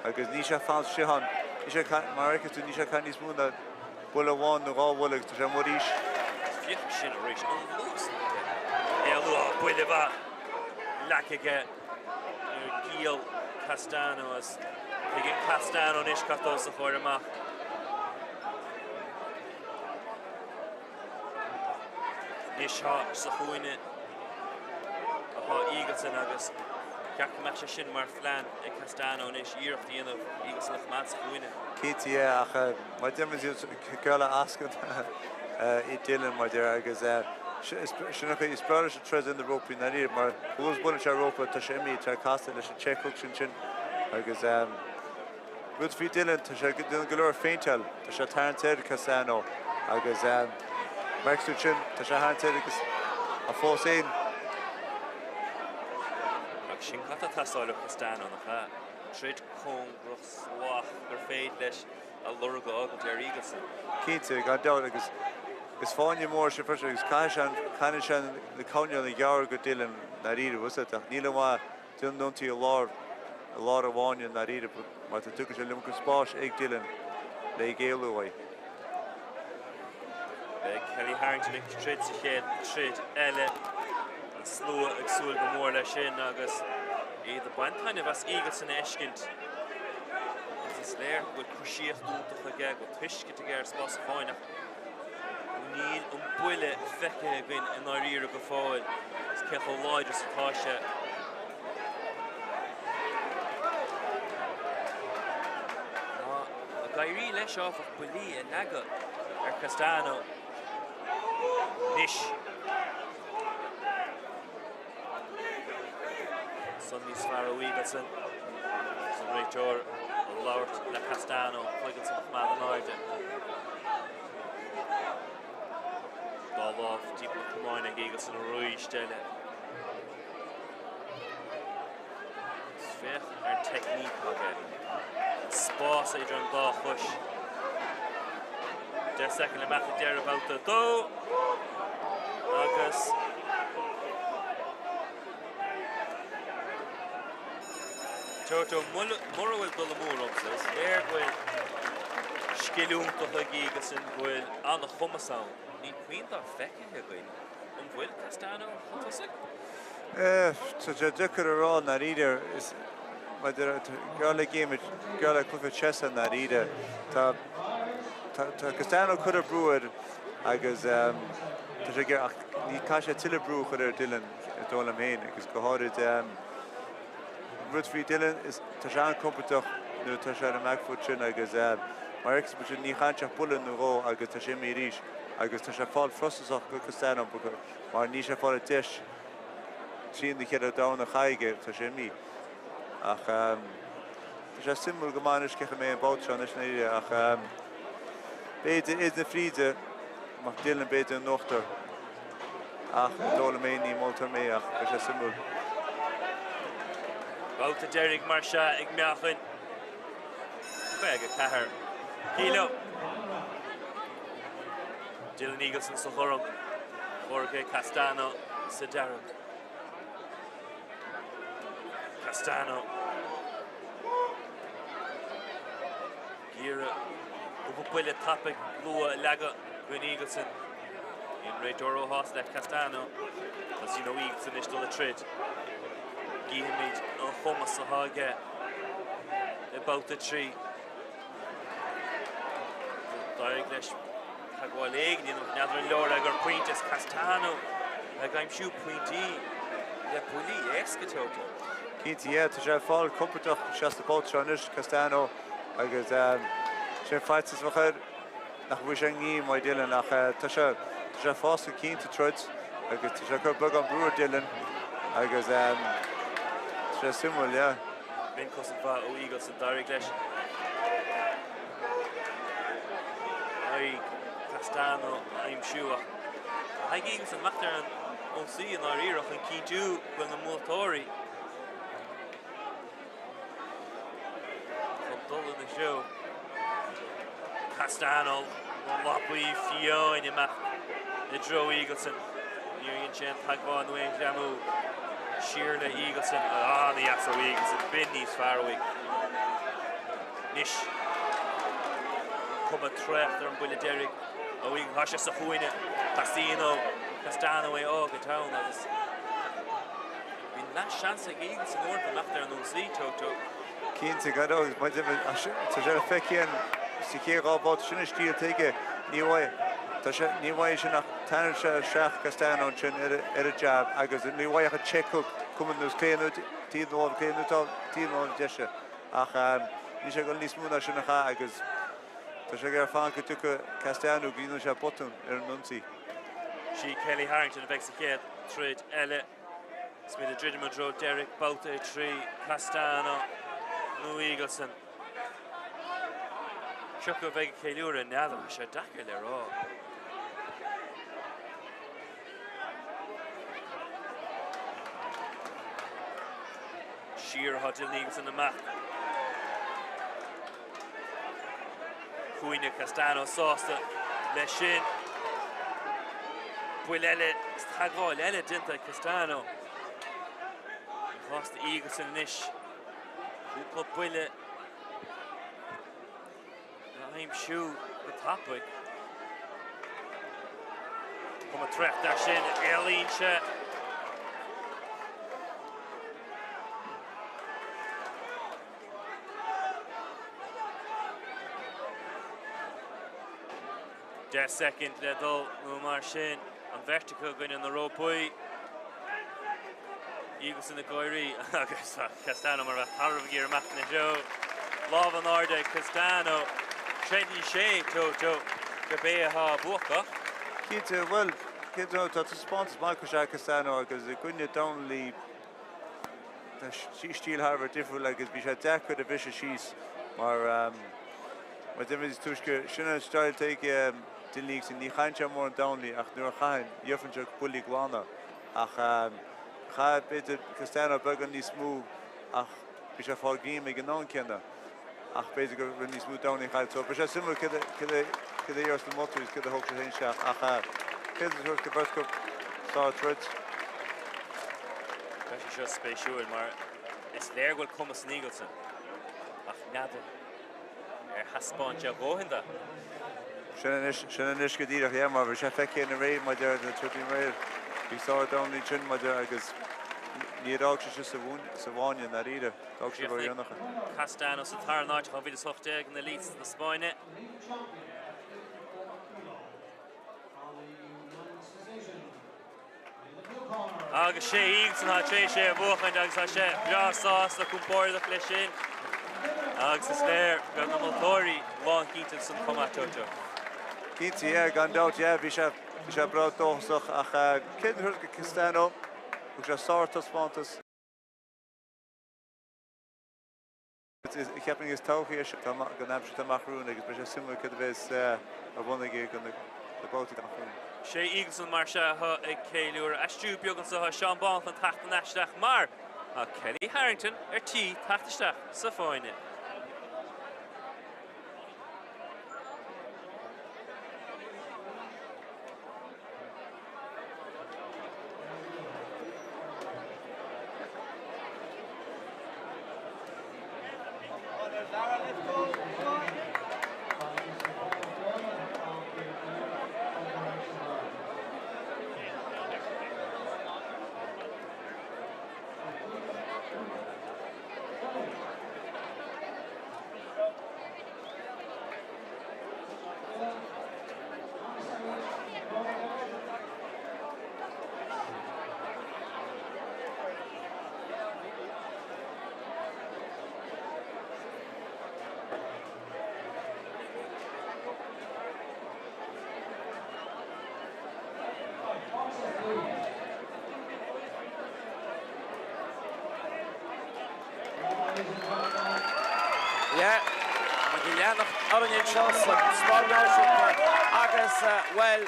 agus níl sé fanacht istigh ann. Níl sé mar a fheiceann tú, níl sé ag níos mó ná buille amháin nó dhá bhuille agus tá sé amuigh arís. Féach sin arís, an luas atá aige. Éalú, buille mhaith leagtha aige ar giall Castano as tuigeann Castano anois cad tá os a chomhair amach. Anois tá sa chúinne atá Eagleson agus ceart go mbeadh sé sin mar phlean ag Castano anois iarracht a dhéanamh Eagleson a choimeád sa chúinne. Cinnte, yeah, ach mar deir muid giolla eascann í Dylan mar deir agus sin an chaoi is breá leis an troid ar na rópaí i ndáiríre mar go bhfuil sé rópa tá sé imithe tá casta leis an check hook sin sin agus rud faoi Dylan tá sé déanamh go leor feinteáil tá sé tarraingt air Castano agus mar sin tá sé tarraingt air agus a fós féin. Agus sin cad atá ag teastáil ó Castano nach ea? Troid cóngarach salach gur féidir leis a lorg a fhágaint ar Eagleson. Cinnte, gan dabht, agus is fáinne mór sin freisin agus caithfidh sé an, caithfidh sé na coirnéil a ghearradh go Dylan i ndáiríre, bhfuil 's agat, ach níl aon mhaith déanamh na n-ionsaí i lár, i lár an fháinne i ndáiríre mar tá tugann sé an iomarca spáis ag Dylan le ag éalú uaidh. Beidh Kellie Harrington ag troid sa chéad troid eile. An slua ag súil go mór leis sin agus iad ag baint taitneamh as Eagleson a fheiscint. Agus is léir go bhfuil coisíocht iontach aige, go bhfuil tuiscint aige ar spás an fháinne ach níl an buille feicthe againn i ndáiríre go fóill is cé chomh láidir is atá sé. Tá ag éirí leis áfach buillí a leagadh ar Castano anois. San níos fearr ó Eagleson. Is an réiteoir ag labhairt le Castano, cloigeann san a choimeád in airde. Dá lámh timpeall na camáin ag Eagleson arís eile. Féach ar an teicníc aige. An spás idir an dá chois. 10 soicind le imeacht ag deireadh babhta 2. Agus. Toto, mura bhfuil dul amú ormsa, is léir go bhfuil scil iontach ag Eagleson, go bhfuil an-chumas ann. Níl puinn dá feicthe againn. An bhfuil Castano chun tosaigh? Tá sé deacair a rá i ndáiríre. Is maidir geall le game, geall le cluiche chess i ndáiríre. Tá tá Castano ag cur brú air agus tá sé ag ach ní caithfidh sé tuilleadh brú a chur ar Dylan, is dóigh liom féin, agus go háirid rud faoi Dylan is tá sé an-compordach nuair atá sé ar an back foot sin agus mar a fheiceann muid ní chaitheann sé ach buille nó dhó agus tá sé imithe arís agus tá sé ag fáil frustrasach go Castano mar níl sé ag fáil deis trína chéile domhan a chaitheamh aige, tá sé imithe. Ach tá sé suimiúil go maith anois cén chaoi a mbeidh an babhta seo anois i ndáiríre ach b'fhéidir idir na fríde ach Dylan b'fhéidir in uachtar. Ach is dóigh liom é, ní moltóir mé ach beidh sé suimiúil. Babhta deiridh mar seo ag meáchain 54 kg. Dylan Eagleson sa ghorm, Jorge Castano sa dearg. Castano. Ag iarraidh cúpla buille tapaidh luath a leagadh in aghaidh Eagleson. Níl an réiteoir róshásta le Castano. Tosaíonn ó Eagleson anois dul ag troid. Cífimid an cumas atá aige i mbabhta 3. D'éirigh leis teagmháil éigin a dhéanamh, n'fheadar an leor é gur pointe is Castano ag aimsiú pointí le buillí éasca Toto. Cinnte, yeah, tá sé ag fáil compordach isteach sa babhta seo anois, Castano, agus sin faitíos a bheadh air nach bhfuil sé i ngreim ag Dylan ach tá sé tá sé fásta cinnte troid agus tá sé ag cur beagán brú ar Dylan agus tá sé suimiúil, yeah. B'in cosaint mhaith ó Eagleson, d'éirigh leis aghaidh Castano a aimsiú ach caithfidh Eagleson imeacht ar an ionsaí i ndáiríre chun cinntiú go bhfuil na moltóirí chun dul ina threo. Castano, na lapaí fiáin imeacht i dtreo Eagleson. Níor dhein sé aon teagmháil nó aon ghreamú siar le Eagleson. An-dheas ó Eagleson, b'in níos fearr uaidh. Anois, cuma traochta ar an bhuille deiridh ó Eagleson. Tá sé sa chúinne. Teastaíonn ó Castano é a fhágaint ann agus bíonn leath-seans ag Eagleson uaireanta imeacht ar an ionsaí, Toto. Cinnte, gan dabht, maidir le, tá sé le feiceáil sa chéad dá bhabhta sin an stíl atá aige, ní bhfaighidh, tá sé, ní bhfaighidh sin ach taitneann sé isteach Castano ansin ar ar an jab agus ní bhfaighidh ach an check hook, cuma nós clé nó taobh na láimhe clé nó taobh na láimhe deise ach níl sé ag dul níos mó ná sin a chaith agus tá sé ag iarraidh fanacht go dtiocfaidh Castano go ndéanfaidh sé botún ar an ionsaí. Sí Kellie Harrington a bheidh sa chéad troid eile. Is muid ag druidim i dtreo deiridh babhta 3, Castano nó Eagleson. Cé acu a bheidh ag ceiliúradh, n'fheadar, tá sé deacair le rá. Siar atá Dylan Eagleson amach. Cúinne Castano sásta leis sin. Buille eile is teagmháil eile déanta ag Castano. I gcás Eagleson anois. Cúpla buille a aimsiú go tapaidh. Cuma traochta air sin, éalaíonn sé. 10 soicind le dul nó mar sin, an bheirt acu i gcoinne na rópaí. Eagleson ag gáirí agus Castano mar a bheadh tarbh ag iarraidh imeacht ina threo. Lámh in airde ag Castano. Creideann sé, Toto, gurb é atá buacach. Cinnte, bhuel, cinnte, tá taispeántas maith curtha ag Castano agus i gcoinne Donnelly, Tá stíl thar a bheith difriúil agus bhí sé deacair a bhriseadh síos mar mar deir muid is túisce, sin an style atá ag Dylan Eagleson, ní chaitheann sé mórán Donnelly ach nuair a chaitheann, gheobhann sé buillí glana ach chaith b'fhéidir Castano beagán níos mó ach bhí sé ag fáil greim ag an am céanna ach b'fhéidir go raibh níos mó Donnelly chaith so beidh sé suimiúil céard a céard a céard a dhéarfas na moltóirí is céard a thóg sé féin isteach ach céard a dúirt go bheirt acu sár troid. Beidh sé seo spéisiúil mar. Is léir go bhfuil cumas in Eagleson, ach n'fheadar ar thaispeáin sé a dhóthain de. Sin anois, sin anois go díreach, yeah, mar bhí sé feicthe in aréir maidir na trodaí aréir. Bhí sár-dornálaí ansin maidir agus níor fhág sé sin sa bhfáinne i ndáiríre. D'fhág sé ródheireanach. Castano sa tarna háit 2018 in Elites na Spáinne. Agus sé Eagleson atá tar éis é a bhuachaint agus tá sé breá sásta compordach leis sin. Agus is léir go raibh na moltóirí lánchinnte ansan chomh maith, Jojo. Cinnte, yeah, gan dabht, yeah, bhí sé, bhí sé breá dóchasach ach céad a thabhairt go Castano, thug sé sártaispeántas. Cheapfainn is todhchaí é seo don aimsir atá amach romhainn agus beidh sé suimiúil céard a bheas ar bun aige do na babhtaí amach romhainn. Sé Eagleson mar seo atá ag ceiliúradh. Aistriú beag anseo tá Seán Bán chun teacht thar n-ais isteach mar tá Kelly Harrington ar tí teacht isteach sa fáinne. Yeah, muid ag leanacht orainn anseo sa Staid Náisiúnta agus, bhuel,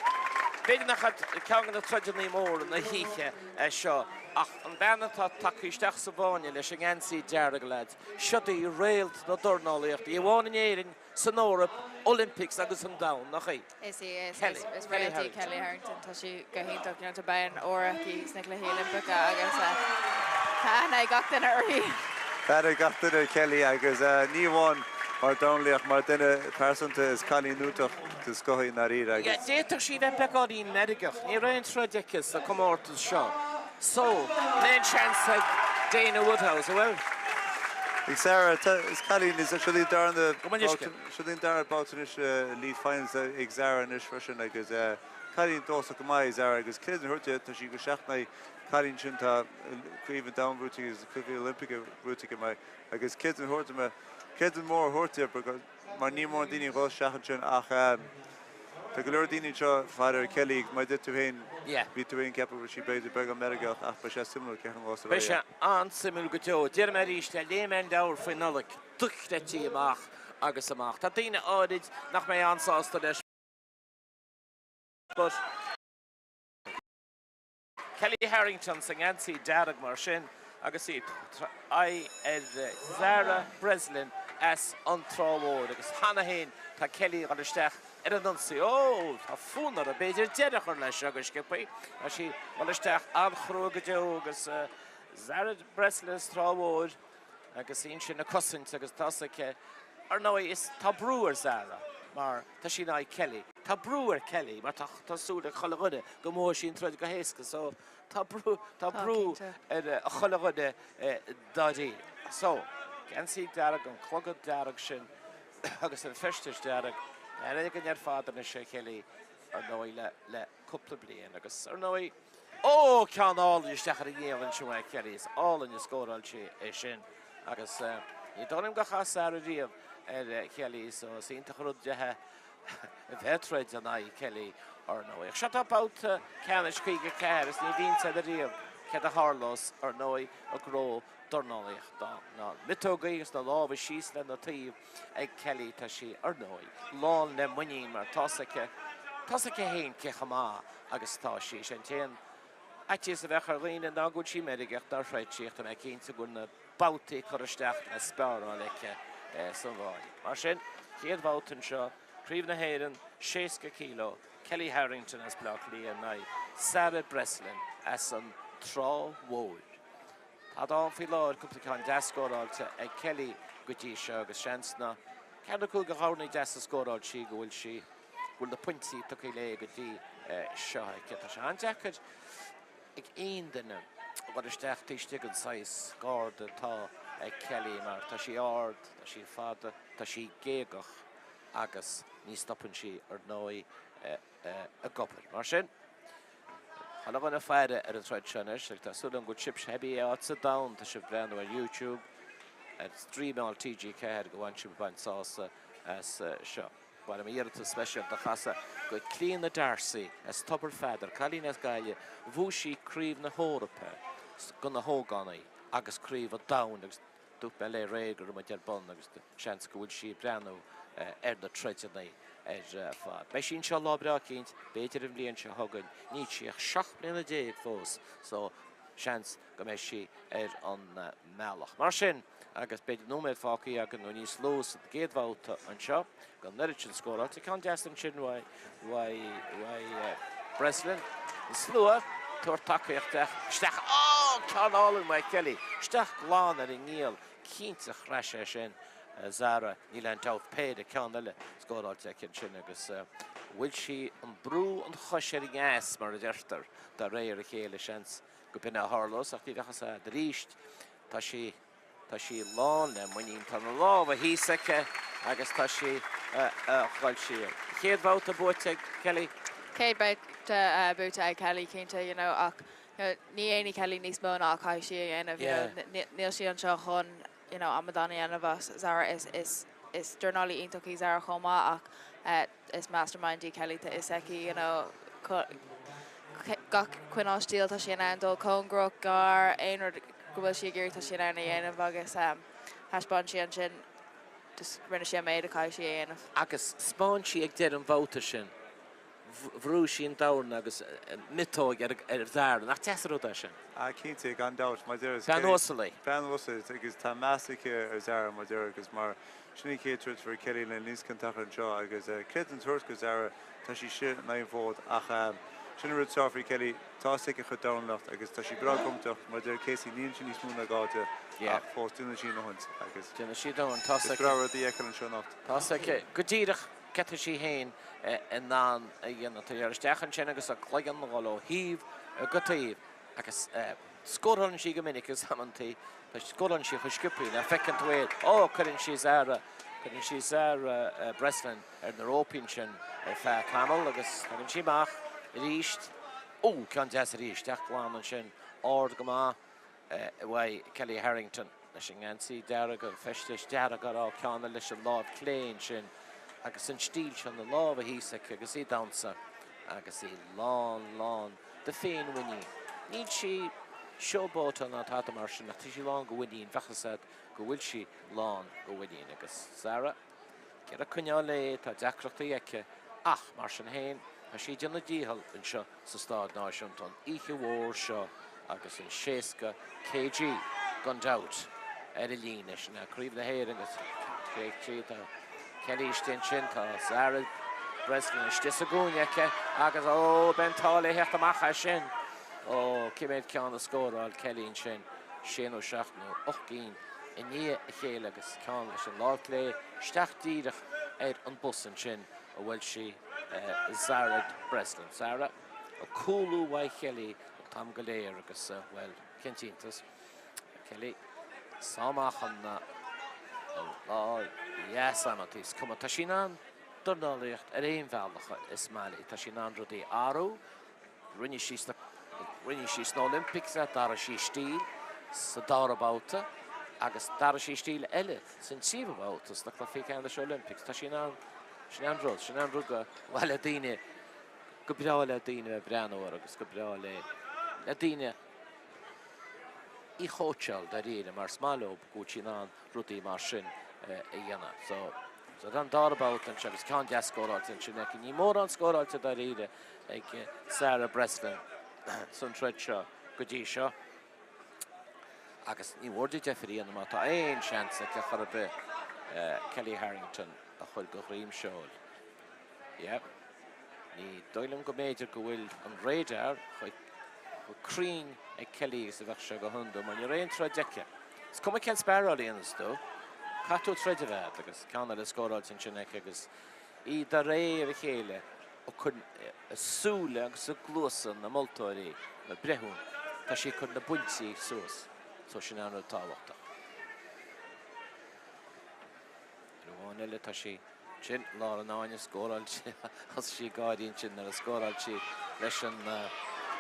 b'fhéidir nach iad ceann de na troideanna móra na hoíche seo ach an bhean atá tagtha isteach sa bhfáinne leis an ngeansaí dearg, lads, siod í réalt na dornálaíochta, ní amháin in Éirinn, san Eoraip, Olympics agus an domhan, nach í? Is í, is, is, is réalt í Kelly Harrington, tá sí go hiontach, you know, tá bonn óir aici sna Cluichí Oilimpeacha agus tá aithne ag gach duine uirthi. Tá aithne ag gach duine ar Kelly agus ní amháin mar dornálaí ach mar duine pearsanta, is cailín iontach den scoth í i ndáiríre agus. D'fhéadfadh sí bheith beagáinín meirgeach, ní raibh aon troid aici sa comórtas seo. So, aon seans ag Dana Woodhouse, an bhfuil? Ag Sarah, is cailín, is siod í an darna babhta, siod í an dara babhta anois Elite Finals ag Zara anois freisin agus cailín dóchasach go maith í Zara agus céard a thabhairt di, tá sí ag dul isteach in aghaidh cailín sin tá Craobh an Domhain buaite agus Cluichí Oilimpeacha buaite aici agus céard a thabhairt di, céard mór a thabhairt di mar ní mórán daoine ag dul isteach ansin ach tá go leor daoine anseo ag faire ar Kelly agus mar a deir tú féin, bhí tú féin ag ceapadh go raibh sí b'fhéidir beagán meirgeach ach beidh sé suimiúil cén chaoi a ngabhfas ar Beidh sé an-suimiúil go deo. Déarfaidh mé arís é, léigh mé an leabhar faoi Nollaig, dochreidte amach agus amach. Tá daoine áirid nach mbeidh an-sásta leis but. Kelly Harrington sa ngeansaí dearg mar sin agus í aghaidh ar Zara Breslin as an Trá Mhór agus cheana féin tá Kelly ag dul isteach ar an ionsaí. Ó, tá fonn uirthi b'fhéidir deireadh a chur leis seo go sciobtha. Tá sí ag dul isteach an-chrua go deo agus Zara Breslin as Trá Mhór agus í ansin ag cosaint agus tá 's aici, ar ndóigh, is tá brú ar Zara mar tá sí in aghaidh Kelly. Tá brú ar Kelly mar tá tá súil ag chuile dhuine go mbuafaidh sí an troid go héasca so tá brú tá brú ar chuile dhuine dáiríre. So, geansaí dearg, an clogad dearg sin agus an feisteas dearg, aithne againn ar fad anois ar Kelly ar ndóigh le le cúpla bliain agus ar ndóigh Ó! Ceann álainn isteach ar an ngiall ansin uaidh Kelly. Is álainn a scóráil sí é sin agus ní dóigh liom gur chaith Sarah riamh ar Kelly so is iontach an rud a bheith ag troid in aghaidh Kelly ar ndóigh. Ach seo tá babhta ceannais 54 is ní bhíonn siad ariamh céard a tharlós ar ndóigh i ngnó dornálaíochta. Na miotógaí agus na lámha síos lena taobh ag Kelly tá sí ar ndóigh lán le muinín mar tá's aici tá's aici féin cé chomh maith agus tá sí. Is é an t-aon fhaitíos a bheadh ar dhaoine ná go bhfuil sí meirgeach dár throid sí ach tá mé cinnte go bhfuil na babhtaí curtha isteach le speáráil aici san bhfáinne. Mar sin, chéad bhabhta anseo, Craobh na hÉireann, 60 kg, Kelly Harrington as Baile Átha Cliath in aghaidh Sarah Breslin as an Trá Mhór. Tada ann faoi láthair, cúpla ceann deas scóráilte ag Kelly go dtí seo agus seans na ceann nó cúig de dhornaí deasa a scóráil sí go bhfuil sí, go bhfuil na pointí tugtha léi go dtí seo aici. Tá sé an-deacair ag aon duine a dhul isteach taobh istigh den saghas garda atá ag Kelly mar tá sí ard, tá sí fada, tá sí géagach agus ní stopann sí ar ndóigh ag obair. Mar sin, chuile dhuine ag faire ar an troid seo anois agus tá súil agam go bhfuil sibhse cibé áit sa domhan tá sibh ag breathnú ar YouTube, ar streamáil TG4 go bhfuil sibh ag baint sásamh as seo. Ba mhaith liom iarratas speisialta a chasadh go Clíona D'Arcy as Tobar Pheadair, cailín as Gaillimh, bhuaigh sí Craobh na hEorpa do na hógánaigh agus Craobh an Domhain agus dúirt mé léi aréir go raibh muid ar bun agus seans go bhfuil sí ag breathnú ar na troideanna ar fad. Beidh sí anseo lá breá eicínt, b'fhéidir an bhliain seo chugainn, níl sí ach 17 mbliana fós so seans go mbeidh sí ar an mbealach. Mar sin, agus b'fhéidir nóiméad fágtha againn nó níos lú sa gcéad bhabhta anseo, gan an oiread sin scóráilte. Ceann deas ansin uaidh Breslin. An slua ag tabhairt tacaíocht isteach. Á! Ceann álainn uaidh Kelly. Isteach glan ar an ngiall. Cinnte chraith sé sin Zara. Níl aon dabht. Péire ceann eile scóráilte aici ansin agus bhfuil sí ag brú an chois ar an ngas mar a deirtear de réir a chéile seans go b'in a tharlós ach ní bheadh fhios a'd arís. Tá sí, tá sí lán le muinín. Tá na lámha thíos aici agus tá sí a dhul siar. Chéad bhabhta buaite ag Kelly. Céad babhta buaite ag Kelly, cinnte, you know, ach you know, ní dhéanfaidh Kelly níos mó ná a chaithfidh sí a dhéanamh, you know, níl sí anseo chun, you know, amadán a dhéanamh as Zara. Is, is, is dornálaí iontach í Zara chomh maith ach is mastermind í Kelly, tá fhios aici, you know, gach cineál stíl, tá sí in ann dul cóngarach, gar, aon rud go bhfuil sí ag iarraidh tá sí in ann a dhéanamh agus thaispeáin sí ansin, just rinne sí an méid a chaithfidh sí a dhéanamh. Agus 'speáin sí ag deireadh an bhabhta sin, bhrúigh sí an dorn agus miotóg ar Zara, nach deas an rud é sin? Ah cinnte, gan dabht, mar deir Bean uasal í. Bean uasal í agus tá meas aici ar Zara mar deir agus mar sin an chéad troid for Kelly le níos cionn t-achar anseo agus creidim tabhairt go Zara Tá sí istigh in aghaidh an bhfód ach sin an rud is fearr faoi Kelly, tá fhios aici a chuid dornálaíocht agus tá sí breá compordach, mar a deir Casey, ní dhéanann sí níos mó ná gá di ach fós déanann sí a ndóthain agus Déanann sí a ndóthain, tá is breá rud a fheiceáil anseo anocht. Tá fhios aici go díreach céard tá sí féin in ann a dhéanamh. Tá sí isteach ansin agus a cloigeann ag dul ó thaobh go taobh agus scórálann sí go minic agus amantaí scórálann sí chomh sciobthaí nach bhfeiceann tú é. Ó, cuireann sí Zara, cuireann sí Zara Breslin ar na rópaí ansin ar feadh tamaill agus tagann sí amach arís. Ó, ceann deas arís, isteach glan ansin, ard go maith uaidh Kelly Harrington leis an ngeansaí dearg, an feisteas dearg á rá, ceann eile leis an lámh clé ansin agus an stíl seo, na lámha thíos aici agus í ag damhsa agus í lán, lán de féinmhuinín. Níl sí showboating ná tada mar sin ach tá sí lán de mhuinín, bheadh fhios a'd go bhfuil sí lán de mhuinín agus Zara. Ag iarraidh coinneáil léi, tá deacrachtaí aici ach, mar sin féin, tá sí ag déanamh a dícheall anseo sa Stáid Náisiúnta an oíche mhór seo agus an 60 kg, gan dabht, ar an líne. Sin é Craobh na hÉireann agus 3, tá Kelly istigh ansin, tá Zara Breslin istigh sa gcúinne aici agus, ó, beidh an t-ádh léi theacht amach as sin. Ó, cé mhéad ceann a scóráil Kelly ansin? Sé nó seacht nó 8 gcinn. i ndiaidh a chéile agus ceann leis an lámh chlé isteach díreach ar an bos ansin a bhuail sí Zara Breslin. Zara ag cúlú uaidh Kelly an t-am go léir agus, bhuel, cén t-iontas, Kelly ag sá amach an lámh dheas amantaí. Is cuma, tá sí in ann dornálaíocht ar aon bhealach is maith léi. Tá sí in ann rudaí a athrú. Rinne sí sna Rinne sí sna Olympics é, d'athraigh sí stíl sa dara babhta agus d'athraigh sí stíl eile san tríú babhta sna Cluichí Ceannais Olympics. Tá sí in ann, sin é an rud, sin é an rud go mhaith le daoine, go breá le daoine a bheith ag breathnú air agus go breá le le daoine í chóitseáil dáiríre mar is maith leo go bhfuil sí in ann rudaí mar sin a dhéanamh. So, so tá an dara babhta anseo agus ceann deas scóráilte ansin aici. Ní mórán scóráilte dáiríre ag Sarah Breslin san troid seo go dtí seo agus ní mhór di deifir a dhéanamh má tá aon seans aici chor ar bith Kelly Harrington a chur go dhroim seoil. Yeah. Ní dóigh liom go mb'fhéidir go bhfuil an radar chomh. Chomh cruinn ag Kelly agus a bheadh sé go hiondúil, mar ní raibh aon troid aici. Is cuma cén sparáil a dhéanas tú, caithfidh tú troid a bheith agat agus ceann eile scóráilte ansin aici agus í de réir a chéile ag cur i súile agus i gcluasa na moltóirí, na breithiúna, tá sí ag cur na bpointí suas so sin an rud tábhachtach. Uair amháin eile tá sí ansin i lár an fháinne, scóráil sí, thosaigh sí ag gáirí ansin nuair a scóráil sí leis an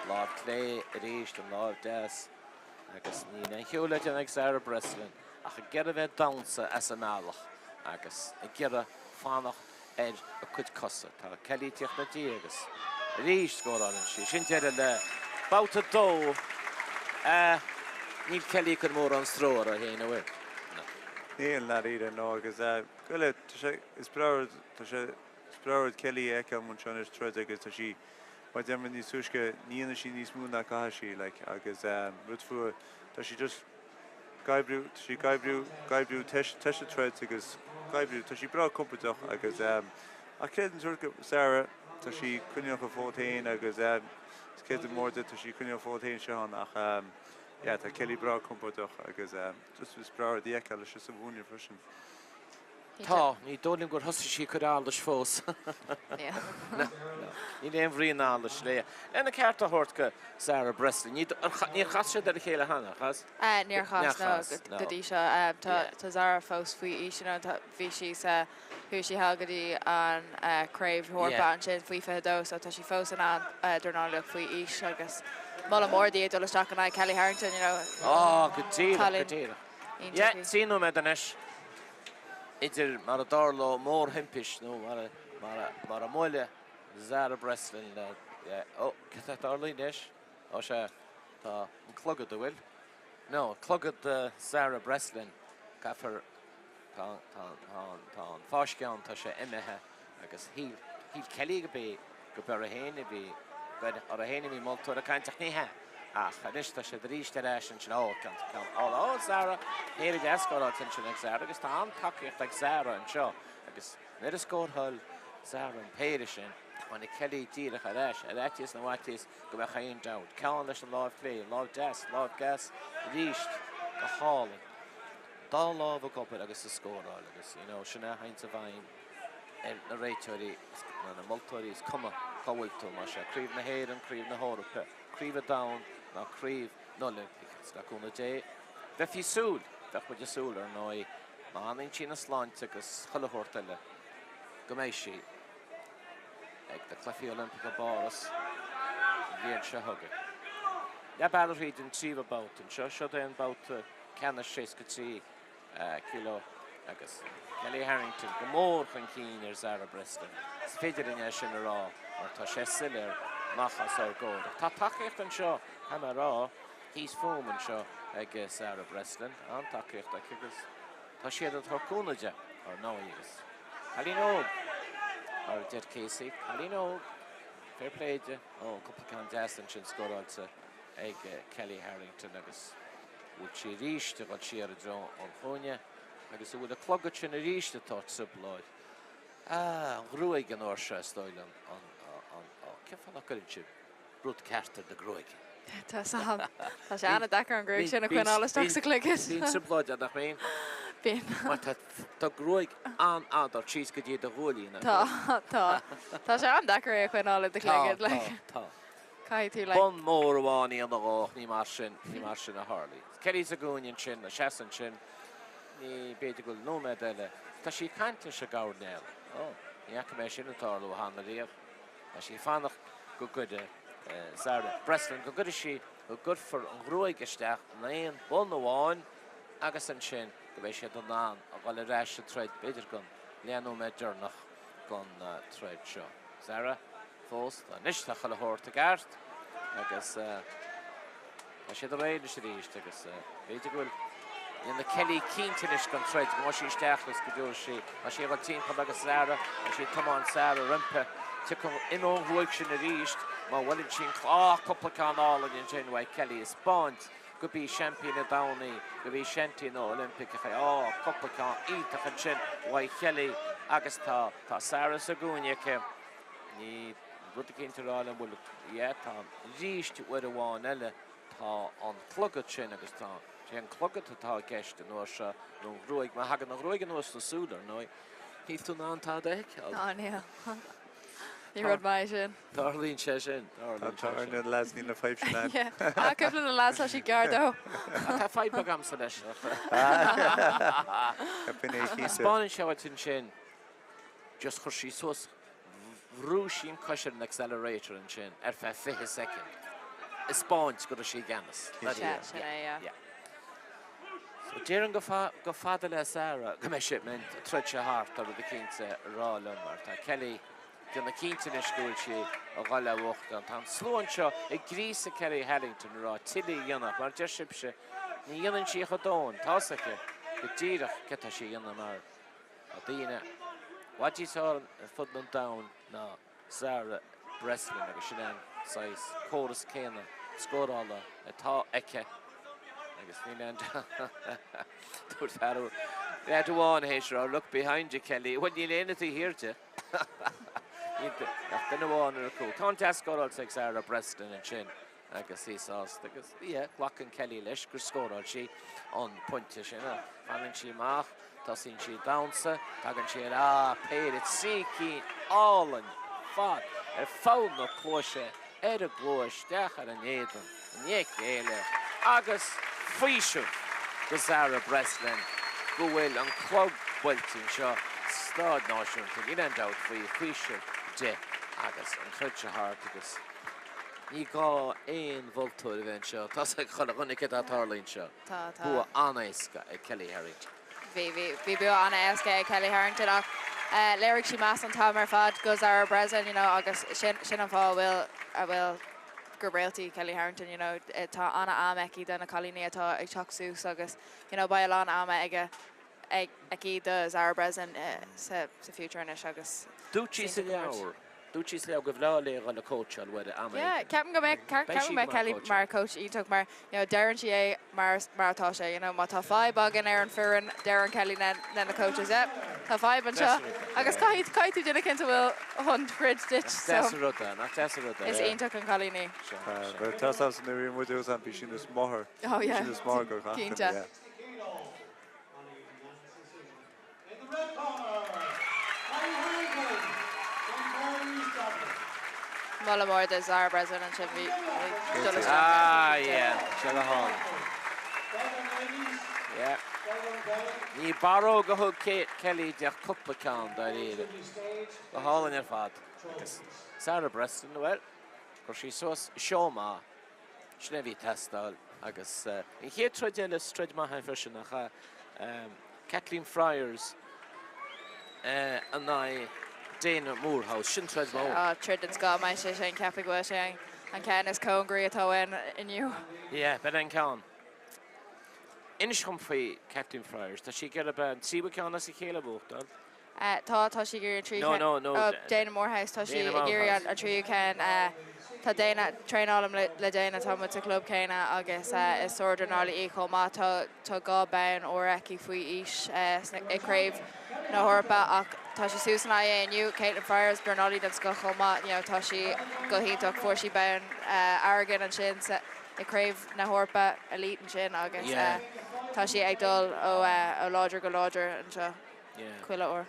lámh clé arís, an lámh deas agus níl aon chiall le déanamh ag Zara Breslin ach ag iarraidh bheith ag damhsa as an mbealach agus ag iarraidh fanacht ar a cuid cosa. Tá Kelly ag tíocht ina diaidh agus arís scórálann sí. Sin deireadh le babhta 2. Níl Kelly ag cur mórán stró uirthi féin, an bhfuil? Níl, ndáiríre, no agus goile, tá sé, is breá rud, tá sé, is breá rud Kelly a fheiceáil anseo anois troid agus tá sí, mar a deir muid níos túisce, ní dhéanann sí níos mó ná caithfidh sí, like, agus rud fúithi, tá sí just, ag oibriú, tá sí ag oibriú, ag oibriú tar éis an troid agus ag oibriú, tá sí breá compordach agus ach creidim sort go Sarah, tá sí ag coinneáil a fód féin agus is creidim mór di, tá sí ag coinneáil a fód féin seo ann ach yeah tá Kelly breá compordach agus just is breá rud í a fheiceáil leis sa mhúineadh freisin. Tá, ní dóigh liom gur thosaigh sí ag cur allais fós. Níl aon bhrí in allas léi. Lena ceart a thabhairt go Zara Breslin, níor chas siad ar a chéile cheana, ar chas? Níor chas, no, go dtí seo. Tá Zara fós faoi aois, you know, bhí sí sa, chuaigh sí thall go dtí an Craobh Eorpa ansin faoi 22, so tá sí fós in ann dornálaíocht faoi aois agus moladh mór di ag dul isteach in aghaidh Kelly Harrington, you know. Á, go díreach, go díreach. Yeah, 3 nóiméad anois idir mar a dtarlódh mórthimpist nó mar a, mar a, mar a mbuaile Zara Breslin le, yeah, ó, cad tá ag tarlú anois? Ó sea, tá an clogad, an bhfuil? No, clogad Zara Breslin, caithfear Tá, tá, tá, tá an fáisceán, tá sé imithe agus shíl, shíl Kelly go b'é, go b'uirthi féin a bhí, uirthi féin a bhí moltóir ag caint ach ní hea. Ach anois tá siad arís ar ais ansin, ó, ceann, ceann, ó, ó, Zara, péire deas scóráilte ansin ag Zara agus tá an-tacaíocht ag Zara anseo agus nuair a scóráil Zara an péire sin, tháinig Kelly díreach ar ais, ar fhaitíos na bhfaitíos go mbeadh aon dabht. Ceann leis an láimh chlé, an láimh deas, láimh dheas arís, go hálainn. Dá lámh ag obair agus ag scóráil agus you know sin é a théanns i bhfeidhm ar na réiteoirí nó na moltóirí, is cuma cá bhfuil tú, más é Craobh na hÉireann, Craobh na hEorpa, Craobh an Domhain ná Craobh na Oilimpeach agus le cúnamh Dé bheifí ag súil, bheadh muid ag súil ar ndóigh, má fhanann sí ina sláinte agus chuile shórt eile, go mbeidh sí ag na Cluichí Oilimpeacha i bPáras an bhliain seo chugainn. Leath bealaigh thríd an tríú babhta anseo, seod é an babhta ceannais 63 kilo agus Kelly Harrington go mór chun cinn ar Zara Breslin. Is féidir linn é sin a rá mar tá sé soiléir amach os ár gcomhair. Ach tá tacaíocht anseo, caithfidh mé a rá, thíos fúm anseo ag Zara Breslin. An-tacaíocht aici agus tá siad ag tabhairt cúnamh di, ar ndóigh, agus cailín óg, mar a deir Casey, cailín óg, fair play di. Ó, cúpla ceann deas ansin scóráilte ag Kelly Harrington agus bhfuil sí arís ag dul siar i dtreo an chúinne agus an bhfuil an clogad sin arís ag tabhairt trioblóid. Ah, an ghruaig an uair seo is dóigh liom, an, an, ó, cén fáth nach gcuireann sibh rud ceart ar na gruaig? Tá tá sé an-deacair an ghruaig sin a choinneáil isteach sa chloigeann. Bíonn trioblóid ann, nach mbíonn? Bíonn. Mar tá, tá gruaig an-fhada síos go dtí do ghuaillí, nach bhfuil? Tá, tá. Tá sé an-deacair é a choinneáil i do chloigeann, like. Tá, tá, tá. Caithfidh tú like. Bun mór amháin a dhéanamh dhó ach ní mar sin, ní mar sin a tharlaíonn. Kelly sa gcúinne ansin, a seasamh ansin, ní, b'fhéidir go bhfuil nóiméad eile. Tá sí ag caint leis an gcoirnéal. Ó, ní fhaca mé sin ag tarlú cheana riamh. Tá sí ag fanacht go gcuire Zara Breslin, go gcuirfidh sí, go gcuirfear an ghruaig isteach in aon bun amháin agus ansin go mbeidh siad in ann a dhul ar ais sa troid, b'fhéidir don leathnóiméad deireanach den troid seo. Zara. fós. Anois tá chuile shórt i gceart agus tá siad réidh anois arís agus b'fhéidir go bhfuil Níl Kelly cinnte anois den troid, go mbeidh sí isteach agus go dtabharfaidh sí, tá sí ag dul timpeall agus Zara, tá sí ag tiomáint Zara roimpi, tiocfaidh imeoidh an ghruaig sin arís má bhuaileann sí an á cúpla ceann álainn ansin uaidh Kelly ag 'spáint gurb í seaimpín an domhain í, gurb í seaimpín Oilimpeach í, á cúpla ceann iontach ansin uaidh Kelly agus tá tá Zara sa gcúinne aici. Ní. rud eicínt a rá liom, bhfuil, yeah, tá, arís uair amháin eile, tá an clogad sin agus tá, sé an clogad atá i gceist an uair seo, nó an ghruaig, má thagann an ghruaig anuas sna súile, ar ndóigh, níl tú in ann tada a fheiceáil. Ná níl. Ní rud maith é sin. Tarlaíonn sé sin, tarlaíonn sé sin. Tá ar na lads, níl na fadhb sin ann. Yeah, ah, cúpla de na lads, tá siad gar dó. Tá fadhb beag agamsa leis. B'in é cinnte. Spáineann sé uait ansin, just chuir sí suas, bhrú sí an cois ar an accelerator ansin ar feadh 20 soicind, ag spáint go raibh sí i gceannas. Sea, sin é, yeah. Yeah. So déarfainn gur fada le Sarah go mbeidh sé, mbeidh an troid seo thart, tá rud eicínt a rá liom mar tá Kelly ag déanamh cinnte anois go bhfuil sí a dhul a bhuachtáil. Tá an slua anseo ag gríosadh Kelly Harrington ag rá tuilleadh a dhéanamh ach mar a deir sibhse, ní dhéanann sí chomh domhain, tá's aici go díreach céard tá sí a dhéanamh mar tá daoine i bhfad níos fearr ar fud an domhain ná Sarah Breslin agus sin é an saghas córas céanna scórála atá aici agus níl aon dúirt fear leaid amháin théis rá look behind you Kelly bhuel níl éinne taobh thiar di níl ach duine amháin ar a cúl. Ceann deas scóráilte ag Sarah Breslin ansin agus í sásta agus yeah, glacann Kelly leis gur scóráil sí an pointe sin ach fanann sí amach, tosaíonn sí ag damhsa, tagann sí ar ah, péire 3 cinn álainn fad ar feadh na cluaise ar an gcluais, isteach ar an éadan i ndiaidh a chéile agus faoiseamh do Zara Breslin go bhfuil an clog buailte anseo sa Staid Náisiúnta, níl aon dabht faoi, faoiseamh di agus an troid seo thart agus. Ní gá aon mholtóir a bheith anseo, tá's ag chuile dhuine céard atá ag tarlú anseo. Tá, tá. Bua an-éasca ag Kelly Harrington. Bhí, bhí, bhí bua an-éasca ag Kelly Harrington ach léirigh sí meas an t-am ar fad do Zara Breslin, you know, agus sin, sin an fáth a bhfuil, a bhfuil gur réalt í Kelly Harrington, you know, tá an-am aici do na cailíní atá ag teacht suas agus, you know, beidh a lán ama aige, ag, aici do Zara Breslin sa, sa future anois agus. Dúirt sí sa leabhar Dúirt sí sa leabhar gur bhreá léi a dhul ag cóitseáil uair am Yeah, éigin. ceapaim go mbeidh, Beidh ceapaim sí go go mbeidh maith Kelly cóitseáil. mar coach iontach mar, you know, deireann sí é mar, mar atá sé, you know, má tá fadhb againn ar an foireann, deireann Kelly le, le na coaches, yeah, tá fadhb anseo Deas an rud é. agus caithfidh, caithfidh tú duine eicínt a bhfuil chun troid duit, Nach so. deas an rud é, nach deas an rud é. Is iontach an cailín í. Sea, sea. Bhuel, tá a fhios agam nuair a bhí muid thuas ann, bhí sí níos máthair, Oh bhí sí yeah, níos máthair go gach duine, cinnte. yeah. On a unanimous decision. In the red corner, Kelly Harrington, St Mary's Dublin. Moladh mór do Zara Breslin ansin bhí dul isteach Ah, cinnte. yeah, seo le hÁlainn. Dublin ladies, Yeah. Dublin Gaelic. Ní barróg a thug Kelly di ach cúpla ceann dáiríre. To the stage. Go hálainn ar fad. Agus Sarah Breslin, bhuel, chuir sí suas seó maith. Sin é a bhí ag teastáil agus an chéad troid eile is troid maith é freisin nach ea? Kathleen Friars in aghaidh Dana Moorhouse, sin troid mhór. Á, troid den scoth a mbeidh sé sin, ceapaim go bhfuil sé an ceann is cóngaraí atá uainn inniu. Yeah, b'in é an ceann. Inis dhom faoi Kathleen Friars, tá sí ag iarraidh an tríú ceann as a chéile a bhuachtáil. Tá, tá sí ag iarraidh an tríú No, ceann. no, no. Oh, Dana Moorhouse, tá sí Dana ag iarraidh Moorhouse. an tríú ceann. Tá Dana, traenálaim le, le Dana, tá muid sa chlub céanna agus is sárdhornálaí í chomh maith. Tá, tá 2 bonn óir aici faoi aois sna, i gCraobh na hEorpa ach tá sí suas in aghaidh inniu. Caitlin Friars, dornálaí den scoth chomh maith, you know, tá sí go hiontach. Fuair sí bonn airgid ansin sa, i gCraobh na hEorpa Elite ansin agus Yeah. tá sí ag dul ó, ó láidir go láidir anseo. chuile uair.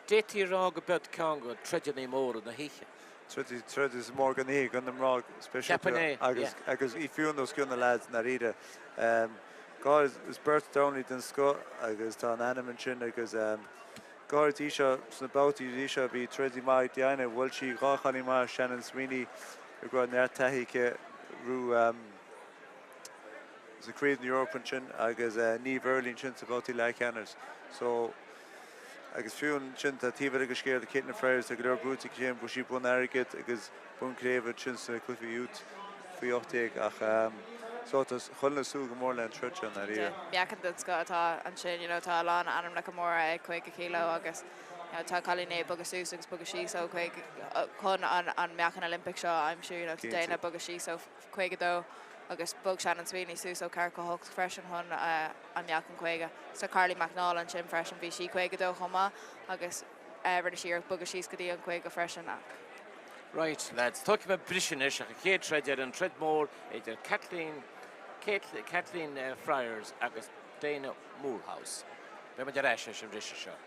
D'fhéadfaí a rá go b'iod ceann de troideanna móra na hoíche. Troid, troid is mór den oíche, do na mná speisialta Ceapaim é, agus, yeah. agus í fiú os cionn na leaids i ndáiríre. Go háirid, is beirt dornálaí den scoth agus tá an ainm ansin agus go háirid í seo sna babhtaí í seo bhí troid maith ag Diana, bhuail sí dhá chailín maith, Shannon Sweeney a raibh neart taithí aici roimh sa Craobh na Eorpa ansin agus Niamh Early ansin sa bhabhtaí leathcheannais. So agus fiú ansin tá taobh eile den scéal Caitlin Friars tá go leor buaite aici féin, bhuaigh sí bonn airgid agus bonn craoibhe ansin sna cluichí youth faoi 18 ach so tá chuile dhuine ag súil go mór le an troid seo i ndáiríre. Meáchan den scoth atá ansin, you know tá a lán ainmneacha móra ag 50 kilo agus you know tá cailíní ag bogadh suas agus bogadh síos ó 50 chun an an meáchan Oilimpeach seo a aimsiú, you know tá Dana ag bogadh síos ó 52 agus bhog Shannon Sweeney suas ó 48 freisin chun an meáchan 50. Tá Carly McNaul ansin freisin, bhí sí 52 chomh maith agus rinne sí iarracht bogadh síos go dtí an 50 freisin ach. Right, lads, tógfaidh mé briseadh anois ach an chéad troid eile, an troid mór idir Kathleen, Kathleen Friars agus Dana Moorhouse. Beidh muid ar ais théis an bhriseadh seo.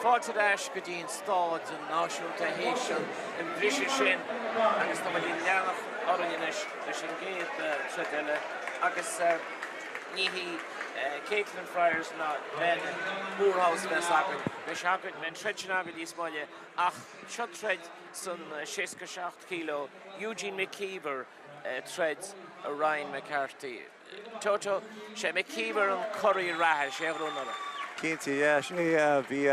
Fáilte ar ais go dtí an Stáid Náisiúnta théis an bhriseadh sin agus tá muid ag leanacht orainn anois leis an gcéad troid eile agus ní hí Caitlin Fryers ná Ben Moorhouse a bheas againn. Beidh sé againn, beidh an troid sin againn níos moille ach seo troid san 67 kilo, Eugene McKeever ag troid Ryan McCarthy. Toto, sé McKeever an curaidh reatha, sé a ghnó anuraidh. Cinnte, yeah, sé, bhí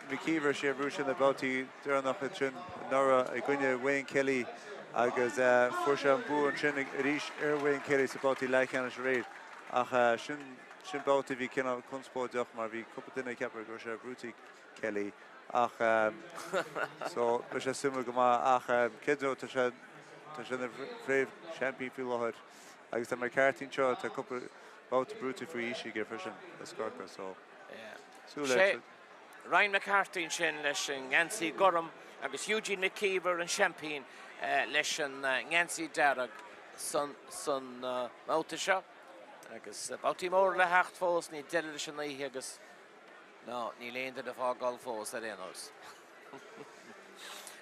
McKeever, sé a bhuaigh sé na babhtaí deireanacha ansin anuraidh i gcoinne Wayne Kelly agus fuair sé an bua ansin arís ar Wayne Kelly sa babhtaí leathcheannais aréir ach sin, sin babhta a bhí cineál conspóideach mar bhí cúpla duine ag ceapadh go raibh sé brúite ag Kelly ach so beidh sé suimiúil go maith ach cé tá sé, tá sé ina phréamh seaimpín faoi láthair. Agus tá McCarthy anseo, tá cúpla babhta buaite faoi aois aige freisin as Corcaigh so súil le Sé Ryan McCarthy ansin leis an ngeansaí gorm agus Eugene McKeever an seaimpín leis an ngeansaí dearg san mbabhta seo. Agus babhtaí móra le theacht fós, níl deireadh leis an oíche agus ná níl aon duine ag fágáil fós ar aon nós.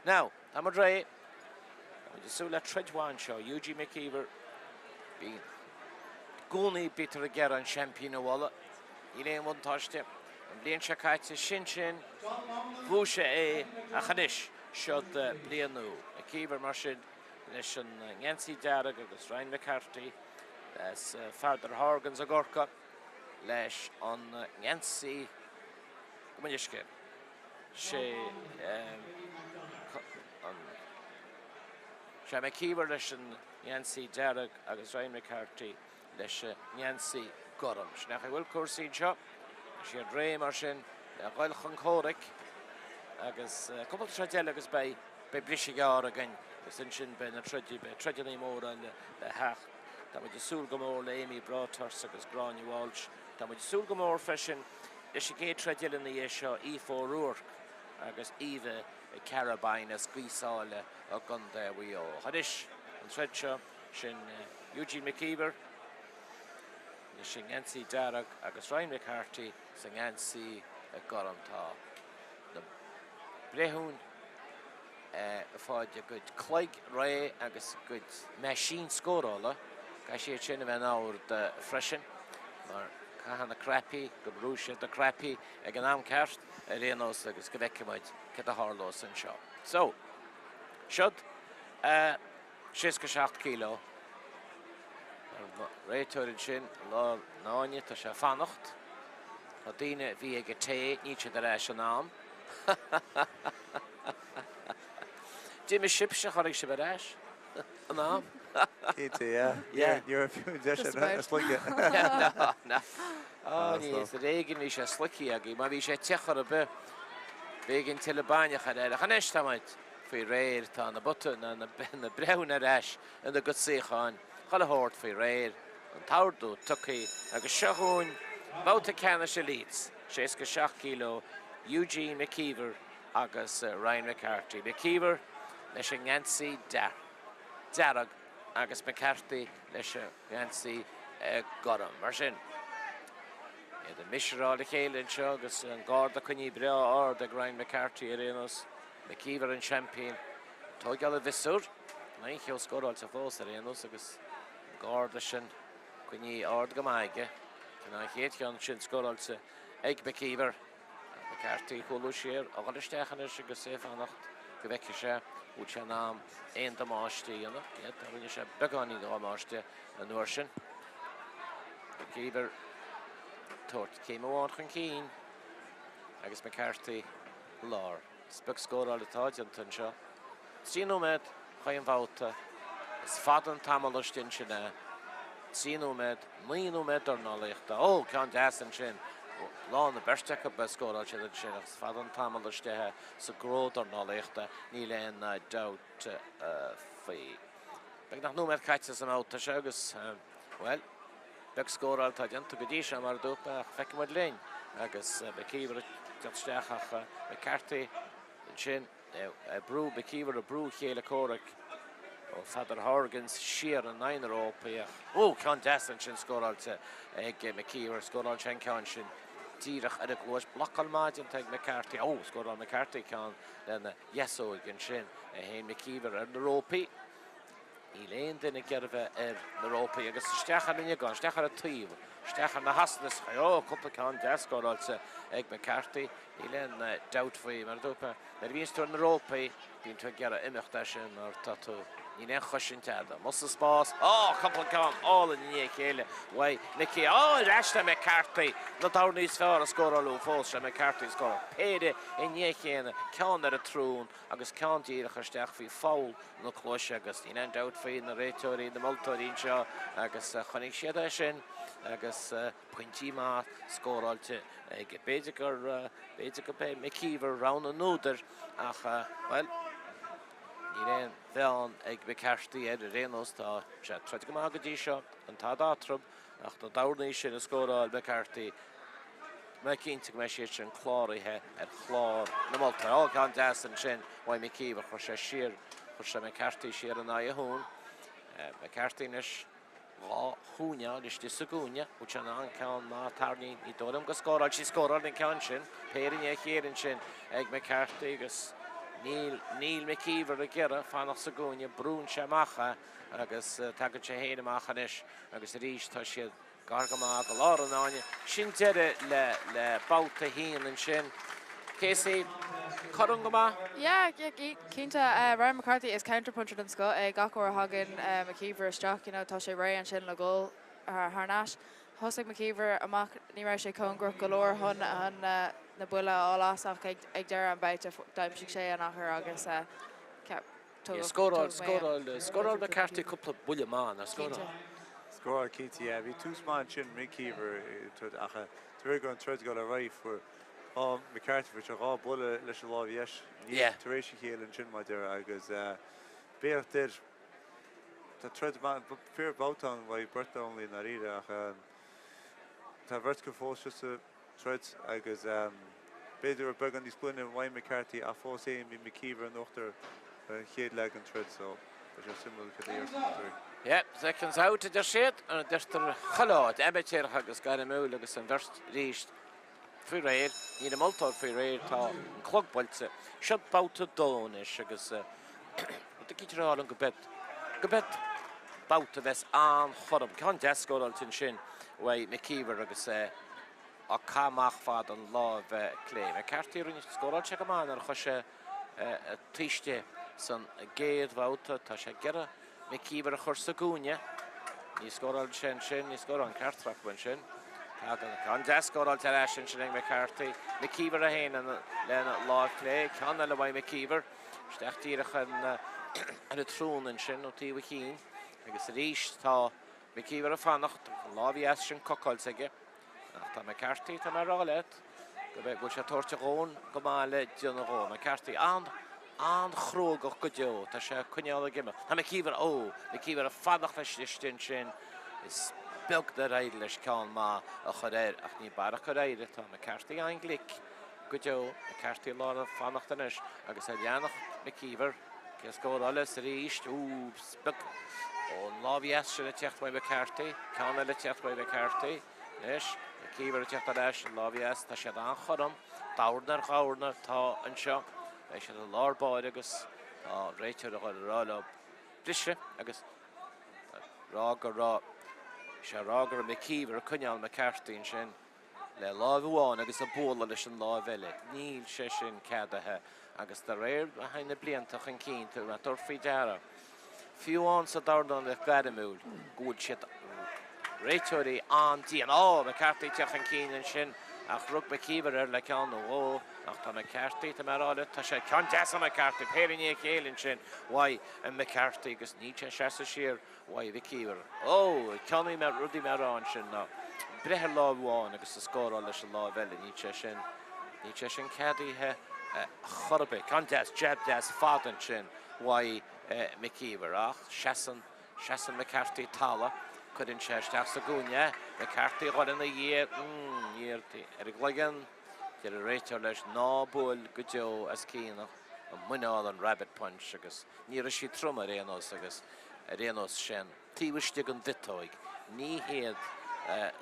Now, tá muid réidh. Tá muid ag súil le troid mhaith anseo. Eugene McKeever, i gcónaí bítear ag iarraidh an seaimpín a mholadh. Níl aon bhuntáiste. An bhliain seo caite, sin sin, bhuaigh sé é ach anois, siod bliain nua. McKeever mar sin leis an ngeansaí dearg agus Ryan McCarthy as Father Horgans i gCorcaigh leis an ngeansaí go mbainisce. Sé an Sé McKeever leis an ngeansaí dearg agus Ryan McCarthy leis an ngeansaí gorm. Sin é a bhfuil cúrsaí anseo. Tá siad réidh mar sin le dhul chun comhraic agus cúpla troid eile agus beidh beidh briseadh gearr againn agus ansin beidh na troidí, beidh troideanna móra eile le theacht. Tá muid ag súil go mór le Amy Broadhurst agus Gráinne Walsh. Tá muid ag súil go mór freisin leis an gcéad troid eile ina dhiaidh seo, Aoife O'Rourke agus Eva Carabine as Gaoth Sáile i gContae Mhaigh Eo. Anois, an troid seo, sin Eugene McKeever leis an ngeansaí dearg agus Ryan McCarthy sa ngeansaí gorm. Tá na breithiúin ag fáil a gcuid cloig réidh agus a gcuid meaisín scórála. Caithfidh siad sin a bheith in ord freisin mar caithfidh na cnaipí, go mbrúfaidh siad na cnaipí ag an am ceart ar aon nós agus go bhfeicfidh muid céard a tharlós anseo. So, siod 67 kilo. An réiteoir ansin i lár an fháinne, tá sé ag fanacht. Tá daoine a bhí ag an tae, níl siad ar ais in am. D'imigh sibhse, tháinig sibh ar ais in am. Cinnte, yeah. Yeah. Ní raibh fiú an deis Just about. a sloiceadh. No, no. Ó, ní, is ar éigean bhí sé sloicthe agaibh. Má bhí sé te chor ar bith, b'éigean tuilleadh bainne a chur air. Ach anois tá muid faoi réir, tá na buta, na, na, na breithiúna ar ais ina gcuid suíocháin, chuile shórt faoi réir, an t-ordú tugtha agus seo chugainn babhta ceannais Elites. 67 kilo, Eugene McKeever agus Ryan McCarthy. McKeever leis an ngeansaí dearg agus McCarthy leis an ngeansaí gorm. Mar sin, iad ag measuráil a chéile anseo agus an garda coinnithe breá ard ag Ryan McCarthy ar aon nós. McKeever an seaimpín. Tóigeáil a mhiosúr. Níl aon cheo scóráilte fós ar aon nós agus an garda sin Coinnithe ard go maith aige. Sin an chéad cheann sin scóráilte ag McKeever. McCarthy ag cúlú siar, a dhul isteach anois agus é ag fanacht go bhfeicfidh sé bhfuil sé in am aon damáiste a dhéanamh. Yeah, tá rinne sé beagáinín de dhamáiste an uair sin. McKeever tabhairt céim amháin chun cinn agus McCarthy i lár. Is beag scóráil atá déanta anseo. 3 nóiméad chaon bhabhta. Is fada an tamall istigh ansin é. 3 nóiméad, 9 nóiméad dornálaíochta. Ó, ceann deas ansin. Lán na beirte acu a scóráil siad ansin ach is fada an tamall istigh é sa ghnó dornálaíochta, níl aon dabht faoi. Beagnach nóiméad caite sa mbabhta seo agus, bhuel, beag scóráil atá déanta go dtí seo mar a dúirt mé ach feicfidh muid linn agus McKeever ag teacht isteach ach McCarthy ansin ag brú, McKeever ag brú a chéile comhraic ó Pheadar Horgans siar in aghaidh na rópaí ach, ó, ceann deas ansin scóráilte ag McKeever, scóráil sé an ceann sin. díreach ar an gcluais. Blocáil maith déanta ag McCarthy. Ó, scóráil McCarthy ceann lena dheasóig ansin. É féin McKeever ar na rópaí. Níl aon duine ag iarraidh bheith ar na rópaí agus isteach ar an liagán, isteach ar an taobh, isteach ar na hasna is, ó, cúpla ceann deas scóráilte ag McCarthy. Níl aon dabht faoi, mar a dúirt mé, nuair a bhíonns tú ar na rópaí, bíonn tú ag iarraidh imeacht as sin mar tá tú, níl aon chosaint agat. Amuigh sa spás, ó, cúpla ceann álainn i ndiaidh a chéile uaidh Mickey. Ó, ar ais le McCarthy, na dornaí is fearr a scóráil fós, sé McCarthy a scóráil péire i ndiaidh a chéile, ceann ar an tsrón agus ceann díreach isteach faoi pholl na cluaise agus níl aon dabht faoi na réiteoirí, na moltóirí anseo agus chonaic siad é sin agus pointí maith scóráilte aige. B'fhéidir gur, b'fhéidir gurb é McKeever rogha na n-údar ach, bhuel, níl aon bheann ag McCarthy air ar aon nós. Tá sé ag troid go maith go dtí seo, an t-ádh eatarthu ach na dornaí sin a scóráil McCarthy, mé cinnte go mbeidh siad sin cláraithe ar chlár na moltóirí. Ó, ceann deas ansin uaidh McKeever, chuir sé siar, chuir sé McCarthy siar in aghaidh a thún. McCarthy anois dhá choinneáil istigh sa gcúinne, bhfuil sé in ann ceann maith tarraingt, ní dóigh liom go scóráil sí, scóráil an ceann sin, péire i ndiaidh a chéile ansin ag McCarthy agus níl, níl McKeever ag iarraidh fanacht sa gcúinne, brúnn sé amach é agus tagann sé féin amach anois agus arís tá siad Gar go maith go lár an fháinne. Sin deireadh le le babhta a haon ansin. Casey, cothrom go maith? Yeah, yeah, cinnte. Ryan McCarthy is counter-puncher den scoth é. Gach uair a thagann McKeever isteach, you know, tá sé réidh ansin le dhul thar n-ais. Thosaigh McKeever amach, ní raibh sé cóngarach go leor chun na buille a fháil as ach ag deireadh an babhta d'aimsigh sé an achar agus Scóráil, scóráil, scóráil McCarthy cúpla buille maith, nár scóráil? Scóráil cinnte, yeah. Bhí tús maith ansin, McKeever ach de réir go raibh an troid ag dul ar aghaidh fuair dhá McCarthy fuair sé dhá buille leis an lámh dheis tar éis a chéile ansin mar déarfá agus b'éacht air. Tá troid maith, fíor babhta ann uaidh beirt dornálaí i ndáiríre ach tá beirt acu fós sa troid agus b'fhéidir rud beagán níos glaine uaidh McCarthy ach fós féin bhí McKeever in uachtar an chéad leath den troid so beidh sé suimiúil cad a dhéarfas na moltóirí. Yeah, seconds out a deir siad, mar a deirtear chuile áit, amaitéarach agus gairmiúil agus an bheirt arís faoi réir, níl an moltóir faoi réir, tá an clog buailte. Seo babhta a dó anois agus rud eicínt a rá liom go bead, go bead babhta a bheas an-chothrom. Ceann deas scóráilte ansin uaidh McKeever agus é á caitheamh amach fad an láimh clé. McCarthy a rinne, scóráil sé go maith nuair a chuaigh sé taobh istigh san gcéad bhabhta. Tá sé ag iarraidh McKeever a chur sa gcúinne. Ní scóráil sé ansin, ní scóráil an ceart acu ansin. Tagann ceann deas scóráilte ar ais ansin ag McCarthy. McKeever é féin lena láimh chlé. Ceann eile uaidh McKeever. Isteach díreach ar an tsrón ansin ó taobh a chinn. Agus arís tá McKeever ag fanacht, an lámh dheas sin cocáilte aige. Ach tá McCarthy, tá mé ag rá leat, go bhfuil sé ag tabhairt a dhóthain go maith le déanamh dhó. McCarthy an-chruógach go deo, tá sé ag coinneáil ag imeacht. Tá McKeever, ó, McKeever ag fanacht leis istigh ansin. Is beag nár éirigh leis ceann maith a chur air, ach ní baolach gur éirigh. Tá McCarthy an-ghlic go deo. McCarthy i lár ag fanacht anois agus ag leanacht McKeever. Cé a scóráil is arís, úps, beag ón lámh dheas sin ag teacht uaidh McCarthy, ceann eile ag teacht uaidh McCarthy. Anois, McKeever ag teacht ar ais, an lámh dheas, tá siad an-chothrom, dorn ar dhorn atá anseo. Beidh siad i lár báire agus tá an réiteoir ag dul a rá leo briseadh agus rá go raibh sé ag rá go raibh McKeever ag coinneáil McCarthy ansin. le láimh amháin agus ag bualadh leis an láimh eile. Níl sé sin ceadaithe agus de réir mar a théann na blianta chun cinn tabharfar faoi deara, fiú amháin sa dornálaíocht ghairmiúil, go bhfuil siad, réiteoirí, an-dian. Ó, McCarthy ag teacht chun cinn ansin ach rug McKeever air le ceann nó dhó ach tá McCarthy, tá mé a rá leat, tá sé ceann deas ó McCarthy, péire i ndiaidh a chéile ansin uaidh McCarthy agus níl sé ag seasamh siar uaidh McKeever. Ó! Ceann de na rudaí mé a rá ansin ná breith ar láimh amháin agus a scóráil leis an láimh eile, níl sé sin, níl sé sin ceadaithe chor ar bith. Ceann deas, jab deas fada ansin uaidh McKeever ach seasann, seasann McCarthy talamh, cuireann sé isteach sa gcúinne é. McCarthy a dhul ina dhiaidh, mm, iarraidh ar an gcloigeann, deir an réiteoir leis ná buail go deo as cionn an muineál an rabbit punch agus ní raibh sí trom ar aon nós agus ar aon nós sin taobh istigh den mhiotóig. Ní hiad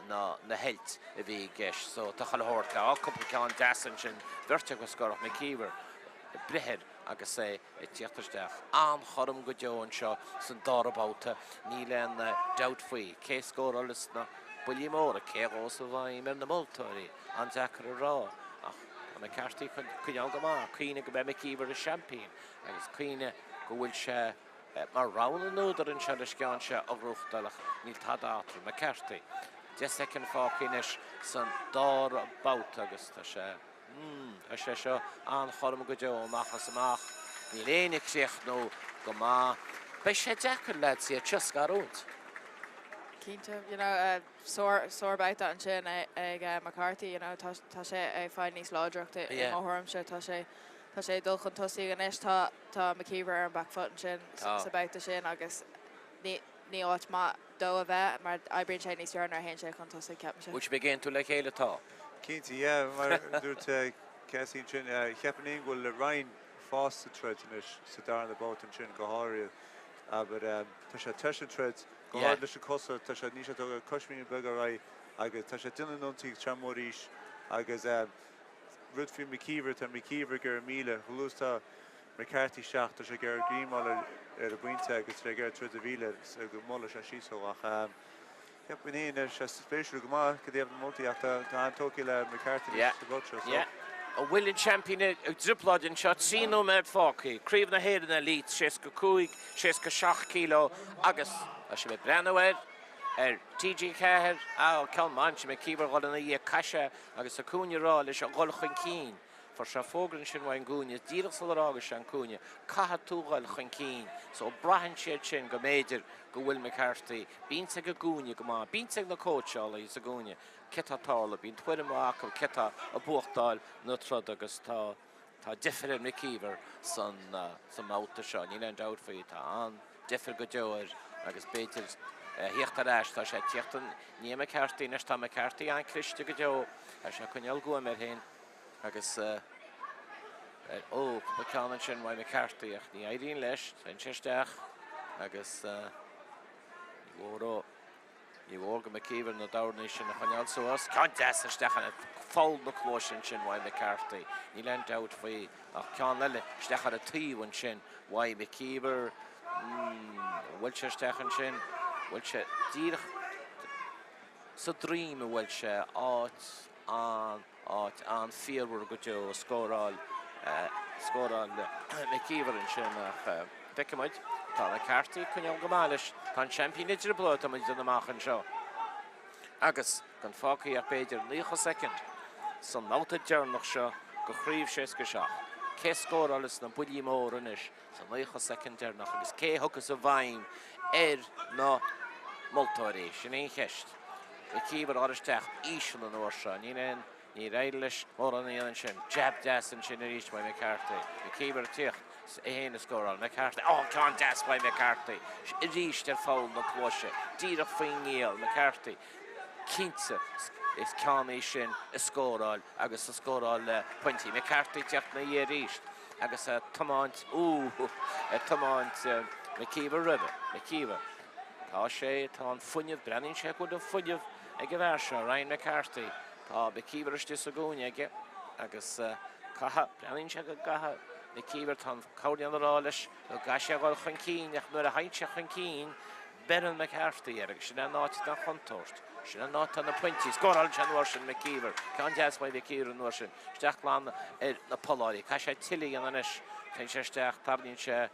ná na heilt a bhí i gceist. So tá chuile shórt le, á cúpla ceann deas ansin, beirt acu scóráil ach McKeever ag breith air agus é ag tíocht isteach. An-chothrom go deo anseo san dara babhta, níl aon dabht faoi cé a scórálas na buillí móra, cé a ghabhas i bhfeidhm ar na moltóirí, an-deacair a rá ach tá McCarthy chun coinneáil go maith, cuimhnigh go mbeidh McKeever ina seaimpín agus cuimhnigh go bhfuil sé mar rogha na n-údar anseo leis an gceann seo a ghnóthachtáil ach níl tada eatarthu. McCarthy, 10 soicind fágtha anois san dara babhta agus tá sé. Tá sé seo an-chothrom go deo, amach is amach. Níl éinne ag críochnú go maith. Beidh sé deacair, lads, iad seo a scarúint. Cinnte, you know, sár, sárbhabhta ansin ag McCarthy, you know, tá, tá sé ag fáil níos láidreachta i mo thuairimse, tá sé, tá sé ag dul chun tosaigh anois, tá, tá McKeever ar an back foot ansin sa babhta sin agus ní, ní áit maith dó a bheith mar oibríonn sé níos fearr nuair a théann sé chun tosaigh, ceapaimse. Bhfuil sibh ag aontú le chéile? Tá. Cinnte, yeah, mar a dúirt Cassie ansin, cheapfainn féin go bhfuil Ryan fás sa troid anois, sa darna babhta ansin go háirithe, but tá sé tar éis an troid, go háirithe leis na cosa, tá sé, níl sé ag tógáil coismíní beaga ar aghaidh agus tá sé ag déanamh an ionsaí trom arís agus rud faoi McKeever, tá McKeever ag iarraidh 1,000, chomh luath is atá McCarthy isteach, tá sé ag iarraidh greim a fháil ar an bpointe agus tá sé ag iarraidh troid an mhíle so go mbuailfidh sé síos thú ach cheapfainn féin tá sé spéisiúil go maith cad iad na moltaí ach tá an-tógtha le McCarthy anois sa bhabhta seo so. An bhfuil an seaimpín i dtrioblóid anseo? 3 nóiméad fágtha. Craobh na hÉireann Elite, 65, 67 kilo agus tá sibh ag breathnú air ar TG4. Á, ceann maith ansin, McKeever dhul ina dhiaidh, caith sé agus an cúinne ag rá leis a dhul chun cinn. Fuair sé fógra ansin uaidh an gcúinne, díreach sular fhága sé an cúinne, caithfidh tú dhul chun cinn. So braitheann siad sin go mb'fhéidir go bhfuil McCarthy, bíonn ag an gcúinne go maith, bíonn ag na cóitseálaithe sa gcúinne, cé tá ag tarlú, bíonn tuairim mhaith acu cé tá ag buachtáil na troda agus tá tá deifir ar McKeever san sa mbabhta seo, níl aon dabht faoi, tá an-deifir go deo air agus b'fhéidir a thíocht ar ais, tá sé ag tíocht i ndiaidh McCarthy anois, tá McCarthy an-cliste go deo, tá sé ag coinneáil guaim air féin. Agus ó, cúpla ceann ansin uaidh McCarthy ach ní éiríonn leis, téann sé isteach agus ní mhór ó, ní mhór go McKeever na dornaí sin a choinneáil suas. Ceann deas isteach ar pholl na cluaise ansin uaidh McCarthy, níl aon dabht faoi ach ceann eile isteach ar an taobh ansin uaidh McKeever. Bhuail sé isteach ansin, bhuail sé díreach sa droim a bhuail sé, áit an. Áit an-fhíormhar go deo a scóráil scóráil McKeever ansin ach feicfidh muid. Tá McCarthy ag coinneáil go maith leis. Tá an seaimpín i dtrioblóid, tá muid ag déanamh amach anseo. Agus gan fágtha ach b'fhéidir 90 soicind san mbabhta deireanach seo go chraobh 67. Cé scórálas na buillí móra anois sa 90 soicind deireanach agus cé a thiocfas i bhfeidhm ar na moltóirí? Sin í an cheist. McKeever a dhul isteach íseal an uair seo. Níl aon, níor éirigh leis mórán a dhéanamh ansin. Jab deas ansin arís uaidh McCarthy. McKeever ag tíocht, é féin ag scóráil. McCarthy, oh ceann deas uaidh McCarthy. Arís ar pholl na cluaise. Díreach faoin ngiall. McCarthy, cinnte is ceann é sin a scóráil agus a scóráil le pointí. McCarthy ag tíocht ina dhiaidh arís. agus ag tiomáint, ooh, ag tiomáint McKeever roimhe, McKeever. Tá sé, tá an fuinneamh, breathnaíonn sé go bhfuil an fuinneamh ag an bhfear seo, Ryan McCarthy. Tá McKeever istigh sa gcúinne aige agus caithfidh, breathnaíonn sé go gcaithfidh McKeever, tá an coirnéal ag rá leis go gcaithfidh sé a dhul chun cinn ach nuair a thagann sé chun cinn, Beireann McCarthy air agus sin é an áit atá an chontúirt. Sin an áit atá na pointí. Scórálann sé an uair sin McKeever. Ceann deas uaidh McKeever an uair sin. Isteach glan ar na polláirí. Caithfidh sé tuilleadh a dhéanamh anois. Téann sé isteach, tarraingíonn sé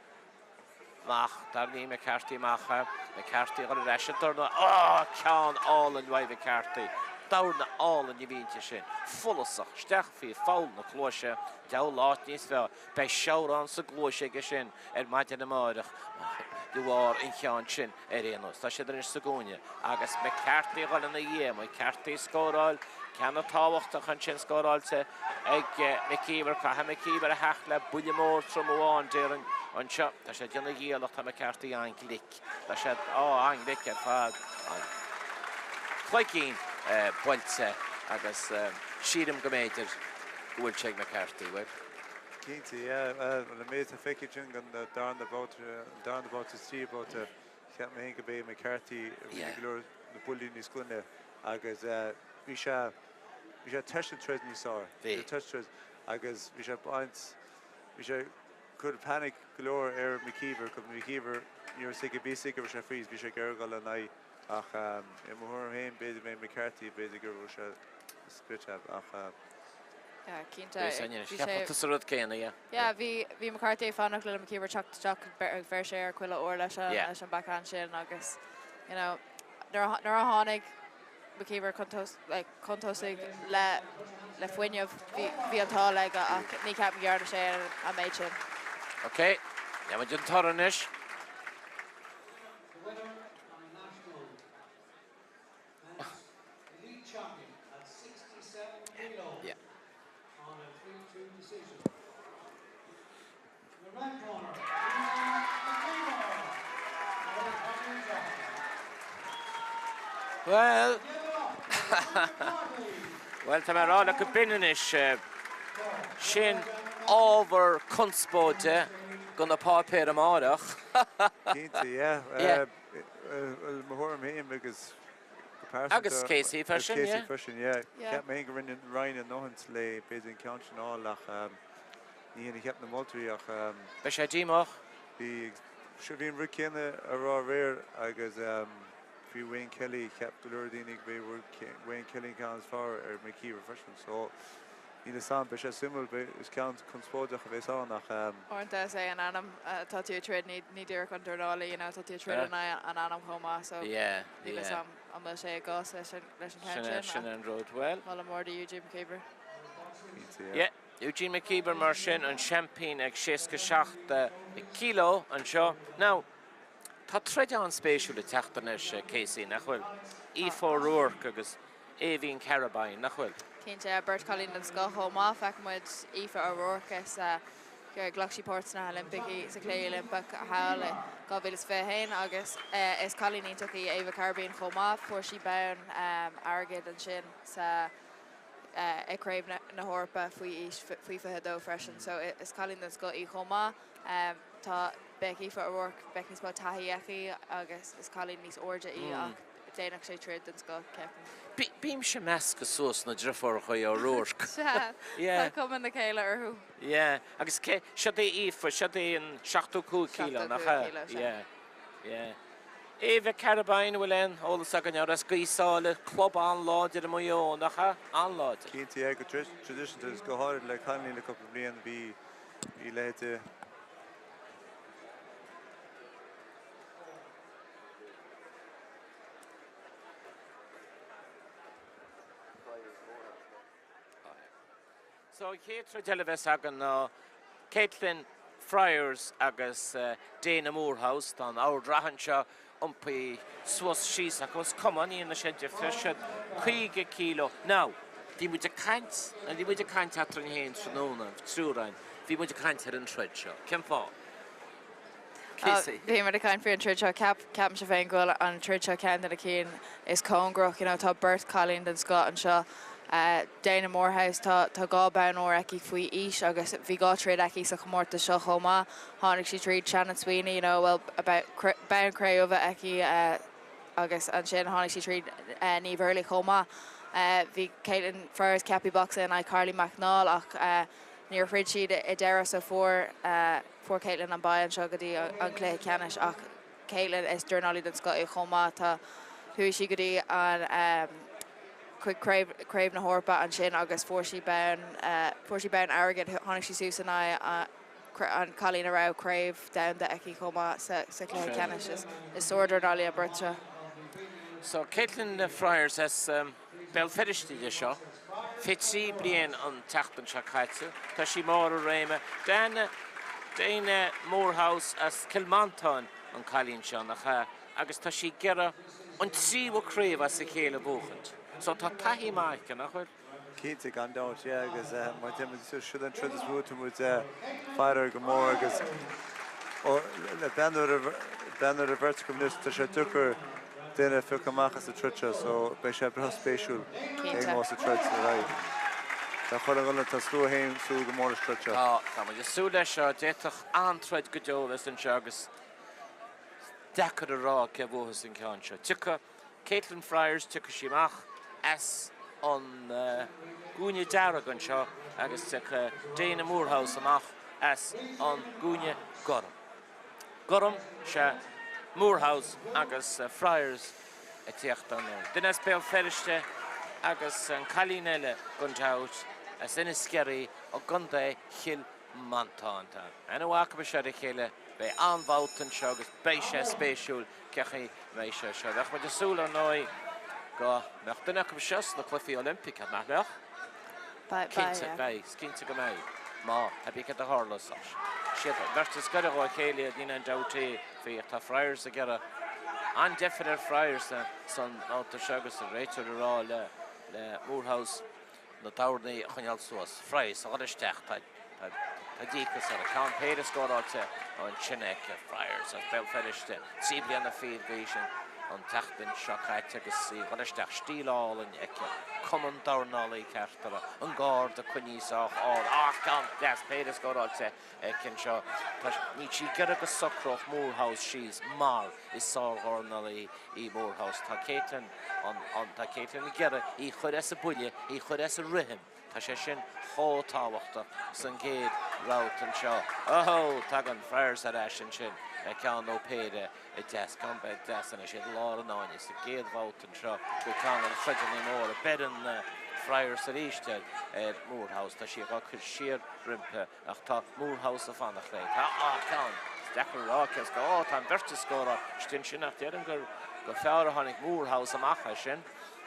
amach, tarraingíonn McCarthy amach é. McCarthy ag dul ar ais ag dornadh. Á! Ceann álainn uaidh McCarthy. Dorn álainn a bhí inti sin. Follasach. Isteach faoi pholl na cluaise. Deabhal áit níos fearr. Beidh seabhrán sa gcluais aige sin ar maidin amáireach de bharr an cheann sin ar aon nós. Tá siad anois sa gcúinne agus McCarthy ag dul ina dhiaidh. McCarthy ag scóráil, ceann tábhachtach ansin scóráilte ag McKeever. Caithfidh McKeever a theacht le buille mór trom amháin, déarfainn, anseo. Tá sé ag déanamh a dhícheall ach tá McCarthy an-ghlic. Tá sé, á, an-ghlic ar fad. An cloigín buailte agus sílim go mb'fhéidir go bhfuil sé ag McCarthy, bhfuil? Cinnte, yeah. Bhuel, an méid atá feicthe againn den darna babhta, an darna babhta is tríú babhta, cheap mé féin go b'é McCarthy a rinne go leor na buillí níos glaine. Agus bhí sé, bhí sé tar éis an troid níos fearr. Bhí. Bhí sé tar éis troid agus bhí sé ag baint, bhí sé ag cur panic go leor ar McKeever, cos McKeever, ní raibh a fhios aige, bhí a fhios aige go raibh sé freeze, bhí sé ag iarraidh dul in aghaidh ach i mo thuairim féin b'fhéidir b'é McCarthy, b'fhéidir go raibh sé split tab ach. Yeah, cinnte. Bhí sé. Cheapfadh tusa an rud céanna, yeah. Yeah, bhí, bhí McCarthy ag fanacht le McKeever teacht isteach, bheir sé air chuile uair leis an, leis an backhand sin agus, you know, nuair a tháinig McKeever chun tosaigh le fuinneamh, bhí an t-ádh aige ach ní ceapaim go ndearna sé an méid sin. Ok, gheobhaidh muid an toradh anois. The winner and the national men's elite champion at 67 kilo on a 3-2 decision. In the red corner, Eugene McKeever. Bhuel, bhuel, tá mé ag rá leat go binn anois, sin ábhar conspóide do na páipéir amáireach. Cinnte, yeah. Yeah. Bhuel, mo thuairim féin agus go pearsanta. Agus Casey freisin, yeah. Casey freisin, yeah. Cheap mé féin go rinne Ryan a ndóthain le b'fhéidir an ceann sin a fháil ach ní hin a cheap na moltóirí ach. Beidh sé díomách. Bhí, bhí an rud céanna á rá aréir agus faoi Wayne Kelly, cheap go leor daoine go b'é Wayne Kelly an ceann is fearr ar McKeever freisin so níl a fhios a'm, beidh sé suimiúil, beidh, is ceann conspóideach a bheas ann ach. Uaireanta is é an ainm atá tú ag troid, ní ní díreach an dornálaí, you know, tá tú ag troid in aghaidh an ainm chomh maith so Yeah, níl a fhios yeah. a'm an bhfuil sé i gcás leis an leis an ceann Sin é, sin sin ach an rud, bhuel. moladh mór do Eugene McKeever. Cinnte, yeah. Yeah. Eugene McKeever mar sin, an seaimpín ag 67 kilo anseo. Now, tá troid an-spéisiúil ag teacht anois, Casey, nach bhfuil? Aoife O'Rourke agus Aoibhín Carrabine, nach bhfuil? Cinnte, beirt chailín den scoth chomh maith. Feiceann muid Aoife O'Rourke is ghlac sí páirt sna hOilimpicí, sa Chluiche Oilimpeach thall i 2021 agus is cailín iontach í Ava Carrabine chomh maith. Fuair sí bonn airgid ansin sa ag Craobh na hEorpa faoi aois faoi 22 freisin so is cailín den scoth í chomh maith. Tá, beidh Aoife O'Rourke, beidh níos mó taithí aici agus is cailín níos airde í ach déanfaidh sé troid den scoth, ceapaim. Bímse ag meascadh suas na driofúracha O'Rourke. Sea, tá cuma na céile orthu. Yeah, agus cé, siod í Aoife, siod í an 75 kilo, nach ea? 75 kilo, sea. Yeah, yeah. Ava Carrabine, an bhfuil aon eolas againn air as Gaoth Sáile, club an-láidir i Maigh Eo, nach ea? An-láidir. Cinnte, yeah, go traidisiúnta agus go háirid le cailíní le cúpla bliain bhí bhí leithéide. So an chéad troid eile a bheas againn ná Caitlin Fryers agus Dana Moorhouse. Tá an ord reatha anseo iompaithe suas síos acu. Is cuma, ní dhéanann sé difear, siad 50 kilo. Now, bhí muid ag caint, nuair a bhí muid ag caint eadrainn féin tráthnóna, an triúr againn, bhí muid ag caint ar an troid seo. Cén fáth? Casey. Bhí muid ag caint faoi an troid seo. Ceap, ceapaimse féin go bhfuil an troid seo ceann de na cinn is cóngarach. You know, tá beirt chailín den scoth anseo. Dana Moorhouse, tá, tá 2 bonn óir aici faoi aois agus bhí 2 troid aici sa chomórtas seo chomh maith. Tháinig sí tríd Shannon Sweeney, you know, a bhfuil bonn cré-umha aici agus ansin tháinig sí tríd Niamh Hurley chomh maith. Bhí Caitlin Fryers ceaptha bocsa in aghaidh Carly McNaul ach níor throid siad i deireadh so fuair Fuair Caitlin an bye anseo go dtí an cluiche ceannais ach Caitlin, is dornálaí den scoth í chomh maith. Tá, chuaigh sí go dtí an chuig craobh, craobh na hEorpa ansin agus fuair sí bonn, fuair sí bonn airgid. Tháinig sí suas in aghaidh an cailín a raibh craobh domhanda aici chomh maith sa, sa chluiche ceannais. Is, is sárdhornálaí an bheirt seo. So Caitlin Fryers as Béal Feirste di seo, 23 bliain an tseachtain seo caite. Tá sí i mbarr a réime. Dana, Dana Moorhouse as Cill Mhantáin an cailín seo, nach ea? Agus tá sí ag iarraidh an tríú craobh as a chéile a bhuachaint. So tá taithí maith aici, nach bhfuil? Cinnte, gan dabht, yeah, agus má tá muid, siod an troid is mó atá muid ag faire air go mór agus le breathnú ar an bheirt acu anois, tá sé deacair duine a phiocadh amach as an troid seo so beidh sé breá spéisiúil cé a bhuafas an troid ar aghaidh. Tá chuile dhuine, tá slua féin ag súil go mór leis an troid seo. Tá, tá muid ag súil leis seo, d'fhéadfadh an-troid go deo a bheith anseo agus deacair a rá cé a bhuafas an ceann seo. Tiocfaidh Caitlin Fryers, tiocfaidh sí amach. as an gcúinne dearg anseo agus tiocfaidh Diana Moorehouse amach as an gcúinne gorm. Gorm, sea, Moorehouse agus Friars ag tíocht anonn. Duine as Béal Feirste agus an cailín eile gan dabht as Inis Ceithre i gContae Chill Mhantáin. Tá aithne mhaith acu seo ar a chéile. Beidh an-bhabhta anseo agus beidh sé spéisiúil cén chaoi a mbeidh sé seo. Bheadh muid ag súil, ar ndóigh, go mbeadh duine acu seo sna Cluichí Oilimpeacha, nach mbeadh? Beidh, Cinnte, beidh. Is cinnte go mbeidh. Má, hé bí céard a tharlós. Ach siad an bheirt is gaire dhá chéile iad, níl aon dabht faoi. Ach tá Friars ag iarraidh an-deifir ar Friars san mbabhta seo agus an réiteoir ag rá le Moorehouse na dornaí a choinneáil suas. Friars a dhul isteach. Tá díocas uirthi. Ceann péire scóráilte ansin aici. Friars as Béal Feirste, 13 bliana d'aois an tseachtain seo caite agus í a dhul isteach. Stíl álainn aici. Cuma an dornálaí ceart uirthi. An garda coinnithe sách ard. Á, ceann deas péire scóráilte aici anseo. Tá, níl sí ag iarraidh go socródh Moorehouse síos mar is sárdhornálaí í Moorehouse. Tá Caitlin an, an, tá Caitlin ag iarraidh í chur as a buille, í chur as a rithim. Tá sé sin chomh tábhachtach san gcéad bhabhta anseo. Ohó! Tagann Friars ar ais ansin le ceann nó péire deas. Ceann deas anois iad i lár an fháinne sa gcéad bhabhta anseo go ceann de na troideanna móra. Beireann Friars arís ar Moorehouse. Tá sí á cur siar roimpi. Ach tá Moorehouse ag fanacht léi. Tá, á, ceann. Is deacair a rá cé as go, á, tá an bheirt ag scóráil istigh ansin ach déarfainn gur go fearr a tháinig Moorehouse amach as sin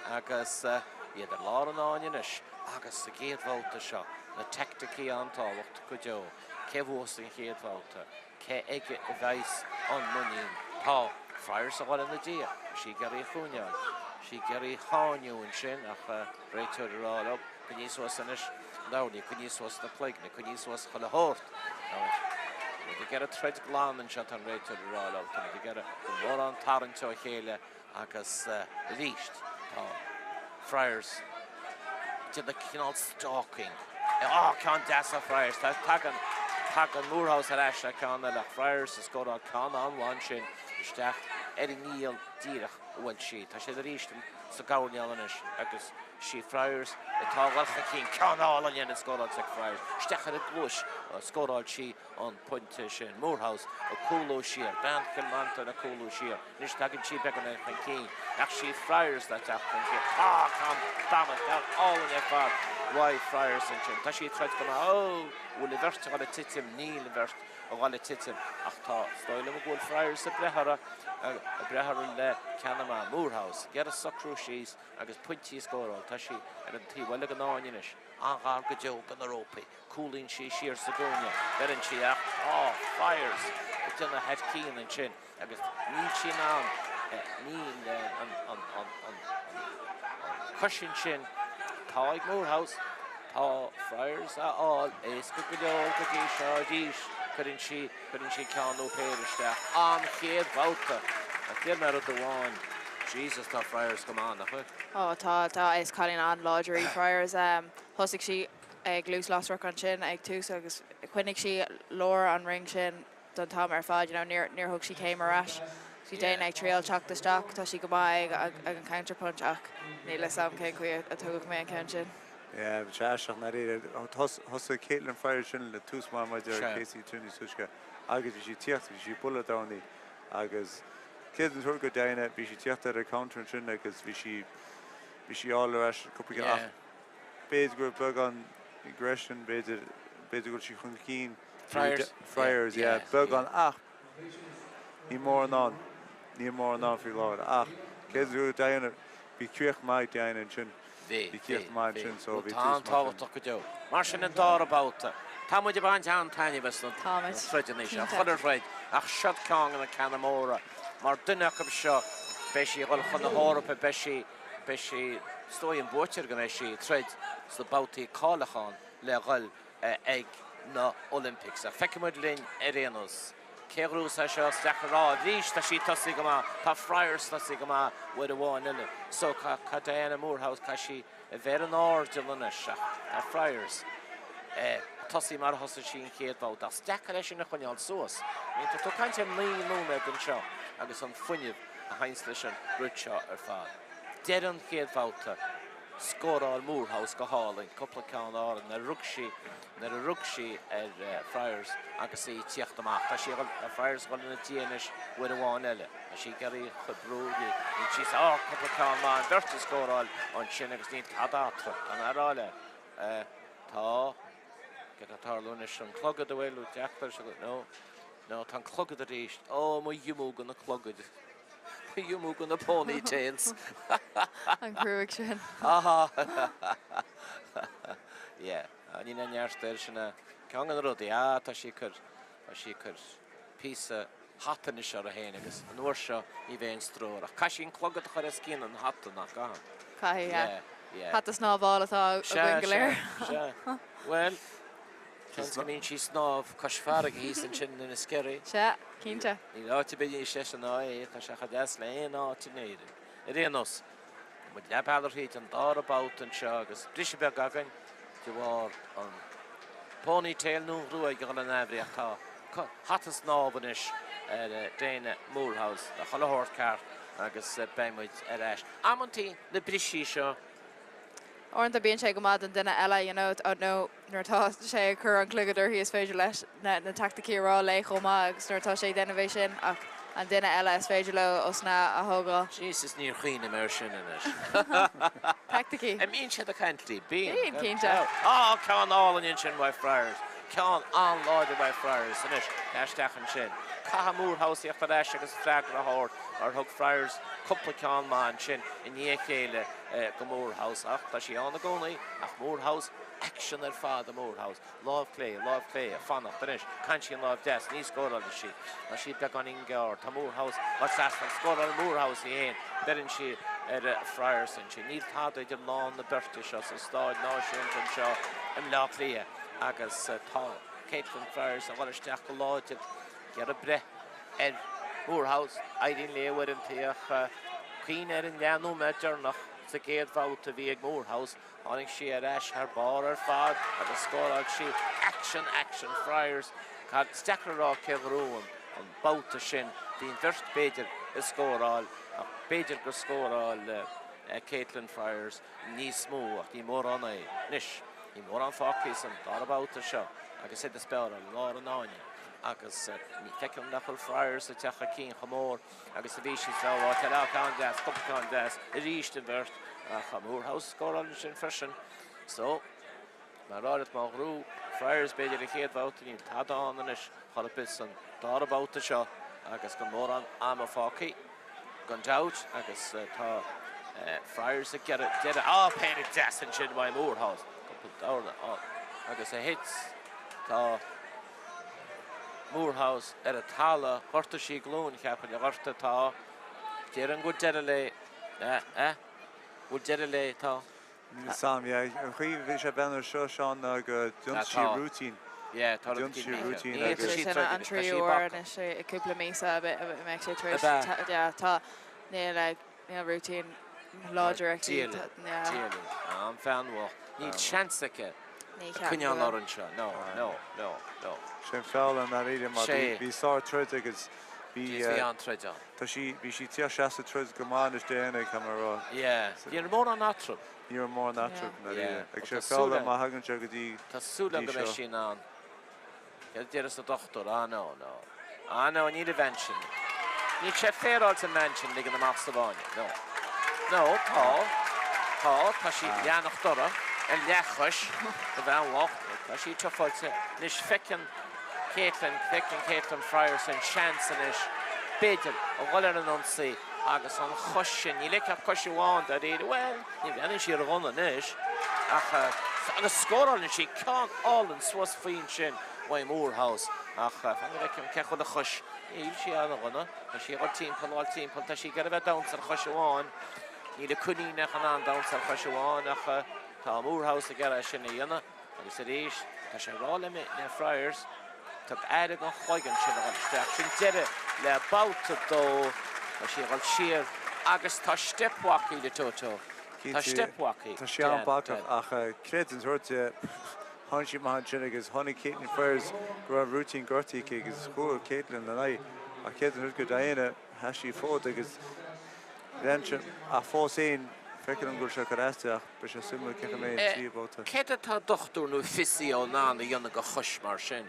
agus iad ar lár an fháinne anois agus sa gcéad bhabhta seo, na teaicticí an-tábhachtach go deo. Cé bhuafas an chéad bhabhta? Cé aige a bheas an muinín? Tá Friars ag dul ina diaidh. Tá sí ag iarraidh í a choinneáil. Tá sí ag iarraidh í a sháinniú ansin ach réiteoir ag rá leo, coinnigh suas anois na dornaí, coinnigh suas na cloigne, coinnigh suas chuile shórt. Tá muid ag iarraidh troid glan anseo, tá an réiteoir ag rá leo. Tá muid ag iarraidh go mórán tarraingt ó chéile Agus arís, tá Friars ag déanamh cineál stalking. Á, ceann deas ó Friars. Tagann, tagann Moorehouse ar ais le ceann eile ach Friars ag scóráil ceann an-mhaith ansin isteach ar an ngiall díreach a bhfuil sí. Tá siad arís sa gcoirnéal anois agus sí Friars atá ag dul chun cinn. Ceann álainn eile scóráilte ag Friars. Isteach ar an gcluais a scóráil sí an pointe sin. Moorehouse ag cúlú siar. Bean Chill Mhantáin ag cúlú siar. Anois tagann sí beagán chun cinn, ach sí Friars le teacht chun cinn. Á, ceann damanta, ceann álainn ar fad uaidh Friars ansin. Tá sí ag troid go maith. Ó, bhfuil an bheirt ag dul ag titim? Níl an bheirt ag dul ag titim, ach tá, is dóigh liom go bhfuil Friars ag breith orthu, ag breith orthu le ceann amach. Moorehouse ag iarraidh socrú síos agus pointí a scóráil. Tá sí ar an taobh eile den fháinne anois. An-ghar go deo do na rópaí. Cúlaíonn sí siar sa gcúinne. Beireann sí ach tá Friars ag déanamh thar cionn ansin agus níl sí in ann, níl an chosaint sin atá ag Moorehouse. Tá Friars á fháil éasca go leor go dtí seo arís. Cuireann sí, cuireann sí ceann nó péire isteach. An chéad bhabhta. Ach deir mé rud amháin, Jesus tá Friars go maith, nach bhfuil? Ó tá, tá. Is cailín an-láidir í Friars. Thosaigh sí ag luas lasrach ansin ag tús agus choinnigh sí lár an ring sin don t-am ar fad, you know, níor, níor thug sí céim ar ais. Bhí Diana ag triail teacht isteach, tá sí go maith ag, ag an counter punch ach níl fhios a'm cén chaoi a dtógadh mé an ceann sin. Yeah, bhí sé aisteach i ndáiríre. Thosaigh Caitlin Friars sin le tús maith maidir le Casey Tierney Suisce agus bhí sí ag tíocht, bhí sí ag bualadh dornaí agus cé den tuar go Diana, bhí sí ag tíocht ar an counter ansin agus bhí sí, bhí sí all ar ais cúpla ach B'fhéidir go raibh beagán aggression, b'fhéidir, b'fhéidir go bhfuil sí chun cinn. Friars. Friars, yeah, beagán ach níl mórán ann, níl mórán ann faoi láthair ach cé go raibh Diana, bhí críoch maith ag Diana ansin. Bhí, Bhí críoch bhí, maith bhí. ansin so Rud bhí atá tús maith an-tábhachtach go deo. Mar sin an dara babhta. Tá muid ag baint an-taitneamh as na Táimid, troideanna seo, cinnte. chuile throid, ach seo ceann de na ceanna móra. Mar duine acu seo, beidh sí ag dul chun na hEorpa, beidh sí, Beidh sí, is dóigh, an buaiteoir go mbeidh sí ag troid sna babhtaí cáiliúcháin le dhul ag na Olympics. Ach feicfidh muid linn ar aon nós. Cé a ghnóthós é seo? Is deacair a rá. Arís, tá sí tosaithe go maith. Tá Friars tosaithe go maith uair amháin eile. So, tá Diana Moorehouse, caithfidh sí a bheith ar an airdeall anois. Ach tá Friars tosaithe mar a thosaigh sí an chéad bhabhta. Ach is deacair é sin a choinneáil suas. I mean, tá tú ag caint ar 9 nóiméad anseo agus an fuinneamh a théanns leis an rud seo ar fad. Deireadh an chéad bhabhta. Scóráil Moorhouse go hálainn, cúpla ceann álainn nuair a rug sí, nuair a rug sí ar Friars agus í ag tíocht amach. Tá sí ag dul, tá Friars ag dul ina diaidh anois uair amháin eile. Tá sí ag iarraidh a chuid brú, níl sí, á, cúpla ceann maith, an bheirt ag scóráil ansin agus níl tada eatarthu. Tá mé a rá leat, tá, céard atá ag tarlú anois, an clogad a bhfuil, deachtar, no, no, tá an clogad arís, ó, mo dhiomú go na clogaid. Dhiomú go na pony tails. An ghruaig sin. Yeah. Níl aon neart air sin a ceann de na rudaí. Ah, tá sí ag cur, tá sí ag cur píosa hata anois uirthi féin agus an uair seo ní bheidh aon stró air. Ach caithfidh sí an clogad a chur os cionn an hata, nach gcaitheann? Caithfidh, yeah. Yeah, yeah. Hata snámhála atá againn go léir. Sea, sea, sea. Bhuel. Seans go mbíonn sí ag snámh cois farraige thíos ansin in Inis Ceithre. Sea, cinnte. Níl áit ar bith níos deise ná é, tá sé chomh deas le aon áit in Éirinn. Ar aon nós, tá muid leath bealaigh thríd an dara babhta anseo agus briseadh beag againn de bharr an ponytail nó an ghruaig a dhul in aimhréidh ach tá hata snámha anois ar Dana Moorhouse le chuile shórt ceart agus beidh muid ar ais. Amantaí na brisí seo. Uaireanta bíonn sé go maith don duine eile, you know, nó nuair atá sé ag cur an clogad uirthi is féidir leis na teaicticí a rá léi chomh maith agus nuair atá sé ag déanamh é sin ach an duine eile is féidir leo osna a thógáil. Jesus níor chuimhnigh mé air sin anois. Teaicticí. An mbíonn siad ag caint léi? Bíonn. Bíonn, cinnte. Á, ceann álainn ansin uaidh Friars. Ceann an-láidir uaidh Friars. Anois, isteach ansin. Caithfidh Moorhouse íocht ar ais agus freagra a thabhairt mar thug Friars cúpla ceann maith ansin i ndiaidh a chéile. go Moorhouse ach tá sí ann i gcónaí ach Moorhouse aicsean ar fad i Moorhouse. Lámh clé, lámh clé, ag fanacht anois, caitheann sí an lámh deas, ní scórálann sí. Tá sí beagáinín gearr. Tá Moorhouse mar trasna, scórálann Moorhouse í féin, beireann sí ar Friars ansin. Níl tada idir lán na beirte seo sa Stáid Náisiúnta anseo i mBleá Cliath agus tá Caitlin Friars ag dul isteach go láidir ag iarraidh breith ar Moorhouse. Éiríonn léi uaireanta ach cuimhnigh ar an leath nóiméad deireanach sa gcéad bhabhta a bhí ag Moorhouse. Tháinig sí ar ais thar barr ar fad agus scóráil sí action, action Friars. Is deacair a rá cé a ghnóthaigh an babhta sin. Bhí an bheirt b'fhéidir ag scóráil ach b'fhéidir gur scóráil Caitlin Friars níos mó ach ní mórán é. Anois, ní mórán fágtha san dara babhta seo agus iad ag speáráil i lár an fháinne. agus ní feicim nach bhfuil Friars ag teacht chun cinn chomh mór agus a bhí siad sa áit eile. Ceann deas, cúpla ceann deas arís an bheirt ach Moorhouse scóráil ansin freisin. So, mar a ráit má ghnóthaigh Friars b'fhéidir an chéad bhabhta, níl tada ann anois chor ar bith san dara babhta seo agus gan mórán ama fágtha gan dabht agus tá Friars ag iarraidh deireadh. Á, péire deas ansin uaidh Moorhouse. Cúpla dorn agus a thit. Tá. Moorhouse ar an talamh. Ghortaigh sí glúin, cheapfainn. A ghorta atá. Déarfainn go bhfuil deireadh léi. Eh? Eh? Bhfuil deireadh léi? Tá. Níl 'fhios a'm, yeah. An chaoi a bhí sé ag breathnú seo, Seán, ná go d'ionsaigh sí rúitín. Yeah, tá rud D'ionsaigh sí rúitín Ní agus. Sin an tríú uair anois i gcúpla míosa a mbeidh sé tar éis. Yeah, tá. Níl Níl rúitín láidir aici. Diabhal, diabhal, an bhean bhocht. Níl seans aici Ní ceapaim coinneáil go bhfuil. orainn seo. No, no, no, no. Sin feall i ndáiríre mar Sé. bhí sár troid agus bhí Jeez, bhí an-troid ann. tá sí, bhí sí ag teacht isteach sa troid go maith anois Diana, caithfidh mé a rá. Yeah. Ní raibh mórán eatarthu. Ní raibh mórán eatarthu i ndáiríre. Yeah. Agus Tá sé feall súil má thagann sé go dtí Tá súil go agam dtí go mbeidh seo. sí in ann. Céard a déarfas an dochtúir? Ah no, no. Ah no, níl an bhean sin. Níl sé féaráilte an bhean sin ligean amach sa bhfáinne. No. No, tá. Tá, tá sí ag leanacht uirthi, ar leathchois, an bhean bhocht. Tá sí tufáilte. Anois feiceann Caitlin, feiceann Caitlin Friars an seans anois, b'fhéidir, a dhul ar an ionsaí agus an chois sin, níl aici ach cois amháin dáiríre. Bhuel, ní bhreathnaíonn sí ródhona anois ach, agus scórálann sí ceann álainn suas faoi ansin uaidh Moorhouse ach fan go bhfeicim cén chaoi a bhfuil a chois. Níl sí an-dhona, tá sí ag dul timpeall, dul timpeall, tá sí ag iarraidh a bheith ag damhsa ar chois amháin. Níl an coiníneach in ann damhsa ar chois amháin ach tá Moorhouse ag iarraidh sin a dhéanamh. Agus arís, tá sé ag rá le le Friars, tug aire don chloigeann sin a dhul isteach. Sin deireadh le babhta dó. Tá sí ag dul siar agus tá stepwalk le Toto. Tá Cinnte, stepwalk. tá sí an-bhacach ach creid an rud, tháinig sí amach ansin agus chonaic Caitlin Friars go raibh rúitín gortaithe aici agus chuaigh Caitlin lena aghaidh ach creid an rud go Diana, sheas sí fód agus lean sí ach fós féin. Feictear dom go bhfuil sé ag cur as di ach beidh sé suimiúil cén chaoi a mbeidh an tríú babhta. Céard atá dochtúir nó physio in ann a dhéanamh do chois mar sin?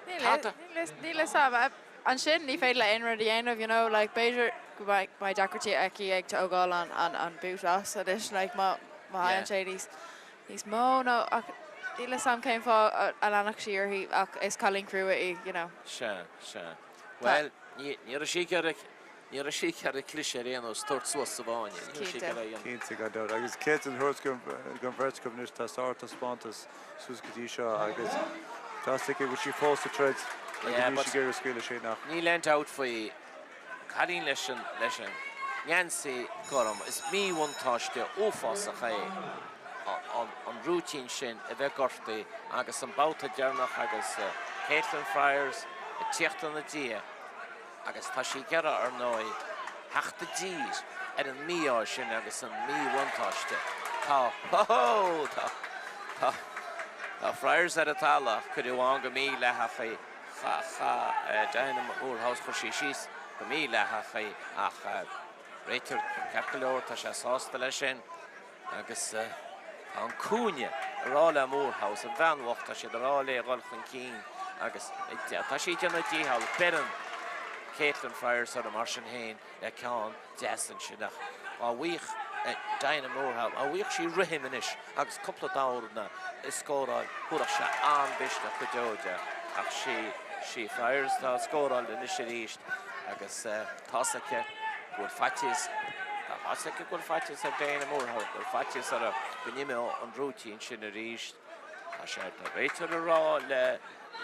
Níl a fhios agam. Ansin ní féidir léi aon rud a dhéanamh, you know, like b'fhéidir go mbeidh deacrachtaí aici ag tógáil an an boot as anois, like má má théann sé níos níos mó nó ach níl a fhios agam cén fáth a leanfadh sí uirthi ach is cailín crua í, you know. Sea, sea. Bhuel, ní ní raibh sí ag iarraidh Ní raibh sí ag iarraidh cliseadh ar aon nós, tabhairt suas sa bhfáinne. Ní raibh sí ag iarraidh a dhéanamh. Cinnte, gan dabht. Agus Caitlin a thabhairt don bheirt acu anois, tá sártaispeántas suas go dtí seo agus tá a fhios aici go bhfuil sí fós sa troid agus níl sí ag iarraidh scaoileadh sin ach. Níl aon dabht faoi, cailín leis an leis an ngeansaí gorm, is míbhuntáiste uafásach é an an rúitín sin a bheith gortaithe agus an babhta deireanach agus Caitlin Fryers ag tíocht ina diaidh. Agus tá sí ag iarraidh, ar ndóigh, theacht i dtír ar an mí-ádh sin agus an míbhuntáiste. Tá, hó hó! Tá, tá, tá Fryers ar an talamh ach cuireadh amháin go mídhleathach í. Cha, cha, Diana Moorhouse, chuir sí síos go mídhleathach í ach réiteoir ceart go leor, tá sé sásta leis sin. Agus tá an cúinne ag rá le Moorhouse, an bhean bhocht, tá siad ag rá léi a dhul chun cinn agus tá sí ag déanamh a dícheall. Beireann Caitlin Fryers uirthi mar sin féin le ceann deas ansin ach dá bhfaigheadh Diana Moorhouse, dá bhfaigheadh sí rithim anois agus cúpla dorn a scóráil, thabharfadh sé an-mhisneach go deo di. Ach sí, sí Fryers atá ag scóráil anois arís agus. Tá's aici go bhfuil faitíos, tá fhios aici go bhfuil faitíos ar Diana Moorhouse, go bhfuil faitíos uirthi go n-imeodh an rúitín sin arís. Tá sé, tá réiteoir ag rá le,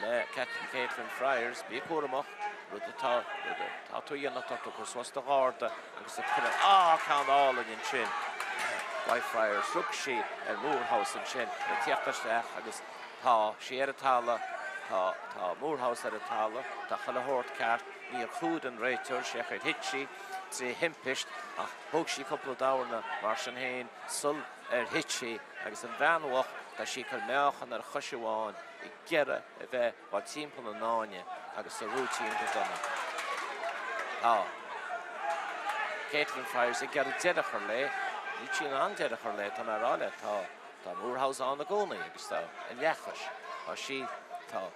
le Caitlin Fryers, bí cúramach, rud atá, rud atá tú a dhéanamh, tá tú ag cur suas do gharda agus ag cur an, á, ceann álainn ansin uaidh Fryers. Rug sí ar Moorhouse ansin ag tíocht isteach agus tá sí ar an talamh, tá, tá Moorhouse ar an talamh, tá chuile shórt ceart. Níor chuir an réiteoir sé ar thit sí trí thimpist ach thóg sí cúpla dorn mar sin féin sul ar thit sí agus an bhean bhocht tá sí ag cur meáchan ar chois amháin ag iarraidh a bheith dhul timpeall an fháinne agus sa rúitín go dona. Tá Caitlin Fryers ag iarraidh deireadh a chur léi. Níl sí in ann deireadh a chur léi, tá mé a rá leat. Tá tá Moorhouse ann i gcónaí agus tá a leathchois. Tá sí tá.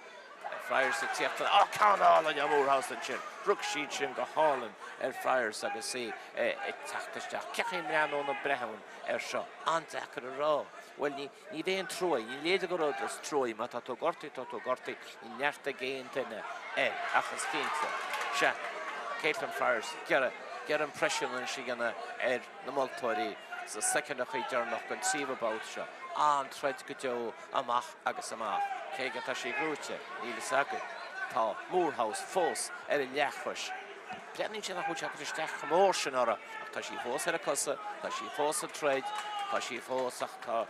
Fryers ag tíocht Á, ceann álainn ó Moorhouse ansin! Rug sí ansin go hálainn ar Fryers agus í ag teacht isteach. Cén chaoi a mbreathnódh na breithiúin air seo? An-deacair a rá. Bhuel, ní ní bheidh aon trua. Ní léir go rud is trua. Má tá tú gortaithe, tá tú gortaithe. Níl neart ag aon duine air. Ach is cinnte, sea, Caitlin Fryers, ag iarraidh, ag iarraidh an pressure anois a dhéanamh ar na moltóirí sa soicindeachaí deireanach den tríomhadh babhta seo. An-troid go deo amach agus amach. Cé aige atá sí gnóite, níl fhios againn. Tá Moorhouse fós ar a leathchois. Breathnaíonn sé nach bhfuil sé ag cur isteach chomh mór sin uirthi, ach tá sí fós ar a cosa, tá sí fós ag troid, tá sí fós, ach tá,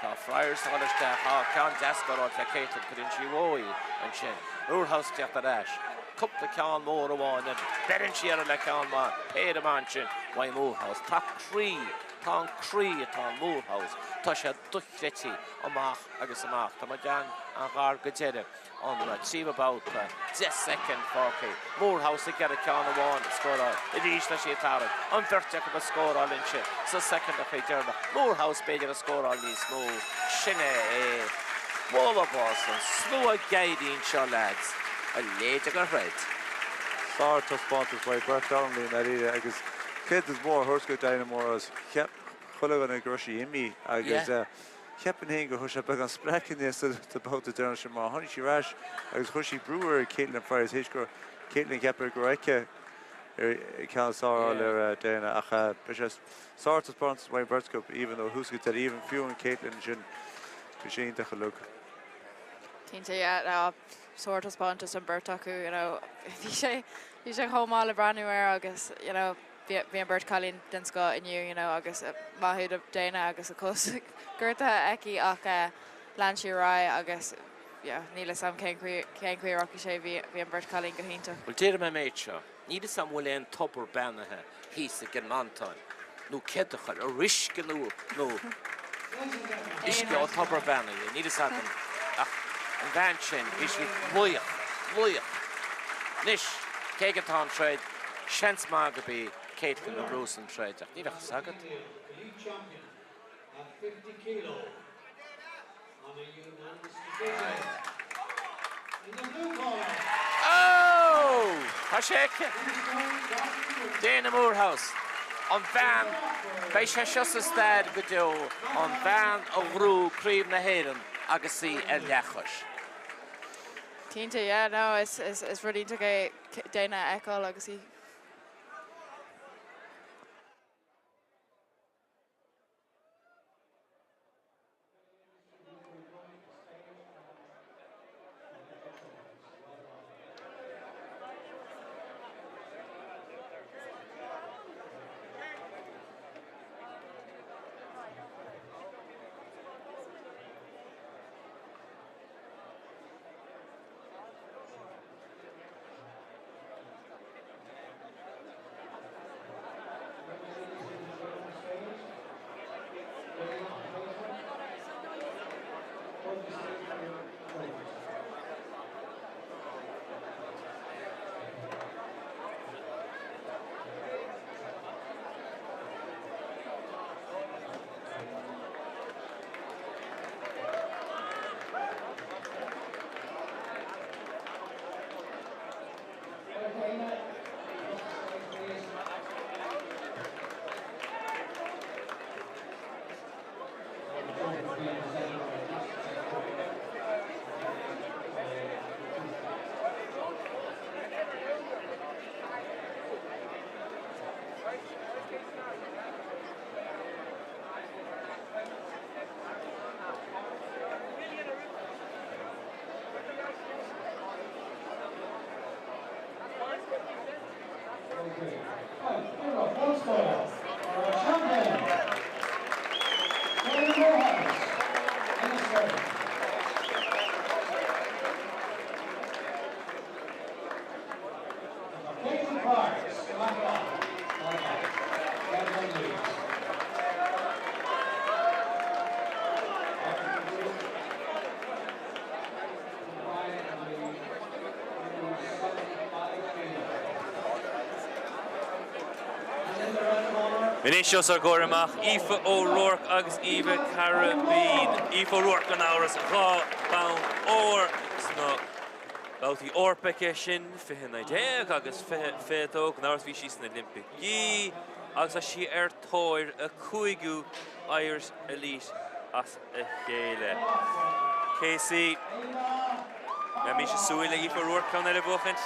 tá Fryers ag dul isteach. Á, ceann deas scóráilte ag Caitlin, cuireann sí uaithi í ansin. Moorhouse ag teacht ar ais. Cúpla ceann mór amháin eile. Beireann sí uirthi le ceann maith, péire maith ansin uaidh Moorhouse. Tá croí, tá an croí atá in Moorhouse, tá sé dochreidte amach agus amach. Tá muid an-ghar go deireadh an tríomhadh babhta, 10 soicind fágtha. Moorhouse ag iarraidh ceann amháin a scóráil. Arís tá sí ag tarraingt. An bheirt acu ag scóráil ansin sa soicindeachaí deireanach. Moorhouse b'fhéidir ag scóráil níos mó. Sin é é. Bualadh bos an slua géirí anseo leaids. A leithéid de throid. Sár-taispeántas uaidh beirt dornálaí i ndáiríre agus creidiúint is mó a thabhairt go Diana Moorhouse. Cheap chuile dhuine go raibh sí imithe agus cheapfainn féin gur chuir sé beagán spreacadh di sa babhta deireanach sin mar tháinig sí ar ais agus chuir sí brú ar Caitlin Fryers théis go Caitlin cheapfá go raibh aici ceann is fearr a fháil ar Diana ach beidh sé sár-taispeántas uaidh an bheirt acu even ó thús go deireadh even fiú an Caitlin sin bhí sé iontach uilig. Cinnte yeah sár-taispeántas an beirt acu you know bhí sé bhí sé chomh maith le breathnú air agus you know Bhí an beirt cailín den scoth inniu you know agus maith thú do Dana agus a cos gortaithe aici ach lean sí ar aghaidh agus yeah níl 'fhios a'm cén chaoi cén chaoi a rachaidh sé bhí bhí an beirt cailín go hiontach. Bhuel déarfaidh mé an méid seo, níl 'fhios a'm bhfuil aon tobar beannaithe thíos i gCill Mhantáin nó céard a chuir, ar uisce nó nó uisce ó tobar beannaithe, níl 'fhios agam ach an bhean sin bhí sí laoch, laoch. Anois cé aige atá an troid? Seans maith gurb í Caitlin a bhuafas an troid, ach ní bheadh fhios agat. Champion at 50 kilo on a unanimous decision. In the blue corner. Oh! Tá sé aici! Dana Moorhouse, an bhean, beidh sé seo sa stair go deo, an bhean a ghnóthaigh Craobh na hÉireann agus í ar leathchois. Cinnte, yeah, no, is rud iontach é Dana a fheiceáil agus í. Anois os ár gcomhair amach, Aoife O'Rourke agus Eva Carabine. Aoife O'Rourke gan amhras, 2 bonn óir sna babhtaí Eorpacha sin, 2019 agus 2022, gan amhras bhí sí sna Oilimpicí agus tá sí ar tóir a cúigiú Irish Elite as a chéile. Casey, Bheimis ag súil le Aoife O'Rourke ceann eile a bhuachaint.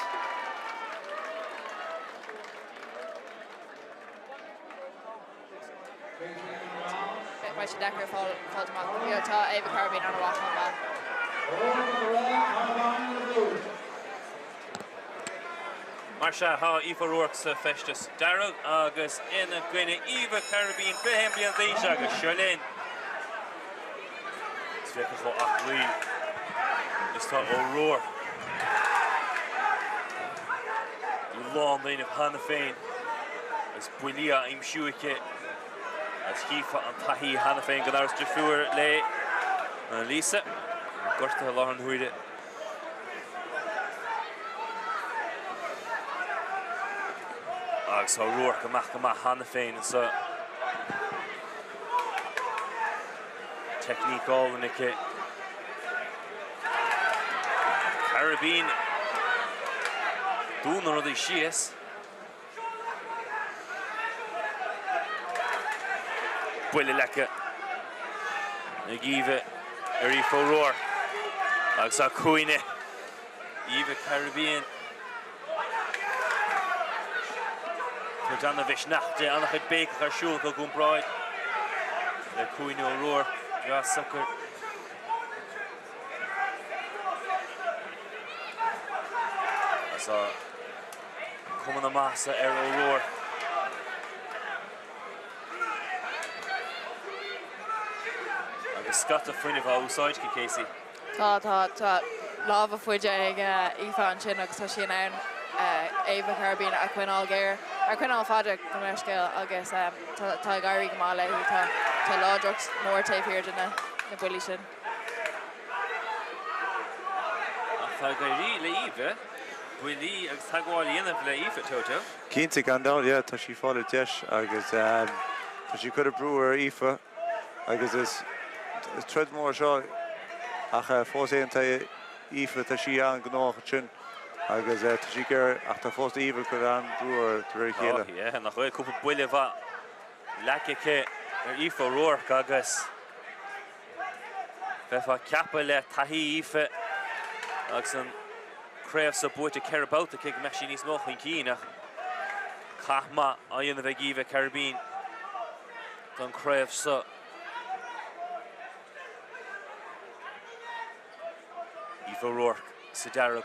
Beidh sé deacair fáil amach. Tá Eva Carabine an-mhaith chomh maith. Mar sea, tá Aoife O'Rourke sa feisteas dearg agus ina gcoinne Eva Carabine, 21 bliain d'aois agus seo linn. Is féach chomh aclaí is tá O'Rourke. Í lán d'fhuinneamh cheana féin agus buillí á aimsiú aici agus chífeá an taithí cheana féin gan amhras deirfiúr léi, Annalisa, gortaithe i láthair na huaire. Agus tá O'Rourke amach go maith cheana féin anseo. Teicníc álainn aici. Carabine. Dúnadh rudaí síos. Buille leice ag Eva ar Aoife O'Rourke agus á cúinne Eva Carabine. Tabhairt ana-mhisneach di, an-chuid béiceach ar siúl acu i gcomparáid le cúinne O'Rourke, breá socair. Agus tá cuma na maitheasa ar O'Rourke. Agus scata fuinnimh á úsáid aici, Casey. Tá, tá, tá lámha faide ag Aoife ansin agus tá sí in ann Eva Carabine a choinneáil géar, a choinneáil fada gabh mo leithscéal agus tá ag éirí go maith léi. Tá, tá láidreacht mhór taobh thiar de na buillí sin. Ach tá ag éirí le Eva buillí agus teagmháil a dhéanamh le Aoife, Toto. Cinnte, gan dabht, yeah, tá sí ag fáil a deis agus. Tá sí ag cur brú ar Aoife agus is troid mór seo ach fós féin tá Aoife, tá sí an-ghnóthach ansin agus tá sí ag iarraidh ach tá fós Aoibhe ag cur an-brú uirthi de réir a chéile. Tá, yeah, nach bhfuil cúpla buille mhaith leagtha aici ar Aoife O'Rourke agus bheifeá ag ceapadh le taithí Aoife agus an craobh seo buaite 4 babhta aici go mbeadh sí níos mó chun cinn ach cath maith á dhéanamh ag Eva Carabine don chraobh seo. Aoife O'Rourke sa dearg,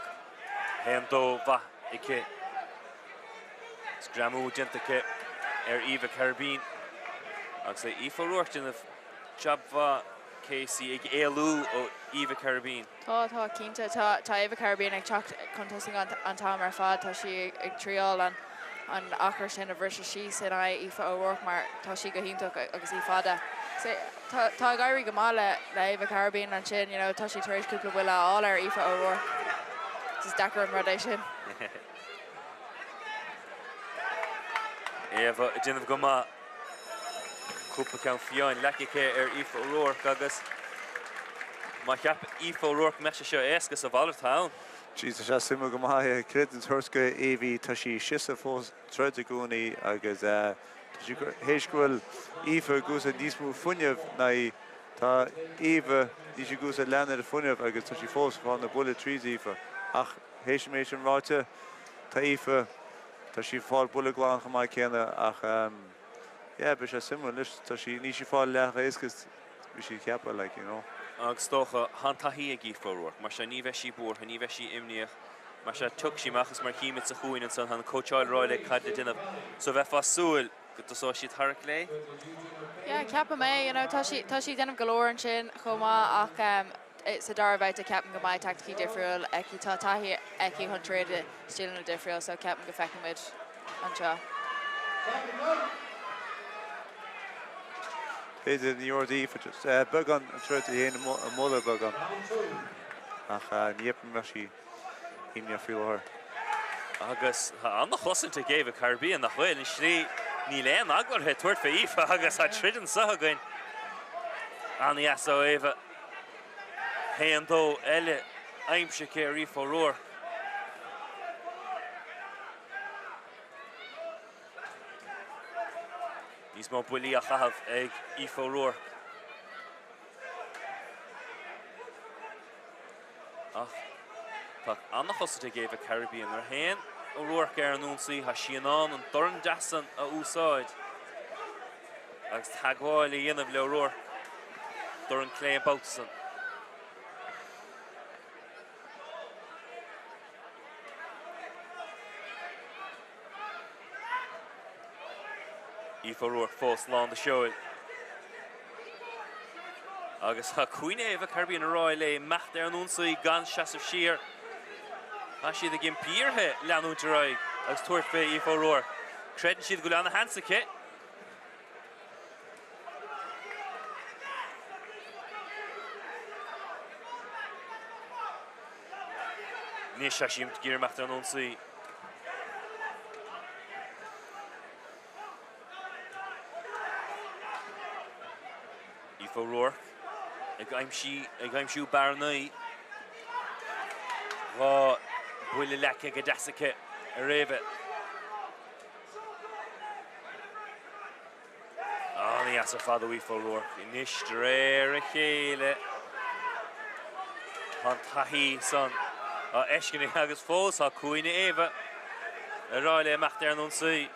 1-2 mhaith aici. Is greamú déanta aici ar Eva Carabine agus Aoife O'Rourke déanamh jab mhaith Casey ag éalú ó Eva Carabine. Tá, tá, cinnte. Tá, tá Eva Carabine ag teacht chun tosaigh an, an t-am ar fad. Tá sí ag triáil an, an achar sin a bhriseadh síos in aghaidh Aoife O'Rourke mar tá sí go hiontach agus í fada. So, tá, tá ag éirí go maith le, le Eva Carabine ansin, you know, tá sí tar éis cúpla buille a fháil ar Aoife O'Rourke. Is deacair an rud é sin. Eva ag déanamh go maith. Cúpla ceann fiáin leagtha aici ar Aoife O'Rourke agus má cheap Aoife O'Rourke go mbeadh sé seo éasca is a mhalairt atá ann. Jeez, tá sé suimiúil go maith. Creideann tuairisc go Evie, tá sí síos fós troid i gcónaí agus tá sí théis go bhfuil Aoife ag úsáid níos mó fuinnimh ná í. Tá Eva, níl sí ag úsáid leath an oiread fuinnimh agus tá sí fós ag fáil na buille tríd Aoife. Ach théis an méid sin ráite, tá Aoife, Tá sí ag fáil buille glan chomh maith céanna ach yeah beidh sé suimiúil anois tá sí níl sí ag fáil leath chomh éasca is bhí sí ag ceapadh like you know. Agus is dócha tá an taithí ag Aoife O'Rourke mar sin ní bheidh sí buartha, ní bheidh sí imníoch mar sin tiocfaidh sí amach is mar chímid sa chúinne ansan tá an cóitseáil ag rá léi cad le déanamh so bheifeá ag súil go dtosóidh sí ag tarrac léi. Yeah ceapaim é you know tá sí tá sí ag déanamh go leor ansin chomh maith ach um, Sa dara babhta ceapaim go mbeidh teaicticí difriúil aici. Tá taithí aici chun troid i stíleanna difriúil so ceapaim go feicfidh muid anseo. B'fhéidir ní leor di beagán an troid í féin a mholadh beagán ach ní cheapaim go mbeadh sí imníoch faoi láthair. Agus tá an-chosaint ag Eva Carabine nach bhfuil? An slí, níl aon eagla uirthi tabhairt fé Aoife agus tá troid anseo againn. An-dheas ó Eva. 1-2 eile aimsithe aici ar Aoife O'Rourke. Níos mó buillí á chaitheamh ag Aoife O'Rourke. Ach tá an-chosaint ag Eva Carabine. Nuair a théann O'Rourke ar an ionsaí, tá sí in ann an dorn deas san a úsáid agus teagmháil a dhéanamh le O'Rourke. Dorn clé an babhta san. Aoife O'Rourke fós lán de sheoil. Agus tá cúinne Eva Carabine ag rá léi imeacht ar an ionsaí gan seasamh siar. Tá siad ag impí uirthi leanúint ar aghaidh agus tabhairt fé Aoife O'Rourke. Creideann siad go bhfuil ana-sheans aici. Anois tá sí ag iarraidh imeacht ar an ionsaí. Aoife O'Rourke ag aimsí, ag aimsiú bearnaí. 2 buille leagtha go deas aici ar Eva. An-dheas ar fad ó Aoife O'Rourke. Anois de réir a chéile tá an taithí san á fheiscint aici agus fós tá cúinne Eva ag rá léi imeacht ar an ionsaí.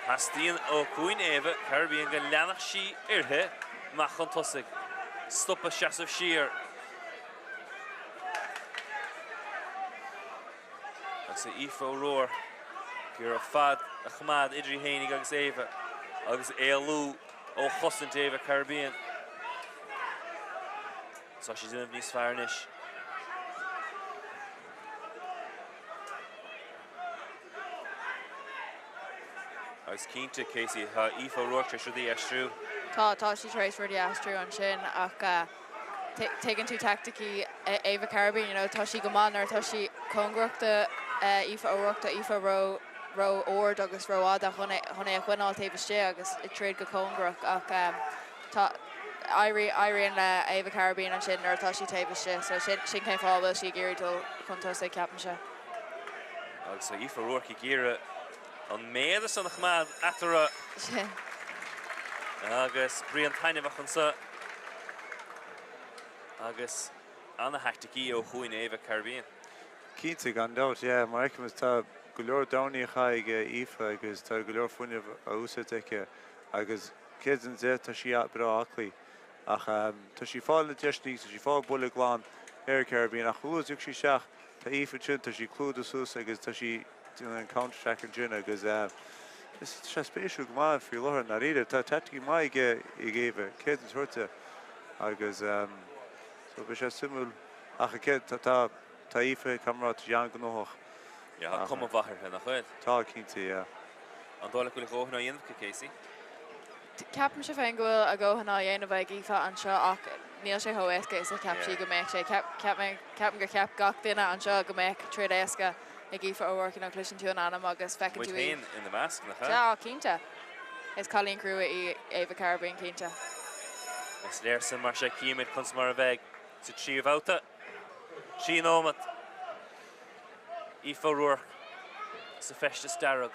Teastaíonn ó chúinne Eva Carabine go leanfadh sí uirthi amach chun tosaigh, stopadh seasamh siar. Agus Aoife O'Rourke ag iarraidh fad a choimeád idir í fhéinig agus Eva agus éalú ó chosaint Eva Carabine. Tá sí ag déanamh níos fearr anois. Agus cinnte, Casey, tá Aoife O'Rourke tar éis rudaí a aistriú. Tá, tá sí tar éis rudaí a aistriú ansin ach tuigeann tú teaicticí. Ava Carrabine, you know, tá sí go maith nuair atá sí cóngarach do Aoife O'Rourke, tá Aoife ró ró ard agus ró fhada chun é chun é a choinneáil taobh istigh agus ag troid go cóngarach ach tá éirí éiríonn le Ava Carrabine ansin nuair atá sí taobh istigh so sin sin cén fáth a bhfuil sí ag iarraidh dul chun tosaigh ceapaimse. Agus tá Aoife O'Rourke ag iarraidh an méadar san a choimeád eatarthu. Sin. Agus bruíon taitneamhach anseo. Agus ana-thaicticí ó chúinne Ava Carrabine. Cinnte, gan dabht, yeah. Mar a fheicimid, tá go leor dorn á chaitheamh ag Aoife agus tá go leor fuinnimh á úsáid aici agus 110 tá sí breá aclaí. Ach tá sí ag fáil na deiseanna, tá sí ag fáil buille glan ar Carrabine ach chomh luath is a thiocfaidh sí isteach, tá Aoife ansin, tá sí ag clúdú suas agus tá sí déanamh an counter attack ansin agus is tá sé spéisiúil go maith faoi láthair i ndáiríre. Tá taicticí maith ag Ava, 130 agus so beidh sé suimiúil ach tá tá tá Aoife caithfidh mé a rá tá sí an-ghnóthach. Yeah, tá cuma mhaith uirthi, nach bhfuil? Tá, cinnte, yeah. An dóigh leat go bhfuil a dhóthain á dhéanamh aici, Casey? Ceapaimse féin go bhfuil a dhóthain á dhéanamh ag Aoife anseo ach níl sé chomh éasca is a cheap sí go mbeadh sé. Ceapaim gur cheap gach duine anseo go mbeadh troid éasca ag Aoife O'Rourke, you know, cloiseann tú an ainm agus feiceann tú í. Muid féin ina measc, nach ea? Tá, cinnte. Is cailín crua í Ava Carrabine, cinnte. Is léir sin mar sin cífimid conas mar a bheidh sa tríú babhta. 3 nóiméad. Aoife O'Rourke sa feisteas dearg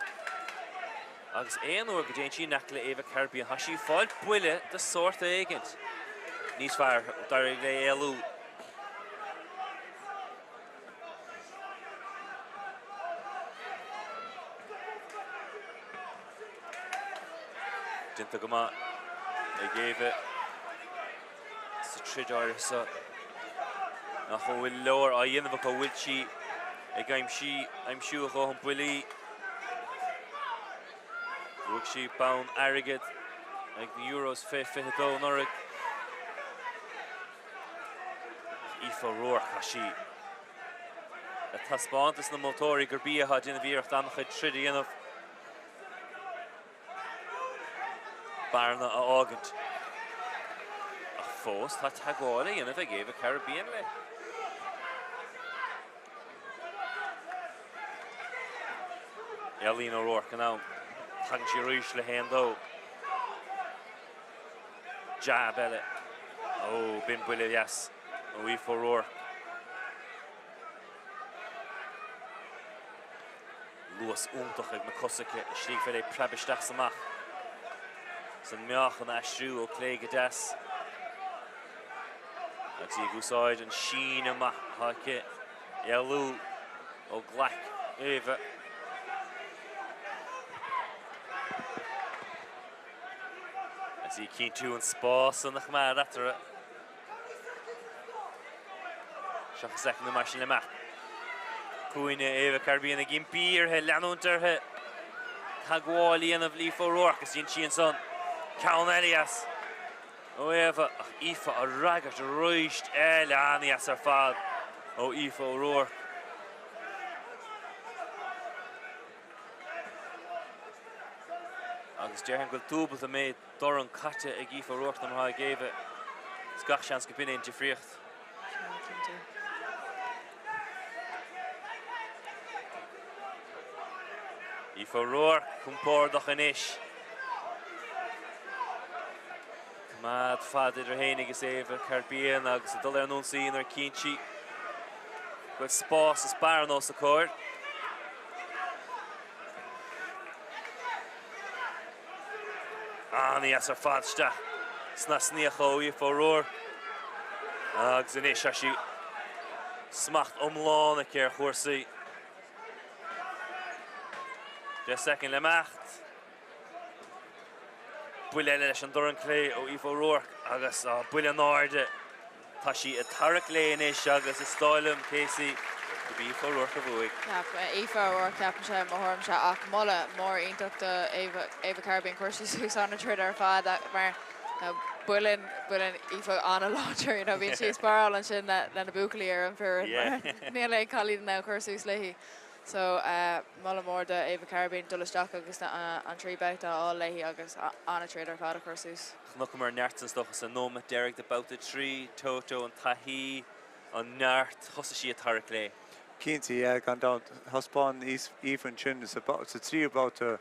agus aon uair go dtéann sí in aice le Ava Carrabine tá sí ag fáil buille de sórt éigint. Níos fearr, d'éirigh léi éalú. Déanta go maith ag Ava sa troid áirithe seo. Nach bhfuil leor á dhéanamh aici, bhfuil sí ag aimsiú a dhóthain buillí. Bhuaigh sí bonn airgid ag na Euros fé 22 anuraidh. Aoife O'Rourke, tá sí ag taispeáint dos na moltóirí gurb í atá ag déanamh iarracht an-chuid troid a dhéanamh. Bearna a fhágaint. Ach fós tá teagmháil á dhéanamh ag Ava Carrabine léi. Éalaíonn O'Rourke in am. Tagann sí arís le haon dó. Jab eile. Ó, b'in buille dheas ó Aoife O'Rourke. Luas iontach ag na cosa aici, i slí gur féidir léi preab isteach is amach. Is an meáchan a aistriú ó clé go deas. Agus í ag úsáid an síneadh maith atá aici éalú ó ghlaic Ava. Agus í ag cinntiú an spás san a choimeád eatarthu. 30 soicind mar sin le imeacht. Cúinne Ava Carrabine ag impí uirthi leanúint uirthi. Teagmháil a dhéanamh le Aoife O'Rourke agus dhein sí ansan ceann eile dheas ó Ava ach Aoife á fhreagairt arís eile an-dheas ar fad ó Aoife O'Rourke. Agus déarfainn go bhfuil dúbailt an méid dorn caite ag Aoife O'Rourke ná mar atá ag Ava. Is gach seans go b'in é an difríocht. Sea, cinnte. Aoife O'Rourke compordach anois. Coimeád fad idir féin agus Ava Carrabine agus ag dul ar an ionsaí nuair a chíonn sí go bhfuil spás is bearna os a comhair. An-dheas ar fad isteach sna snoíocha ó Aoife O'Rourke. Agus anois tá sí smacht iomlán aici ar chúrsaí. 10 soicind le imeacht. Buille eile leis an dorn clé ó Aoife O'Rourke agus buille in airde. Tá sí ag tarrac léi anois agus is dóigh liom, Casey, gurb í Aoife O'Rourke a bhuaigh. Aoife O'Rourke ceapaimse, i mo thuairimse, ach moladh mór iontach do Ava Carrabine, chuir sí suas an-troid ar fad mar buaileann, buaileann Aoife an-láidir, you know, bíonn sí ag sparáil ansin le na buachaillí ar an bhfoireann mar níl aon cailín in ann cur suas léi. So, moladh mór do Ava Carrabine dul isteach agus an trí babhta a fháil léi agus an-troid ar fad a chur suas. Chonaiceamar neart is dócha sa nóiméad deiridh de babhta 3, Toto, an taithí. An neart, thosaigh sí ag tarrac léi. Cinnte, yeah, gan dabht. Thaispeáin Aoife ansin sa tríú babhta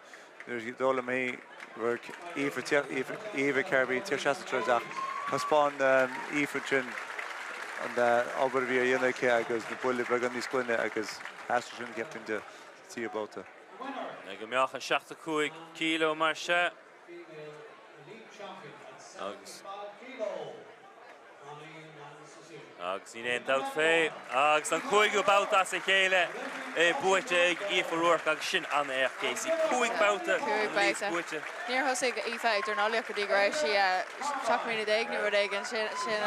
nuair a d'fhoghlaim mé raibh Aoife Carbery ag tíocht isteach sa troid ach thaispeáin Aoife ansin an obair a bhí á dhéanamh aici agus na buillí beagán níos glaine agus theastaigh sin ceapfainn di sa tríú babhta. Ag an meáchan 75 kg mar sea agus. Agus níl aon dabht fé, agus an cúigiú babhta as a chéile buaite ag Aoife Rourke agus sin an-éacht, Casey. 5 babhta aníos buaite. Níor thosaigh Aoife ag dornálaíocht go dtí go raibh sí 17 mbliana nó rud éigin. Sin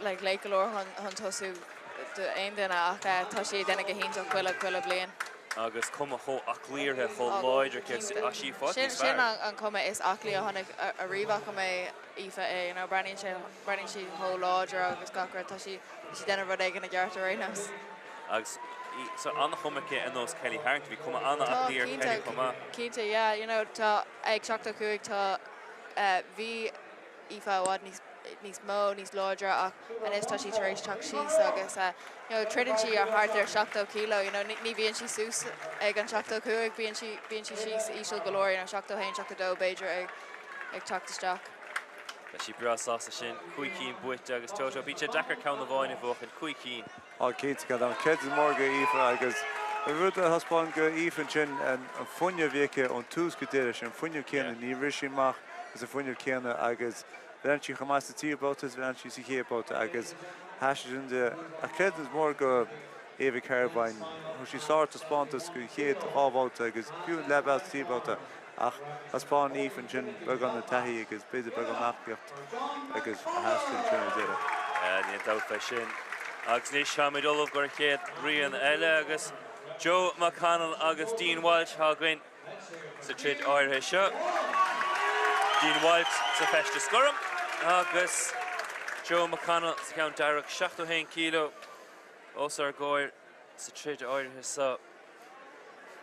like late go leor chun tosú d'aon duine ach tá sí ag déanamh go hiontach chuile chuile bliain. Agus cuma chomh aclaí uirthi, chomh láidir aici, tá sí fós níos fearr. Sin an cuma is aclaí a chonaic ariamh fhaca mé. Aoife é, you know, breathnaíonn sé, breathnaíonn sí chomh láidir agus gach rud, tá sí, tá sí déanamh rud éigin i gceart ar aon nós. Agus tá an-chuma aici ar nós Kelly Harrington, bhí cuma an-aclaí ar Kelly chomh maith. Cinnte, yeah, you know, tá, ag 75 tá, eh, bhí Aoife i bhfad níos, níos mó, níos láidre ach anois tá sí tar éis teacht síos agus, eh, you know, troideann sí ar thart ar 70 kilo, you know, ní, ní bhíonn sí suas ag an 75, bíonn sí, bíonn sí síos íseal go leor, you know, 71, 72 b'fhéidir ag, ag teacht isteach. Beidh sí breá sásta sin. 5 cinn buaite agus Toto, bíonn sé deacair ceann amháin a bhuachan, 5 cinn. Á cinnte, gan dabht. Creidiúint mór go Aoife agus an rud a thaispeáin go Aoife ansin, an fuinneamh a bhí aici ón tús go deireadh, sin an fuinneamh céanna, níor rith sí amach as an fuinneamh céanna agus bhreathnaigh sí chomh maith sa tríú babhta is a bhreathnaigh sí sa chéad babhta agus thaispeáin sin di. Ach creidiúint mór go Ava Carabine, thug sí sár-taispeántas don chéad dhá bhabhta agus fiú an leathbhealach sa tríú babhta. Ach thaispeáin Aoife ansin beagán na taithí agus b'fhéidir beagán aclaíocht agus a theastaigh ansin ar deireadh. Níl aon dabht fé sin. Agus anois táimid ullamh don chéad rian eile agus Joe McConnell agus Dean Walsh atá againn sa troid áirithe seo. Dean Walsh sa feisteas gorm agus Joe McConnell sa cheann dearg, 71 kg os ár gcomhair sa troid áirithe seo.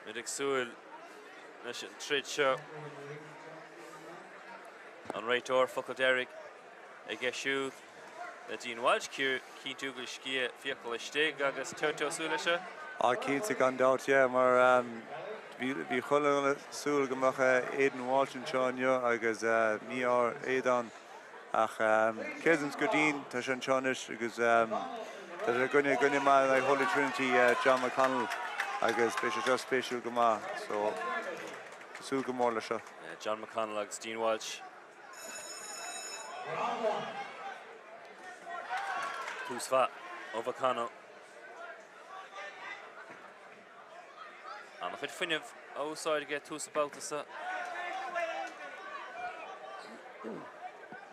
Muid ag súil leis an troid seo. An réiteoir focal deiridh aige siúd le Dean Walsh, cinntiú go bhfuil sciath fiacail istigh agus Toto súil leis seo. Á cinnte gan dabht yeah mar bhí bhí chuile dhuine súil go mbeadh Aidan Walsh anseo inniu agus mí-ádh ar Aidan. Ach creidiúint go Dean, tá sé anseo anois agus tá sé i gcoinne duine maith in aghaidh Holy Trinity, John McConnell, agus beidh sé seo spéisiúil go maith. So, súil go mór leis seo. John McConnell agus Dean Walsh. Tús mhaith ó McConnell. An-chuid fuinnimh á úsáid aige tús an babhta seo.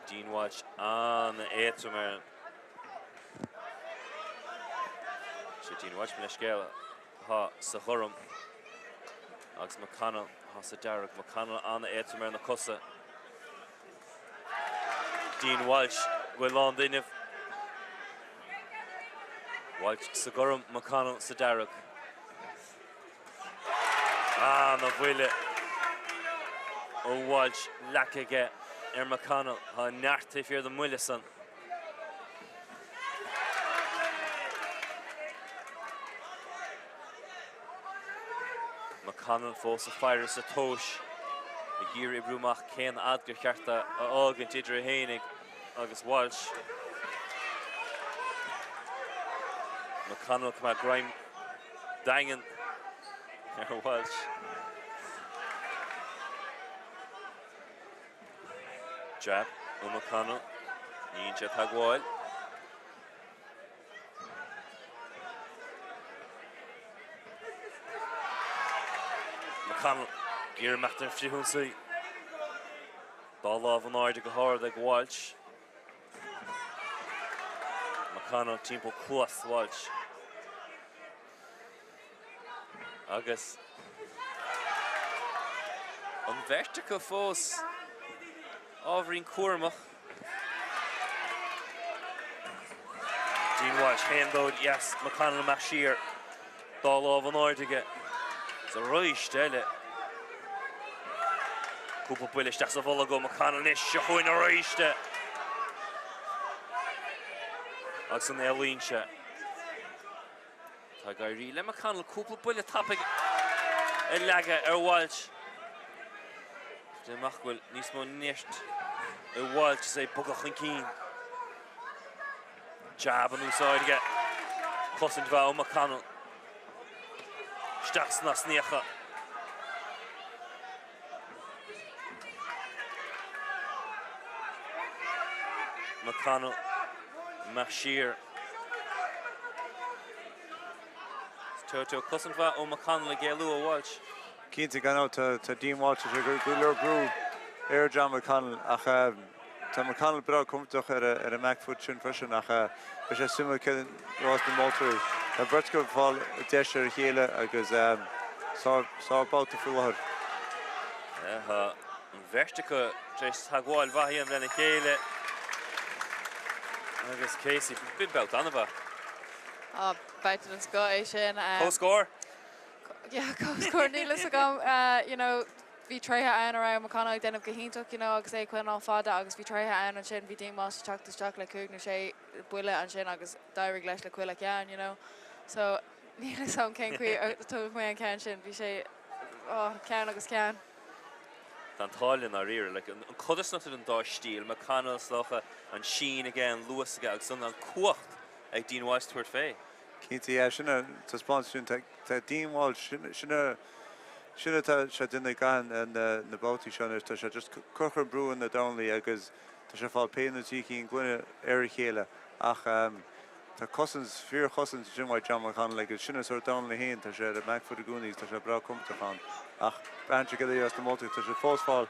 Dean Walsh an-éadrom ar an. Sé Dean Walsh mo leithscéal atá sa ghorm agus McConnell atá sa dearg. McConnell an-éadrom ar na cosa. Dean Walsh go bhfuil lán d'fhuinneamh. Walsh sa ghorm, McConnell sa dearg. Ana-bhuille ó Walsh leagtha aige ar McConnell. Tá neart taobh thiar den mbuille san. McConnell fós ag faire sa tomhas ag iarraidh oibriú amach cén fhad gur cheart a fhágaint idir é fhéinig agus Walsh. McConnell coimeád greim daingean ar Walsh. Jab ó McConnell. Ní dhéanann sé teagmháil. McConnell ag iarraidh imeacht ar an frithionsaí. Dá lámh in airde go hard ag Walsh. McConnell timpeall cluas Walsh. Agus an bheirt acu fós ábhairín cúramach. Dean Walsh, haon dó dheas, McConnell amach siar, dá lámh in airde aige. Is arís eile. Cúpla buille isteach sa bholg ó McConnell anois, seo chugainn arís. Agus an éalaíonn sé. Tá ag éirí le McConnell cúpla buille tapaidh a leagadh ar Walsh. Déan amach go bhfuil níos mó nirt i Walsh is é ag bogadh chun cinn. Jab in úsáid aige. Cosaint mhaith ó McConnell. Isteach sna sníocha. McConnell amach siar. Toto cosaint mhaith ó McConnell ag éalú ó Walsh. Cinnte gan dabht tá Dean Walsh ag cur go leor brú ar John McConnell ach tá McConnell breá compordach ar an mback foot sin freisin ach beidh sé suimiúil céard a rás na moltóirí. Tá beirt acu ag fáil deis ar a chéile agus sár-bhabhta faoi láthair. Tá an bheirt acu tar éis teagmháil mhaith a dhéanamh lena chéile agus Casey, b'in babhta an-mhaith. Á, babhta den scoth é sin. Comhscór? Yeah, comhscór, níl fhios agam, you know, bhí tréithe ann a raibh McConnell ag déanamh go hiontach, you know, agus é ag coinneáil fada agus bhí tréithe ann ansin, bhí Dean Walsh ag teacht isteach le cúig nó sé buille ansin agus d'éirigh leis le chuile cheann, you know. So, níl fhios agam cén chaoi a dtabharfaidh mé an ceann sin, bhí sé, oh, ceann agus ceann. Tá an t-ádh linn dáiríre, like, an codarsnacht idir an dá stíl, McConnell is dócha, an sín aige, an luas aige agus an cumhacht ag Dean Walsh tabhairt fé. Cinnte, yeah, sin an taispeántas sin, tá Dean Walsh, sin a, sin atá sé ag déanamh i gcaitheamh na babhtaí seo anois, tá sé just cur chur brú ar na dornálaí agus tá sé ag fáil pé nó tí cinn gloine ar a chéile ach tá cosaint, fíor-chosaint ansin uaidh John McConnell agus sin an sórt dornálaí féin, tá sé ar an back foot i gcónaí agus tá sé breá compordach ann ach braitheann sé céard a dhéarfas na moltóirí, tá sé fós fáil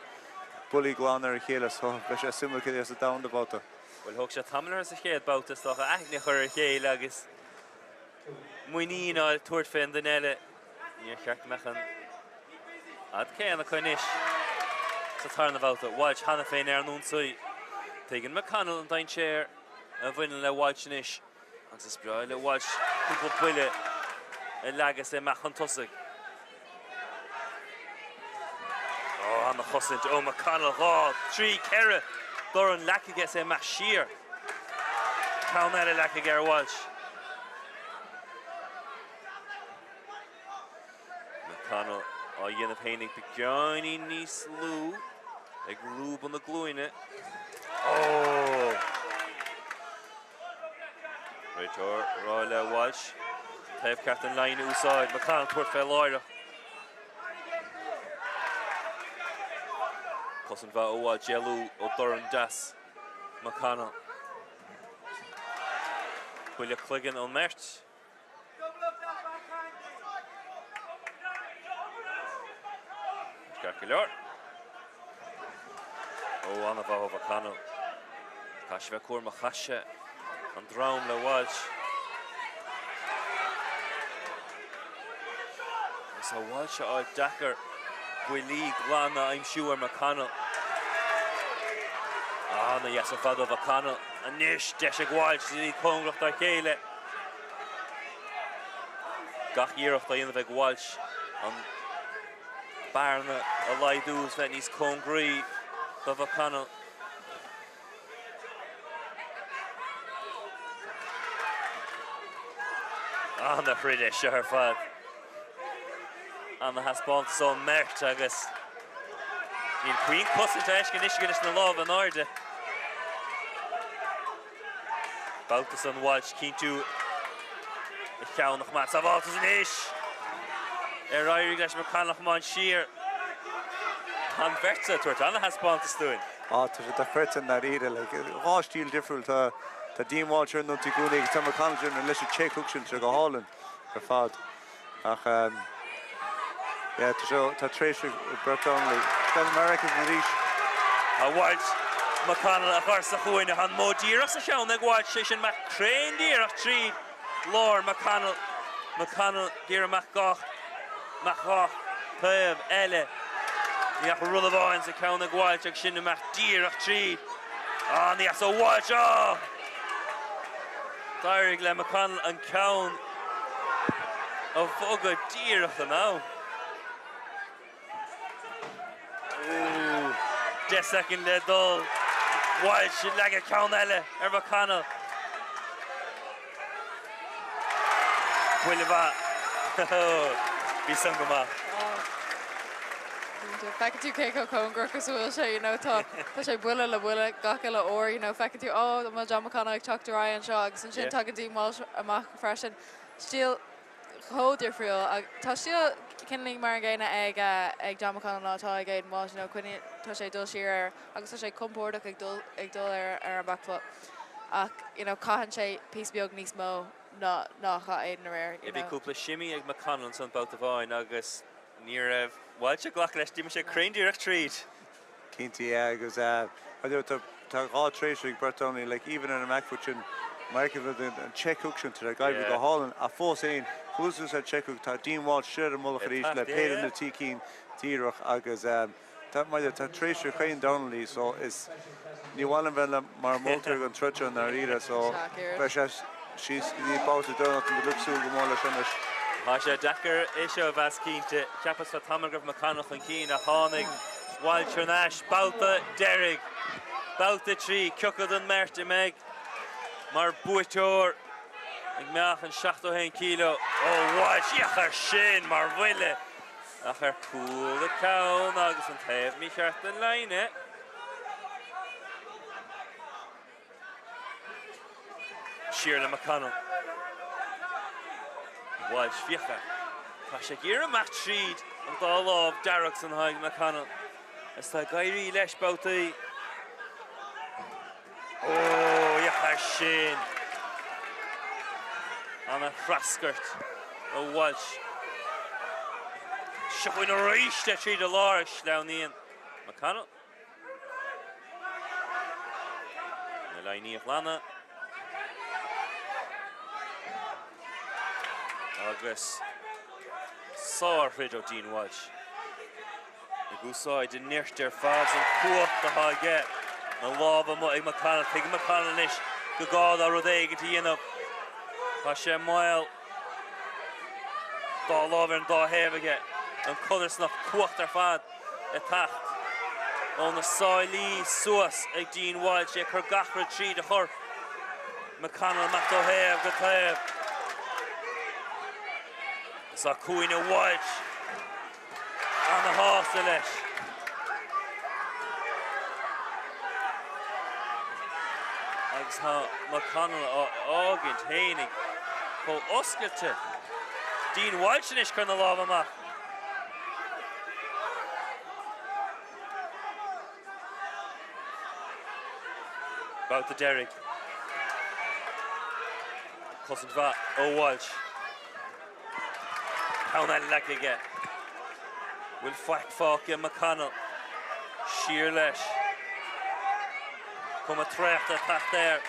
buillí glana ar a chéile so beidh sé suimiúil céard a dhéarfas an darna babhta. Bhuel, thóg sé tamall orthu sa chéad babhta, is dócha, aithne a chur ar a chéile agus muinín a fháil tabhairt fén duine eile. Níor cheart go mbeadh an fhad céanna acu anois sa tarna bhabhta. Walsh cheana féin ar an ionsaí. Tuigeann McConnell an dainséar a bhaineann le Walsh anois. Agus is breá le Walsh cúpla buille a leagadh is é amach chun tosaigh. Ó, ana-chosaint ó McConnell, 2, 3, 4 dorn leagtha aige is é amach siar. Ceann eile leagtha aige ar Walsh. McConnell á dhéanamh féinig beagáinín níos lú ag lúbadh na glúine. Ó! Réiteoir ag rá le Walsh taobh ceart an line a úsáid. McConnell tabhairt fé láithreach. Cosaint mhaith ó Walsh éalú ó dorn deas McConnell. Buille cloigeann ón mbeirt. Ceart go leor. Ó, an-mhaith ó McConnell. Caithfidh sé bheith cúramach, chaith sé an droim le Walsh. Agus tá Walsh á fháil deacair buillí glana a aimsiú ar McConnell. Ana-dheas ar fad ó McConnell. Anois deis ag Walsh, iad cóngarach dá chéile. Gach iarracht á dhéanamh ag Walsh an bearna a laghdú is bheith níos cóngaraí do McConnell. Ana-throid é seo ar fad. Ana-thaispeántas ón mbeirt agus níl puinn cosaint á fheiscint anois aige leis na lámha in airde. Babhta san Walsh cinntiú a cheann a choimeád sábháilte anois. Ar éirigh leis McConnell a chomáint siar. Tá an bheirt ag tabhairt ana-thaispeántas dúinn. Á, tá sé dochreidte i ndáiríre. Like, dhá stíl difriúil. Tá tá Dean Walsh ar an ionsaí i gcónaí agus tá McConnell ar an leis an check hook sin, tá sé go hálainn ar fad. Ach yeah, tá sé, tá tréimhse ag beirt dornálaí. Gan mar fheicim arís. Tá Walsh McConnell a chur sa chúinne. Tá an modh díreach sa cheann ag Walsh, sé sin amach cruinn díreach tríd lár McConnell. McConnell ag iarraidh amach gach, amach gach taobh eile. Ní ach rud amháin sa cheann ag Walsh agus sin amach díreach tríd. An-dheas ó Walsh. Á! D'éirigh le McConnell an ceann a bhogadh díreach in am. 10 soicind le dul. Walsh ag leagadh ceann eile ar McConnell. Buille mhaith. Bhí san go maith. Feiceann tú cé chomh cóngarach is a bhfuil sé, you know, tá tá sé buille le buille gach uile uair, you know, feiceann tú, oh, an bhfuil John McConnell ag teacht ar aghaidh anseo agus ansin tagann Dean Walsh amach freisin. Stíl chomh difriúil. Tá stíl cineál mar an gcéanna ag ag John McConnell ná atá ag Aidan Walsh, you know, coinníonn, tá sé ag dul siar air agus tá sé compordach ag dul ag dul ar ar an back foot ach, you know, caitheann sé píosa beag níos mó ná ná a chaith Aidan aréir, you Bhí know. cúpla shimmy ag McConnell ansan babhta amháin agus ní raibh Walsh ag glacadh leis, d'imigh sé cruinn díreach tríd. Cinnte, yeah, agus tá dhá tréimhse ag beirt dornálaí, like even ar an back foot sin, Michael with an check hook sin, tá sé ag oibriú go hálainn, ach fós féin, chomh luath is an check hook, tá Dean Walsh siar ar an mullach arís le péire nó trí cinn díreach agus tá, mar tá tréimhse chaon dornálaí so is, ní mhaith liom bheith mar mholtóir don troid seo i ndáiríre so beidh sé síos go dtí babhta deireanach tá muid ag súil go mór leis anois. Tá sé deacair é seo a mheas cinnte. Cheapas le tamall go raibh McConnell chun cinn ach tháinig Walsh thar n-ais. Babhta deiridh. Babhta 3. Cé acu den mbeirt a mbeidh mar buaiteoir ag meáchan 71 kg. Ó Walsh, féach air sin mar bhuille ach ar cúl an ceann agus an taobh mícheart den line. Siar le McConnell. Walsh, féach air. Tá sé ag iarraidh imeacht tríd an dá lámh dearg san atá ag McConnell. Is tá ag éirí leis babhtaí. Ó, féach air sin. Ana-threascairt ó Walsh. Seo chugainn arís é tríd an lár ag sleamhnaíonn McConnell. Na líní a ghlanadh. Agus sárthroid ó Dean Walsh. Ag úsáid an nirt ar fad an cumhacht atá aige. Na lámha amuigh ag McConnell. Tuigeann McConnell anois go gá dó rud éigin a dhéanamh. Tá sé i mbaol. Dá lámh ar an dá thaobh aige. An codarsnacht cumhacht ar fad. ag teacht ó na sáilí suas ag Dean Walsh, é ag cur gach rud tríd a chorp. McConnell amach ó thaobh go taobh. Is tá cúinne Walsh ana-shásta leis. Agus tá McConnell á fhágaint fhéinig chomh oscailte. Dean Walsh anois cur na lámha amach. Babhta deiridh. Cosaint mhaith ó Walsh. Ceann eile leagtha aige. Bhfuil faic fágtha ag McConnell. Siar leis. Cuma traochta ag teacht air.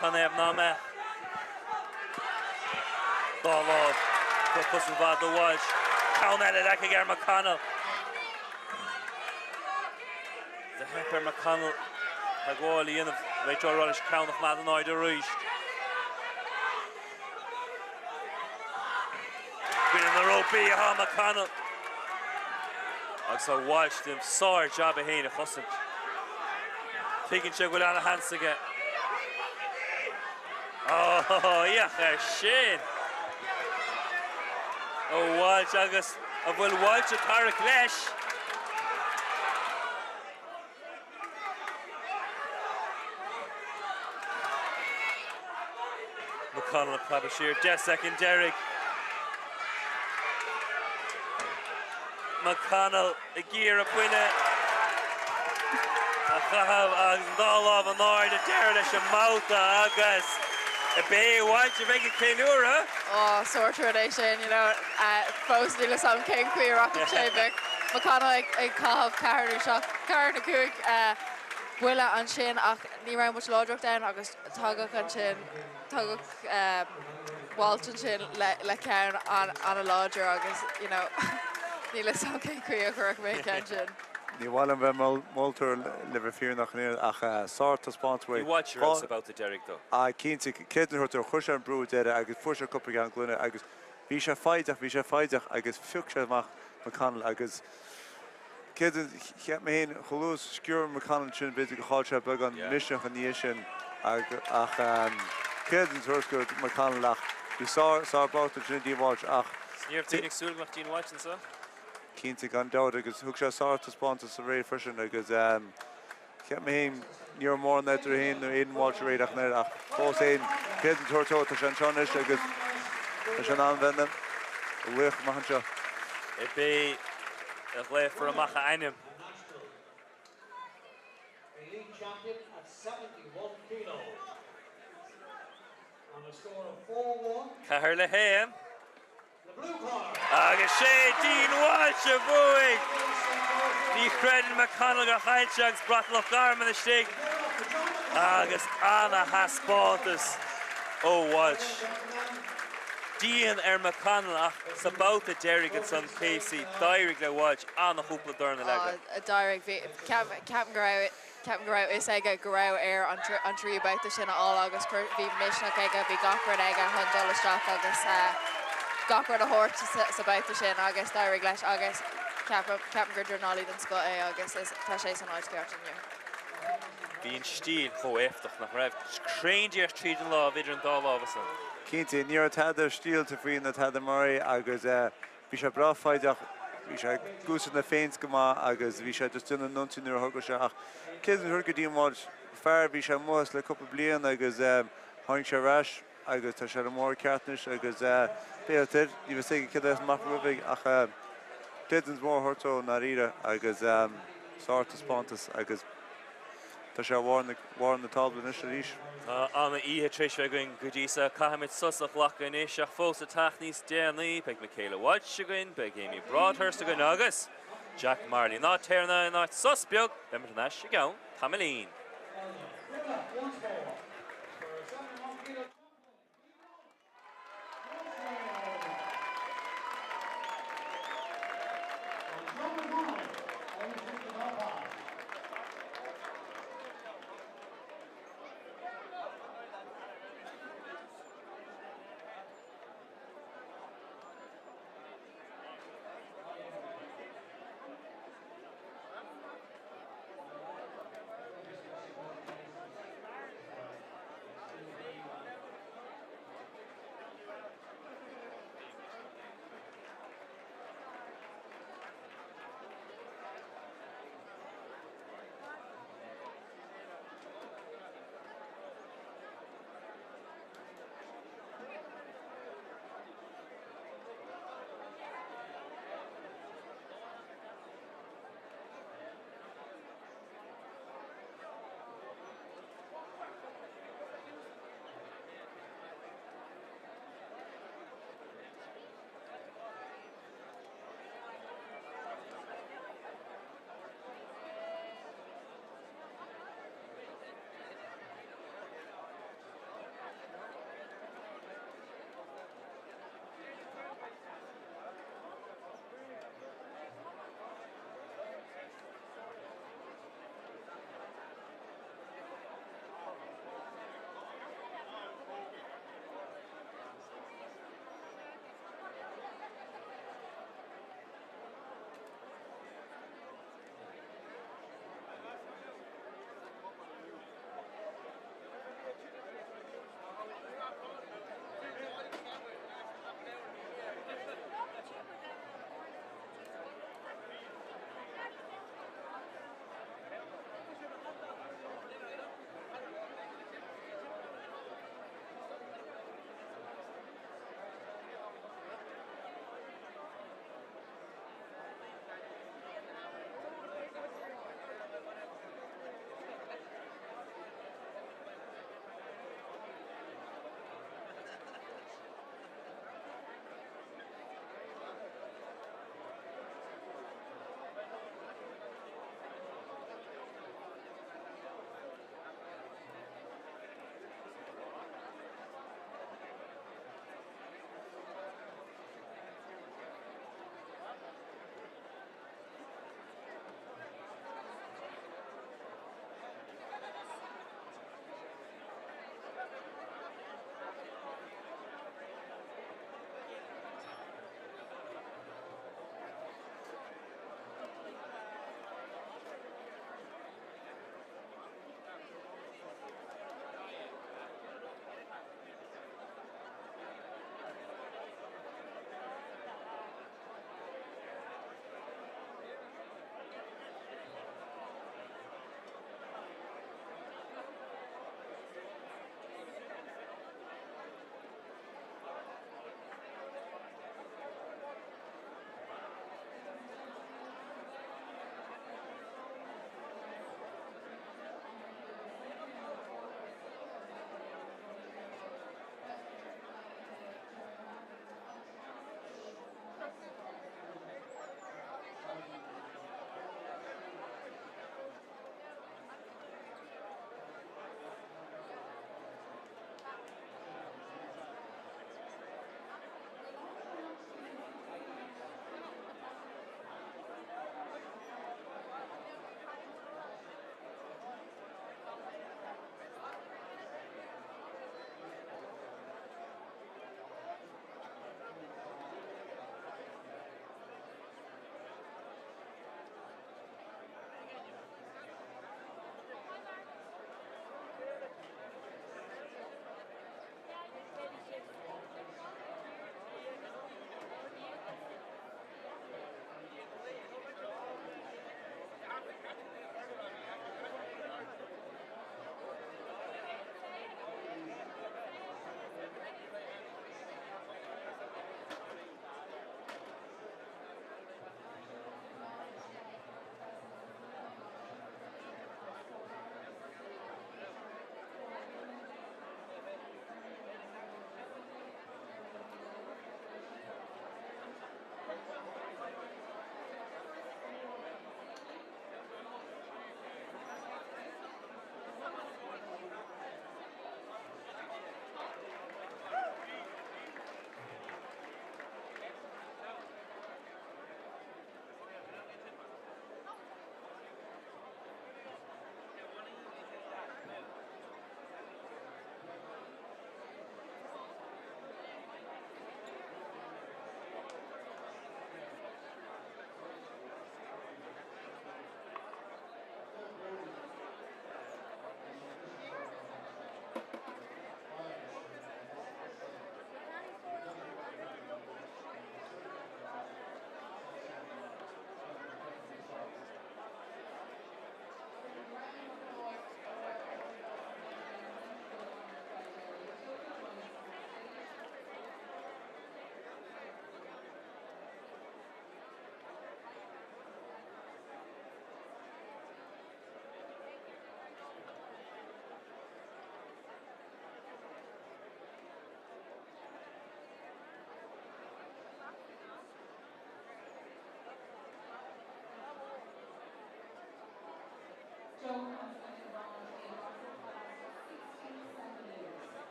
Canathaobh ná mbeadh. Dá lámh. Cosaint mhaith do Walsh. Ceann eile leagtha aige ar McConnell. Do theip ar McConnell teagmháil a dhéanamh. Réiteoir ag rá leis ceann a choimeád in airde arís. I gcoinne na rópaí atá McConnell. Agus tá Walsh ag déanamh sár-jab é féin a chosaint. Tuigeann sé go bhfuil ana-sheans aige. Ó, féach air sin! Ó Walsh agus an bhfuil Walsh ag tarrac leis? McConnell ag preabadh siar, 10 soicind deiridh. McConnell ag iarraidh buille a chaitheamh agus an dá lámh in airde, deireadh leis an mbabhta agus ab é Walsh a bheidh ag ceiliúradh. Ó, sórt rud é sin, you know, fós níl 'fhios a'm cén chaoi a rachaidh sé, bheadh McConnell ag caitheamh ceathair nó seacht, ceathair nó cúig buille ansin ach ní raibh much láidreacht ann agus tagadh ansin, tagadh Walsh ansin le ceann an-láidir agus, you know, níl 'fhios a'm cén chaoi a chuirfeadh mé an ceann sin. Ní mhaith liom bheith mar mholtóir le bheith fírinneach ach sár-taispeántas uaidh. Bhí Walsh ar fheabhas sa bhabhta deiridh dó. Ah cinnte, céad an chuir chuir sé an brú deireadh agus fuair sé cúpla ceann gloine agus bhí sé foighdeach, bhí sé foighdeach agus phioc sé amach McConnell agus céad cheap mé féin chomh luath is sciorr McConnell ansin b'fhéidir gur chaill sé beagán misneach ina dhiaidh sin ach céad an turas go McConnell ach. Bhí sár, sár babhta ansin ag Dean Walsh ach. Ní raibh daoine ag súil go mbeadh Dean Walsh anseo. Cinnte, gan dabht, agus thug sé sár-taispeántas aréir freisin agus cheap mé féin ní raibh mórán eatarthu féin nó Aidan Walsh aréir ach an oiread ach fós féin, creidiúint a thabhairt dó, tá sé anseo anois agus tá sé in ann bheith ina laoch amach anseo. É b'é a ghlaofar amach a ainm. 4-1. Agus sé Dean Walsh a bhuaigh! Ní chreideann McConnell gur chaill sé agus brat Loch Garman istigh agus ana-thaispeántas ó Walsh. Dian ar McConnell ach sa babhta deiridh ansan Casey, d'éirigh le Walsh ana-chúpla dorn a leagadh. D'éirigh. Ceapaim go raibh Ceapaim go raibh fhios aige go raibh air an tríú babhta sin a fháil agus bhí misneach aige, bhí gach rud aige chun dul isteach agus gach rud a thabhairt sa babhta sin agus d'éirigh leis agus ceapaim gur dornálaí den scoth é agus tá sé san áit cheart inniu. Bhí an stíl chomh éifeachtach, nach raibh? Cruinn díreach tríd an lámh, idir an dá lámh ansan. Cinnte, ní raibh tada stílte faoi na tada mar é agus Bhí sé breá foighdeach, bhí sé ag úsáid na feints go maith agus bhí sé just déanamh an ionsaí nuair a thugadh sé ach cé an rud go dtí an bhfad fear bhí sé amuigh as le cúpla bliain agus tháinig sé ar ais agus tá sé ar an mbóthar ceart anois agus beidh air, ní bheidh a fhios aige céard a bheas amach roimhe ach creidiúint mhór a thabhairt dó i ndáiríre agus sár-taispeántas agus Tá sé ar bharr na tábla anois arís. Tá ana-oíche tar éis bheith againn go dtí seo. Caithfimid sos a ghlacadh anois ach fós le teacht níos déanaí. Beidh Michaela Walsh againn, beidh Amy Broadhurst againn agus Jack Marley. Ná téir in aon áit, sos beag, beimid thar n-ais i gceann tamaillín.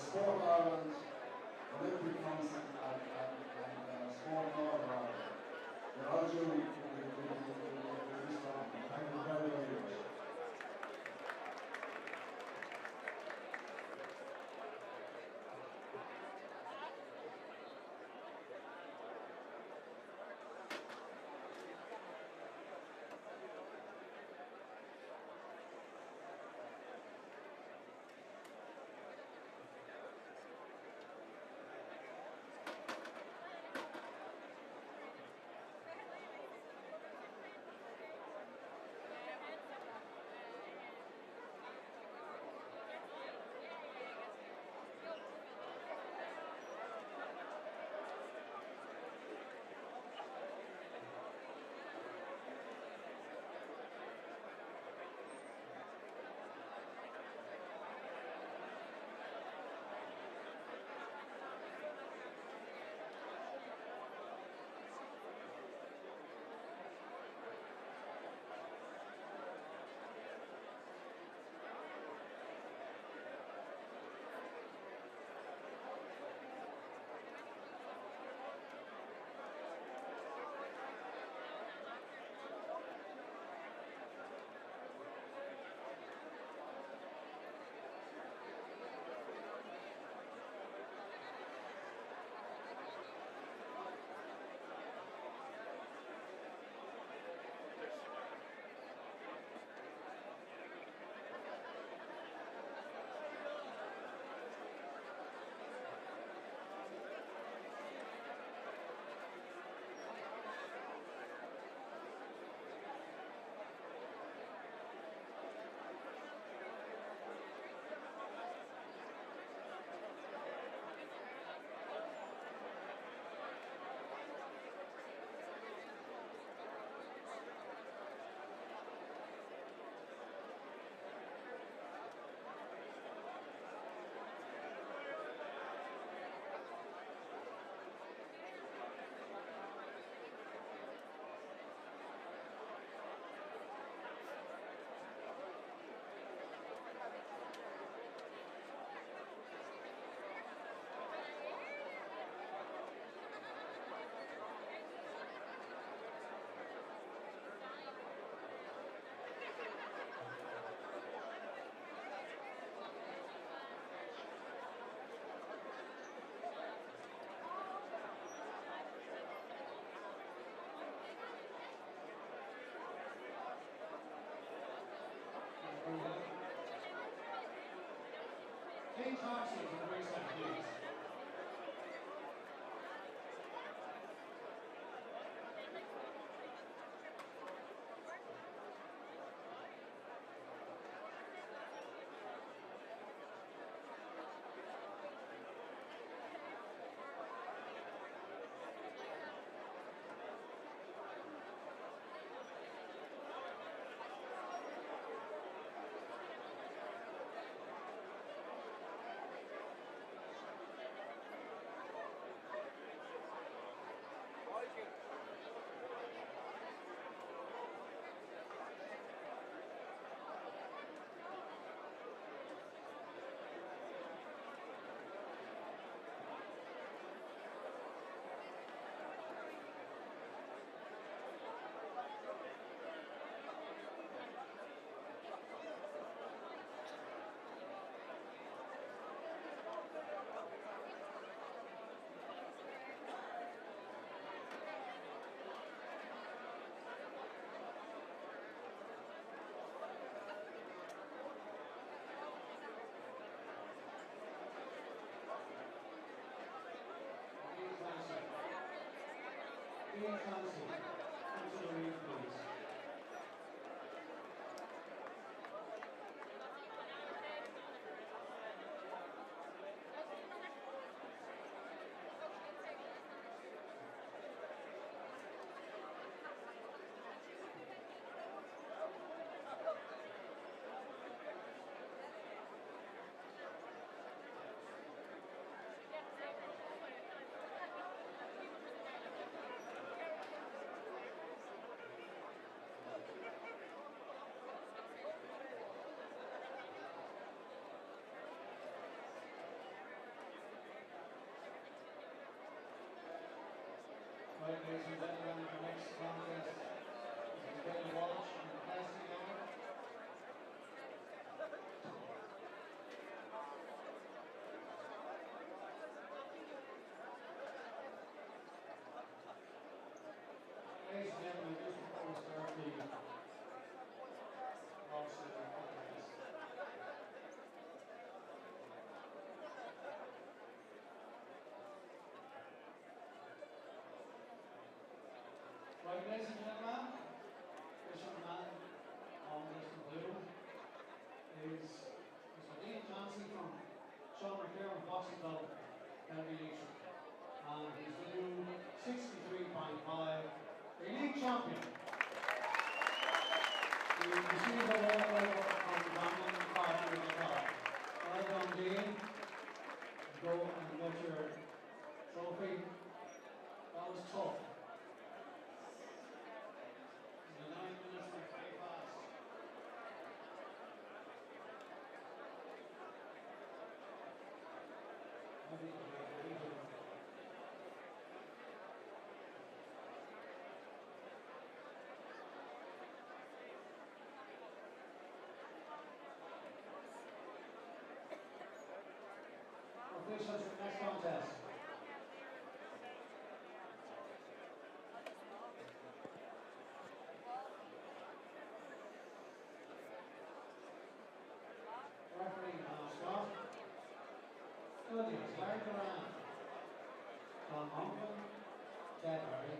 Sport Ireland, Olympic Council and, and, and uh, Sport Northern Ireland. They're all due with, with, with, with this tournament. Thank you very, very much. Kate Thompson to the ringside, please. Ian Clancy. Ian Clancy, come to the ring, please. Right, ladies and gentlemen, our next contest is Michaela Walsh and Kelsey Leonard. Ladies and gentlemen, just before we start the boxing contest, Right, ladies and gentlemen, this young man on this blue is Mr. Dean Clancy from Sean McKernan Boxing Club, County Leitrim. And he's the new 63.5 Elite Champion. He will receive a walkover from the Dublin party of the club. Well done, Dean. Go and get your trophy. That was tough. The 9 minutes went very fast. Heavy, heavy, heavy. Officials for the next contest. Referee Al Scott. Judges Larry Duran, Tom Monaghan, Ted Murray.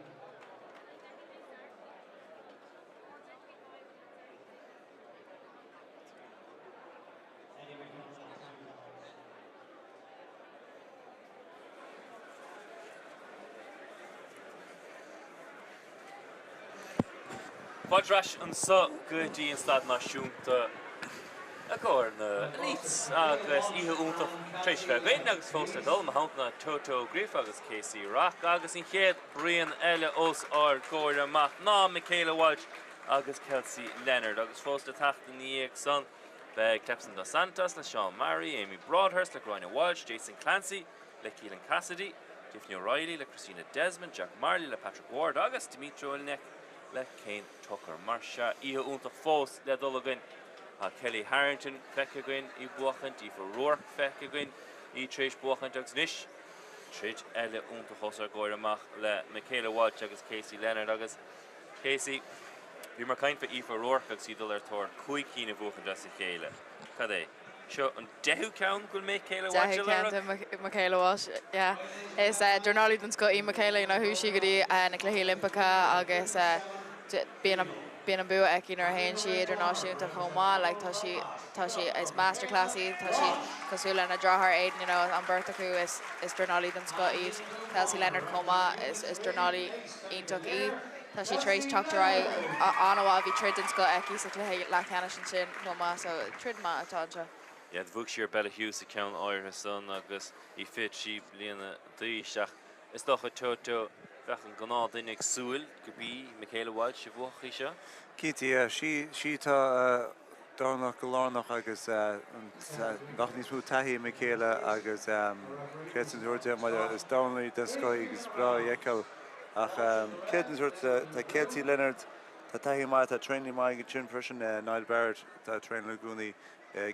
Eddie McDonald and Tommy Lawrence. Fáilte ar ais anseo go dtí an Staid Náisiúnta i gcomhair na Elites agus oíche iontach tar éis bheith againn agus fós le dul, i mo theannta Toto Ó Gríofa agus Casey Rock agus an chéad bhuíon eile os ár gcomhair amach ná Michaela Walsh agus Kelsey Leonard agus fós le teacht ina dhiaidh san beidh Clepson Dos Santos le Sean Murray, Amy Broadhurst le Gráinne Walsh, Jason Clancy le Keelan Cassidy, Tiffany O'Reilly le Christina Desmond, Jack Marley le Patrick Ward agus Dimitri Olnek le Kane Tucker. Mar seo oíche iontach fós le dul againn. Tá Kelly Harrington feicthe againn ag buachaint, Aoife Rourke feicthe againn í tar éis buachaint agus anois troid eile iontach os ár gcomhair amach le Michaela Walsh agus Casey Leonard agus Casey, bhíomar ag caint fá Aoife Rourke agus í ag dul ar tóir 5 cinn a bhuachaint as a chéile. Cad é? Seo an deichiú ceann go bhfuil Michaela Walsh Deichiú ceann de Michaela Walsh, yeah. Is dornálaí den scoth í Michaela, you know, chuaigh sí go dtí na Cluichí Oilimpeacha agus bíonn an bíonn an bua aici nuair a théann sí idirnáisiúnta chomh maith, like tá sí tá sí is masterclass í, tá sí cosúil lena deartháir Aidan, you know, an bheirt acu is is dornálaí den scoth iad. Kelsey Leonard chomh maith, is is dornálaí iontach í. Tá sí tar éis teacht ar aghaidh an-mhaith, bhí troid den scoth aici sa chluiche leathcheannais ansin chomh maith, so troid maith atá anseo. Yeah, bhuaigh sí ar Bella Hughes sa ceann áirithe san agus í 23 bliana d'aois ach is dócha Toto bheadh an gnáth duine ag súil go b'í Michaela Walsh a bhuafadh í seo. Cinnte, yeah, sí sí tá dornach go lárnach agus bheadh níos mó taithí ag Michaela agus céad den sórt de is dornálaí den scoth í agus breá í a fheiceáil ach céad den sórt tá Kelsey Leonard tá taithí maith tá traenálaí maith ansin freisin Niall Barrett tá traenáil i gcónaí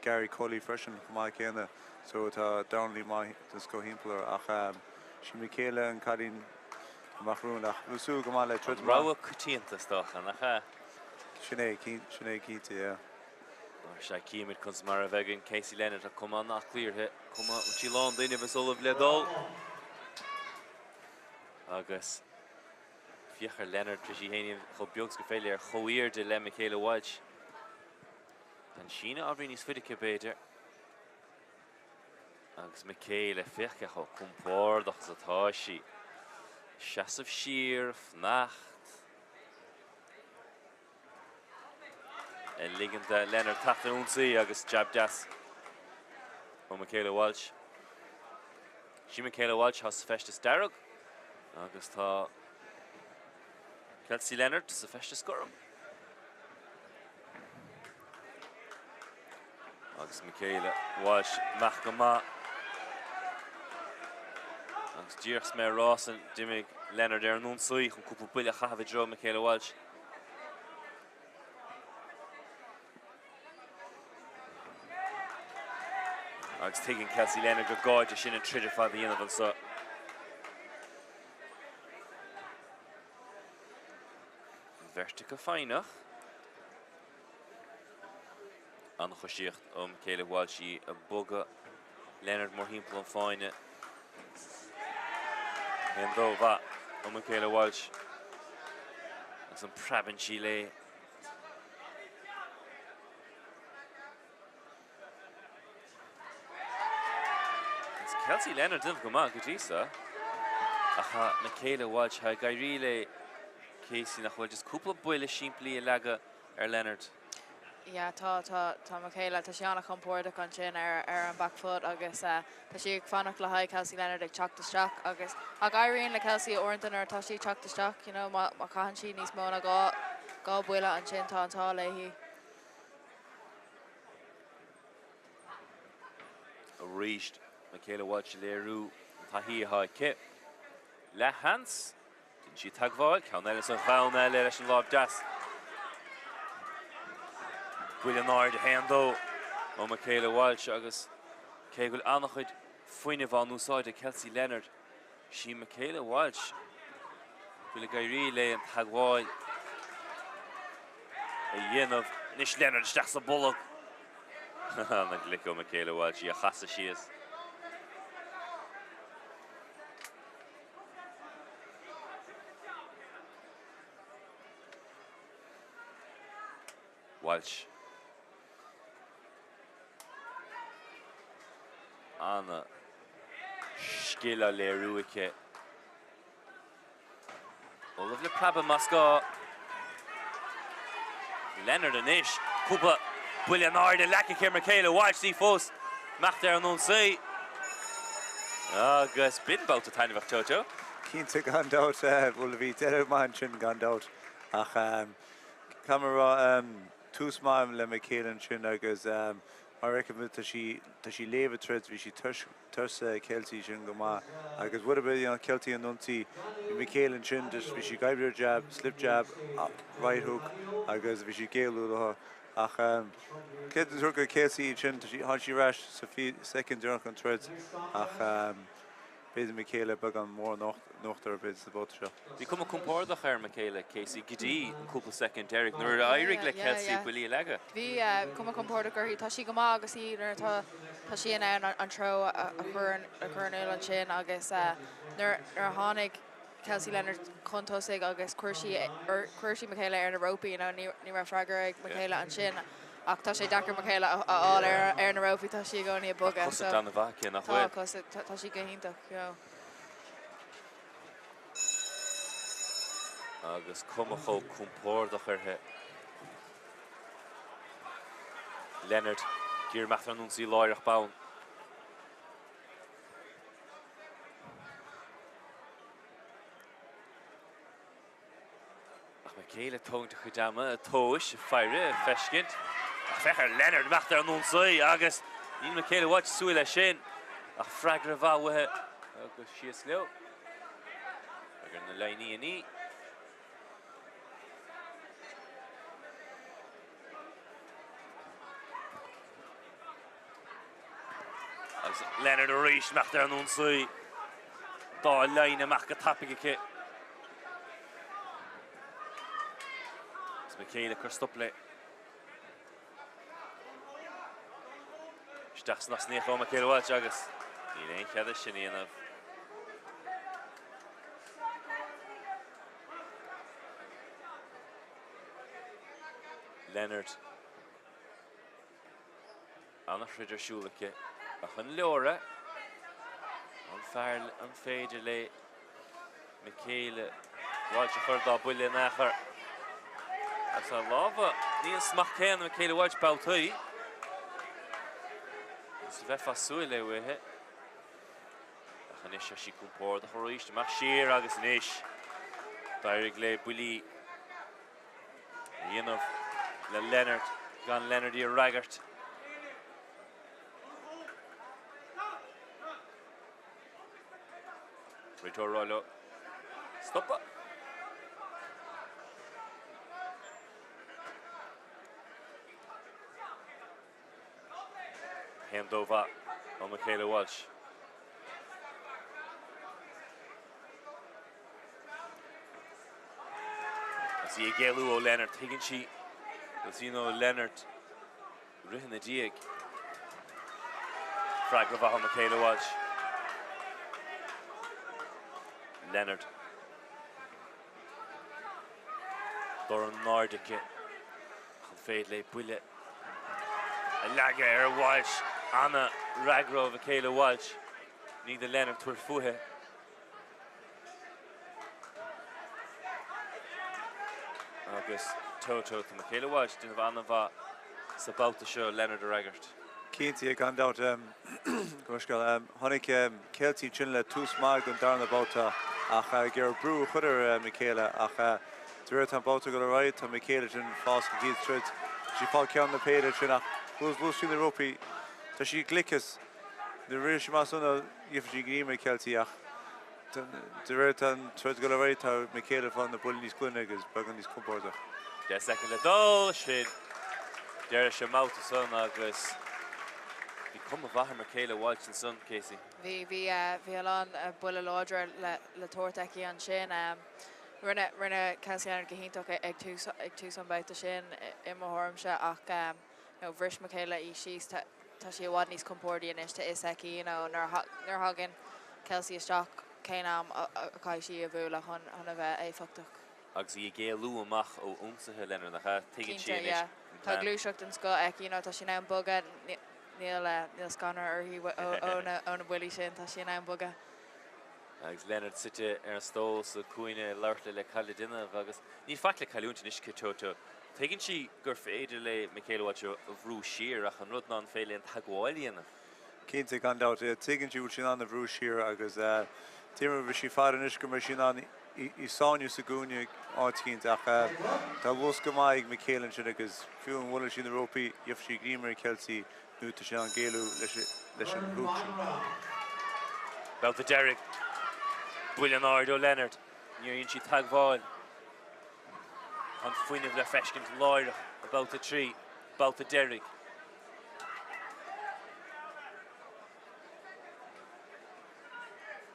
Gary Cully freisin chomh maith céanna so tá dornálaí maith den scoth thimpeall air ach sí Michaela an cailín amach romhainn ach bhfuil súil go maith le troid An rogha coitianta is dócha, nach ea? Sin é, sin é cinnte, yeah. Mar sea, címid conas mar a bheidh an Casey Leonard tá cuma an aclaí uirthi, cuma sí lán d'fhuinneamh is ullamh le dul. Agus féach ar Leonard tar éis í féin chomh beag is gur féidir ar chomhairde le Michaela Walsh. Tá an síneadh ábhairín níos faide aici b'fhéidir. Agus Michaela, féach cé chomh compordach is atá sí. Seasamh siar, fanacht. Ag ligean do Leonard teacht ar ionsaí agus jab deas ó Michaela Walsh. Sí Michaela Walsh tá sa feisteas dearg agus tá Kelsey Leonard sa feisteas gorm. Agus Michaela Walsh amach go maith. Agus díreach is mé ag rá san, d'imigh Leonard ar an ionsaí chun cúpla buille a chaitheamh i dtreo Michaela Walsh. Agus tuigeann Kelsey Leonard gur gá di sin an troid ar fad a dhéanamh anseo. An bheirt acu foighneach. An-choisíocht ó Michaela Walsh í ag bogadh Leonard mórthimpeall an fáinne. 1, 2, mhaith ó Michaela Walsh. Agus an preabann sí léi. Is Kelsey Leonard déanamh go maith go dtí seo. Ach tá Michaela Walsh ag éirí léi Casey nach bhfuil just cúpla buille simplí a leagadh ar Leonard. Yeah, tá, tá, tá Michaela, tá sí an-chompordach ansin ar, ar an back foot agus tá sí ag fanacht le haghaidh Kelsey Leonard ag teacht isteach agus, ach éiríonn le Kelsey uaireanta nuair atá sí ag teacht isteach, you know, má, má chaitheann sí níos mó ná 2, 2 buille ansin tá an t-ádh léi. Arís, Michaela Walsh ag léiriú an taithí atá aici. Leathsheans. Déanann sí teagmháil, ceann eile sa dhomhan eile leis an lámh deas. Buille in airde, 1, 2 ó Michaela Walsh agus cé go bhfuil an-chuid fuinnimh á n-úsáid ag Kelsey Leonard, sí Michaela Walsh a bhfuil ag éirí léi an teagmháil a dhéanamh. Anois Leonard isteach sa bolg. An-ghlic ó Michaela Walsh í a chasadh síos. Walsh. Ana scil á léiriú aici. Ullamh le preabadh más gá. Leonard anois. Cúpla buille in airde leagtha aici ar Michaela Walsh í fós ag imeacht ar an ionsaí. Agus b'in babhta taitneamhach Jojo. Cinnte gan dabht, bhuel bhí deireadh maith ansin gan dabht ach caithfidh mé a rá tús maith le Michaela ansin agus mar a fheicimid tá sí tá sí léamh an troid, bhí sí tuirseach Kelsey sin go maith agus rud ar bith you know Kelsey an ionsaí bhí Michaela ansin just bhí sí ag oibriú ar jab, slip jab, right hook agus bhí sí ag éalú leo ach cé gur Kelsey ansin tháinig sí ar ais sa soicind deireanach den troid ach B'fhéidir Michaela beagán mór in uachtar b'fhéidir sa bhabhta seo. Bhí cuma compordach ar Michaela Casey go dtí an cúpla soicind deiridh nuair a éirigh le Kelsey buillí a leagadh. Bhí cuma compordach uirthi. Tá sí go maith agus í nuair atá tá sí in ann an treo a chur a chur in iúl ansin agus nuair nuair a tháinig Kelsey Leonard chun tosaigh agus chuir sí chuir sí Michaela ar na rópaí you know ní ní raibh freagra ag Michaela ansin ach tá sé deacair Michaela a fháil ar ar na rópaí tá sí i gcónaí ag bogadh so Cosa an-mhaith aici nach bhfuil? Tá cosa tá sí go hiontach you know. Agus cuma chomh compordach uirthi. Leonard ag iarraidh imeacht ar an ionsaí láithreach bonn. Ach Michaela ag tógaint a cuid ama, ag tomhais, ag faire, ag feiscint. Ach féach ar Leonard imeacht ar an ionsaí agus níl Michaela Walsh ag súil leis sin. Ach freagra mhaith uaithi agus síos leo. Ag ar na líní inní. Agus Leonard arís imeacht ar an ionsaí. Dá line amach go tapaidh aici. Is Michaela ag cur stop léi. Isteach san osnaíocht ó Michaela Walsh agus níl aon chead sin a dhéanamh. Leonard. An-throid ar siúl aici. Ach an leor é? An fearr, an féidir léi Michaela Walsh a chur dá buille in aon chor? Agus a lámha, ní an smacht céanna Michaela Walsh babhtaí. Is a bheifeá ag súil le uaithi. Ach anois tá sí compordach arís, amach siar agus anois d'éirigh léi buillí a dhéanamh le Leonard, gan Leonard í a fhreagairt. Réiteoir ag rá leo stopadh. Haon dó mhaith ó Michaela Walsh. Agus í ag éalú ó Leonard, tuigeann sí go bhfuil Leonard ag rith ina diaidh. Freagra mhaith ó Michaela Walsh. Leonard. Dorn in airde aici. Ach an féidir léi buille a leagadh ar Walsh? An-fhreagra ó Michaela Walsh. Ní do Leonard tabhairt fúithi. Agus Toto tá Michaela Walsh ag déanamh an-mhaith sa babhta seo Leonard a fhreagairt. Cinnte, gan dabht. Go scéal. Tháinig Kelsey ansin le tús maith don darna babhta ach ag iarraidh brú a chur ar Michaela ach de réir tá an babhta ag dul ar aghaidh tá Michaela ansin fás go cíos troid. Tá sí ag fáil ceann na péire ansin ach luas sí na rópaí. Tá sí ag gliceas. Nuair a rith sí amach ansan gheobhaidh sí greim ar Kelsey ach de réir tá an troid ag dul ar aghaidh tá Michaela ag fáil na buillí níos glaine agus beagán níos compordach. 10 soicind le dul, sin deireadh leis an mbabhta san agus bhí cuma mhaith ar Michaela Walsh ansan, Casey. Bhí, bhí, bhí a lán buille láidre le, le tabhairt aici ansin. Rinne, rinne Kelsey Leonard go hiontach ag tús, ag tús an babhta sin i mo thuairimse ach you know bhris Michaela í síos. Tá sí i bhfad níos compordaí anois, tá fhios aici you know nuair a nuair a thagann Kelsey isteach cén am a chaithfidh sí a bhualadh chun chun a bheith éifeachtach. Agus í ag éalú amach ó ionsaithe Leonard, nach ea? Tuigeann sí Cinnte, anois yeah. an Tá plean. gluaiseacht den scoth aici, you know tá sí in ann bogadh, níl níl scanradh uirthi ó na ó na buillí sin, tá sí in ann bogadh. Agus Leonard suite ar an stól sa cúinne ag labhairt le cad le déanamh agus níl faic le cailliúint anois aici Toto. Tuigeann sí gur féidir léi Michaela Walsh a bhrú siar ach an rud ná an féidir léi an teagmháil a dhéanamh. Cinnte, gan dabht. Tuigeann sí go bhfuil sí in ann a bhrú siar agus déarfainn bhí sí faire anois go mbeidh sí in ann í sáinniú sa gcúinne áit eicínt ach tá luas go maith ag Michaela ansin agus fiú an bhfuil sí na rópaí, gheobhaidh sí greim ar Kelsey nó tá sí in ann géilleadh leis an hook sin. Babhta deiridh. Buille in airde ó Leonard. Níor dhein sí teagmháil. Tá an fuinneamh le feiscint láithreach i mbabhta 3, babhta deiridh.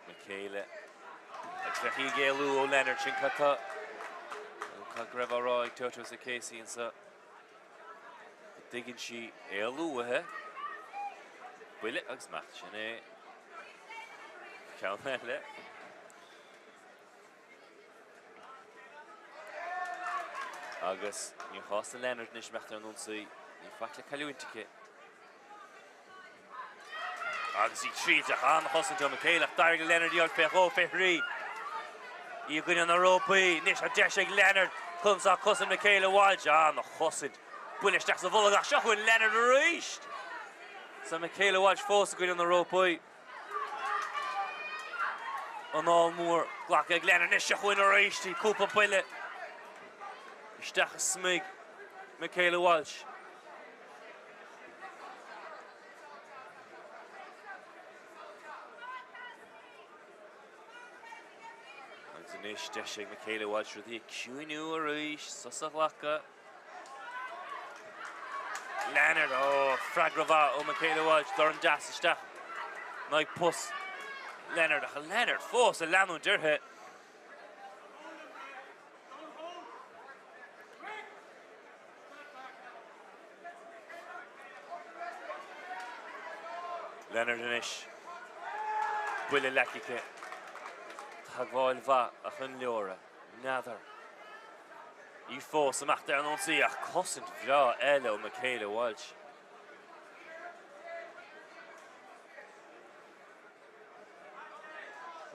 Michaela agus féach í ag éalú ó Leonard sin cad tá cad go raibh á rá ag Toto is ag Casey anseo. Go dtuigeann sí éalú uaithi. Buille agus imeacht sin é. Ceann eile. Agus níor chás do Leonard anois imeacht ar an ionsaí. Níl faic le cailliúint aici. Agus í tríd ach an-chosaint ó Michaela ach d'éirigh le Leonard í a fháil fé dhó, fé thrí. Í i gcoinne na rópaí. Anois tá deis ag Leonard. Conas atá cosaint Michaela Walsh. An-chosaint. Buille isteach sa bholg ach seo chugainn Leonard arís. Tá Michaela Walsh fós i gcoinne na rópaí. Anáil mhór glactha ag Leonard. Anois seo chugainn arís í. Cúpla buille isteach i smig Michaela Walsh. Agus anois deis ag Michaela Walsh rudaí a chiúiniú arís, sos a ghlacadh. Leonard, ó, freagra mhaith ó Michaela Walsh, dorn deas isteach in aghaidh pus Leonard, ach Leonard fós ag leanúint uirthi. Leonard anois, buille leagtha aici, teagmháil mhaith ach an leor é? N'fheadar. Í fós ag imeacht ar an ionsaí ach cosaint bhreá eile ó Michaela Walsh.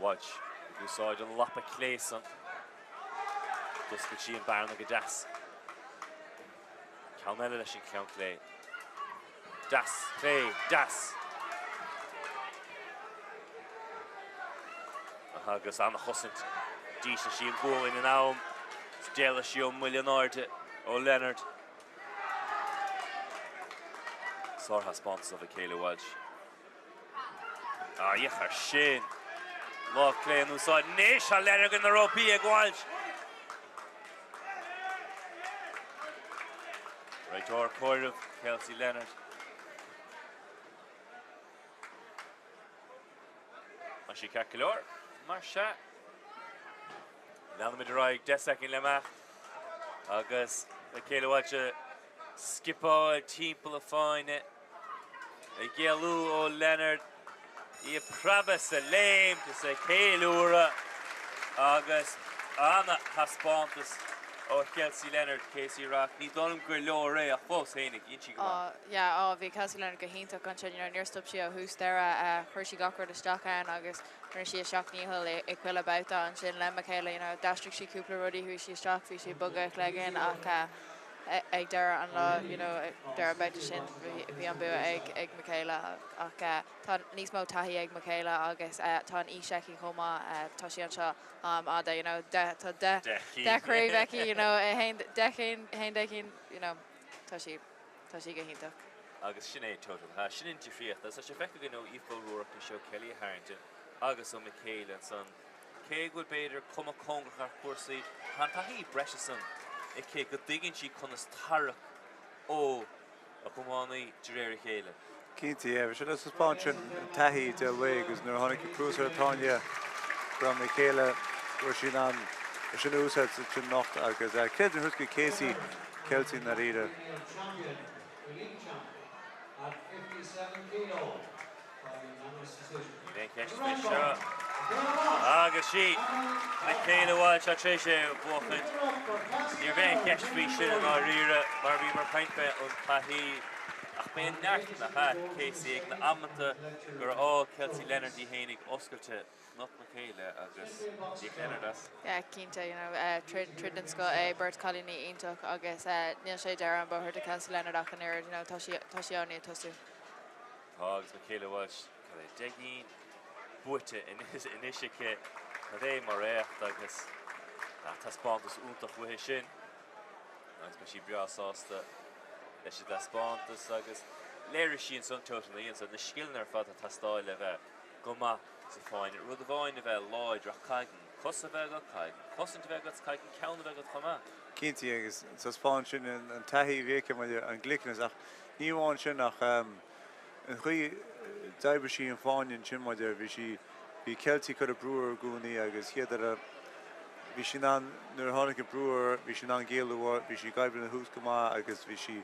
Walsh ag úsáid an lapa clé san. D'oscail sí an bearna go deas. Ceann eile leis an cheann clé. Deas, clé, deas. Agus an-chosaint. D'ísligh sí an gualainn in am. D'éalaigh sí ón mbuille in airde ó Leonard. Sárthaispeántas ó Michaela Walsh. Ah, féach air sin. Lámh clé in úsáid anois, tá Leonard ar na rópaí ag Walsh. Réiteoir comhairimh, Kelsey Leonard. Tá sí ceart go leor, mar sea. Leanfaimid ar aghaidh 10 soicind le imeacht agus Michaela Walsh ag scipeáil timpeall an fáinne. Ag éalú ó Leonard, í ag preabadh is ag léimt is ag ceiliúradh agus ana-thaispeántas ó Kelsey Leonard, Casey Rock. Ní dóigh liom gur leor é ach fós fhéinig, dhein sí go maith. Á, yeah, á, bhí Kelsey Leonard go hiontach ansin, you know, níor stop sí ó thús deireadh, chuir sí gach rud isteach ann agus rinne sí a seacht ndícheall i chuile babhta ansin le Michaela, you know, d'aistrigh sí cúpla rudaí, chuaigh sí isteach, bhí sí ag bogadh a cloigeann ach ag deireadh an lá, you know, deireadh an babhta sin, bhí an bua ag ag Michaela ach tá níos mó taithí ag Michaela agus tá an aois aici chomh maith, tá sí anseo am fhada, you know, tá 10 chraobh aici, you know, 1, 10 1 10 you know, tá sí, tá sí go hiontach. Agus sin é total, ha, sin an difríocht. Agus tá sé feicthe againn ó Aoife O'Rourke, anois ó Kelly Harrington agus ó Michaela ansan. Cé go bhfuil b'fhéidir cuma cóngarach ar chúrsaí, tá an taithí breise san aici go dtuigeann sí conas tarrac ó a hiománaí de réir a chéile. Cinnte, yeah. Bhí sé le taispeáint sin an taithí de uaidh agus nuair a tháinig an cruas ar an tairne go raibh Michaela, go raibh sí in ann é sin a úsáid sin anocht agus creidim thuas go Casey Kelsey i ndáiríre. Níl aon cheist faoi seo. Agus sí Michaela Walsh tar éis é a bhuachaint. Ní raibh aon cheist faoi sin i ndáiríre mar bhíomar ag caint fé an taithí. Ach b'é an neart nach ea Casey ag na amanta gur fhág Kelsey Leonard í fhéinig oscailte. Chnoc Michaela agus d'íoc Leonard as. Yeah, cinnte, you know, troid, troid den scoth é, beirt cailíní iontach agus níl sé deireadh an bóthar do Kelsey Leonard ach an oiread, you know, tá sí, tá sí only ag tosú. Tá agus Michaela Walsh, cad é, 10 gcinn buaite anois aici, cad é mar éacht agus taispeántas iontach uaithi sin agus beidh sí breá sásta leis an dtaispeántas agus léirigh sí ansan, totally, ansan na scileanna ar fad atá ag teastáil le bheith go maith sa fáinne. Rud amháin a bheith láidir ach caithfidh an cos a bheith agat, caithfidh an cosaint a bheith agat, caithfidh an ceann a bheith agat chomh maith. Cinnte, agus taispeánann sin an taithí a bhí aici maidir an gliceannas ach ní amháin sin ach an chaoi a d'oibrigh sí an fáinne ansin maidir, bhí sí, bhí Kelsey ag cur brú uirthi i gcónaí agus chéad uair a bhí sí in ann, nuair a tháinig an brú uirthi, bhí sí in ann géilleadh uaidh, bhí sí ag oibriú ina thús go maith agus bhí sí,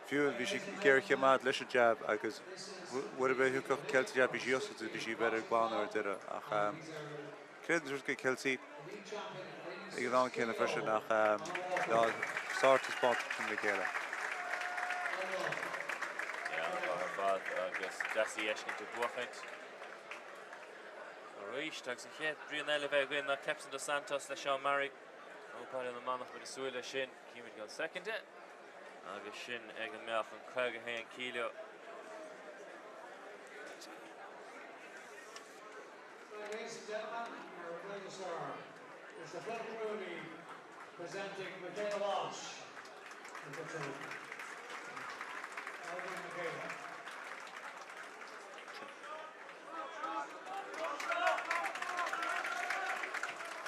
Fiú bhí sí géar choimeád leis an jab agus mura bhfaighfeadh Kelsey jab bhí sí oscailte, bhí sí b'fhéidir ag glanadh ar deireadh ach creidim gur Kelsey ag an am céanna freisin ach sár-taispeántas sin Michaela. Yeah, an-mhaith ar fad agus deas í a fheiscint ag buachaint arís agus an chéad bruíon eile a bheidh againn ná Clepson Dos Santos le Seán Murray ó Baile na Manach muid ag súil leis sin. Címid go soicind é. Agus sin ag an meáchan 51 kg. Ladies and gentlemen, our registrar, Mr. Philip Rooney, presenting Michaela Walsh with the trophy. Well done, Michaela.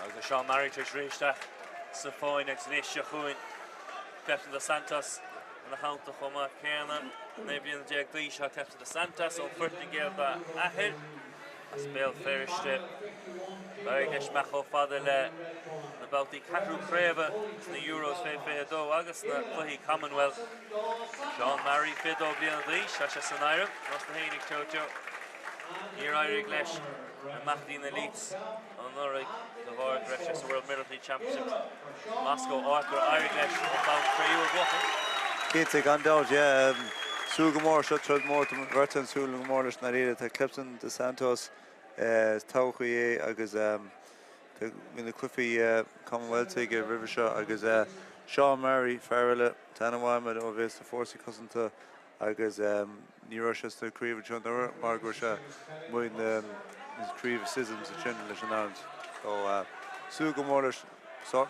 Agus Seán Murray tar éis rith isteach sa fáinne agus anois seo chugainn Clepson Dos Santos ina theannta chomh maith céanna. 19 bliana d'aois tá Clepson Dos Santos ón Phortaingéil dá athair as Béal Feirste. D'éirigh leis imeacht chomh fada le na babhtaí ceathrú craoibhe sna Euros 2022 agus sna Cluichí Commonwealth. Seán Murray, 22 bliana d'aois, tá sé san áireamh, nós do fhéinig Toto. Níor éirigh leis imeacht go dtí na Elites anuraidh de bharr go raibh sé sa World Military Championships Moscow, áit gur éirigh leis an bonn cré-umha a bhuachan. Cinnte, gan dabht, yeah. Súil go mór, seo troid mór, tá beirt ag súil go mór leis i ndáiríre. Tá Clepson Dos Santos, is todhchaí é agus bhí na cluichí Commonwealth aige roimhe seo agus Seán Murray, fear eile, tá an-mhaith ó bhí sna fórsaí cosanta agus ní raibh sé sna craobh anseo anuraidh mar go raibh sé amuigh na craobh SISMS ansin leis an arm. So súil go mór leis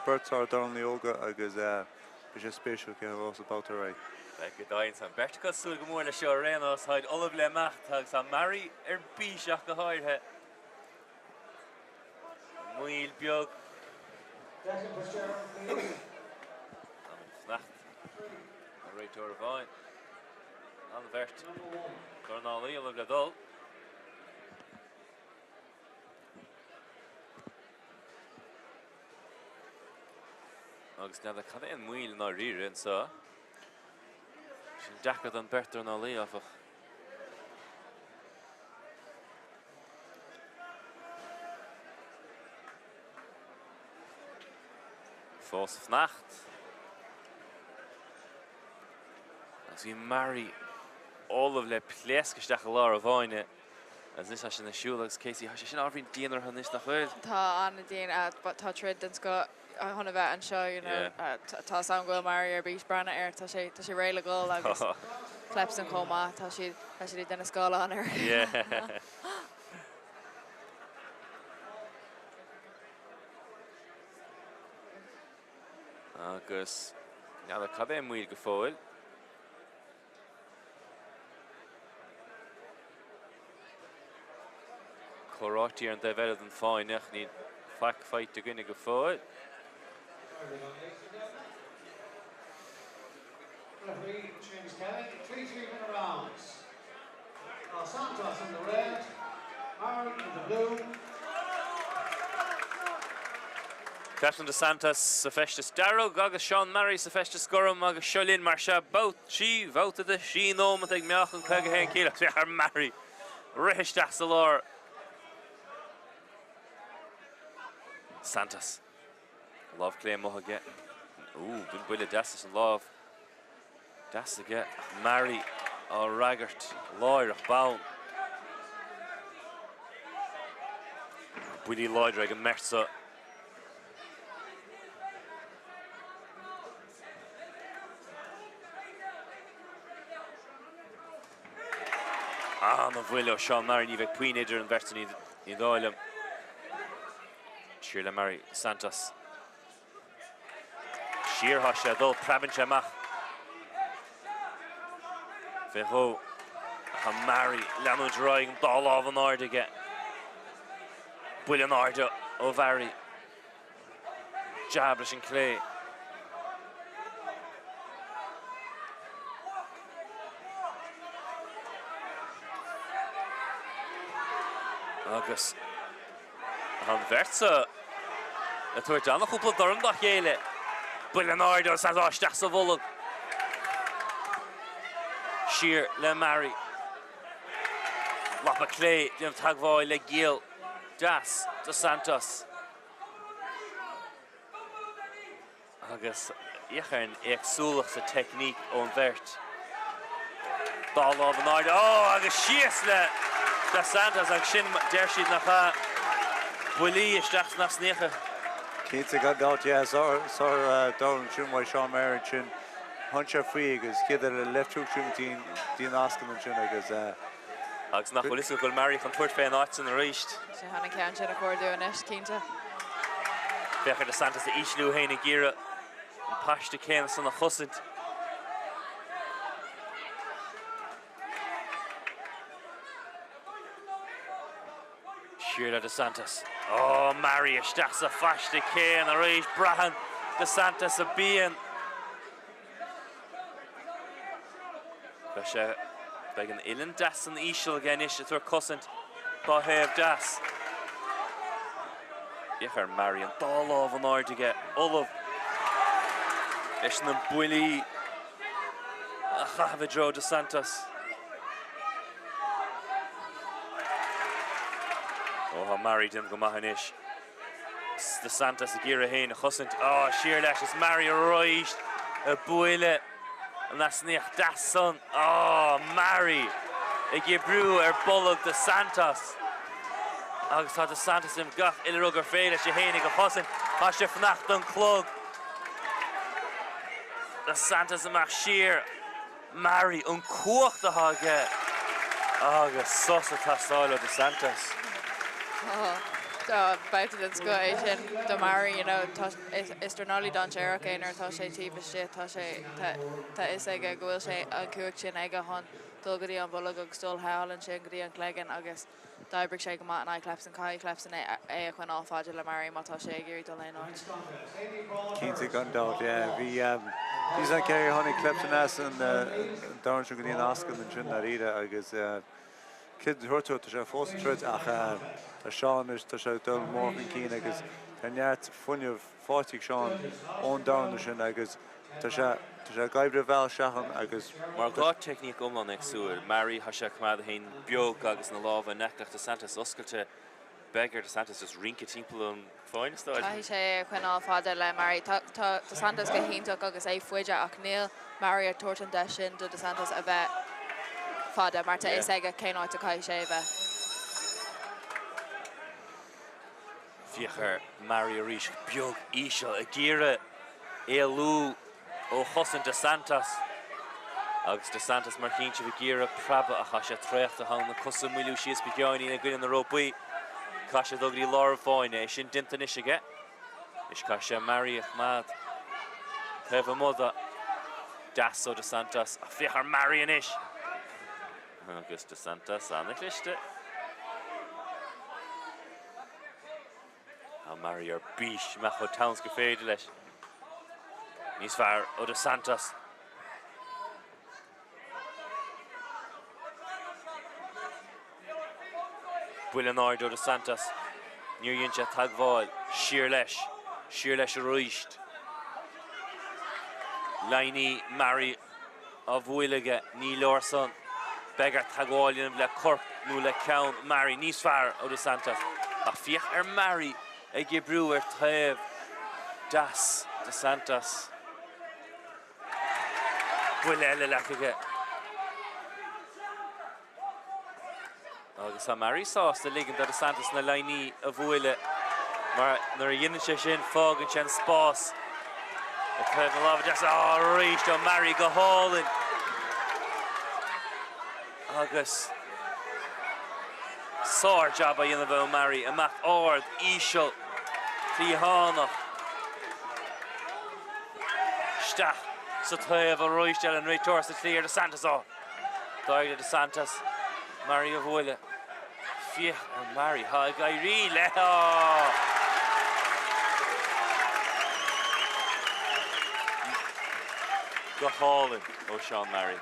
beirt sár-dornálaí óga agus beidh sé spéisiúil cé a bhuafas an babhta ar aghaidh. Beidh go deimhin. Tá an bheirt acu ag súil go mór leis seo ar aon nós. Táid ullamh le imeacht agus tá Murray ar bís ach go háirithe. Moill beag. Declan Fitzgerald, please. Táimid ag fanacht ar réiteoir amháin. An bheirt dornálaí ullamh le dul. Agus n'fheadar cad é an moill i ndáiríre anseo. Sin deacair don beirt dornálaí, áfach. Fós ag fanacht. Agus bhí Murray ullamh le pléascadh isteach i lár an bhfáinne. Agus anois tá sin ar siúl agus Casey, tá sé sin ábhairín dian orthu anois, nach bhfuil? Tá an-dian. Tá troid den scoth chun a bheith anseo, you know. Tá 'fhios a'm go bhfuil Murray ar bís breathnú air, tá sé, tá sé réidh le dhul agus Clepson chomh maith, tá siad, tá siad ag déanamh scáileán air. Yeah. Agus n'fheadar cad é an moill go fóill. Comhráití ar an dtaobh eile den fáinne ach níl faic faighte againne go fóill. Referee Seamus Kelly, 3 3-minute rounds. Dos Santos in the red, Murray in the blue. Clepson Dos Santos sa feisteas dearg agus Seán Murray sa feisteas gorm agus seo linn mar seo babhta 3 bhabhta de thrí nóimeat ag meáchan 51 kg féach ar Murray rith isteach sa lár. Santos. Lámh clé amuigh aige. Ooh, b'in buille deas leis an lámh. Deas aige ach Murray á fhreagairt láithreach bonn. Buillí láidre ag an mbeirt seo. An-bhuille ó Seán Murray, ní bheidh puinn idir an bheirt ní dóigh liom. Siar le Murray Santos. Siar tá sé ag dul, preabann sé amach. Fé dhó. Tá Murray leanúint ar aghaidh an dá lámh in airde aige. Buille in airde ó Murray. Jab leis an clé. Agus an bheirt seo ag tabhairt an-chúpla dorn dá chéile. Buille in airde agus é isteach sa bholg. Siar le Murray. Lapa clé déanamh teagmháil le giall deas Dos Santos. Agus féach ar an éagsúlacht sa teicníc ón bheirt. Dá lámh in airde, ó, agus síos le Dos Santos agus sin, deir siad nach ea, buillí isteach sna easnaíocha. Cinnte, gan dabht, yeah, sár-dhorn ansin uaidh Sean Murray ansin. Tháinig sé faoi agus chéad eile left hook sin go dtí an ascaill ansin agus. Agus nach bhfuil fhios agat go bhfuil Murray chun tabhairt fén áit san arís. Sé chun an ceann sin a chuardú anois, cinnte. Féach ar Dos Santos a ísliú féin ag iarraidh an paiste céanna san a chosaint. Siar le Dos Santos. Ó, Murray isteach sa phaiste céanna arís. Braitheann Dos Santos a bpian. Beidh sé, beidh an uillinn deas san íseal aige anois ag tabhairt cosaint dá thaobh deas. Féach ar Murray, an dá lámh in airde aige, ullamh leis na buillí a chaitheamh i dtreo Dos Santos. Ó, tá Murray ag déanamh go maith anois. Dos Santos ag iarraidh é féin a chosaint. Á, siar leis is Murray arís ag bualadh an easnaíocht deas san. Á, Murray ag oibriú ar bolg Dos Santos. Agus tá Dos Santos ag gach uile rud gur féidir leis é féin a chosaint. Tá sé ag fanacht don chlog. Dos Santos amach siar. Murray, an cumhacht atá aige agus sos ag teastáil ó Dos Santos. Tá babhta den scoth é sin do Murray, you know, tá, is dornálaí dainséarach é nuair atá sé taobh istigh, tá sé, tá a fhios aige go bhfuil sé an cumhacht sin aige chun. dul go dtí an bholg agus dul thall ansin go dtí an cloigeann agus d'oibrigh sé go maith in aghaidh Clepson. Caithfidh Clepson é a choinneáil fada le Murray má tá sé ag iarraidh dul aon áit. Cinnte gan dabht, yeah. Bhí níos an cé tháinig Clepson as an dorn sin go dtí an ascaill ansin dáiríre agus cid thuirtú tá sé fós ag troid ach tá Seán anois tá sé ag dul mór chun cinn agus tá neart fuinneamh faighte ag Seán ón dorn sin agus tá sé tá sé ag oibriú a bhealach isteach ann agus Mar 2 teicníc iomlán éagsúil, Murray, tá sé ag coimeád é féin beag agus na lámha in aice leis Dos Santos oscailte. Beidh ar Dos Santos just rince timpeall an fáinne, is dóigh. Caithfidh sé é a choinneáil fada le Murray. Tá Dos Santos go hiontach agus é faide ach níl Murray ag tabhairt an deis sin do Dos Santos a bheith fada mar tá a fhios aige cén áit a caithfidh sé a bheith. Féach ar Murray arís, beag íseal, ag iarraidh éalú ó chosaint Dos Santos. Agus Dos Santos mar chinnte ag iarraidh preabadh ach tá sé traochta thall na cosa ag moilliú síos beagáinín i gcoinne na rópaí. Caithfidh sé dul go dtí lár an fáinne, é sin déanta anois aige. Anois caithfidh sé Murray a choimeád taobh amuigh de. Deas ó Dos Santos ach féach ar Murray anois! Agus Dos Santos an-chliste. Tá Murray ar bís imeacht chomh teann is gur féidir leis. Níos fearr ó Dos Santos. Buille in airde ó Dos Santos. Níor dhein sé teagmháil. Siar leis. Siar leis arís. Líní Murray á bhualadh aige. Ní leor san. Beidh air teagmháil a dhéanamh le corp nó le ceann Murray. Níos fearr ó Dos Santos. Ach féach ar Murray ag oibriú ar taobh deas Dos Santos. Buille eile leagtha aige. Agus tá Murray sásta ligean do Dos Santos na líní a bhualadh mar nuair a dhéanann sé sin fágann sé an spás ag taobh na láimhe deas. Á, arís ó Murray go hálainn! Agus sár-jab á dhéanamh ó Murray, imeacht ard, íseal, cliathánach. Isteach sa taobh arís eile an réiteoir sa tslí ar Dos Santos. Á! D'éirigh le Dos Santos Murray a bhualadh. Féach ar Murray, tá ag éirí leis. Go hálainn ó Seán Murray.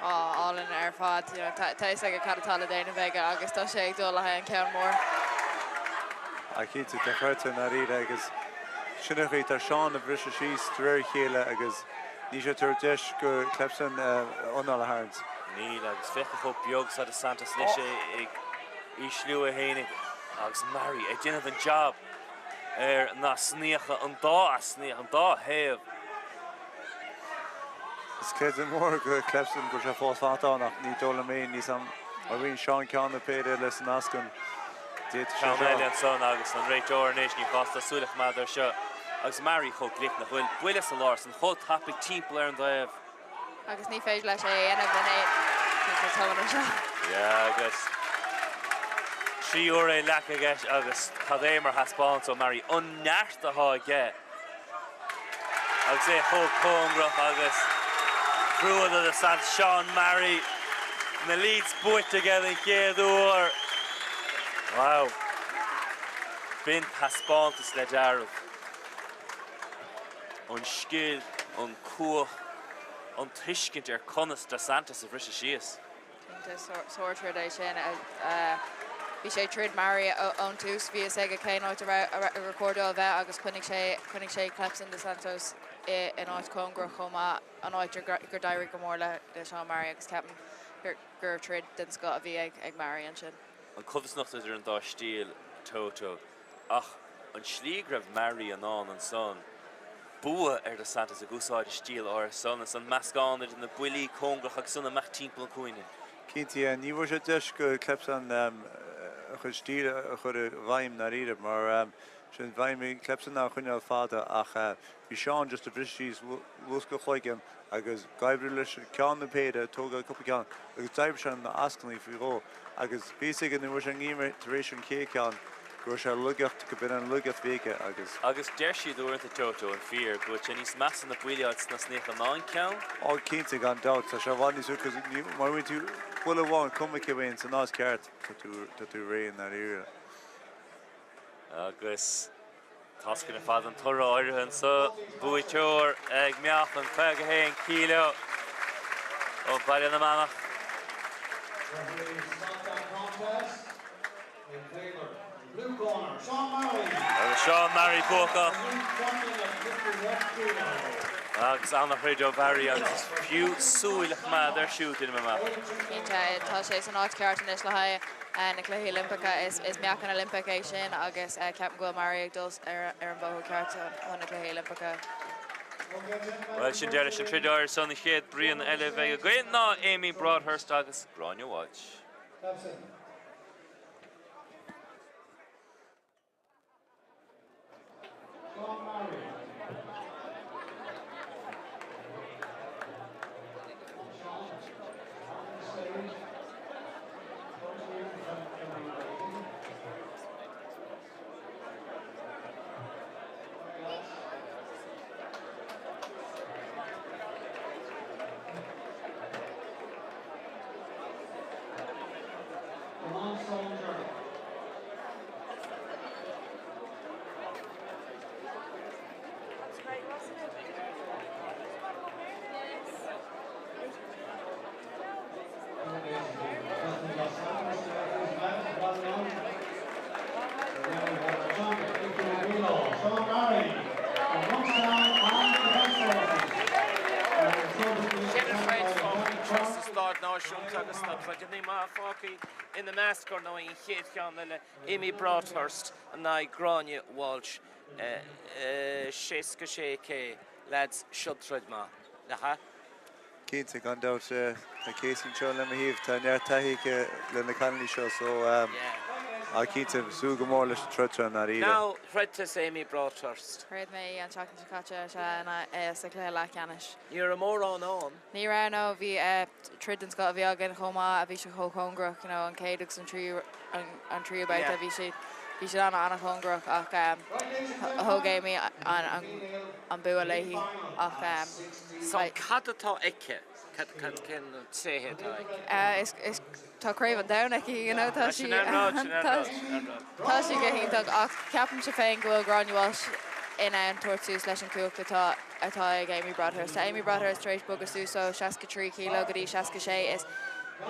Á, álainn ar fad. Tá a fhios aige cad atá le déanamh aige agus tá sé ag dul le haghaidh an ceann mór. Á cinnte, dochreidte i ndáiríre agus sin an chaoi, tá Seán ag briseadh síos de réir a chéile agus Níl sé ag tabhairt deis go Clepson anáil a tharraingt. Níl, agus féach chomh beag is atá Dos Santos anois é ag ísliú é fhéinig agus Murray ag déanamh an jab ar na easnaíocha, an dá easnaíoch, an dá thaobh. Is creideamh mór go Clepson go bhfuil sé fós fanta ann ach ní dóigh liom é, níos am a roinn Seán ceann na péire eile san ascaill. D'fhéadfadh sé Ceann seo. eile ansan agus an réiteoir anois ní shásta súil a choimeád air seo agus Murray chomh glic nach bhfuil. Buille sa lár san chomh tapaidh timpeall ar an dtaobh. Agus ní féidir leis é a dhéanamh in aon chor tobann anseo. Yeah agus 3 uair é leagtha aige agus cad é mar thaispeántas ó Murray. An neart atá aige. Agus é chomh cóngarach agus crua do Dos Santos, Seán Murray, na Elites buaite aige den chéad uair. Wow. B'in taispeántas le dealramh. An scil, an cumhacht, an tuiscint ar conas Dos Santos a bhriseadh síos. Cinnte, sár-troid é sin. Bhí sé ag troid Murray ón tús, bhí fhios aige cén áit a raibh gur chóir dó a bheith agus choinnigh sé choinnigh sé Clepson Dos Santos in áit cóngarach chomh maith, an áit gur d'éirigh go mór le Seán Murray agus ceapaim gur gur troid den scoth a bhí ag ag Murray ansin. An codarsnacht idir an dá stíl, Toto, ach an tslí go raibh Murray in ann ansan bua ar Dos Santos ag úsáid a stíl áirithe san is an meascán idir na buillí cóngarach agus san amach timpeall an cúinne. Cinnte, yeah. Ní bhfuair sé deis go Clepson a chuid stíl a chur i bhfeidhm ndáiríre mar sin bhfeidhm ag Clepson ná a choinneáil fada ach bhí Seán just ag briseadh síos luascadh a chloigeann agus ag oibriú leis ceann nó péire, ag tógáil cúpla ceann agus d'oibrigh sé na ascaillí faoi dhó agus bhí fhios aige nuair a bhí sé an ngéim tar éis an chéad cheann. Go raibh sé laigeacht, go b'in an laigeacht a bhí aige agus. Agus deir siad uaireanta, Toto, an fíor, go bhfuil sé níos measa na buillí a fháil sna snoíocha ná an ceann? Á cinnte, gan dabht, tá sé i bhfad níos cos má bhíonn tú buille amháin, cuma cé bhíonn san áit ceart, tá tú, tá tú réidh i ndáiríre. Agus tá ar fad an toradh áirithe anseo, buaiteoir ag meáchan 51 kg ó Baile na Manach. Referee stopped that contest in favour blue corner, Sean Murray. Agus Sean Murray buacach. Agus an-throid ó Murray agus is fiú súil a choimeád air siúd in MMA. Cinnte, tá sé san áit ceart anois le haghaidh na Cluichí Oilimpeacha. Is meáchan Oilimpeach é sin agus ceapaim go bhfuil Murray ag dul ar an bhóthar ceart chun na Cluichí Oilimpeacha. Bhuel, sin deireadh leis an troid ar son an chéad bruíon eile a bheidh againn ná Amy Broadhurst agus Gráinne Walsh. Sean Murray. Sean on the stage. Comes here from Emily Brady. Come on, soldier. Sean Murray from Monkstown and the Defence Forces. Sin an troid fágtha anseo sa Stáid Náisiúnta agus tá troideanna maithe fágtha ina measc, ar ndóigh, an chéad cheann eile, Amy Broadhurst in aghaidh Gráinne Walsh, 66 kg, lads, seo troid maith, nach ea? Cinnte, gan dabht. Tá Casey anseo le mo thaobh, tá neart taithí aici le na cailíní seo so ah cinnte, súil go mór leis an troid seo i ndáiríre. Now, throid tusa Amy Broadhurst. Throid mé í an tseachtain seo caite, sea, sa chluiche leathcheannais. Ní raibh mórán ann. Ní raibh, no, bhí troid den scoth a bhí againn chomh maith, bhí sé chomh cóngarach, you know, an chéad agus an tríú, an tríú babhta, bhí sé, bhí siad an-an-chóngarach ach thóg Amy an, an bua léi ach. So cad atá aici? Cad, cad, cén tréithe atá aici? Is, is, tá craobh an domhain aici, you know, tá sí, Sin an rud, sin an rud, sin an rud. Tá sí go hiontach ach ceapaimse féin go bhfuil Gráinne Walsh in ann tabhairt suas leis an chumhacht atá atá ag Amy Broadhurst. Tá Amy Broadhurst tar éis bogadh suas ó 63 kg go dtí 66. Is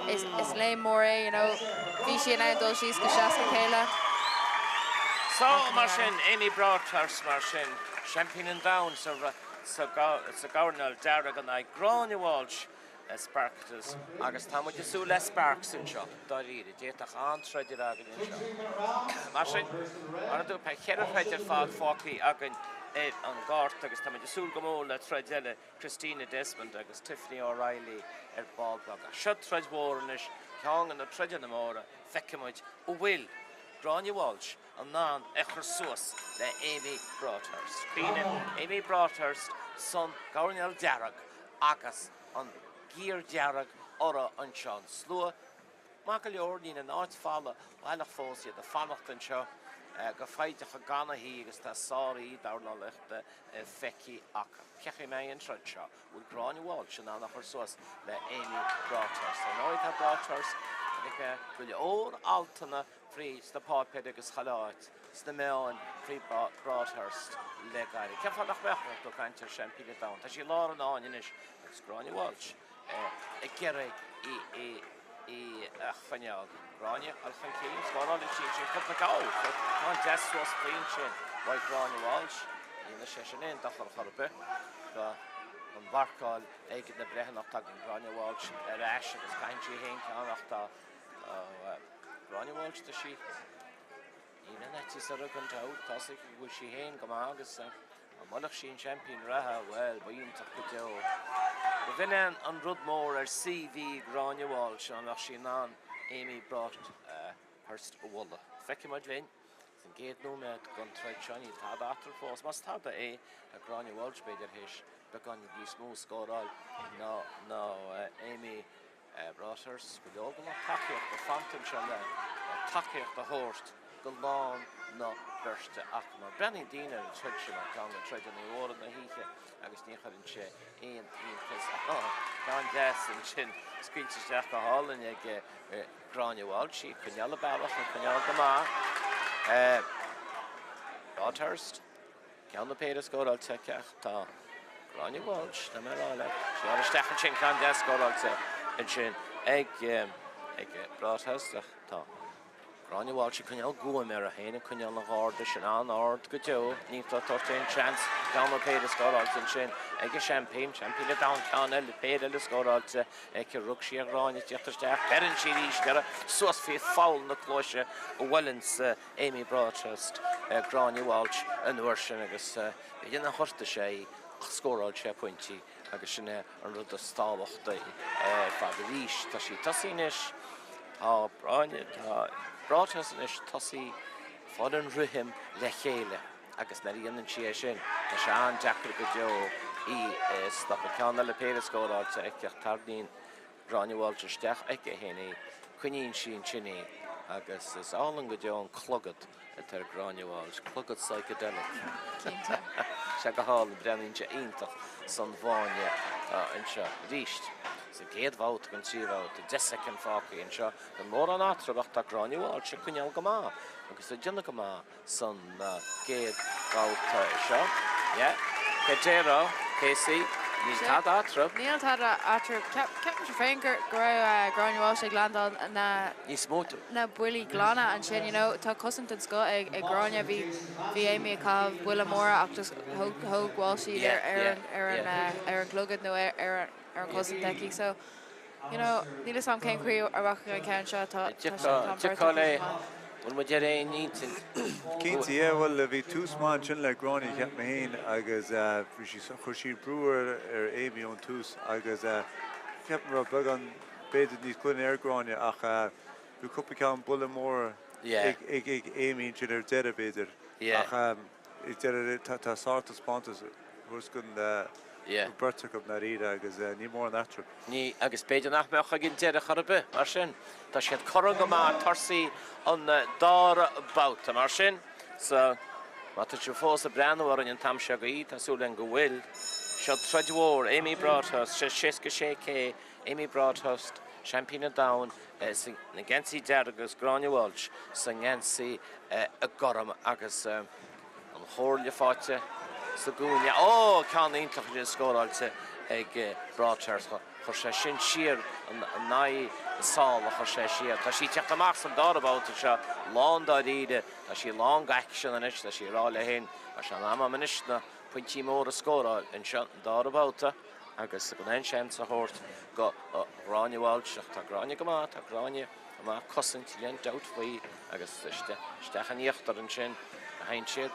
is is léim mór é, you know. Bhí sí in ann dul síos go 60 kg. So, mar sin, Amy Broadhurst mar sin, seaimpín an domhain sa sa sa gcoirnéal dearg in aghaidh Gráinne Walsh Spartacus agus tá muid ag súil le Sparks anseo, dáiríre, d'fhéadfadh an-troid a bheith againn anseo. Mar sin, mar a dúirt, beidh cheithre throid ar fad fágtha againn ar an gcárta agus tá muid ag súil go mór le troid eile Christina Desmond agus Tiffany O'Reilly ar ball beag. Ach seo troid mhór anois, ceann de na troideanna móra, feicfidh muid an bhfuil Gráinne Walsh in ann é a chur suas le Amy Broadhurst. Cuimhnigh, Amy Broadhurst san gcoirnéal dearg agus an giar dearg orthu anseo. An slua maith go leor, níl an áit folamh baileach fós, iad ag fanacht anseo go foighdeach gan a shuí agus tá sáraí dornálaíochta feicthe acu. Cén chaoi a mbeidh an troid seo? Bhfuil Gráinne Walsh in ann a chur suas le Amy Broadhurst? Ar ndóigh tá Broadhurst go leor altanna faoi sna páipéir agus chuile áit sna meáin faoi Broadhurst le gairid. Cén fáth nach mbeadh ach tú ag caint ar seaimpín an domhain? Tá sí i lár an fháinne anois agus Gráinne Walsh ag iarraidh í í a choinneáil. Gráinne dul chun cinn, scórálann sí ansin cúpla ceann. Ceann deas suas faoi ansin uaidh Gráinne Walsh. Ní dhéanfaidh sé sin aon dochar chor ar bith don mharcáil ag na breithiúna ach tagann Gráinne Walsh ar ais agus caitheann sí féin ceann ach tá Gráinne Walsh, tá sí, níl aon fhaitíos uirthi gan dabht, tá a fhios aici go bhfuil sí féin go maith agus dá mbuailfeadh sí an seaimpín reatha, bhuel, ba iontach go deo. Ba bh'in é an rud mór ar CV Gráinne Walsh, an mbeadh sí in ann Amy Broadhurst a bhualadh. Feicfidh muid linn. San gcéad nóiméad den troid seo, níl tada eatarthu fós. Más tada é, tá Gráinne Walsh b'fhéidir théis beagán níos mó a scóráil ná Amy Broadhurst. Go leor den lucht tacaíochta fanta anseo le tacaíocht a thabhairt. go lán na beirte acu. Mar breathnaíonn daoine ar an troid seo mar ceann de troideanna mhóra na hoíche agus ní chuireann sé aon iontas. Á, ceann deas ansin, scaoilte isteach go hálainn ag Gráinne Walsh, í ag coinneáil a bealach, ag coinneáil go maith. Broadhurst, ceann nó péire scóráilte aici ach tá Gráinne Walsh, tá mé a rá leat, siar isteach ansin, ceann deas scóráilte ansin ag Broadhurst ach tá Gráinne Walsh ag coinneáil guaim uirthi féin, ag coinneáil an gharda sin an-ard go deo. Níl ag tabhairt aon seans. Ceann nó péire scóráilte ansin ag an seaimpín. Seaimpín an domhain, ceann eile, péire eile scóráilte aici. Rug sí ar Ghráinne ag tíocht isteach. Beireann sí arís uirthi suas faoi pholl na cluaise a bhuaileanns Amy Broadhurst Gráinne Walsh an uair sin agus b'fhéidir nár ghortaigh sé í ach scóráil sé pointí agus sin é an rud is tábhachtaí ar fad. Arís, tá sí ag tosaí anois, tá Gráinne, tá Broadhurst anois ag tosaí ag fáil an rithim le chéile agus nuair a dhéanann sí é sin, tá sé an-deacair go deo í a stopadh. Ceann eile péire scóráilte aici ach tarraingíonn Gráinne Walsh isteach aici féin í, coinníonn sí ansin í agus is álainn go deo an clogad atá ar Gráinne Walsh, clogad psychedelic. Cinnte. Sé go hálainn, breathnaíonn sé iontach san bhfáinne anseo arís. Sa gcéad bhabhta den tríú babhta, 10 soicind fágtha anseo, gan mórán eatarthu ach tá Gráinne Walsh ag coinneáil go maith agus ag déanamh go maith san gcéad bhabhta seo. Yeah. Céard a déarfá, Casey? Níl tada eatarthu. Níl tada eatarthu. Ceapaimse féin go raibh Gráinne Walsh ag landáil na Níos mó. na buillí glana ansin. You know, tá cosaint den scoth ag Gráinne. Bhí bhí Amy ag caitheamh buille móra ach just thóg thóg Walsh iad ar ar an ar an ar an gclogad nó ar ar an chosaint aici. So, You know, níl 'fhios a'm cén chaoi a rachaidh an ceann seo, tá tá sé tá an bheirt acu go maith. Bhfuil muid ar aon intinn? Cinnte, yeah, bhuel bhí tús maith ansin le Gráinne, cheap mé féin, agus bhí sí, chuir sí brú ar ar Amy ón tús agus cheap mé go raibh beagán b'fhéidir níos glaine ar Gráinne ach bhí cúpla ceann buille mór ag ag ag Amy ansin ar deireadh b'fhéidir ach ag deireadh tá tá sártaispeántas thuas den bheirt acu ndáiríre agus níl mórán eatarthu. Ní, agus b'fhéidir nach mbeadh ag an deireadh chor ar bith. Mar sin, tá siad cothrom go maith tosaí an dara babhta. Mar sin, so, má tá sibh fós ag breathnú orainn an t-am seo d'oíche, tá súil againn go bhfuil. Seo troid mhór, Amy Broadhurst, 66 kg, Amy Broadhurst, seaimpín an domhain sa ngeansaí dearg agus Gráinne Walsh sa ngeansaí gorm agus. An chomhairle faighte sa gcúinne. Ó! Ceann iontach ansin scóráilte ag Broadhurst. Chuir sé sin siar in aghaidh na sála, chuir sé siar. Tá sí ag teacht amach san dara babhta seo lán dáiríre. Tá sí lán d'aicsean anois. Tá sí ag rá léi féin, tá sé in am agam anois na pointí móra a scóráil anseo an dara babhta agus gan aon seans a thabhairt go Gráinne Walsh. Ach tá Gráinne go maith, tá Gráinne. Amach cosaint níl aon dabht faoi agus isteach in íochtar ansin a théann siad.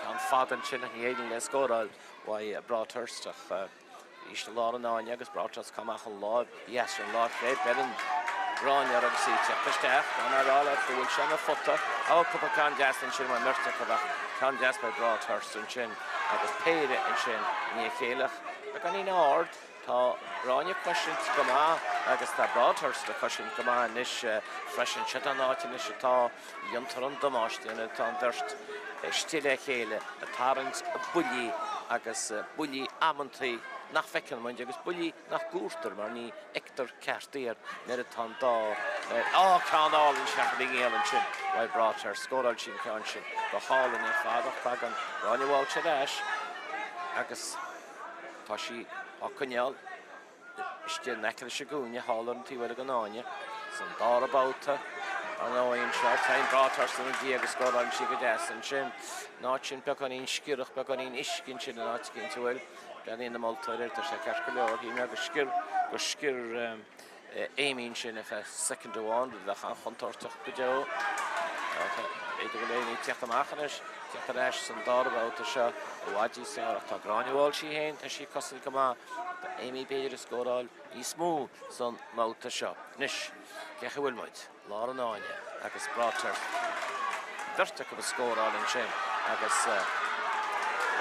Ceann fada ansin ach ní éiríonn le scóráil uaidh Broadhurst ach arís i lár an fháinne agus Broadhurst ag amach an láimh dheas an láimh chlé. Beireann Gráinne air agus í ag teacht isteach. Tá mé ag rá leat go bhfuil sé ina phota. Ó, cúpla ceann deas ansin ón mbeirt acu ach ceann deas by Broadhurst ansin agus péire ansin i ndiaidh a chéile ach beagáinín ard. Tá Gráinne ag cosaint go maith agus tá Broadhurst ag cosaint go maith anois freisin. Seo an áit anois atá dhéantar an damáiste nuair atá an bheirt istigh le chéile ag tarraingt buillí agus buillí amantaí nach bhfeiceann muid agus buillí nach gcuartar mar ní fheictear ceart iad nuair atá an dá Á, ceann álainn isteach ar an ngiall ansin uaidh Broadhurst. Scóráil sí an ceann sin go hálainn ar fad ach tagann Gráinne Walsh ar ais agus Tá sí á coinneáil istigh in aice leis an gcúinne thall ar an taobh eile den fháinne. San dara babhta, ar ndóigh, anseo, téann Broadhurst ina diaidh agus scórálann sí go deas ansin. An áit sin beagáinín sciorrach, beagáinín uisce ansin in áit eicínt a bhfuil. Breathnaíonn na moltóirí air, tá sé ceart go leor. Shíl mé gur sciorr, gur sciorr. Amy ansin ar feadh soicind amháin, rud a bheadh an-chontúirteach go deo. B'fhéidir go bhfuil Amy ag teacht amach anois, teacht ar ais san dara babhta seo i bhfad níos fearr ach tá Gráinne Walsh í féin, tá sí ag cosaint go maith. Tá Amy b'fhéidir ag scóráil níos mó san mbabhta seo. Anois, cé chaoi a bhfuil muid? Lár an fháinne agus Broadhurst. Beirt acu ag scóráil ansin agus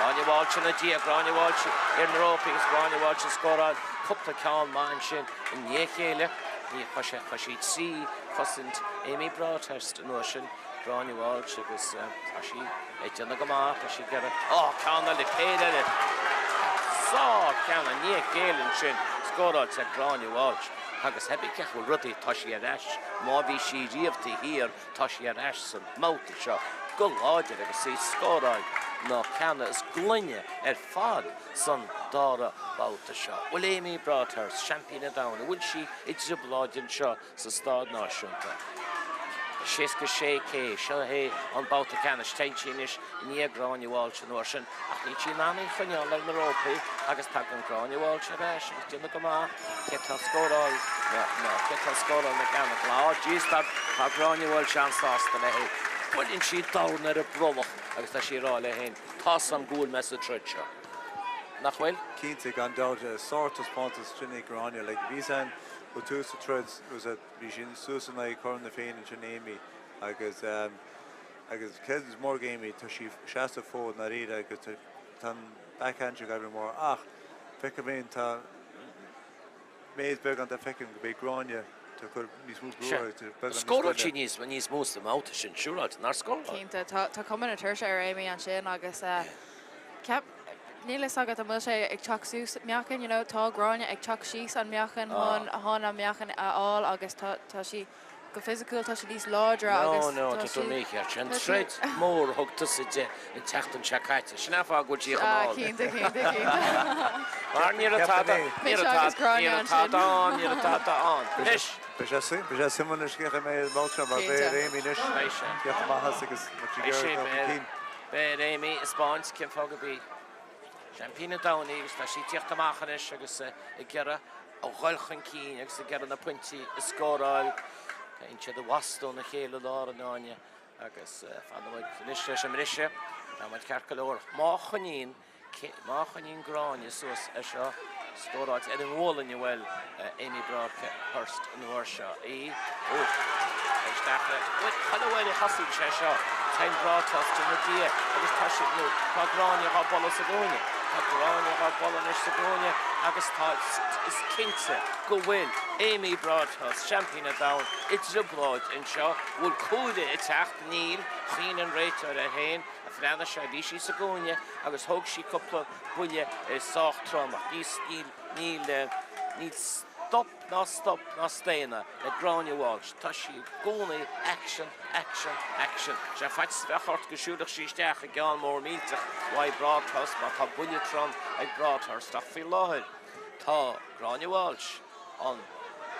Gráinne Walsh ina diaidh, Gráinne Walsh ar na rópaí agus Gráinne Walsh ag scóráil cúpla ceann maith ansin i ndiaidh a chéile. Ní chuaigh sé, chuaigh sí trí chosaint Amy Broadhurst an uair sin, Gráinne Walsh agus tá sí ag déanamh go maith, tá sí ag iarraidh, á, ceann eile, péire eile, sár-cheann i ndiaidh a chéile ansin, scóráilte ag Gráinne Walsh agus theip cé bhfuil rudaí, tá sí ar ais, má bhí sí riamh taobh thiar, tá sí ar ais san mbabhta seo go láidir agus í ag scóráil na ceanna is glaine ar fad san dara babhta seo. Bhfuil Amy Broadhurst, seaimpín an domhain, an bhfuil sí i dtrioblóid anseo sa Stáid Náisiúnta? 66 kg, seo é an babhta ceannais. Téann sí anois i ndiaidh Gráinne Walsh an uair sin ach níl sí in ann í a choinneáil ar na rópaí agus tagann Gráinne Walsh ar ais agus déanamh go maith. Cé atá ag scóráil na, na, cé atá ag scóráil na gceanna glan? Á, jeez, tá, tá Gráinne Walsh an-sásta léi. Buaileann sí dorn ar a brollach agus tá sí ag rá léi féin, tá 's a'm go bhfuil mé sa troid seo. Nach bhfuil? Cinnte, gan dabht, sár-taispeántas sin ag Gráinne. Like, bhí san ó tús sa troid, was it, bhí sí suas in aghaidh Chorn na Féinne ansin Amy agus, agus cé is mór ag Amy, tá sí seasamh fód ndáiríre agus tá, tá an backhand seo ag éirí mór ach feicim féin tá méid beag ann de feicim go mbeidh Gráinne ag cur níos mó brú uirthi, beagán níos Scóráil sí níos níos mó sa mbabhta sin, siúráilte, nár scóráil? Cinnte, tá tá cuma na tuirse ar Amy ansin agus ceap níl fhios agat an bhfuil sé ag teacht suas meáchan, you know, tá Gráinne ag teacht síos an meáchan chun chun an meáchan a fháil agus tá tá sí Go fisiciúil tá sí níos láidre agus No, no, tá tú mícheart. Sé an troid mór a thug tusa di an tseachtain seo caite. Sin an fáth go bhfuil sí chomh mall. Cinnte, cinnte, cinnte. Mar ní raibh tada, ní raibh tada, ní raibh tada ann, ní raibh tada ann. Anois. Beidh sé beidh sé suimiúil anois cén chaoi a mbeidh an mbabhta seo mar beidh ar Amy anois Beidh sé. teacht amach as agus muid ag Beidh sé, iarraidh dul chun cinn. beidh ar Amy a 'speáint cén fáth gurb í seaimpín an domhain í agus tá sí ag tíocht amach anois agus ag iarraidh a dhul chun cinn agus ag iarraidh na pointí a scóráil. Téann siad i bhfastó na chéile i lár an fháinne agus fanann muid anois leis an mbriseadh. Tá muid ceart go leor. Má choinníonn, má choinníonn Gráinne suas ar seo, scóráilte ar an ngualainn a bhuail Amy Broadhurst an uair seo í. Ó, isteach le, bhuel, chuile uair a thosaíonn sé seo, téann Broadhurst ina diaidh agus tá sí, nó tá Gráinne dhá bualadh sa gcúinne. Tá Gráinne dhá bualadh anois sa gcúinne agus tá, is cinnte go bhfuil Amy Broadhurst, seaimpín an domhain, i dtrioblóid anseo. Bhfuil cuaille ag teacht? Níl. Chuimhnigh an réiteoir air féin, a bhreathnaigh sé, bhí sí sa gcúinne agus thóg sí cúpla buille sách trom ach níl, níl, níl stop ná stop ná staonadh le Gráinne Walsh. Tá sí i gcónaí action, action, action. Sé faitíos a bheadh ort go siúlfadh sí isteach i gceann mór millteach uaidh Broadhurst má tá buille trom ag Broadhurst ach faoi láthair tá Gráinne Walsh ann.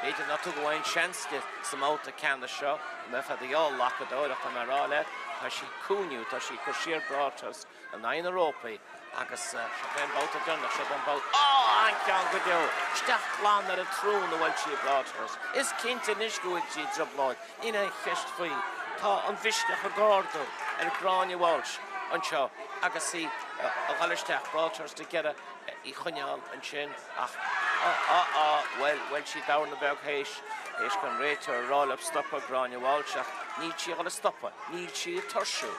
B'fhéidir nár tugadh aon seans di sa mbabhta ceannais seo go mbeifeá de gheall-lacadóir ach tá mé ag rá leat tá sí ag cúinniú, tá sí ag cur siar Broadhurst in aghaidh na rópaí agus seo é an babhta deireanach, seo é an babhta, á, an-cheann go deo! Isteach glan ar an tsrón a bhuail sí Broadhurst. Is cinnte anois go bhfuil sí i dtrioblóid, níl aon cheist faoi. Tá an mhisneach ag ardú ar Gráinne Walsh anseo agus í ag dul isteach, Broadhurst ag iarraidh í choinneáil ansin ach, á, á, á, bhuel, bhuail sí dorn beag théis, théis don réiteoir a rá leo stopadh Gráinne Walsh ach níl sí ag dul a stopadh, níl sí ag tuirsiú.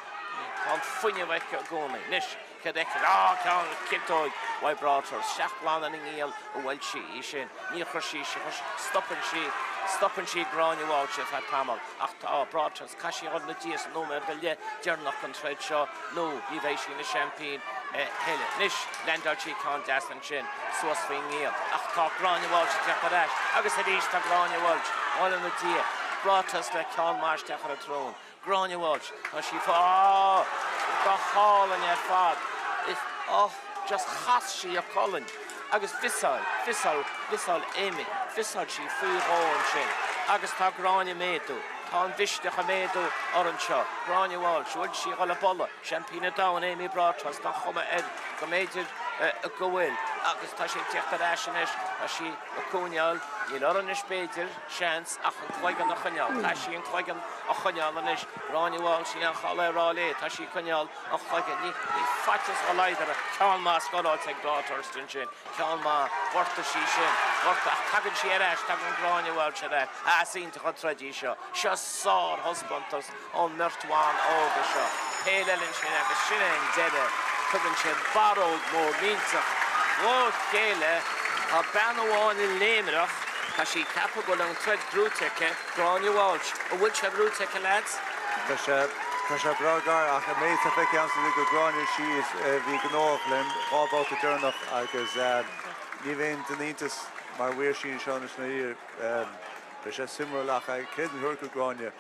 Tá an fuinneamh aici i gcónaí. Anois, céard a fheicfidh? Á, ceann ciotóig uaidh Broadhurst. Isteach glan ar an ngiall a bhuail sí í sin. Níor chuir sí, chuir sí, stopann sí, stopann sí Gráinne Walsh ar feadh tamaill. Ach tá Broadhurst, caithfidh sí a dhul ina diaidh sa nóiméad go leith deireanach den troid seo nó ní bheidh sí ina seaimpín a thuilleadh. Anois, leaindeáil sí ceann deas ansin suas faoin ngiall. Ach tá Gráinne Walsh ag teacht ar ais agus arís tá Gráinne Walsh ag dul ina diaidh. Broadhurst le ceann maith isteach ar an tsrón. Gráinne Walsh, tá sí fá, go hálainn ar fad. Is, oh, just chas sí a colainn agus mhiossáil, mhiossáil, mhiossáil Amy, mhiossáil sí faoi dhó ansin. Agus tá Gráinne ag méadú, tá an mhisneach ag méadú uirthi anseo. Gráinne Walsh, bhfuil sí ag dul a bualadh, seaimpín an domhain Amy Broadhurst, tá an chuma air go mb'fhéidir go bhfuil. Agus tá sí ag tíocht ar ais anois, tá sí ag cúinneáil, níl uirthi anois b'fhéidir, seans, ach an cloigeann a choinneáil. Caithfidh sí an cloigeann a choinneáil anois. Gráinne Walsh, níl aon chall é a rá léi, tá sí ag coinneáil an chloiginn. Ní, níl faitíos dá laghad uirthi. Ceann maith scóráilte ag Broadhurst ansin. Ceann maith. Ghortaigh sí sin. Ghortaigh. Ach tagann sí ar ais, tagann Gráinne Walsh ar ais. Ah, is iontach an troid í seo. Seo sárthaispeántas ón mbeirt bhan óga seo. Péire eile ansin agus sin é an deireadh. Tugann siad barróg mór millteach dhá chéile. Tá bean amháin léimreach. Tá sí ag ceapadh go bhfuil an troid gnóite aici, Gráinne Walsh. An bhfuil sé gnóite aici lads? Tá sé, tá sé breá gar ach an méid atá feicthe agamsa de Gráinne sí is bhí gnóthach le an dá bhabhta deireanach agus ní bheinn den iontas mar bhuaigh sí anseo anois na Beidh sé suimiúil ach céard a thabhairt do Gráinne,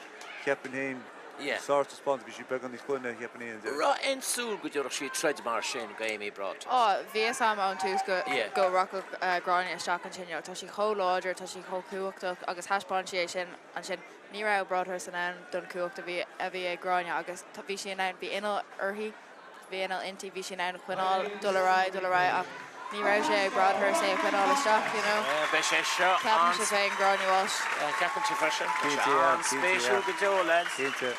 cheapfainn féin. Yeah. Sár-taispeántas, bhí sí beagán níos glaine, cheapfainn féin. An raibh aon súil go dtabharfadh sí troid mar sin go Amy Broadhurst? Ó, bhí fhios a'm ón tús go Yeah. go rachadh Gráinne isteach ansin, you know, tá sí chomh láidir, tá sí chomh cumhachtach agus thaispeáin sí é sin ansin. Ní raibh Broadhurst in ann don chumhacht a bhí a bhí ag Gráinne agus bhí sí in ann, bhí inneall uirthi, Bhí inneall inti, bhí sí in ann coinneáil, dul ar aghaidh, dul ar aghaidh ach ní raibh sé ag Broadhurst é a choinneáil isteach, you know. Beidh sé seo an. Ceapaimse féin, Gráinne Walsh. Ceapaimse freisin. Beidh sé an-spéisiúil go deo, lads. Cinnte.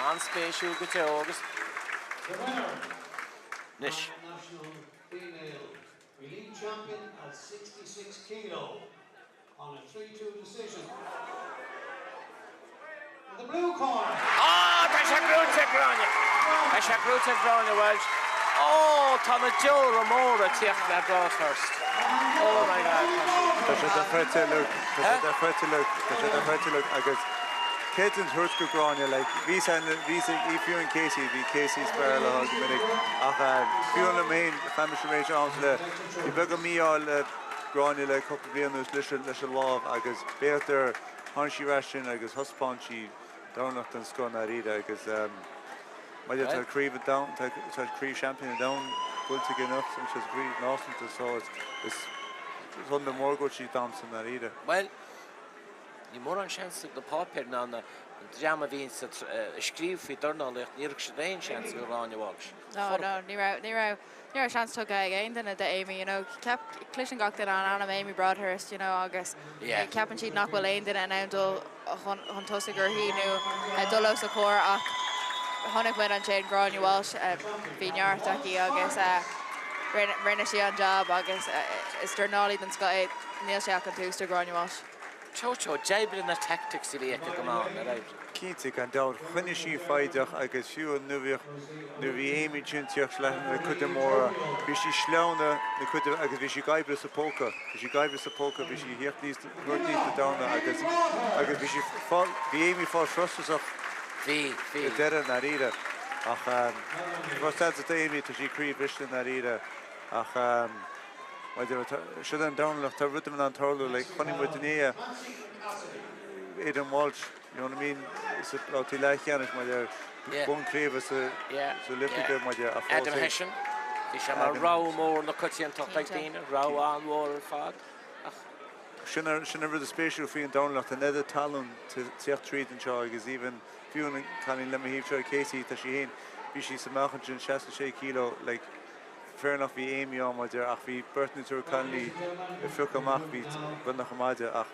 An-spéisiúil go deo agus. The winner Anois. and national female elite champion at 66 kilo. On a 3-2 decision. In the blue corner. Á, tá sé gnóite ag Gráinne! Tá sé gnóite ag Gráinne Walsh. Ó, tá na deora móra ag tíocht le Broadhurst. Oh my God, tá sí. Tá sé dochreidte, Luke. Tá sé dochreidte, Luke. Tá sé dochreidte, Luke. Agus céard an tabhairt go Gráinne, like, bhí sé, bhí sé, í fiú an Casey, bhí Casey spare le go minic, ach fiú liom féin, chaith mise méid am le, bhí beagán mí-ádh le Gráinne le cúpla bliain anuas leis leis an lámh agus b'fhéidir tháinig sí ar ais sin agus thaispeáin sí dornálaíocht den scoth ndáiríre agus maidir tá craobh an domhain tá tá craobh seaimpín an domhain buailte aici anocht agus tá craobh náisiúnta so is is rud mór go bhfuil sí domsa ndáiríre. Bhuel, ní mórán seans ag na páipéir ná na an dream a bhíonn ag scríobh faoi dornálaíocht, níor thug siad aon seans do Ghráinne Walsh. No, no, ní raibh, ní raibh. Ní raibh seans tugtha ag aon duine d'Amy, you know, ceap, cloiseann gach duine an ainm Amy Broadhurst, you know, agus ceapann siad nach bhfuil aon duine in ann dul chun, chun tosaigh uirthi nó dul os a comhair ach chonaic muid ansin Gráinne Walsh, bhí neart aici agus rinne, rinne sí an jab agus is dornálaí den scoth é, níl sé ach an tús do Ghráinne Walsh. Chocho, d'oibrigh na tactics a bhí aici go maith, ar oibrigh? Cinnte, gan dabht. Choinnigh sí foighdeach agus fiú nuair a bhíodh, nuair a bhí Amy ansin tíocht leis na cuide móra, bhí sí sleamhna na cuide agus bhí sí ag oibriú sa póca, bhí sí ag oibriú sa póca, bhí sí ag thíocht níos, tabhairt níos na damhna agus, agus bhí sí fáil, bhí Amy fáil frustrasach Bhí, bhí. ag deireadh, ndáiríre. Ach, frustrasach do Amy, tá sí croíbhriste ndáiríre ach, Maidir le sin an dornálaíocht, tá rud in ann tarlú, like, chonaic muid inné Aidan Walsh, you know what I mean, sa babhtaí leathcheannais maidir Yeah. bonn craoibhe sa Yeah. sa Olympic Yeah. maidir a Adam fós é. Hession, bhí sé mar Adam. rogha mór na coitiantachta ag Cinnte. daoine, rogha an-mhór ar fad. Ach Sin an sin an rud is spéisiúil faoi an dornálaíocht, an oiread tallann teacht tríd anseo agus even fiú an cailín le mo thaobh seo, Casey, tá sí féin, bhí sí sa meáchan sin 66 kilo, like, Fair enough bhí Amy ann maidir ach bhí beirt nó triúr cailíní ag phiocadh amach bhí beagnach an maide ach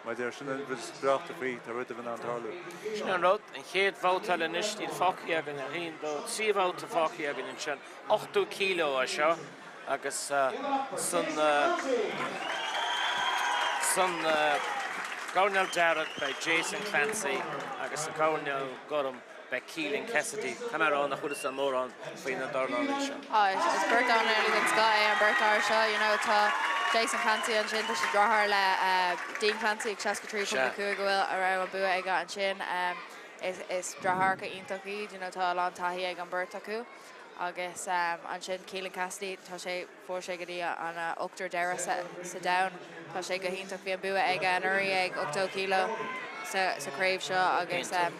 maidir sin an rud is breáchta faoi tá rud in ann tarlú. Sin an rud, an chéad bhabhta eile anois, níl fágtha againn ach aon, dó, 3 bhabhta fágtha againn ansin, 80 kilo é seo agus san san gcoirnéal dearg beidh Jason Clancy agus sa gcoirnéal gorm Beidh Keelan Cassidy, caithfidh mé a rá nach bhfuil fhios agam mórán faoi na dornálaithe seo. Á, is beirt dornálaí den scoth é an beirt fhear seo, you know, tá Jason Clancy ansin, tá sé deartháir le Dean Clancy ag 63.5 a bhfuil, a raibh an bua aige ansin. Is deartháireacha iontach iad, you know, tá a lán taithí ag an beirt acu. Agus ansin Keelan Cassidy, tá sé, Fuair sé go dtí an ochtar deireadh sa domhan. Tá sé go hiontach. Bhí an bua aige anuraidh ag 80 kilo sa chraobh seo agus tá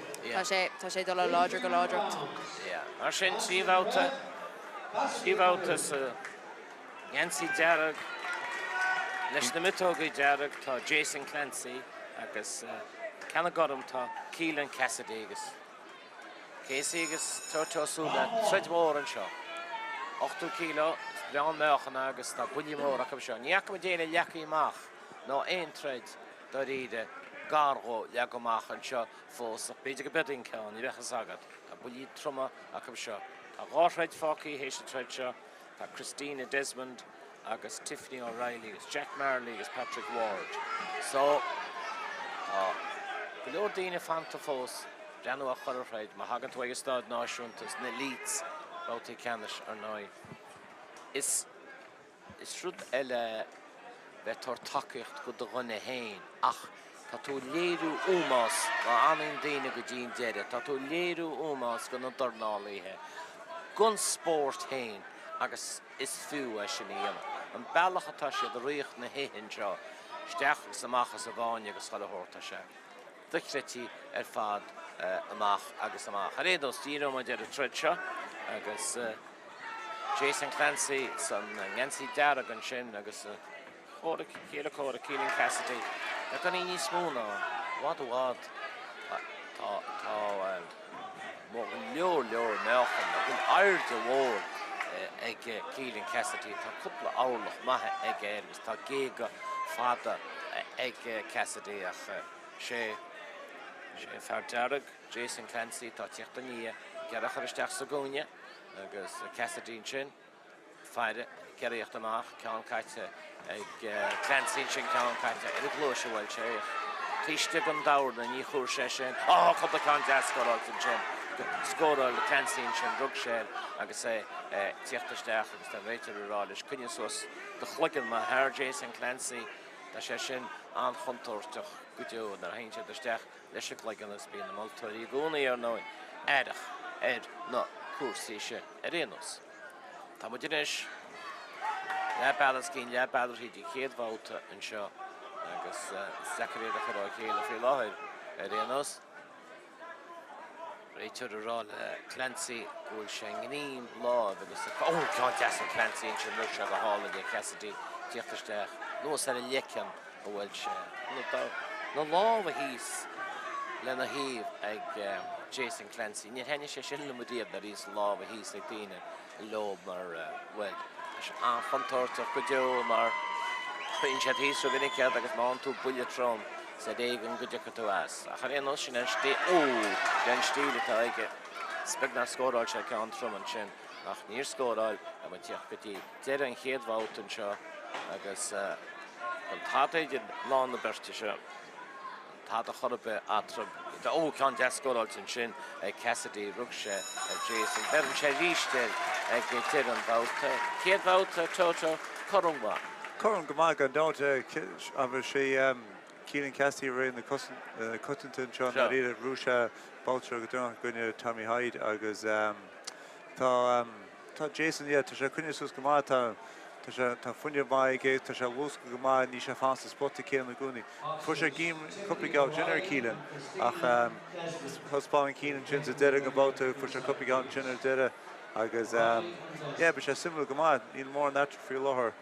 sé tá sé ag dul ó láidir go láidreacht. Mar sin, 3 bhabhta, 3 bhabhta sa ngeansaí dearg leis na miotógaí dearg tá Jason Clancy agus sa cheann gorm tá Keelan Cassidy agus Casey agus Toto ag súil le troid mhór anseo. 80 kilo, is breá an meáchan é agus tá buillí móra acu seo. Ní fhaca muid éinne leagtha amach ná aon troid dáiríre gar dhó leagtha amach anseo fós ach b'fhéidir go b'fhéidir an ceann, ní bheadh fhios agat. Tá buillí troma acu seo. Tá dhá throid fágtha théis an troid seo. Tá Christina Desmond agus Tiffany O'Reilly agus Jack Marley agus Patrick Ward. So, tá go leor daoine fanta fós breathnú ar chorrathroid má thagann tú ag an Stáid Náisiúnta is na Elites babhtaí ceannais ar ndóigh. Is is rud eile. bheith ag tabhairt tacaíocht go do dhuine féin ach tá tú ag léiriú ómós má fhanann daoine go dtí an deireadh, tá tú ag léiriú ómós go na dornálaithe, gon spórt féin agus is fiú é sin a dhéanamh. An bealach atá siad ag ritheacht na hoíche anseo, isteach agus amach as an bhfáinne agus chuile shórt, tá sé dochreidte ar fad amach agus amach. Ar aon nós, díreoidh muid ar an troid seo agus Jason Clancy san ngeansaí dearg ansin agus a chéile comhraic Keelan Cassidy beagáinín níos mó ná i bhfad i bhfad. Tá tá go leor leor meáchan agus airde mhór ag Keelan Cassidy. Tá cúpla orlach maith aige air agus tá géaga fada ag Cassidy ach sé sé an fear dearg Jason Clancy atá ag tíocht aniar ag iarraidh a chur isteach sa gcúinne agus Cassidy ansin. Faire ag iarraidh tíocht amach, ceann caite ag Clancy ansin, ceann caite ar an gcluais a bhuail sé ach taobh istigh den dorn ní chuir sé sin. Á, cúpla ceann deas scóráilte ansin. Scóráil Clancy ansin, rug sé air agus é ag tíocht isteach agus tá an réiteoir ag rá leis coinnigh suas do chloigeann mar thar Jason Clancy. Tá sé sin an-chontúirteach go deo nuair a théann siad isteach leis an gcloigeann agus bíonn na moltóirí i gcónaí, ar ndóigh, aireach ar na cúrsaí sin ar aon nós. Tá muid anois leath bealaigh os cionn leath bealaigh thríd an chéad bhabhta anseo agus is deacair iad a chur ó chéile faoi láthair ar aon nós. Réiteoir ag rá le Clancy go bhfuil sé i ngreim láimh agus ó ceann deas ó Clancy ansin rug sé go hálainn ar Cassidy tíocht isteach anuas ar an leiceann a bhuail sé. Na lámha thíos lena thaobh ag Jason Clancy. Níor thaitnigh sé sin liom riamh nuair a bhíonns lámha thíos ag daoine leo mar, bhuel, tá sé an-chontúirteach go deo mar bíonn siad thíos ró-mhinic iad agus má fhaigheann tú buille trom is ar éigean go dtiocfaidh tú as. Ach ar aon nós, sin é an stíl, ó, sin é an stíl atá aige. Is beag nár scóráil sé ceann trom ansin ach níor scóráil. Tá muid ag tíocht go dtí deireadh an chéad bhabhta anseo agus níl tada idir lán na beirte seo. Tada chor ar bith eatarthu. Ó, ceann deas scóráilte ansin ag Cassidy. Rug sé ar Jason. Beireann sé arís air ag deireadh an bhabhta. Chéad bhabhta, Toto, cothrom go maith. Cothrom go maith gan dabht. Agus sé Keelan Cassidy a raibh na coitianta anseo i ndáiríre. Bhuaigh sé babhta seo go deireanach i gcoinne Tommy Hyde agus tá Tá Jason, yeah, tá sé ag coinneáil suas go maith, tá, tá sé, tá fuinneamh maith aige, tá sé ag luascadh go maith, níl sé ag fanacht sa spota céanna i gcónaí. Fuair sé game, cúpla geábh sin ar Keelan ach thaispeáin Keelan sin sa deireadh den bhabhta, fuair sé cúpla ceann sin ar deireadh agus yeah, beidh sé suimiúil go maith, níl mórán eatarthu faoi láthair.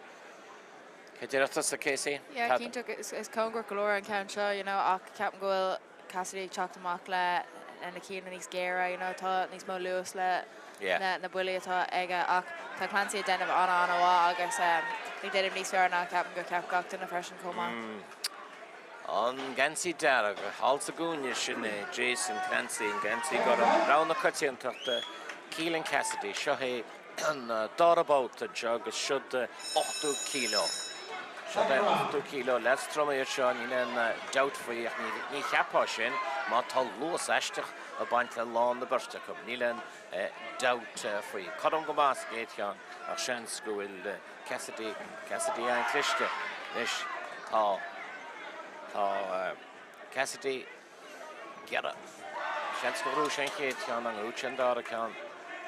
Cé déarfadh tusa, Casey? Yeah, cinnte, is cóngarach go leor an ceann seo, you know, ach ceapaim go bhfuil Cassidy ag teacht amach le na cinn níos géire, you know, tá níos mó luas le na buillí atá aige ach tá Clancy ag déanamh an-an-mhaith agus ag déanamh níos fearr ná ceapaim go cheap gach duine freisin chomh maith. An geansaí dearg, thall sa gcúinne, sin é Jason Clancy, an geansaí gorm, rogha na coitiantachta, Keelan Cassidy, seo é an dara babhta anseo agus siod 80 kilo. Siod é 80 kilo. Leaids troma iad seo, níl aon dabht faoi ach ní cheapfá sin má tá luas aisteach ag baint le lán na beirte acu. Níl aon dabht faoi. Cothrom go maith sa gcéad cheann ach seans go bhfuil Cassidy, Cassidy an-chliste. Anois tá, tá Cassidy, Gearradh. Seans gur ghnóthaigh sé an chéad cheann, dá ngnóthódh sé an dara ceann,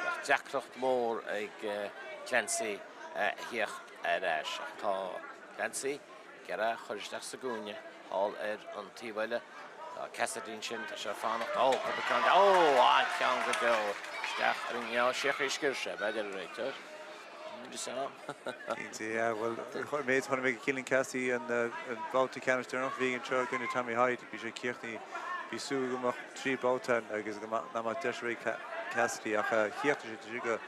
bheadh deacracht mhór ag Clancy a theacht ar ais. Ach tá Clancy ag iarraidh a chur isteach sa gcúinne thall ar an taobh eile. Tá Cassidy ansin, tá sé ag fanacht. Ó, cúpla ceann, ó, an-cheann go deo isteach ar an ngeall. Sé chaoi sciorr sé, b'fhéidir, a réiteoir. Cinnte, yeah. Bhuel, an méid a chonaic mé de Keelan Cassidy an babhta ceannais deireanach a bhí anseo i gcoinne Tommy Hyde, bhí sé críochnaithe, bhí súil go mbeadh 3 babhta ann agus go nach mbeadh deis ar bith ag Cassidy ach chríochnaigh sé istigh go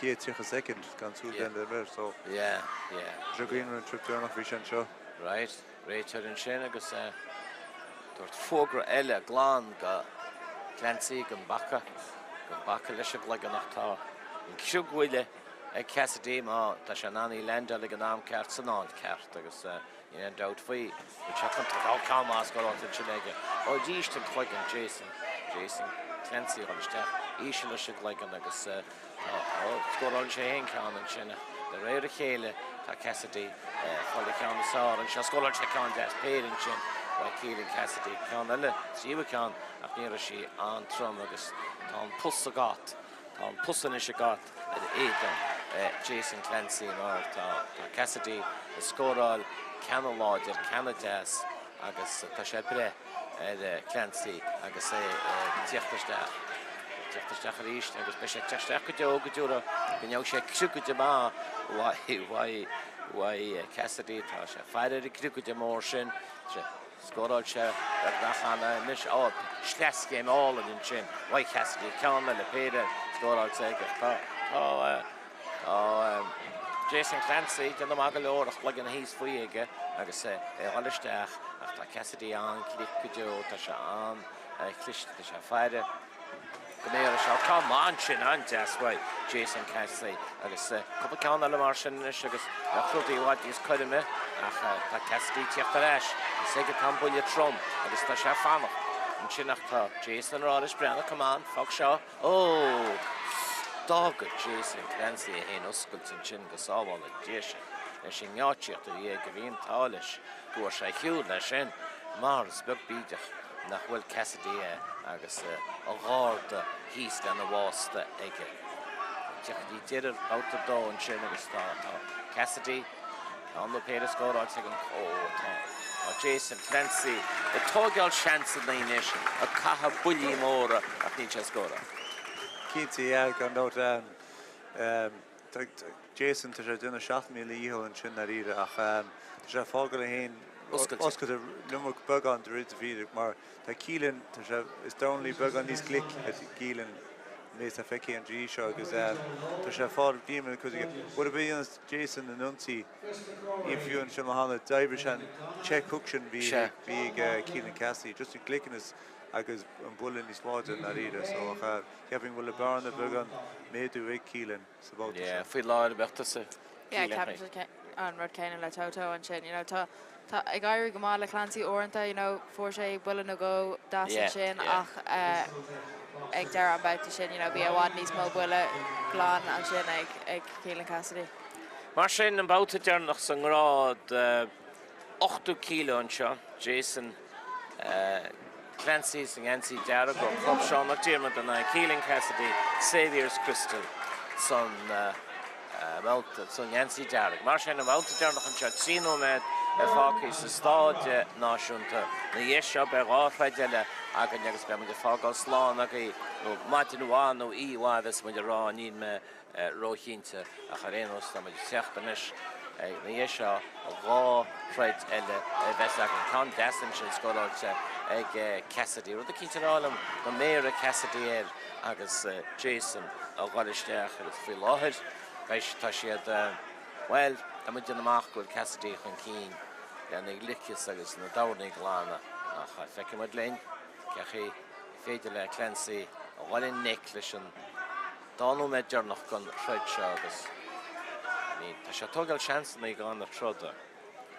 chéad 30 soicind gan súil den le imirt so Yeah, yeah. Seo go an trip deireanach bhí sé anseo. Right, réiteoir ansin agus tabhairt fógra eile glan go Clancy gan bacadh, gan bacadh leis an gcloigeann ach tá an criogbhuille ag Cassidy má tá sé in ann í a leaindeáil ag an am ceart san áit ceart agus níl aon dabht faoi go bhfuil sé contúirteach. Ó, ceann maith scóráilte ansin aige. Ó, arís an cloigeann Jason, Jason Clancy a dhul isteach íseal leis an gcloigeann agus tá, ó, scórálann sé féin ceann ansin ach de réir a chéile. Tá Cassidy ag fáil an ceann is fearr anseo. Scóráil sé ceann deas péire ansin uaidh Keelan Cassidy. Ceann eile, tríú ceann ach ní raibh sí an-trom agus tá an pus agat. Tá an pus anois agat ar éadan Jason Clancy mar tá Cassidy ag scóráil ceanna láidir, ceanna deas agus tá sé ag breith ar Clancy agus é ag tíocht isteach. Ag tíocht isteach arís agus beidh sé ag teacht isteach go deo go dtiúrfaidh go ndeabhaidh sé criogaide maith uaidh uaidh uaidh Cassidy. Tá sé ag faire ar an gcriogaide mór sin. Scóráil sé beagnach cheana anois. Á, sleaschéim álainn ansin uaidh Cassidy. Ceann eile, péire scóráilte aige. Tá, tá, tá Jason Clancy ag déanamh maith go leor, a chloigeann thíos faoi aige agus é ag dhul isteach ach tá Cassidy an-glic go deo, tá sé an-chliste, tá sé ag faire. Go mbéarfaidh sé ceann maith ansin, an-deas uaidh Jason Clancy agus cúpla ceann eile mar sin anois agus bheadh rudaí i bhfad níos coirme ach tá Cassidy ag tíocht ar ais, is aige atá an buille trom agus tá sé ag fanacht ansin ach tá Jason ag rá leis breathnaigh, come on, fág seo, ó! D'fhága Jason Clancy é féin oscailte ansin go sábhála Dia sinn leis an ngeáitsíocht a bhí aige, bhí an t-ádh leis go bhfuair sé ar shiúl leis sin mar is beag bídeach nach bhfuil Cassidy agus a gharda thíos lena bhásta aige. Ag teacht go dtí deireadh babhta 2 ansin agus tá Cassidy ceann nó péire scóráilte ag an Ó tá tá Jason Clancy ag tóigeáil seansanna anois ag caitheamh buillí móra ach níl sé ag scóráil. Cinnte, yeah, gan dabht. Jason, tá sé ag déanamh 7000 dhícheall ansin ndáiríre ach tá sé ag fágáil é féin oscailte iomarca beagán de réir mar tá Keelan, tá sé, is dornálaí beagán níos glic é Keelan an méid atá feicthe an dtí seo agus tá sé ag fáil díomá cuid aige. Rud ar bith a dhéanas Jason an ionsaí fiú ansin mar shampla d'oibrigh sé an check hook sin bhí bhí ag Keelan Cassidy, just an gliceannas agus an buille níos láidre ndáiríre so ach cheapfainn go bhfuil an bearna beagán méadú ag Keelan. sa bhabhta seo. Yeah, faoi láthair bheadh tusa Yeah, ceapaimse an rud céanna le Toto ansin, you know, tá tá ag éirí go maith le Clancy uaireanta, you know, fuair sé buille nó dhó deas ansin ach ag deireadh an babhta sin, you know, bhí i bhfad níos mó buille glan ansin ag ag Keelan Cassidy. Mar sin, an babhta deireanach sa ngrád 80 kilo anseo, Jason Clancy sa ngeansaí dearg ó Chlub Seán Mac Diarmada in aghaidh Keelan Cassidy, Saviour's Crystal san mbabhta sa ngeansaí dearg. Mar sin, an babhta deireanach anseo, 3 nóiméad fágtha sa Stáid Náisiúnta. Ina dhiaidh seo beidh 2 throid eile againn agus beidh muid ag fágáil slán agaibh nó maidin mhaith nó oíche mhaith a bheas muid ag rá, níl mé róchinnte, ach ar aon nós, tá muid ag teacht anois ina dhiaidh seo, 2 throid eile a bheas againn. Ceann deas ansin scóráilte ag Cassidy. Rud eicínt ag rá liom go mbéarfaidh Cassidy air agus Jason a dhul isteach agus faoi láthair, beidh, tá siad, bhuel, tá muid ag déanamh amach go bhfuil Cassidy chun cinn lena ghliceas agus na dornaí glana ach feicfidh muid linn cé chaoi féidir le Clancy a dhul i ngleic leis an dá nóiméad deireanach den throid seo agus ní, tá sé ag tógáil seansanna gan na troda.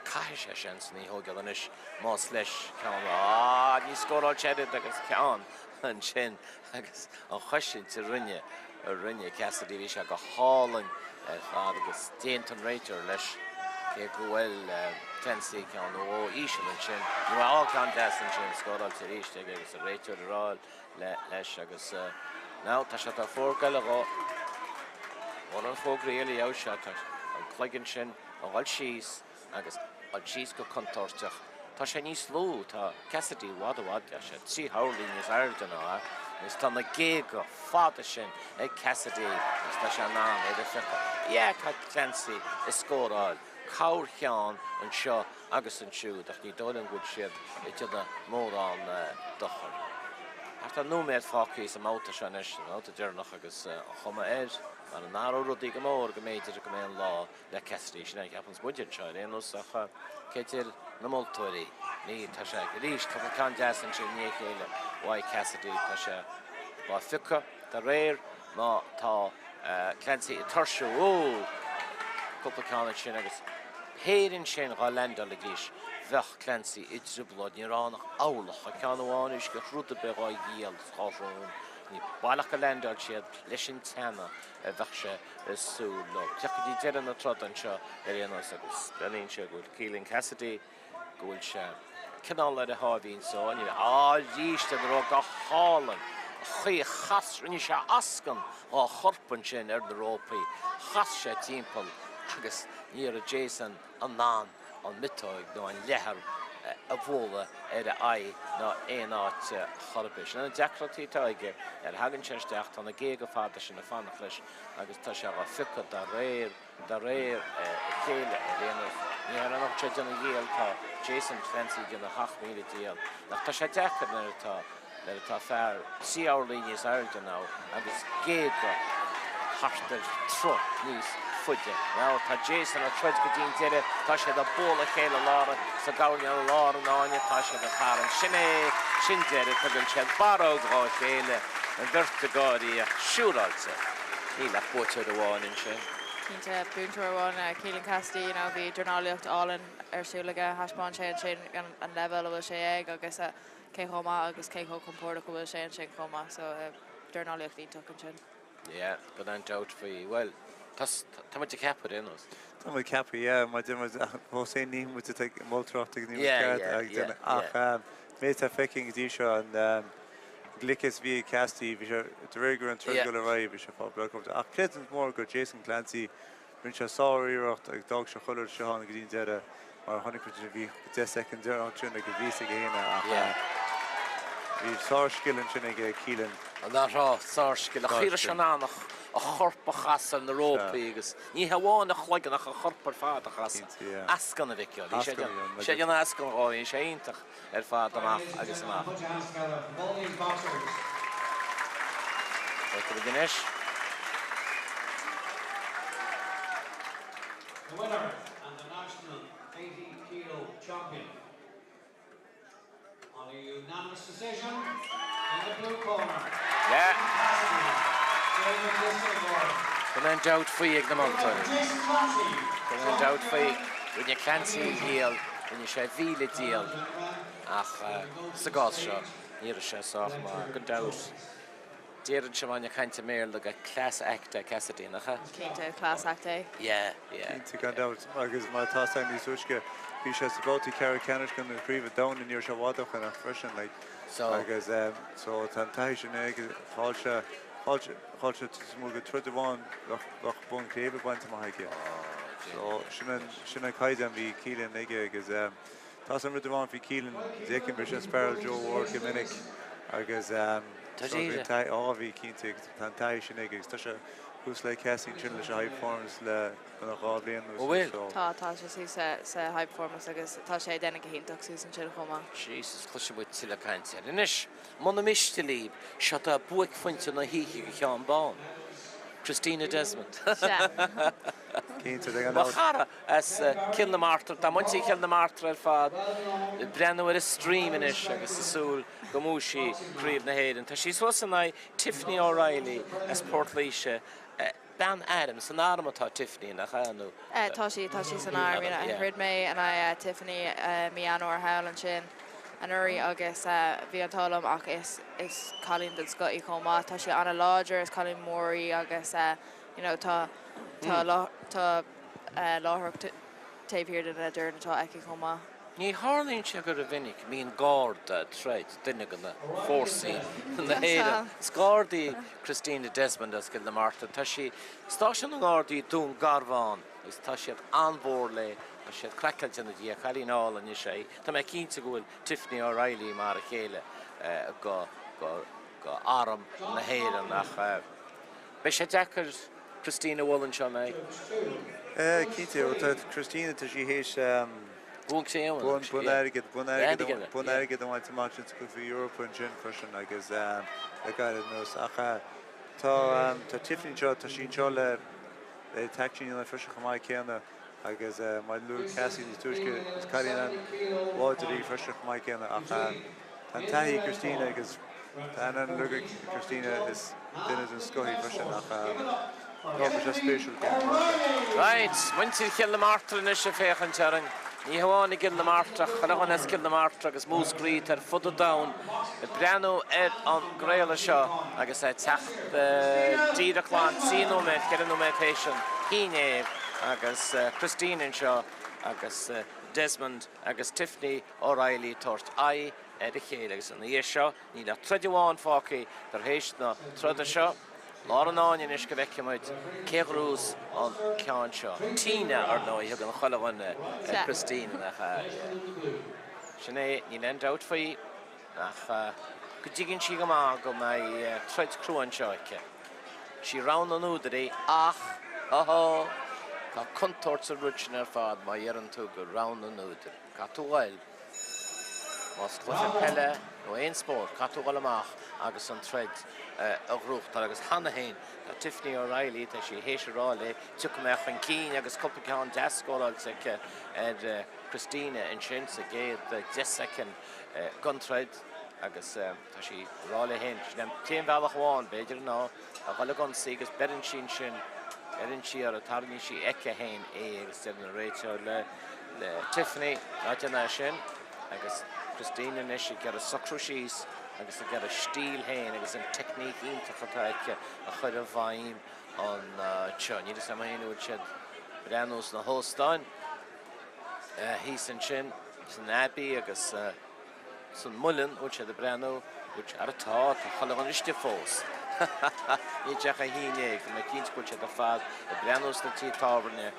Caithfidh sé seansanna a thógáil anois más leis ceann, á, ní scóráil sé oiread agus ceann ansin agus an chosaint a rinne, a rinne Cassidy, bhí sé go hálainn ar fad agus d'aontaigh an réiteoir leis cé go bhfuil Clancy ceann nó dhó íseal ansin, nó á, ceann deas ansin, scóráilte arís aige agus an réiteoir ag rá leis agus now tá sé tá fógra eile dhó. Mórán fógraí eile gheobhaidh sé tá an cloigeann sin a dhul síos agus dhul síos go contúirteach. Tá sé níos lú, tá Cassidy i bhfad i bhfad, tá sé 3 hairlín níos airde ná é agus tá na géaga fada sin ag Cassidy agus tá sé in ann é a phiocadh. Yeah, tá Clancy ag scóráil corrcheann anseo agus ansiúd ach ní dóigh liom go bhfuil siad ag déanamh mórán dochair. Thart ar nóiméad fágtha sa mbabhta seo anois, an babhta deireanach agus an chuma air mara n-athróidh rudaí go mór go mb'fhéidir go mbeidh an lá le Cassidy. Sin é a cheapanns muid anseo ar aon nós ach cé deir na moltóirí? Ní, tá sé arís, cúpla ceann deas ansin i ndiaidh a chéile uaidh Cassidy, tá sé á phiocadh de réir má tá Clancy ag tuirsiú. Ó! Cúpla ceann ansin agus péire ansin dhá leaindeálaidís bheadh Clancy i dtrioblóid. Ní raibh ann ach eabhlach, ceann amháin uisce rud ar bith dhá dhíol is dhá rún. ní baileach gur leaindeáil siad leis an teannadh a bheadh sé ag súil leo. Teacht go dtí deireadh na troda anseo ar aon nós agus breathnaíonn sé go bhfuil Keelan Cassidy, go bhfuil sé cineál ar a sháimhín só, ní raibh, á arís an raibh go hálainn, an chaoi a chas, rinne sé eascann dhá chorp ansin ar na rópaí, chas sé timpeall agus ní raibh Jason in ann an mhiotóig nó an leathar a bhualadh ar a aghaidh ná aon áit chor ar bith. Sin na deacrachtaí atá aige, nuair a thagann sé isteach tá na géaga fada sin ag fanacht leis agus tá sé dhá phiocadh dá réir. De réir a chéile ar aon nós. Ní hé nach bhfuil sé ag déanamh a dhícheall, tá Jason Clancy ag déanamh a sheacht míle dícheall. Ach tá sé deacair nuair atá, nuair atá fear trí orlaí níos airde ná agus géaga thart ar troigh níos faide. Now tá Jason ag troid go dtí an deireadh, tá siad ag bualadh a chéile lár sa gcoirnéal lár an fháinne, tá siad ag tarraingt. Sin é, sin deireadh, tugann siad barróg dhá chéile, an bheirt ag gáirí ach siúráilte. Níl ach buaiteoir amháin ansin. Cinnte, buaiteoir amháin, Keelan Cassidy, you know, bhí dornálaíocht álainn ar siúl aige, thaispeáin sé ansin an leibhéal a bhfuil sé ag agus cé chomh maith agus cé chomh compordach a bhfuil sé ansin chomh maith, so dornálaíocht iontach ansin. Yeah, gan aon dabht faoi. Bhuel, tá, tá muid ag ceapadh ar aon nós. Tá muid ag ceapadh, yeah, má deir muid, fós féin ní muid atá ag moltóireacht agus ní muid ceart ag déanamh, ach méid atá feicthe go dtí seo, an gliceas a bhí ag Cassidy, bhí sé, de réir go raibh an troid ag dul ar aghaidh, bhí sé fá bhreá compordach. Ach creidim mór gur Jason Clancy, rinne sé sár-iarracht agus d'fhág sé chuile rud istigh ann go dtí an deireadh, mar a chonaic muid, bhí 10 soicind deireanach ansin agus bhí fhios aige féin é ach bhí sár-scil ansin aige Keelan. An raibh sár-scil? An chaoi a raibh sé in ann a chorp a chasadh ar na rópaí agus ní hamháin a chloigeann ach a chorp ar fad a chasadh. Eascann a mhic Bhí sé ag déanamh eascann dhó, bhí sé iontach. ar fad amach agus amach. Feicfimid anois. The winner and the national 80 kilo champion on a unanimous decision in the blue corner. Yeah. Gan aon dabht faoi ag na moltóirí. Gan aon dabht faoi. Rinne Clancy a dhícheall. Rinne sé a mhíle dícheall ach sa gcás seo ní raibh sé sách maith. Gan dabht, déarfainnse má bheinn ag caint i mBéarla gur class act é Cassidy, nach ea? Cinnte, class act é. Yeah, yeah. Cinnte, gan dabht. Agus mar atá sé níos túisce, bhí sé sa bhabhta ceathrú ceannais den chraobh domhanda ní raibh sé i bhfad ó shin ach freisin like. So. Agus so tá an taithí sin aige, chaill sé, chaill sé, chaill sé is mó go troid amháin bheadh bonn craoibhe bainte amach aige. So sin an, sin an caighdeán a bhí Keelan aige agus tá san rud amháin faoi Keelan, d'fheicim bhí sé ag sparáil Joe Ward go minic agus Tá so bhí an taithí, á bhí cinnte agus tá an taithí sin aige agus tá sé thuas le Cassidy ansin leis an high performance le beagnach 2 bhliain anuas Ó bhfuil? so. Tá, tá sé suas sa, sa high performance agus tá sé ag déanamh go hiontach suas ansin chomh maith. Jesus, cloisfidh muid tuilleadh cainte air. Anois, Muna miste libh, seo é buaicphointe na hoíche do Sheán Bán. Christina Desmond. Sea. Cinnte, ag an Mo chara as Cill na Martra, tá muintir Chill na Martra ar fad ag breathnú ar an stream anois agus ag súil go mbuafaidh sí Craobh na hÉireann. Tá sí suas in aghaidh Tiffany O'Reilly as Port Laoise. Bean airm, san arm atá Tiffany, nach ea, nó? Tá sí, tá sí san arm, you know. Throid mé in aghaidh Tiffany mí Eanáir thall ansin anuraidh agus bhí an t-ádh liom ach is, is cailín den scoth í chomh maith. Tá sí an-láidir, is cailín mór í agus you know tá, tá, tá láithreacht taobh thiar de na doirn atá aici chomh maith. Ní tharlaíonn sé go rómhinic a mbíonn garda ag troid, duine de na fórsaí na hÉireann. Is garda í Christina Desmond as Cill na Martra. Tá sí stáisiún na nGardaí Dún Garbhán agus tá siad an-mhór léi, tá siad craiceáilte ina diaidh. Cailín álainn is ea í. Tá mé cinnte go bhfuil Tiffany O'Reilly mar a chéile go go Arm na hÉireann ach beidh sé deacair Christina a bhualadh anseo, an mbeidh? Cinnte, tá Christina, tá sí théis Bonn cré-umha. Bonn airgid, bonn airgid, bonn airgid a bhaint amach ansin sa Chluichí Eorpacha ansin freisin agus le gairid anuas. Ach tá tá Tiffany anseo, tá sí anseo le le taictín a dhéanamh freisin chomh maith céanna agus mar a luaigh Cassie níos túisce, is cailín an-láidir í freisin chomh maith céanna ach tá an taithí ag Christina agus tá aithne an-luath ag Christina, is duine den scoth í freisin ach tá sé spéisiúil cén Right, muintir Chill na Martra anois ag féachaint orainn. Ní hamháin i gCill na Martra, chuile dhuine as Cill na Martra agus Múscraí ar fud an domhain ag breathnú ar an gcraoladh seo agus é ag teacht díreach glan 3 nóiméad, 4 nóiméad théis an 11 agus Christine anseo agus Desmond agus Tiffany O'Reilly ag tabhairt aghaidh ar a chéile agus ina dhiaidh seo níl ach troid amháin fágtha tar éis na troda seo. Lár an fháinne anois go bhfeicfidh muid cé a ghnóthós an ceann seo. Tina, ar ndóigh, a thugann chuile dhuine ar Christine, nach ea? Sin é, níl aon dabht faoi ach go dtuigeann sí go maith go mbeidh troid crua anseo aici. Sí rogha na n-údar í ach, ho-ho, tá contúirt sa rud sin ar fad má dheireann tú gur rogha na n-údar. Caithfidh tú a ghoil. Más cluiche peile nó aon spórt, caithfidh tú a dhul amach agus an troid a ghnóthachtáil. Agus cheana féin, tá Tiffany O'Reilly, tá sí théis a rá léi, tiocfaidh mé chun cinn agus cúpla ceann deas scóráilte aici ar Christina ansin sa gcéad 10 soicind den troid agus tá sí ag rá léi féin, sin an t-aon bhealach amháin, b'fhéidir, ná a dhul ag ionsaí agus beireann sí ansin, beireann sí uirthi, tarraingíonn sí aici féin é agus deireann an réiteoir le le Tiffany, ná déan é sin, agus Christine anois ag iarraidh socrú síos agus ag iarraidh a stíl féin agus an teicníc iontach atá aici a chur i bhfeidhm anseo. Níl a fhios agam féin an bhfuil siad ag breathnú sna hóstáin thíos ansin san Abbey agus san Muileann, bhfuil siad ag breathnú, bhfuil, ara tá, tá chuile dhuine istigh fós. Níl sé ach a haon dhéag, tá mé cinnte go bhfuil siad ar fad ag breathnú sna tithe tábhairne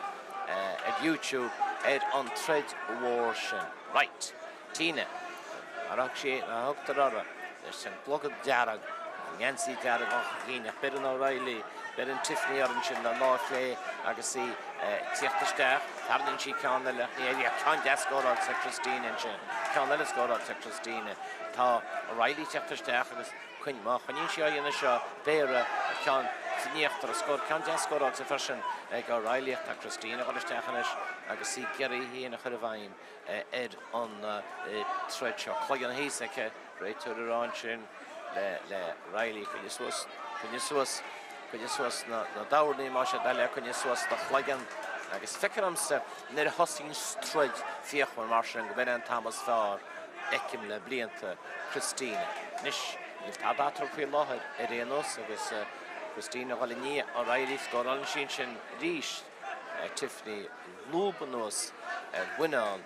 ar YouTube ar an troid mhór sin. Right. Tina, mar a thug sí, mar a thugtar uirthi, leis an gclogad dearg, an geansaí dearg á chur chinn, ach beireann O'Reilly, beireann Tiffany uirthi ansin le lámh chlé agus í ag tíocht isteach, tarraingíonn sí ceann eile ach ní éiríonn. Ceann deas scóráilte ag Christina ansin. Ceann eile scóráilte ag Christina. Tá O'Reilly ag tíocht isteach agus má choinníonn sí á dhéanamh seo, beidh uirthi an ceann san íochtar a scór. Ceann deas scóráilte freisin ag O'Reilly ach tá Christina ag dul isteach anois agus í ag iarraidh í féin a chur i bhfeidhm ar an troid seo. Cloigeann thíos aici. Réiteoir ag rá ansin le Reilly, coinnigh suas, coinnigh suas, coinnigh suas na doirní, más é do thoil é, coinnigh suas do chloigeann. Agus feictear domsa nuair a thosaíonn troid fíochmhar mar sin go b'in é an t-am is fearr feicim le blianta Christina. Anois, níl tada eatarthu faoi láthair ar aon nós agus Christina a dhul i ndiaidh O'Reilly, scórálann sí ansin arís. Tiffany lúb anuas ar mhuineál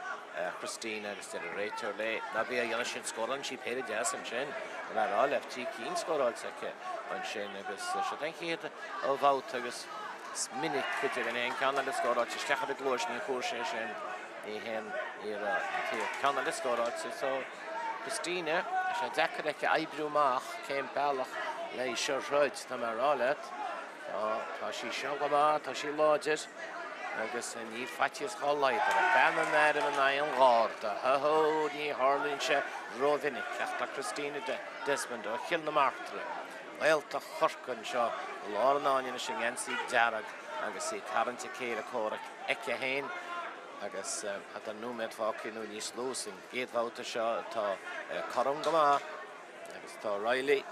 Christina agus deir an réiteoir léi ná bí á dhéanamh sin. Scórálann sí péire deas ansin, tá mé a rá leat, 3 cinn scóráilte aici ansin agus seo an chéad bhabhta agus is minic go deimhin aon ceann eile scóráilte isteach ar an gcluais, ní chuaigh sé sin, ní haon ní raibh an taobh ceann eile scóráilte so Christina, tá sé deacair aici oibriú amach cén bealach léi seo a throid, tá mé a rá leat. Tá, tá sí seo go maith, tá sí láidir agus níl faitíos dhá laghad uirthi. Bean an airm in aghaidh an gharda, ho ho, ní tharlaíonn sé rómhinic ach tá Christina Desmond ó Chill na Martra, Gaeltacht Chorcaí anseo i lár an fháinne anois i ngeansaí dearg agus í ag tarraingt a céile comhraic aici féin agus thart ar nóiméad fágtha nó níos lú san gcéad bhabhta seo atá cothrom go maith. Agus tá O'Reilly,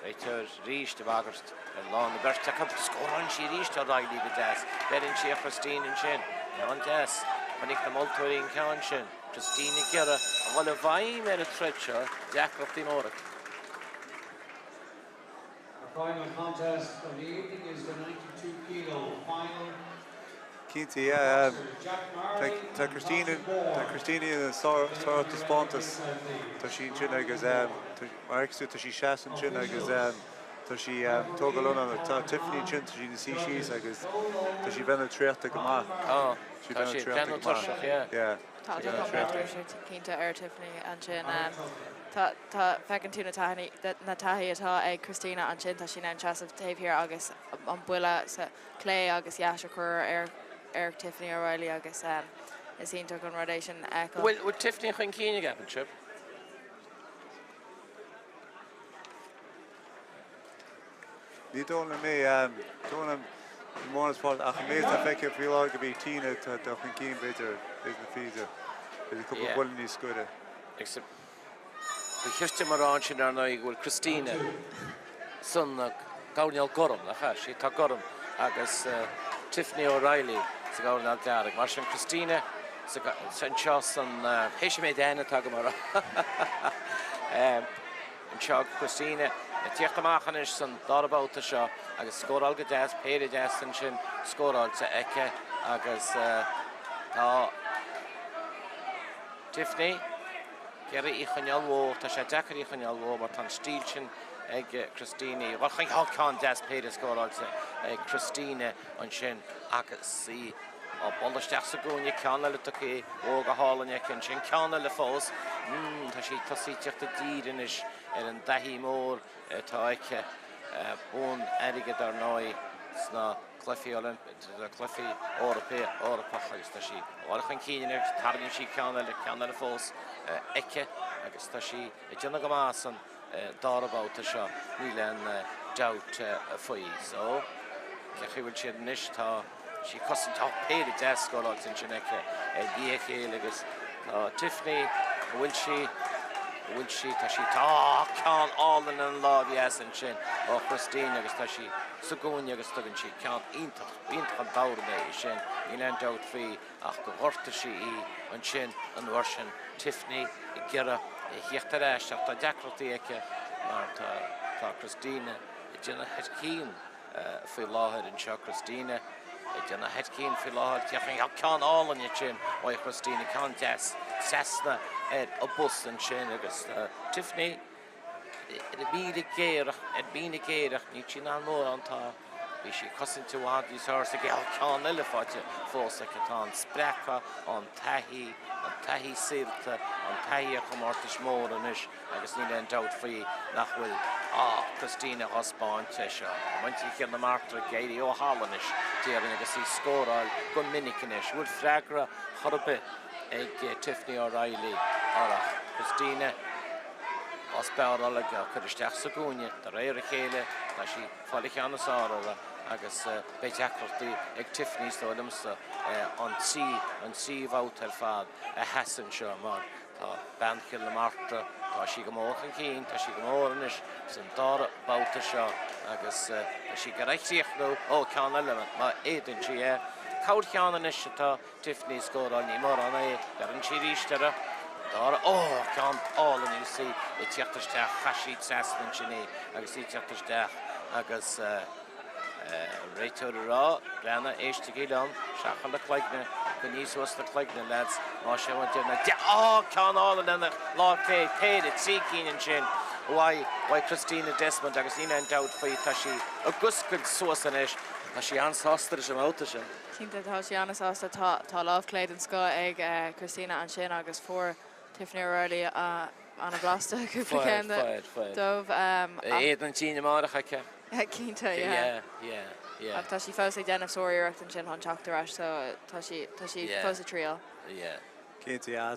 réiteoir arís ag bagairt ar lán na beirte acu. Scórálann sí arís O'Reilly go deas. Beireann sí ar Christine ansin. Ceann deas. Chonaic na moltóirí an ceann sin. Christine ag iarraidh a dhul i bhfeidhm ar an troid seo. Deacrachtaí móra aici. Our final contest of the evening is the 92 kilo final. Cinnte, yeah. Tá Christina, tá Christina ina sár-taispeántas. Tá sí ansin agus mar a fheiceann tú tá sí seasta ansin agus tá sí tógáil anonn. Tá Tiffany ansin, tá sí ina suí síos agus tá sí bheith traochta go maith. Tá, tá sí ag breathnú tuirseach, yeah. Yeah. Tá tá cinnte ar Tiffany ansin. Tá, tá, feiceann tú na taithí, na taithí atá ag Christina ansin, tá sí in ann seasamh taobh thiar agus an buille sa clé agus dheas a chur ar, ar Tiffany O'Reilly agus is iontach an rud é sin a fheiceáil. Bhfuil, bhfuil Tiffany chun cinn, an gceapann sibh? Ní dóigh liom é, dóigh liom mórán spáis ach an méid atá feicthe faoi láthair go bhí Tina tá dul chun cinn b'fhéidir, b'fhéidir na féidir, b'fhéidir cúpla buille níos gaire. Agus ba chirte dom a rá ansin ar ndóigh go bhfuil Christina san gcoirnéal gorm, nach ea? Sí atá gorm agus Tiffany O'Reilly sa gcoirnéal dearg. Mar sin Christina. Anseo san, théis an méid aithne atá agam orthu. Anseo Christina ag tíocht amach anois san dara babhta seo agus scóráil go deas, péire deas ansin scóráilte aici agus tá Tiffany ag iarraidh í a choinneáil uaithi, tá sé deacair í a choinneáil uaithi mar tá an stíl sin ag Christina í a dhul chun, ceann deas péire scóráilte ag Christina ansin agus í á bualadh isteach sa gcúinne, ceann eile tugtha uaithi go hálainn aici ansin, ceann eile fós. Mm, tá sí ag tosaí tíocht i dtír anois ar an dtaithí mór atá aici. Bonn airgid ar ndóigh sna Cluichí Cluichí Eorpach agus tá sí ag dul chun cinn anois, tarraingíonn sí ceann eile, ceann eile fós aici agus tá sí ag déanamh go maith san dara babhta seo, níl aon dabht faoi. So, cé chaoi bhfuil siad anois, tá sí ag cosaint, tá péire deas scóráilte ansin aici i ndiaidh a chéile agus tá Tiffany, an bhfuil sí, an bhfuil sí, tá sí, tá ceann álainn an lámh dheas ansin ó Christine agus tá sí sa gcúinne agus tugann sí ceann iontach, iontach an dorn é sin, níl aon dabht faoi. ach gur ghortaigh sí í ansin an uair sin. Tiffany ag iarraidh a thíocht ar ais ach tá deacrachtaí aici mar tá tá Christina ag déanamh thar cinn faoi láthair anseo. Christina ag déanamh thar cinn faoi láthair. Féach an ceann álainn ansin uaidh Christina, ceann deas trasna ar a bos ansin agus Tiffany Ar an míle géar, ar an míle géar ach níl sí in ann mórán, tá, bhí sí ag cosaint i bhfad níos fearr sa gcéad ceann eile faighte fós aici. Tá an spreacadh, an taithí, an taithí saolta, an taithí ar chomórtais móra anois agus níl aon dabht faoi nach bhfuil ádh Christina á 'spáint é seo. Tá muintir Chill na Martra ag éirí ó thalamh anois, déarfainn, agus í ag scóráil go minic anois. Bhfuil freagra chor ar bith ag Tiffany O'Reilly ach Christina á spearáil ag á cur isteach sa gcúinne de réir a chéile. Tá sí ag fáil an cheann is fearr uirthi agus beidh deacrachtaí ag Tiffany is dóigh liomsa an trí an trí bhabhta ar fad a sheasamh anseo mar tá bean Chill na Martra, tá sí go mór chun cinn, tá sí go mór anois san dara babhta seo agus tá sí ag iarraidh críochnú, ó ceann eile má fhéadann sí é. Corrcheann anois atá Tiffany scóráil, ní mórán é, beireann sí arís uirthi. Dara, ó, ceann álainn agus í ag tíocht isteach, chaith sí trasna ansin í agus í ag tíocht isteach agus réiteoir ag rá, breathnaigh, éistigí liom, seachain na cloigne, coinnigh suas na cloigne, lads, má sé an déanamh, á, ceann álainn lena lámh clé, péire, trí cinn ansin uaidh, uaidh Christina Desmond agus níl aon dabht faoi, tá sí ag oscailt suas anois, tá sí an-sásta leis an mbabhta sin. Cinnte, tá sí an-sásta. Tá lámh chlé den scoth ag Christina ansin agus fuair Tiffany O'Reilly an-bhlasta cúpla ceann dóibh. Éadan tine amárach aici. Cinnte, yeah. Ach tá sí fós ag déanamh sár-iarracht ansin chun teacht ar ais so tá sí tá sí fós ag triail. Cinnte, yeah.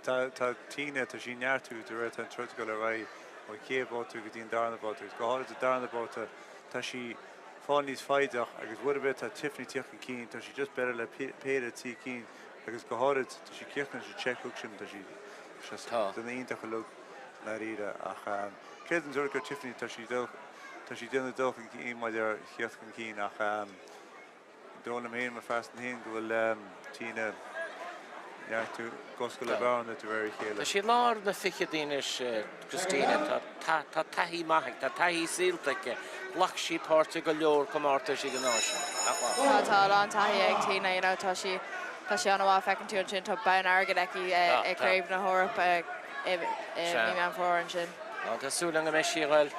Tá Tina, tá sí ag neartú de réir tá an troid ag dul ar aghaidh ón chéad bhabhta go dtí an darna babhta agus go háirid sa darna babhta tá sí fáil níos foighdeach agus rud ar bith tá Tiffany tíocht chun cinn, tá sí just b'fhéidir le péire trí cinn agus go háirid tá sí críochnaithe leis an check hook sin, tá sí tá duine iontach uilig ndáiríre ach céard an dúirt gur Tiffany tá sí dul tá sí déanamh dul chun cinn maidir ar thíocht chun cinn ach Dóigh liom féin, mo phearsan féin, go bhfuil Tina ag neartú ag oscailt a bearna de réir a chéile. Tá sí i lár na fichidí anois, Christina. Tá taithí maith aici, tá taithí saolta aici. Ghlac sí páirt i go leor comórtais idirnáisiúnta, nach bhfuil? Tá, tá a lán taithí ag Tina, you know, tá sí, tá sí an-mhaith, feiceann tú ansin, tá bonn airgid aici i gCraobh na hEorpa i mí Meán Fómhair ansin. Tá súil agam go mbeidh sí ag dul.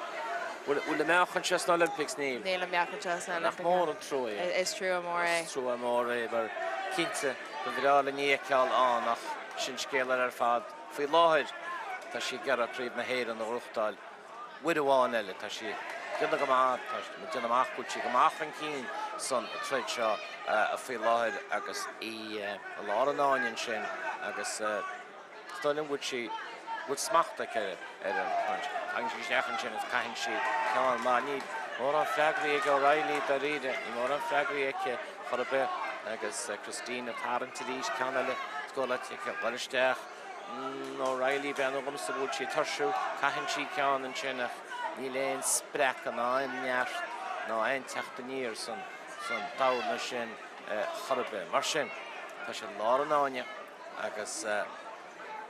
Bhfuil a mbeadh anseo sna Olympics? Níl. Níl a mbeadh anseo sna Olympics. Nach mór an trua é? Is trua mór é. Is trua mór é mar cinnte ba bhreá linn í a fheiceáil ann ach sin scéal eile ar fad. Faoi láthair tá sí ag iarraidh Craobh na hÉireann a ghnóthachtáil uair amháin eile. Tá sí ag déanamh go maith, tá sí ag déanamh amach go bhfuil sí go maith chun cinn san troid seo faoi láthair agus í i lár an fháinne ansin agus Is dóigh liom go bhfuil sí, go bhfuil smacht aici ar an punch. Tagann sí isteach ansin agus caitheann sí ceann maith. Níl mórán freagraí ag O'Reilly dáiríre, níl mórán freagraí aici chor ar bith. Agus Christina ag tarraingt arís, ceann eile scóráilte aici, dul isteach. O'Reilly, breathnú dhomsa go bhfuil sí ag tuirsiú, caitheann sí ceann ansin ach níl aon spreacadh ná aon neart ná aon teacht aniar san dorn sin chor ar bith. Mar sin. Tá sé i lár an fháinne agus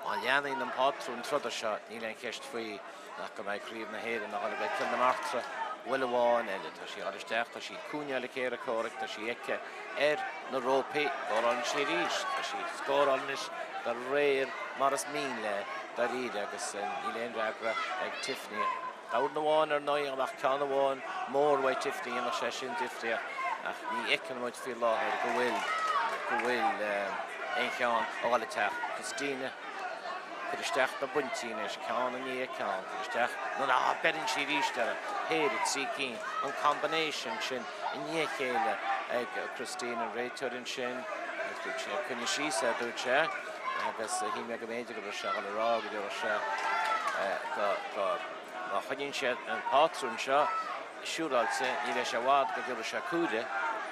má leanann an pátrún troda seo níl aon cheist faoi ach go mbeidh Craobh na hÉireann ag dul go Cill na Martra buille amháin eile. Tá sí ag dul isteach, tá sí ag coinneáil a céile comhraic, tá sí aici ar na rópaí, scórálann sí arís, tá sí ag scóráil anois de réir mar is mian léi dáiríre agus níl aon fhreagra ag Tiffany. Dorn amháin ar ndóigh, dá mbeadh ceann amháin mór uaidh Tiffany dhéanfadh sé sin difríocht ach ní fheiceann muid faoi láthair go bhfuil go bhfuil aon cheann ag dul ag teacht. Christina, cuir isteach na pointí anois, ceann i ndiaidh ceann, cuir isteach na ah beireann sí arís orthu, péire, 3 cinn, an combination sin i ndiaidh a chéile ag Christina, an réiteoir ansin agus dúirt sé coinnigh síos é, dúirt sé agus shíl mé go mb'fhéidir go raibh sé ag dul a rá go dtabharfadh sé go, go, má choinníonn sé an pátrún seo siúráilte ní bheidh sé i bhfad go dtabharfaidh sé cuaire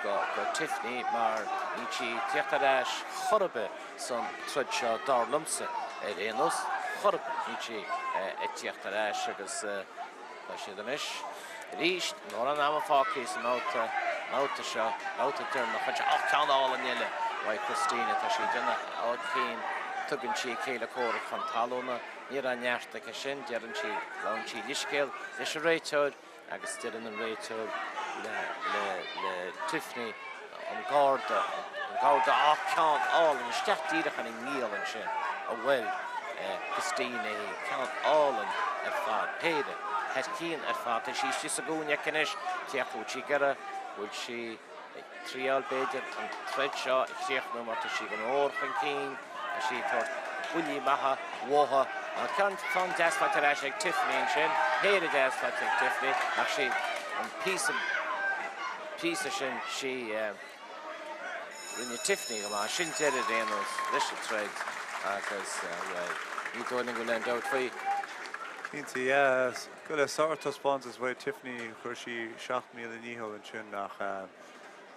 go, go Tiffany mar níl sí ag tíocht ar ais chor ar bith san troid seo dar liomsa ar aon nós, chor ar bith níl sí ag tíocht ar ais agus. Tá siad anois arís, mórán ama fágtha sa mbabhta, mbabhta seo, babhta deireanach anseo. Ach ceann álainn eile uaidh Christina, tá sí ag déanamh a cinn, tugann sí a céile comhraic chun talúna. Ní raibh neart aici sin, deireann sí, gabhann sí leithscéal leis an réiteoir agus deireann an réiteoir le, le, le Tiffany an garda, an garda, ach ceann álainn isteach díreach ina ngiall ansin a bhuail Christina í, ceann álainn ar fad, péire thar cionn ar fad, tá sí istigh sa gcúinne aici anois, cé acu bhfuil sí ag iarraidh, bhfuil sí ag triáil b'fhéidir an troid seo a chríochnú mar tá sí go mór chun cinn, tá sí ag tabhairt buillí maithe uathu. Ceann, ceann deas faighte ar ais ag Tiffany ansin, péire deas faighte ag Tiffany ach sí an píosa, píosa sin sí rinne Tiffany go maith. Sin deireadh ar aon nós leis an troid agus bhuel ní dóigh liom go bhfuil aon dabht faoi. Cinnte, yeah. Go le sártaispeántas uaidh Tiffany, chuir sí 7000 ndícheall ansin ach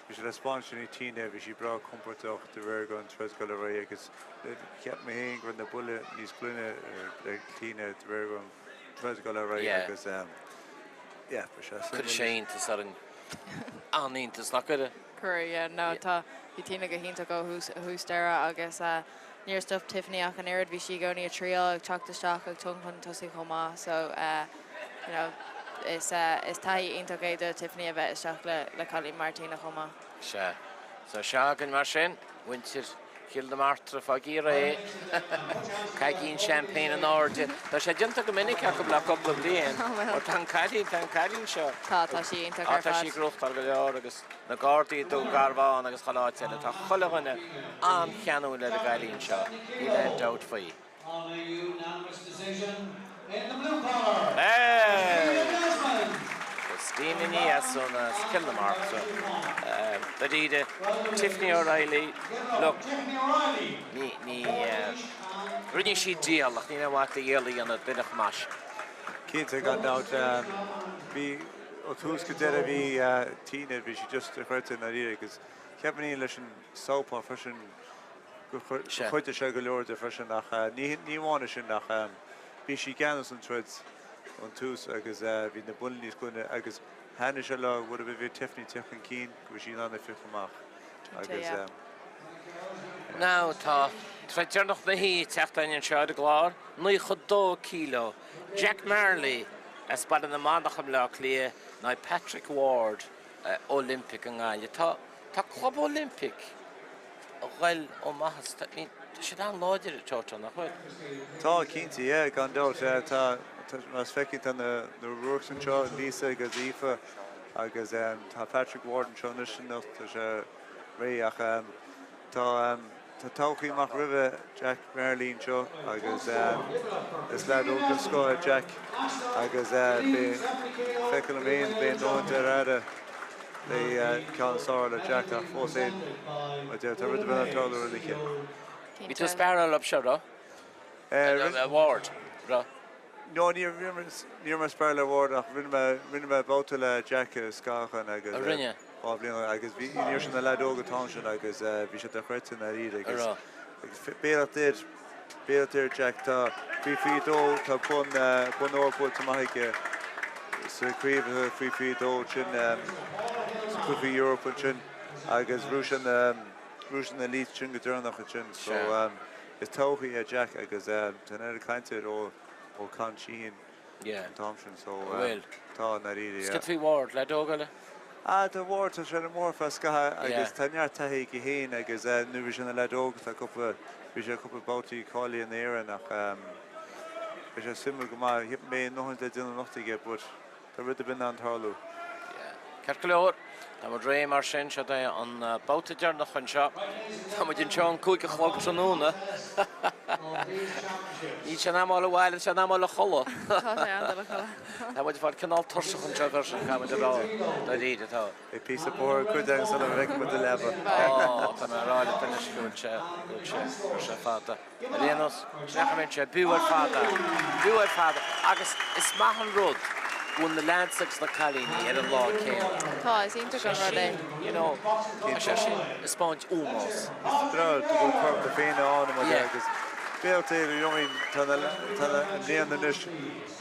bhí sé le 'spáint sin í Tina, bhí sí breá compordach de réir go an troid ag dul ar aghaidh agus cheap mé féin go raibh na buille níos glaine le Tina de réir go an troid ag dul ar aghaidh agus yeah, bhí sé Cuirfidh sé iontas orainn. An-iontas, nach gcuirfidh? Cuirfidh, yeah. No, tá, bhí Tina go hiontach ó thús, thús deireadh agus níor stop Tiffany ach an oiread, bhí sí i gcónaí ag triail, ag teacht isteach, ag dul chun tosaigh chomh maith so you know, is, is taithí iontach é do Tiffany a bheith isteach le, le cailín mar Tina chomh maith. Sea. So seo againn mar sin, muintir Chill na Martra fá iarraidh é. Caigín champagne in airde. Tá sé déanta go minic acu le cúpla bliain. Mar tá an cailín, tá an cailín seo. Tá, tá sí iontach ar fad. Tá sí ag gnóthachtáil go leor agus na Gardaí i Dún Garbhán agus chuile áit eile. Tá chuile dhuine an-cheanúil ar an gcailín seo. Níl aon dabht faoi. On a unanimous decision in the blue corner, Christina Desmond. Christina Ní Dheasúna as Cill na Martra. Dáiríre, Tiffany O'Reilly, look, ní, ní, rinne sí dícheall ach níl aon mhaith dícheall a dhéanamh duine chomh maith sin. Cinnte, gan dabht. Bhí, ó thús go deireadh bhí Tina, bhí sí just dochreidte i ndáiríre agus cheapfainn leis an southpaw freisin, gur chuidigh sé go leor di freisin ach ní amháin é sin ach bhí sí i gceannas an troid ón tús agus bhí na buillí níos glaine agus thaitnigh sé leo rud ar bith bhí Tiffany ag teacht chun cinn go raibh sí in ann é a phiocadh amach agus. Now tá troid deireanach na hoíche ag teacht againn anseo ar an gclár, 92 kilo, Jack Marley as Baile na Manach i mBleá Cliath in aghaidh Patrick Ward Olympic i nGaillimh. Tá tá club Olympic a ghoil ó maitheas. Tá siad an-láidir, Toto, nach bhfuil? Tá, cinnte, yeah, gan dabht. Tá, más feicfidh, tá na Rourkes anseo, Lisa agus Aoife, agus tá Patrick Ward anseo anois anocht, tá sé réidh ach tá, Tá todhchaí amach roimhe Jack Marley anseo agus is leaid óg den scoth é Jack agus beidh feiceáil liom féin beidh an nóiméad ar aire le ceann is fearr le Jack ach fós féin mar deir tá rud ar bith ag tarlú ar an oíche. Bhí tú ag sparáil leo seo, raibh? Ward, raibh? No, ní raibh mé ag sparáil le Ward ach rinne mé, rinne mé babhta le Jack i Scáthachán agus A rinne? 2 bhliain ó agus bhí, ní raibh sé ina leaid óg an t-am sin agus bhí sé dochreidte i ndáiríre A agus raibh? agus bealach duit, bealach duit Jack, tá faoi 22, tá bonn, bonn óir buaite amach aige sa chraobh faoi 22 ansin, sa Cluichí Eorpach ansin agus bhuaigh sé na. bhuaigh siad na Elites sin go deireanach ansin. So is todhchaí é Jack agus tá an oiread cainte air ó ó Con Sheehan an t-am sin. So tá i ndáiríre, yeah. Cad faoi Ward, leaid óg eile? Ah, tá Ward, tá sé ar an mbóthar feadh scathaimh agus tá neart taithí aige féin agus nuair a bhí sé ina leaid óg tá cúpla, bhí sé cúpla babhtaí cáilithe in Éirinn ach beidh sé suimiúil go maith. Cheap mé ndóthain le déanamh anocht aige but Tá rud ar bith in ann tarlú. Ceart go leor, tá muid réidh mar sin, seo é an babhta deireanach anseo. Tá muid anseo an 5 a chlog tráthnóna. Níl sé in am a dhul abhaile, tá sé in am a dhul a chodladh. Tá sé in am dul a chodladh. Tá muid ag fáil cineál tuirseach anseo freisin, caithfidh muid a rá, dáiríre, tá. Beidh píosa bóthair cuid againn sula bhfeicfidh muid an leaba. Á, tá mé ag rá leat anois go bhfuil sé, go bhfuil sé, go bhfuil sé fada. Ar aon nós, nach mbeidh sé b'fhiú ar fad é. B'fhiú ar fad é. Agus is maith an rud go bhfuil na leaids agus na cailíní ar an lá céanna. Tá, is iontach an rud é. You know, tá sé sin ag 'spáint ómós. Is breá go bhfuil Corn na Féinne ann mar dhea agus béal taobh you know what I mean, tá na, tá na, i mbliana anois,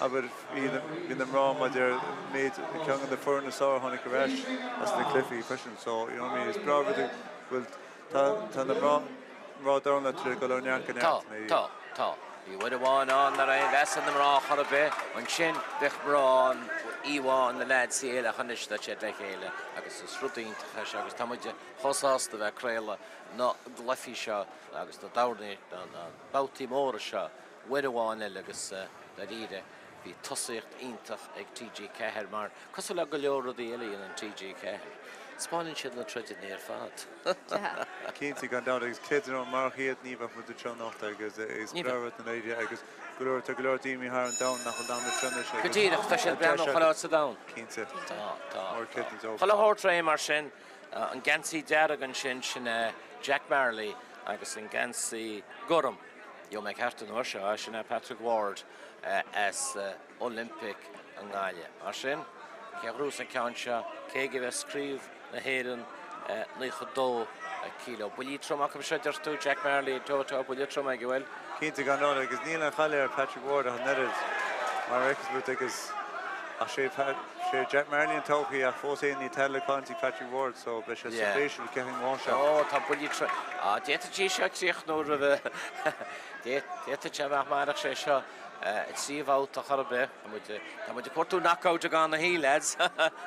abair, bhí na, bhí na mná maidir méid, ceann de na foirne is fearr a tháinig ar ais as na cluichí freisin so, you know what I mean, is breá rud go bhfuil, tá, tá na mná, Mná dornálaíochta tar éis dul ó neart go neart. Tá, tá, tá. Bhí uair amháin ann nach raibh aon mheas ar na mná chor ar bith. Ansin bheadh mná ann, íomhá na leaids eile ach anois tá siad le chéile agus is rud iontach é seo agus tá muid chomh sásta bheith ag craoladh na gcluichí seo agus na dorn, na babhtaí móra seo uair amháin eile agus dáiríre Bhí tosaíocht iontach ag TG4 mar, cosúil le go leor rudaí eile a dhéanann TG4, 'spáineann siad na troideanna ar fad. Cinnte, gan dabht, agus creid é nó ná murach iad ní bheadh muid anseo anocht agus is breá rud an idea agus go leor, tá go leor daoine thar an domhan nach bhfuil in ann anseo anois agus. Go díreach, tá siad ag breathnú chuile áit sa domhan. Cinnte. Tá, tá, tá. Chuile shórt réidh mar sin, an geansaí dearg ansin, sin é Jack Marley agus an geansaí gorm, gheobhaidh mé ceart an uair seo, sin é Patrick Ward. as Olympic i nGaillimh. Mar sin, cé a ghnóthós an ceann seo, cé aige a bheas craobh na hÉireann 92 kg. Buillí troma acu seo, deir tú, Jack Marley, tá, tá buille trom aige, bhuel. Cinnte, gan dabht, agus níl an chaille ar Patrick Ward ach an oiread, mar a fheicfeas muid agus ach sé sé Jack Marley an todhchaí ach fós féin níl tada le cailliúint ag Patrick Ward so beidh sé spéisiúil cén chaoi a ngabhfaidh sé. Ó, tá buillí trom. Á, d'fhéadfadh sí seo críochnú roimhe. D'fhéadfadh sé nach mairfeadh sé seo 3 bhabhta chor ar bith. Tá muid, tá muid ag cuartú knockout i gCon Sheehan, lads.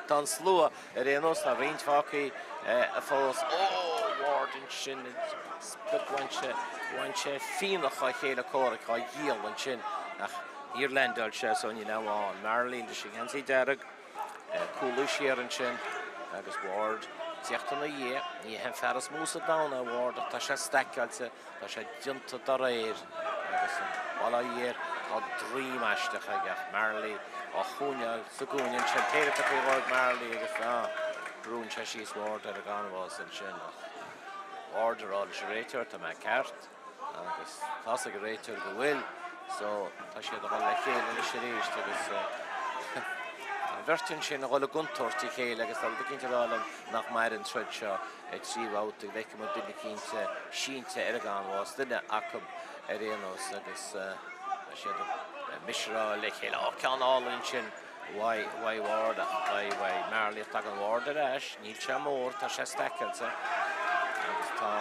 Tá an slua ar aon nós, tá roinnt fágtha fós. Ó, Ward ansin, bhain sé, bhain sé fíonnach dá chéile comhraic, dá ghiall ansin ach níor leaindeáil sé so níl aon mhaith ann. Marley leis an ngeansaí dearg, cúlú siar ansin agus Ward ag tíocht ina dhiaidh. Ní hé an fear is mó sa domhan é Ward ach tá sé staiceáilte. Tá sé déanta dá réir agus an bail ó Dhia air, tá droim aisteach aige ach Marley á choinneáil sa gcúinne ansin. Péire tugtha dhó ag Marley agus ah, brúnn sé síos Ward ar an gcanbhás ansin ach Ward ag rá leis an réiteoir, tá mé ceart agus tá's ag an réiteoir go bhfuil so tá siad ag dul le chéile anois arís agus tá an bheirt ansin ag dul i gcontúirt a chéile agus tá rud eicínt ag rá liom nach mairfidh an troid seo. 3 bhabhta go bhfeicfidh muid duine eicínt sínte ar an gcanbhás, duine acu ar aon nós agus tá siad ag meaitseáil le chéile. Ó, ceann álainn ansin uaidh, uaidh Ward ach uaidh, uaidh Marley ach tagann Ward ar ais, níl sé mór, tá sé staiceáilte agus tá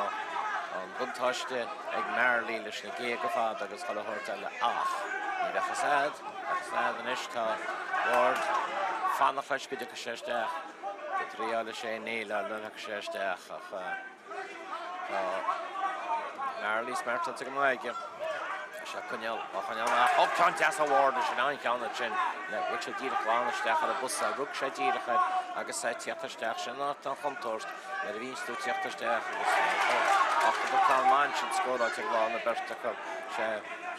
an buntáiste ag Marley leis na géaga fada agus chuile shórt eile ach ní bheadh fhios a'd, bheadh fhios a'd anois tá Ward fanacht leis go dtiocfaidh sé isteach. Go dtriáilfidh sé néileáil nuair a thiocfaidh sé isteach ach tá Marley smeartáilte go maith aige. Tá sé coinneáil, á choinneáil amach. Ó, ceann deas ó Ward ansin, an-cheann ansin. Bhuail sé díreach glan isteach ar an bos, rug sé díreach air agus é ag tíocht isteach. Sin an áit an chontúirt nuair a bhíonns tú ag tíocht isteach agus ach tá ceann maith ansin scóráilte ag lán na beirte acu. Sé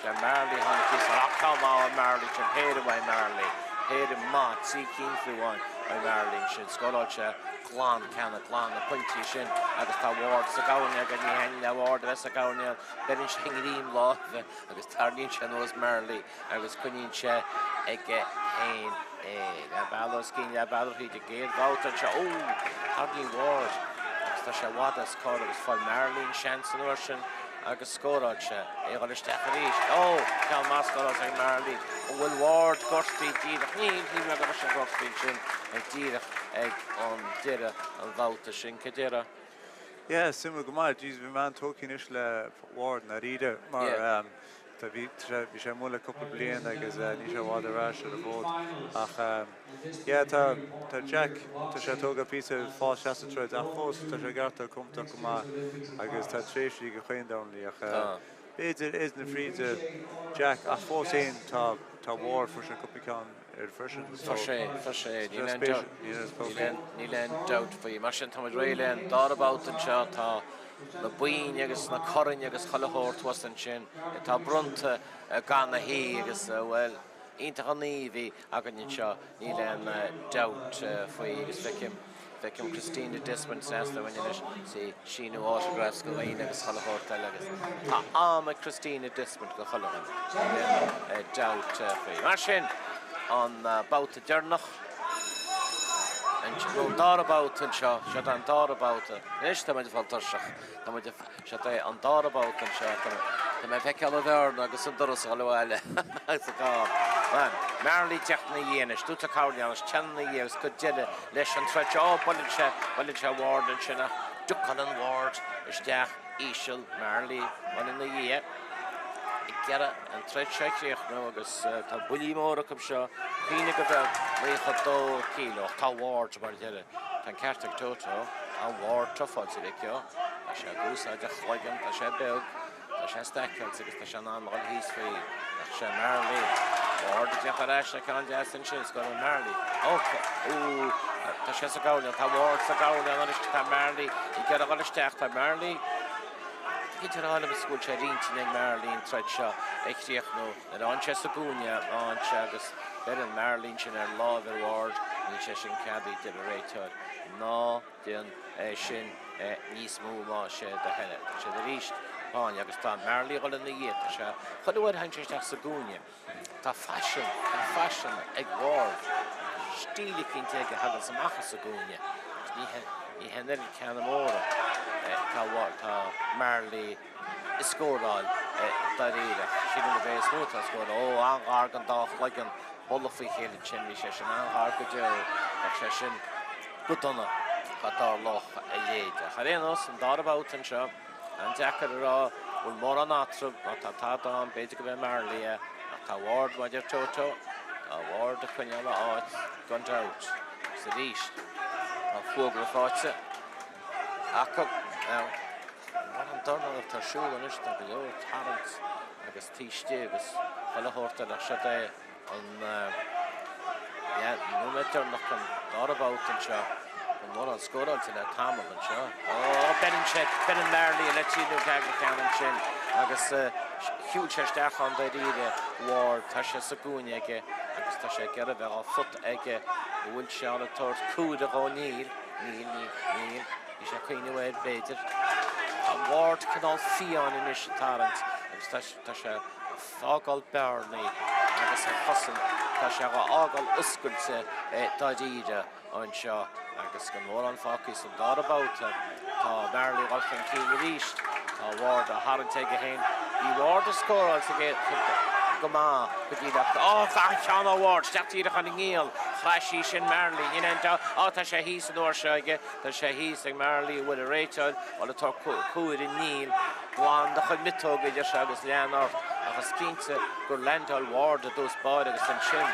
sé Marley a tháinig thíos ach ceann maith ó Marley sin, péire uaidh Marley, péire maith, 3 cinn fiú amháin. Uaidh Marley ansin. Scóráil sé glan ceanna glan na pointí sin agus tá Ward sa gcoirnéal aige. Ní thaitníonn le Ward a bheith sa gcoirnéal. Beireann sé i ngreim láimhe agus tarraingíonn sé anuas Marley agus coinníonn sé aige féin é. Leath bealaigh os cionn leath bealaigh thríd an gcéad bhabhta anseo. Ó! Tarraingíonn Ward agus tá sé i bhfad as cor agus fuair Marley an seans an uair sin. Agus scóráil sé. É a dhul isteach arís. Ó! Ceann maith scóráilte ag Marley. An bhfuil Ward gortaithe díreach? Níl, shíl mé go raibh sé gortaithe ansin ag díreach ag an deireadh an bhabhta sin. Cad déarfá? Yeah, suimiúil go maith. Jeez, bhí mé an-tógtha anois le Ward i ndáiríre mar tá bhí bhí sé amuigh le cúpla bliain agus níl sé i bhfad ar ais ar an bhfód ach yeah tá tá Jack tá sé ag tógáil píosa fás isteach sa troid ach fós tá sé ag aireachtáil compordach go maith agus tá tréimhsí ag chaon dornálaí ach b'fhéidir éadan na fríde Jack ach fós féin tá tá Ward fuair sé cúpla ceann air freisin so Fuair sé, fuair sé, níl aon dabht, níl aon dabht faoi. Mar sin táimid réidh le an dara babhta anseo, tá na boinn agus na coirn agus chuile shórt thuas ansin atá bronnta gan a shuí agus, bhuel, iontach an aoi a bhí againn anseo, níl aon dabht faoi agus feicim, Feicim Christina Desmond seasta uainn anois is í ag síniú autographs go dhaoine agus chuile shórt eile agus tá am ag Christina Desmond go chuile dhuine, níl aon dabht faoi. Mar sin, an babhta deireanach, nó an dara babhta anseo, seo an dara babhta, anois tá muid ag fáil tuirseach, tá muid ag. Seo é an dara babhta anseo. Tá mé ag feiceáil an bhearna agus an doras a dhul abhaile sa gcarr. Man, Marley ag teacht ina dhiaidh anois. Dúirt Cowley anois, teann ina dhiaidh agus go deireadh leis an troid seo. Ó, buaileann sé, buaileann sé Ward ansin ach ducálann Ward isteach íseal. Marley ina dhiaidh ag iarraidh an troid seo a chríochnú agus tá buillí móra acu seo. Cuimhnigh go bheag, 92 kilo ach tá Ward mar a deireadh. Tá an ceart ag Toto, tá Ward tufáilte aici. Tá sé ag úsáid a chloigeann, tá sé beag, tá sé staiceáilte agus tá sé in ann a dhul thíos faoi. Ach sé Marley, Ward ag teacht ar ais le ceann deas ansin, scóráil Marley. Ó, ó, tá sé sa gcoirnéal, tá Ward sa gcoirnéal anois, tá Marley ag iarraidh a dhul isteach, tá Marley, Cinnte ar fháil agus go bhfuil sé ar intinn ag Marley an troid seo a chríochnú. Nuair a fhaigheann sé sa gcúinne, fhaigheann sé agus beireann Marley ansin ar láimh ar Ward, níl sé sin ceadaithe, deir an réiteoir. Ná déan é sin níos mó más é do thoil. Tá siad arís fáinne agus tá Marley ag dul ina dhiaidh. Tá sé, chuile uair a thagann sé isteach sa gcúinne, tá faisean, tá faisean ag Ward. Stíl eicínt aige a thaganns amach as an gcúinne. Agus ní hé, ní hé an oiread ceanna móra tá Ward, tá Marley ag scóráil dáiríre. Sílim gurb é is mó atá ag scóráil. Ó, an-ghar don dá chloigeann bualadh faoi chéile ansin, bhí sé sin an-ghar go deo, bheadh sé sin go dona dá dtarlódh a leithéid. Ach ar aon nós, an dara babhta anseo, an-deacair a rá bhfuil mórán eatarthu, má tá tada ann, b'fhéidir go b'é Marley é, ach tá Ward maidir Toto, tá Ward ag coinneáil a áit gan dabht. Agus arís, tá fuagra faighte acu. Now, mar an dornálaíocht ar siúl anois, tá go leor tarraingt agus taobh istigh agus chuile shórt eile, ach seod é an nóiméad deireanach den dara babhta anseo. An mórán scóráilte le tamall anseo. Ó, beireann sé, beireann Marley le 3 nó 4 ceann ansin agus shiúil sé isteach ann dáiríre Ward. Tá sé sa gcúinne aige agus tá sé ag iarraidh bheith á phot aige. An bhfuil sé ag tabhairt cuaire dhó? Níl, níl, níl, níl. Bhí sé ag cuimhneamh air, b'fhéidir. Tá Ward cineál fiáin anois ag tarraingt agus tá sé ag fágáil bearnaí agus ar chosaint tá sé á fhágáil oscailte dáiríre anseo agus gan mórán fágtha san dara babhta tá Marley ag dul chun cinn arís. Tá Ward á tharraingt aige féin. Bhí Ward ag scóráil sa gcéad go maith go dtí le Ó, an-cheann ó Ward isteach díreach ar an ngiall. Chraith sí sin Marley. Níl aon dabht. Ó, tá sé thíos an uair seo aige. Tá sé thíos ag Marley an bhfuil an réiteoir ag tabhairt cuaire níl. Glan do chuid miotóg a deir sé agus lean ort ach is cinnte gur leaindeáil Ward i dtús báire agus ansin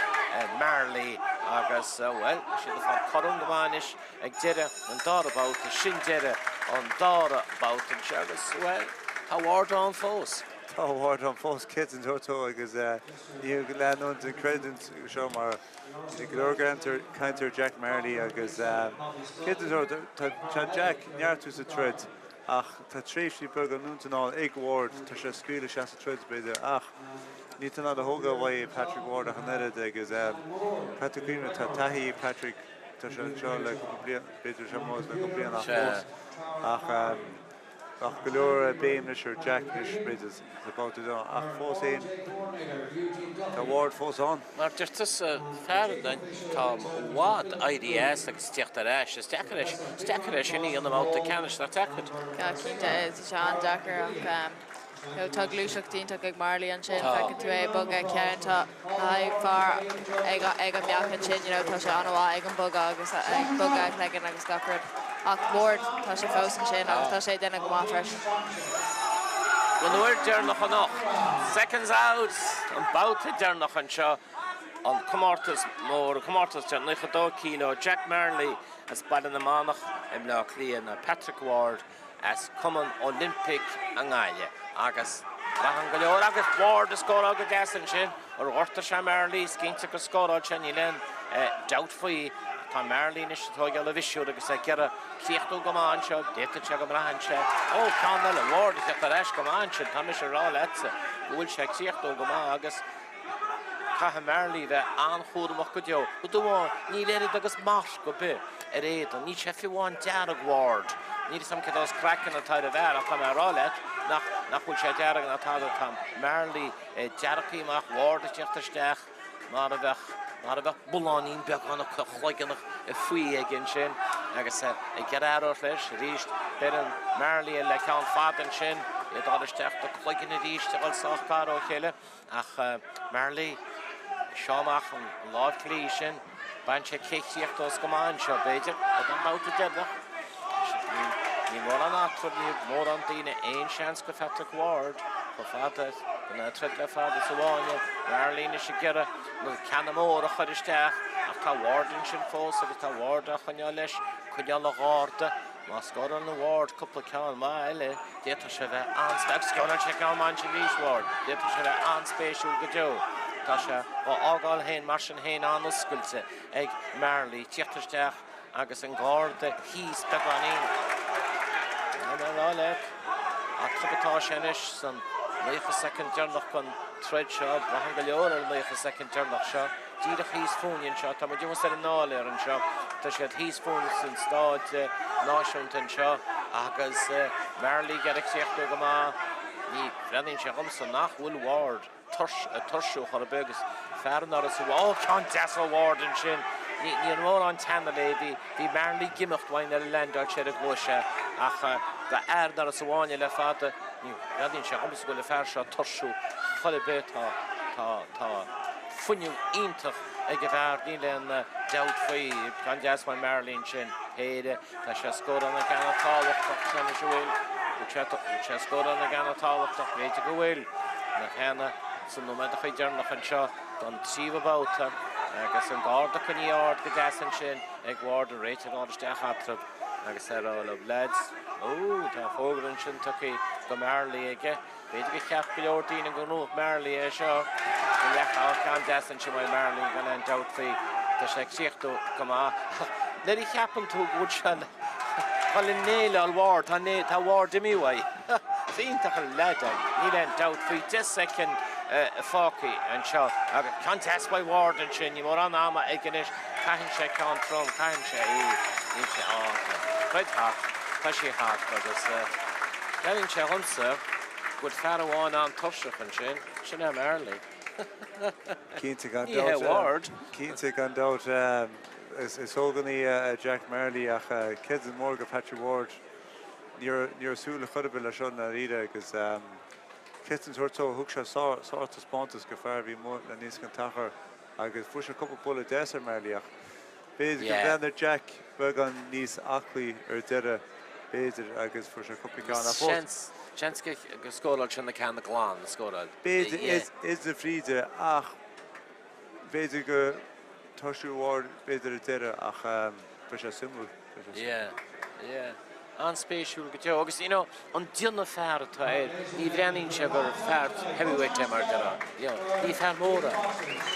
Marley agus, bhuel, tá siad ag fáil cothrom go maith anois ag deireadh an dara babhta. Sin deireadh an dara babhta anseo agus, bhuel, tá Ward ann fós. Tá Ward ann fós, cinnte Toto agus ní leanúint den creidiúint seo mar bhí go leor caint ar Jack Marley agus cinnte tá Jack neartú sa troid. Ach tá tréimhsí beaga anonn anall ag Ward, tá sé ag scaoileadh isteach sa troid b'fhéidir ach níl tú in ann a thógáil uaidh Patrick Ward ach an oiread agus caithfidh tú cuimhneamh tá taithí ag Patrick, tá sé anseo le cúpla bliain, b'fhéidir sé mó le cúpla bliain ach fós ach bheadh go leor béim anois ar Jack anois b'fhéidir sa babhta seo ach fós féin tá Ward fós ann. Mar deir tusa, fear atá i bhfad éirí as agus teacht ar ais, is deacair é, is deacair é sin a dhéanamh i mbabhta ceannais, nach deacair? Cinnte, tá sé an-deacair ach. Tá gluaiseacht iontach ag Marley ansin, feiceann tú é ag bogadh a cheann, tá a aghaidh fear ag ag an mbeach ansin, you know, tá sé an-mhaith ag an bogadh agus ag bogadh a chloigeann agus gach rud. Ach Ward, tá sé fós ansin agus tá sé ag déanamh go maith freisin. Don uair deireanach anocht, seconds out, an babhta deireanach anseo, an comórtas mór, an comórtas de 92 kilo, Jack Marley as Baile na Manach i mBleá Cliath ná Patrick Ward as Cumann Oilimpeach na Gaillimhe agus braitheann go leor agus Ward ag scóráil go deas ansin. Ar ghortaigh sé Marley? Is cinnte gur scóráil sé, níl aon dabht faoi. Ach tá Marley anois ag tóigeáil a bhisiúr agus ag iarraidh críochnú go maith anseo. D'fhéadfadh sé go mbraitheann sé, ó, ceann eile, Ward ag teacht ar ais go maith ansin. Tá mise ag rá leatsa go bhfuil sé ag críochnú go maith agus Caithfidh Marley bheith an-chúramach go deo. Rud amháin, níl oiread agus marc ar bith ar a éadan. Níl sé fiú amháin dearg, Ward. Níl 'fhios a'm cé dó craiceann atá ar an bhfear ach tá mé a rá leat nach nach bhfuil sé dearg ná tada. Tá Marley deargtha amach, Ward ag teacht isteach mar a bheadh mar a bheadh bulláinín beag ina chloigeann faoi aige ansin agus ag iarraidh athrú leis arís. Beireann Marley le ceann fada ansin, iad ag dul isteach do cloigeann arís ag dul sách gar ó chéile. Ach Marley, seo amach an lámh chlí sin, baineann sé cé chríochnós go maith anseo, b'fhéidir, ag an mbabhta deireanach. Níl mórán eatarthu, níl mórán daoine, aon seans go Patrick Ward, chomh fada go na troid le fada is amháin. Marley anois ag iarraidh na ceanna móra a chur isteach, ach tá Ward ansin fós agus tá Ward á choinneáil leis, coinneáil a gharda. Má scórálann Ward cúpla ceann maith eile, d'fhéadfadh sé bheith an-spéisiúil, agus scóráil sé ceann maith ansin arís, Ward, d'fhéadfadh sé bheith an-spéisiúil go deo. Tá sé á fhágáil féin mar sin féin an-oscailte ag Marley, tíocht isteach agus an garda thíos beagáinín. Níl mé a rá leat, eatarthu atá sé anois san 90 soicind deireanach den troid seo, braitheann go leor ar an 90 soicind deireanach seo. Díreach thíos fúinne anseo, tá muid thuas ar an áiléar anseo, tá siad thíos fúinn san stáid náisiúnta anseo agus Marley ag iarraidh críochnú go maith. Ní bhreathnaíonn sé dhomsa nach bhfuil Ward ag tuirsiú chor ar bith agus fear an áras, ó ceann deas ó Ward ansin. Ní raibh mórán teanna léi, bhí bhí Marley ag imeacht uaidh nuair a leaindeáil sé ar an gcluais é ach d'fhear an áras amháin le fada. Ní bhreathnaíonn sé dhomsa go bhfuil an fear seo ag tuirsiú chor ar bith, tá tá tá. Fuinneamh iontach ag an bhfear, níl aon dabht faoi. Ceann deas uaidh Marley ansin. Péire. Tá sé scóráil na gceanna tábhachtach seo anois an bhfuil? Bhfuil sé scóráil na gceanna tábhachtach? B'fhéidir go bhfuil. Na ceanna sa nóiméadacha deireanach anseo don tríomhadh babhta agus an garda coinnithe ard go deas ansin ag Ward an réiteoir ag dul isteach eatarthu agus ar a love lads. Ó, tá fógra ansin tugtha do Marley aige. B'fhéidir gur cheap go leor daoine go ngnóthódh Marley é seo. Go leath á ceann deas ansin uaidh Marley gan aon dabht faoi. Tá sé ag críochnú go maith. Ach nuair a cheapann tú go bhfuil sé le dhul i ndéileáil Ward, tá tá Ward imithe uaidh. Is iontach an leaid é, níl aon dabht faoi. 10 soicind fágtha anseo agus ceann deas uaidh Ward ansin. Níl mórán ama aige anois. Caitheann sé ceann trom, caitheann sé í, níl sé á, troid thart, tá sí thart agus deirfinn sé dhomsa go bhfuil fear amháin an-tuirseach ansin, sin é Marley. Cinnte gan Ní hé dabht. Ward. Cinnte gan dabht. Is ógánach é Jack Marley ach creidiúint mór go Patrick Ward. Ní raibh súil chor ar bith leis seo ndáiríre agus creidiúint a thabhairt dó, thug sé sár-taispeántas go fear a bhí amuigh le níos an t-achar. Agus fuair sé cúpla buille deas ar Marley ach b'fhéidir gur bhreathnaigh Jack beagán níos aclaí ar deireadh, b'fhéidir, agus fuair sé cúpla ceann ach fós. Seans, seans go scóráil sé na ceanna glan, a scóráil. B'fhéidir, idir fríde ach b'fhéidir go tuirsiú Ward b'fhéidir ar deireadh ach beidh sé suimiúil. Yeah, yeah. An-spéisiúil go deo. Agus, you know, an déanamh fear atá air, ní bhreathnaíonn sé gur fear heavyweight é mar a déarfá. You know, ní fear mór é.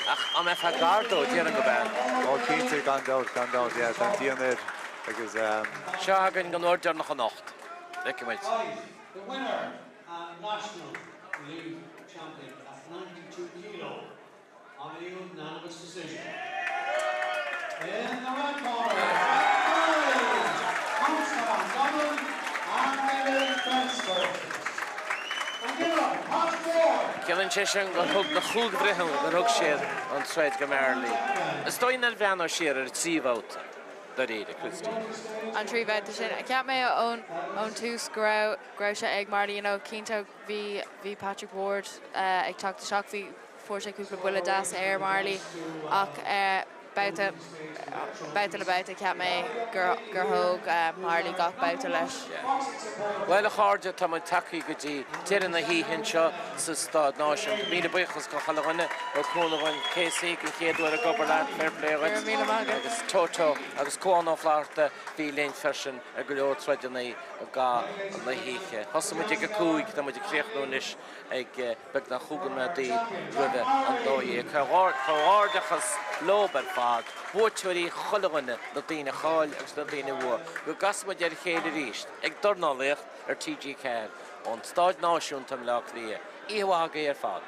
Ach an mbeifeá gar dó, déarfainn go b'ea. Ó, cinnte, gan dabht, gan dabht, yeah, tá an déanamh air agus ehm. Seo againn don uair deireanach anocht. Feicfidh muid. The winner and national elite champion at 92 kilo. On a unanimous decision. In the red corner, Jack Marley, Armstrong, Dublin, and Elite Defence Forces. And give up, Patrick Ward. Ciallaíonn sé sin gur thug na chúig bhreitheamh gur thug siad an troid go Marley. Is dóigh nár bhreathnódh siar ar an trí bhabhta. Dáiríre, Christine. An 3 bhabhta sin. Cheap mé ón ón tús go raibh go raibh sé ag Marley, you know, cinnte bhí bhí Patrick Ward ag teacht isteach, bhí fuair sé cúpla buille deas ar Marley ach babhta babhta le babhta cheap mé gur gur thóg Marley gach babhta leis. Bhuel, a chairde, tá muid tagtha go dtí deireadh na hoíche anseo sa Staid Náisiúnta. Míle buíochas go chuile dhuine a thug cúnamh dhúinn. Casey, den chéad uair ag obair leat, fair play dhuit. Go raibh míle maith agat. Agus Toto agus Cuán Ó Flatharta, bhí linn freisin ar go leor troideanna i gcaitheamh na hoíche. Thosaigh muid ag 5, tá muid ag críochnú anois ag beagnach chúig nóiméad roimhe an 12. Comhghairdeachas leob ar fad, buaiteoirí chuile dhuine, na daoine a chaill agus na daoine a bhuaigh. Go gcasfaidh muid ar a chéile arís ag dornálaíocht ar TG4 ón Stáid Náisiúnta i mBleá Cliath. Oíche mhaith agaibh ar fad.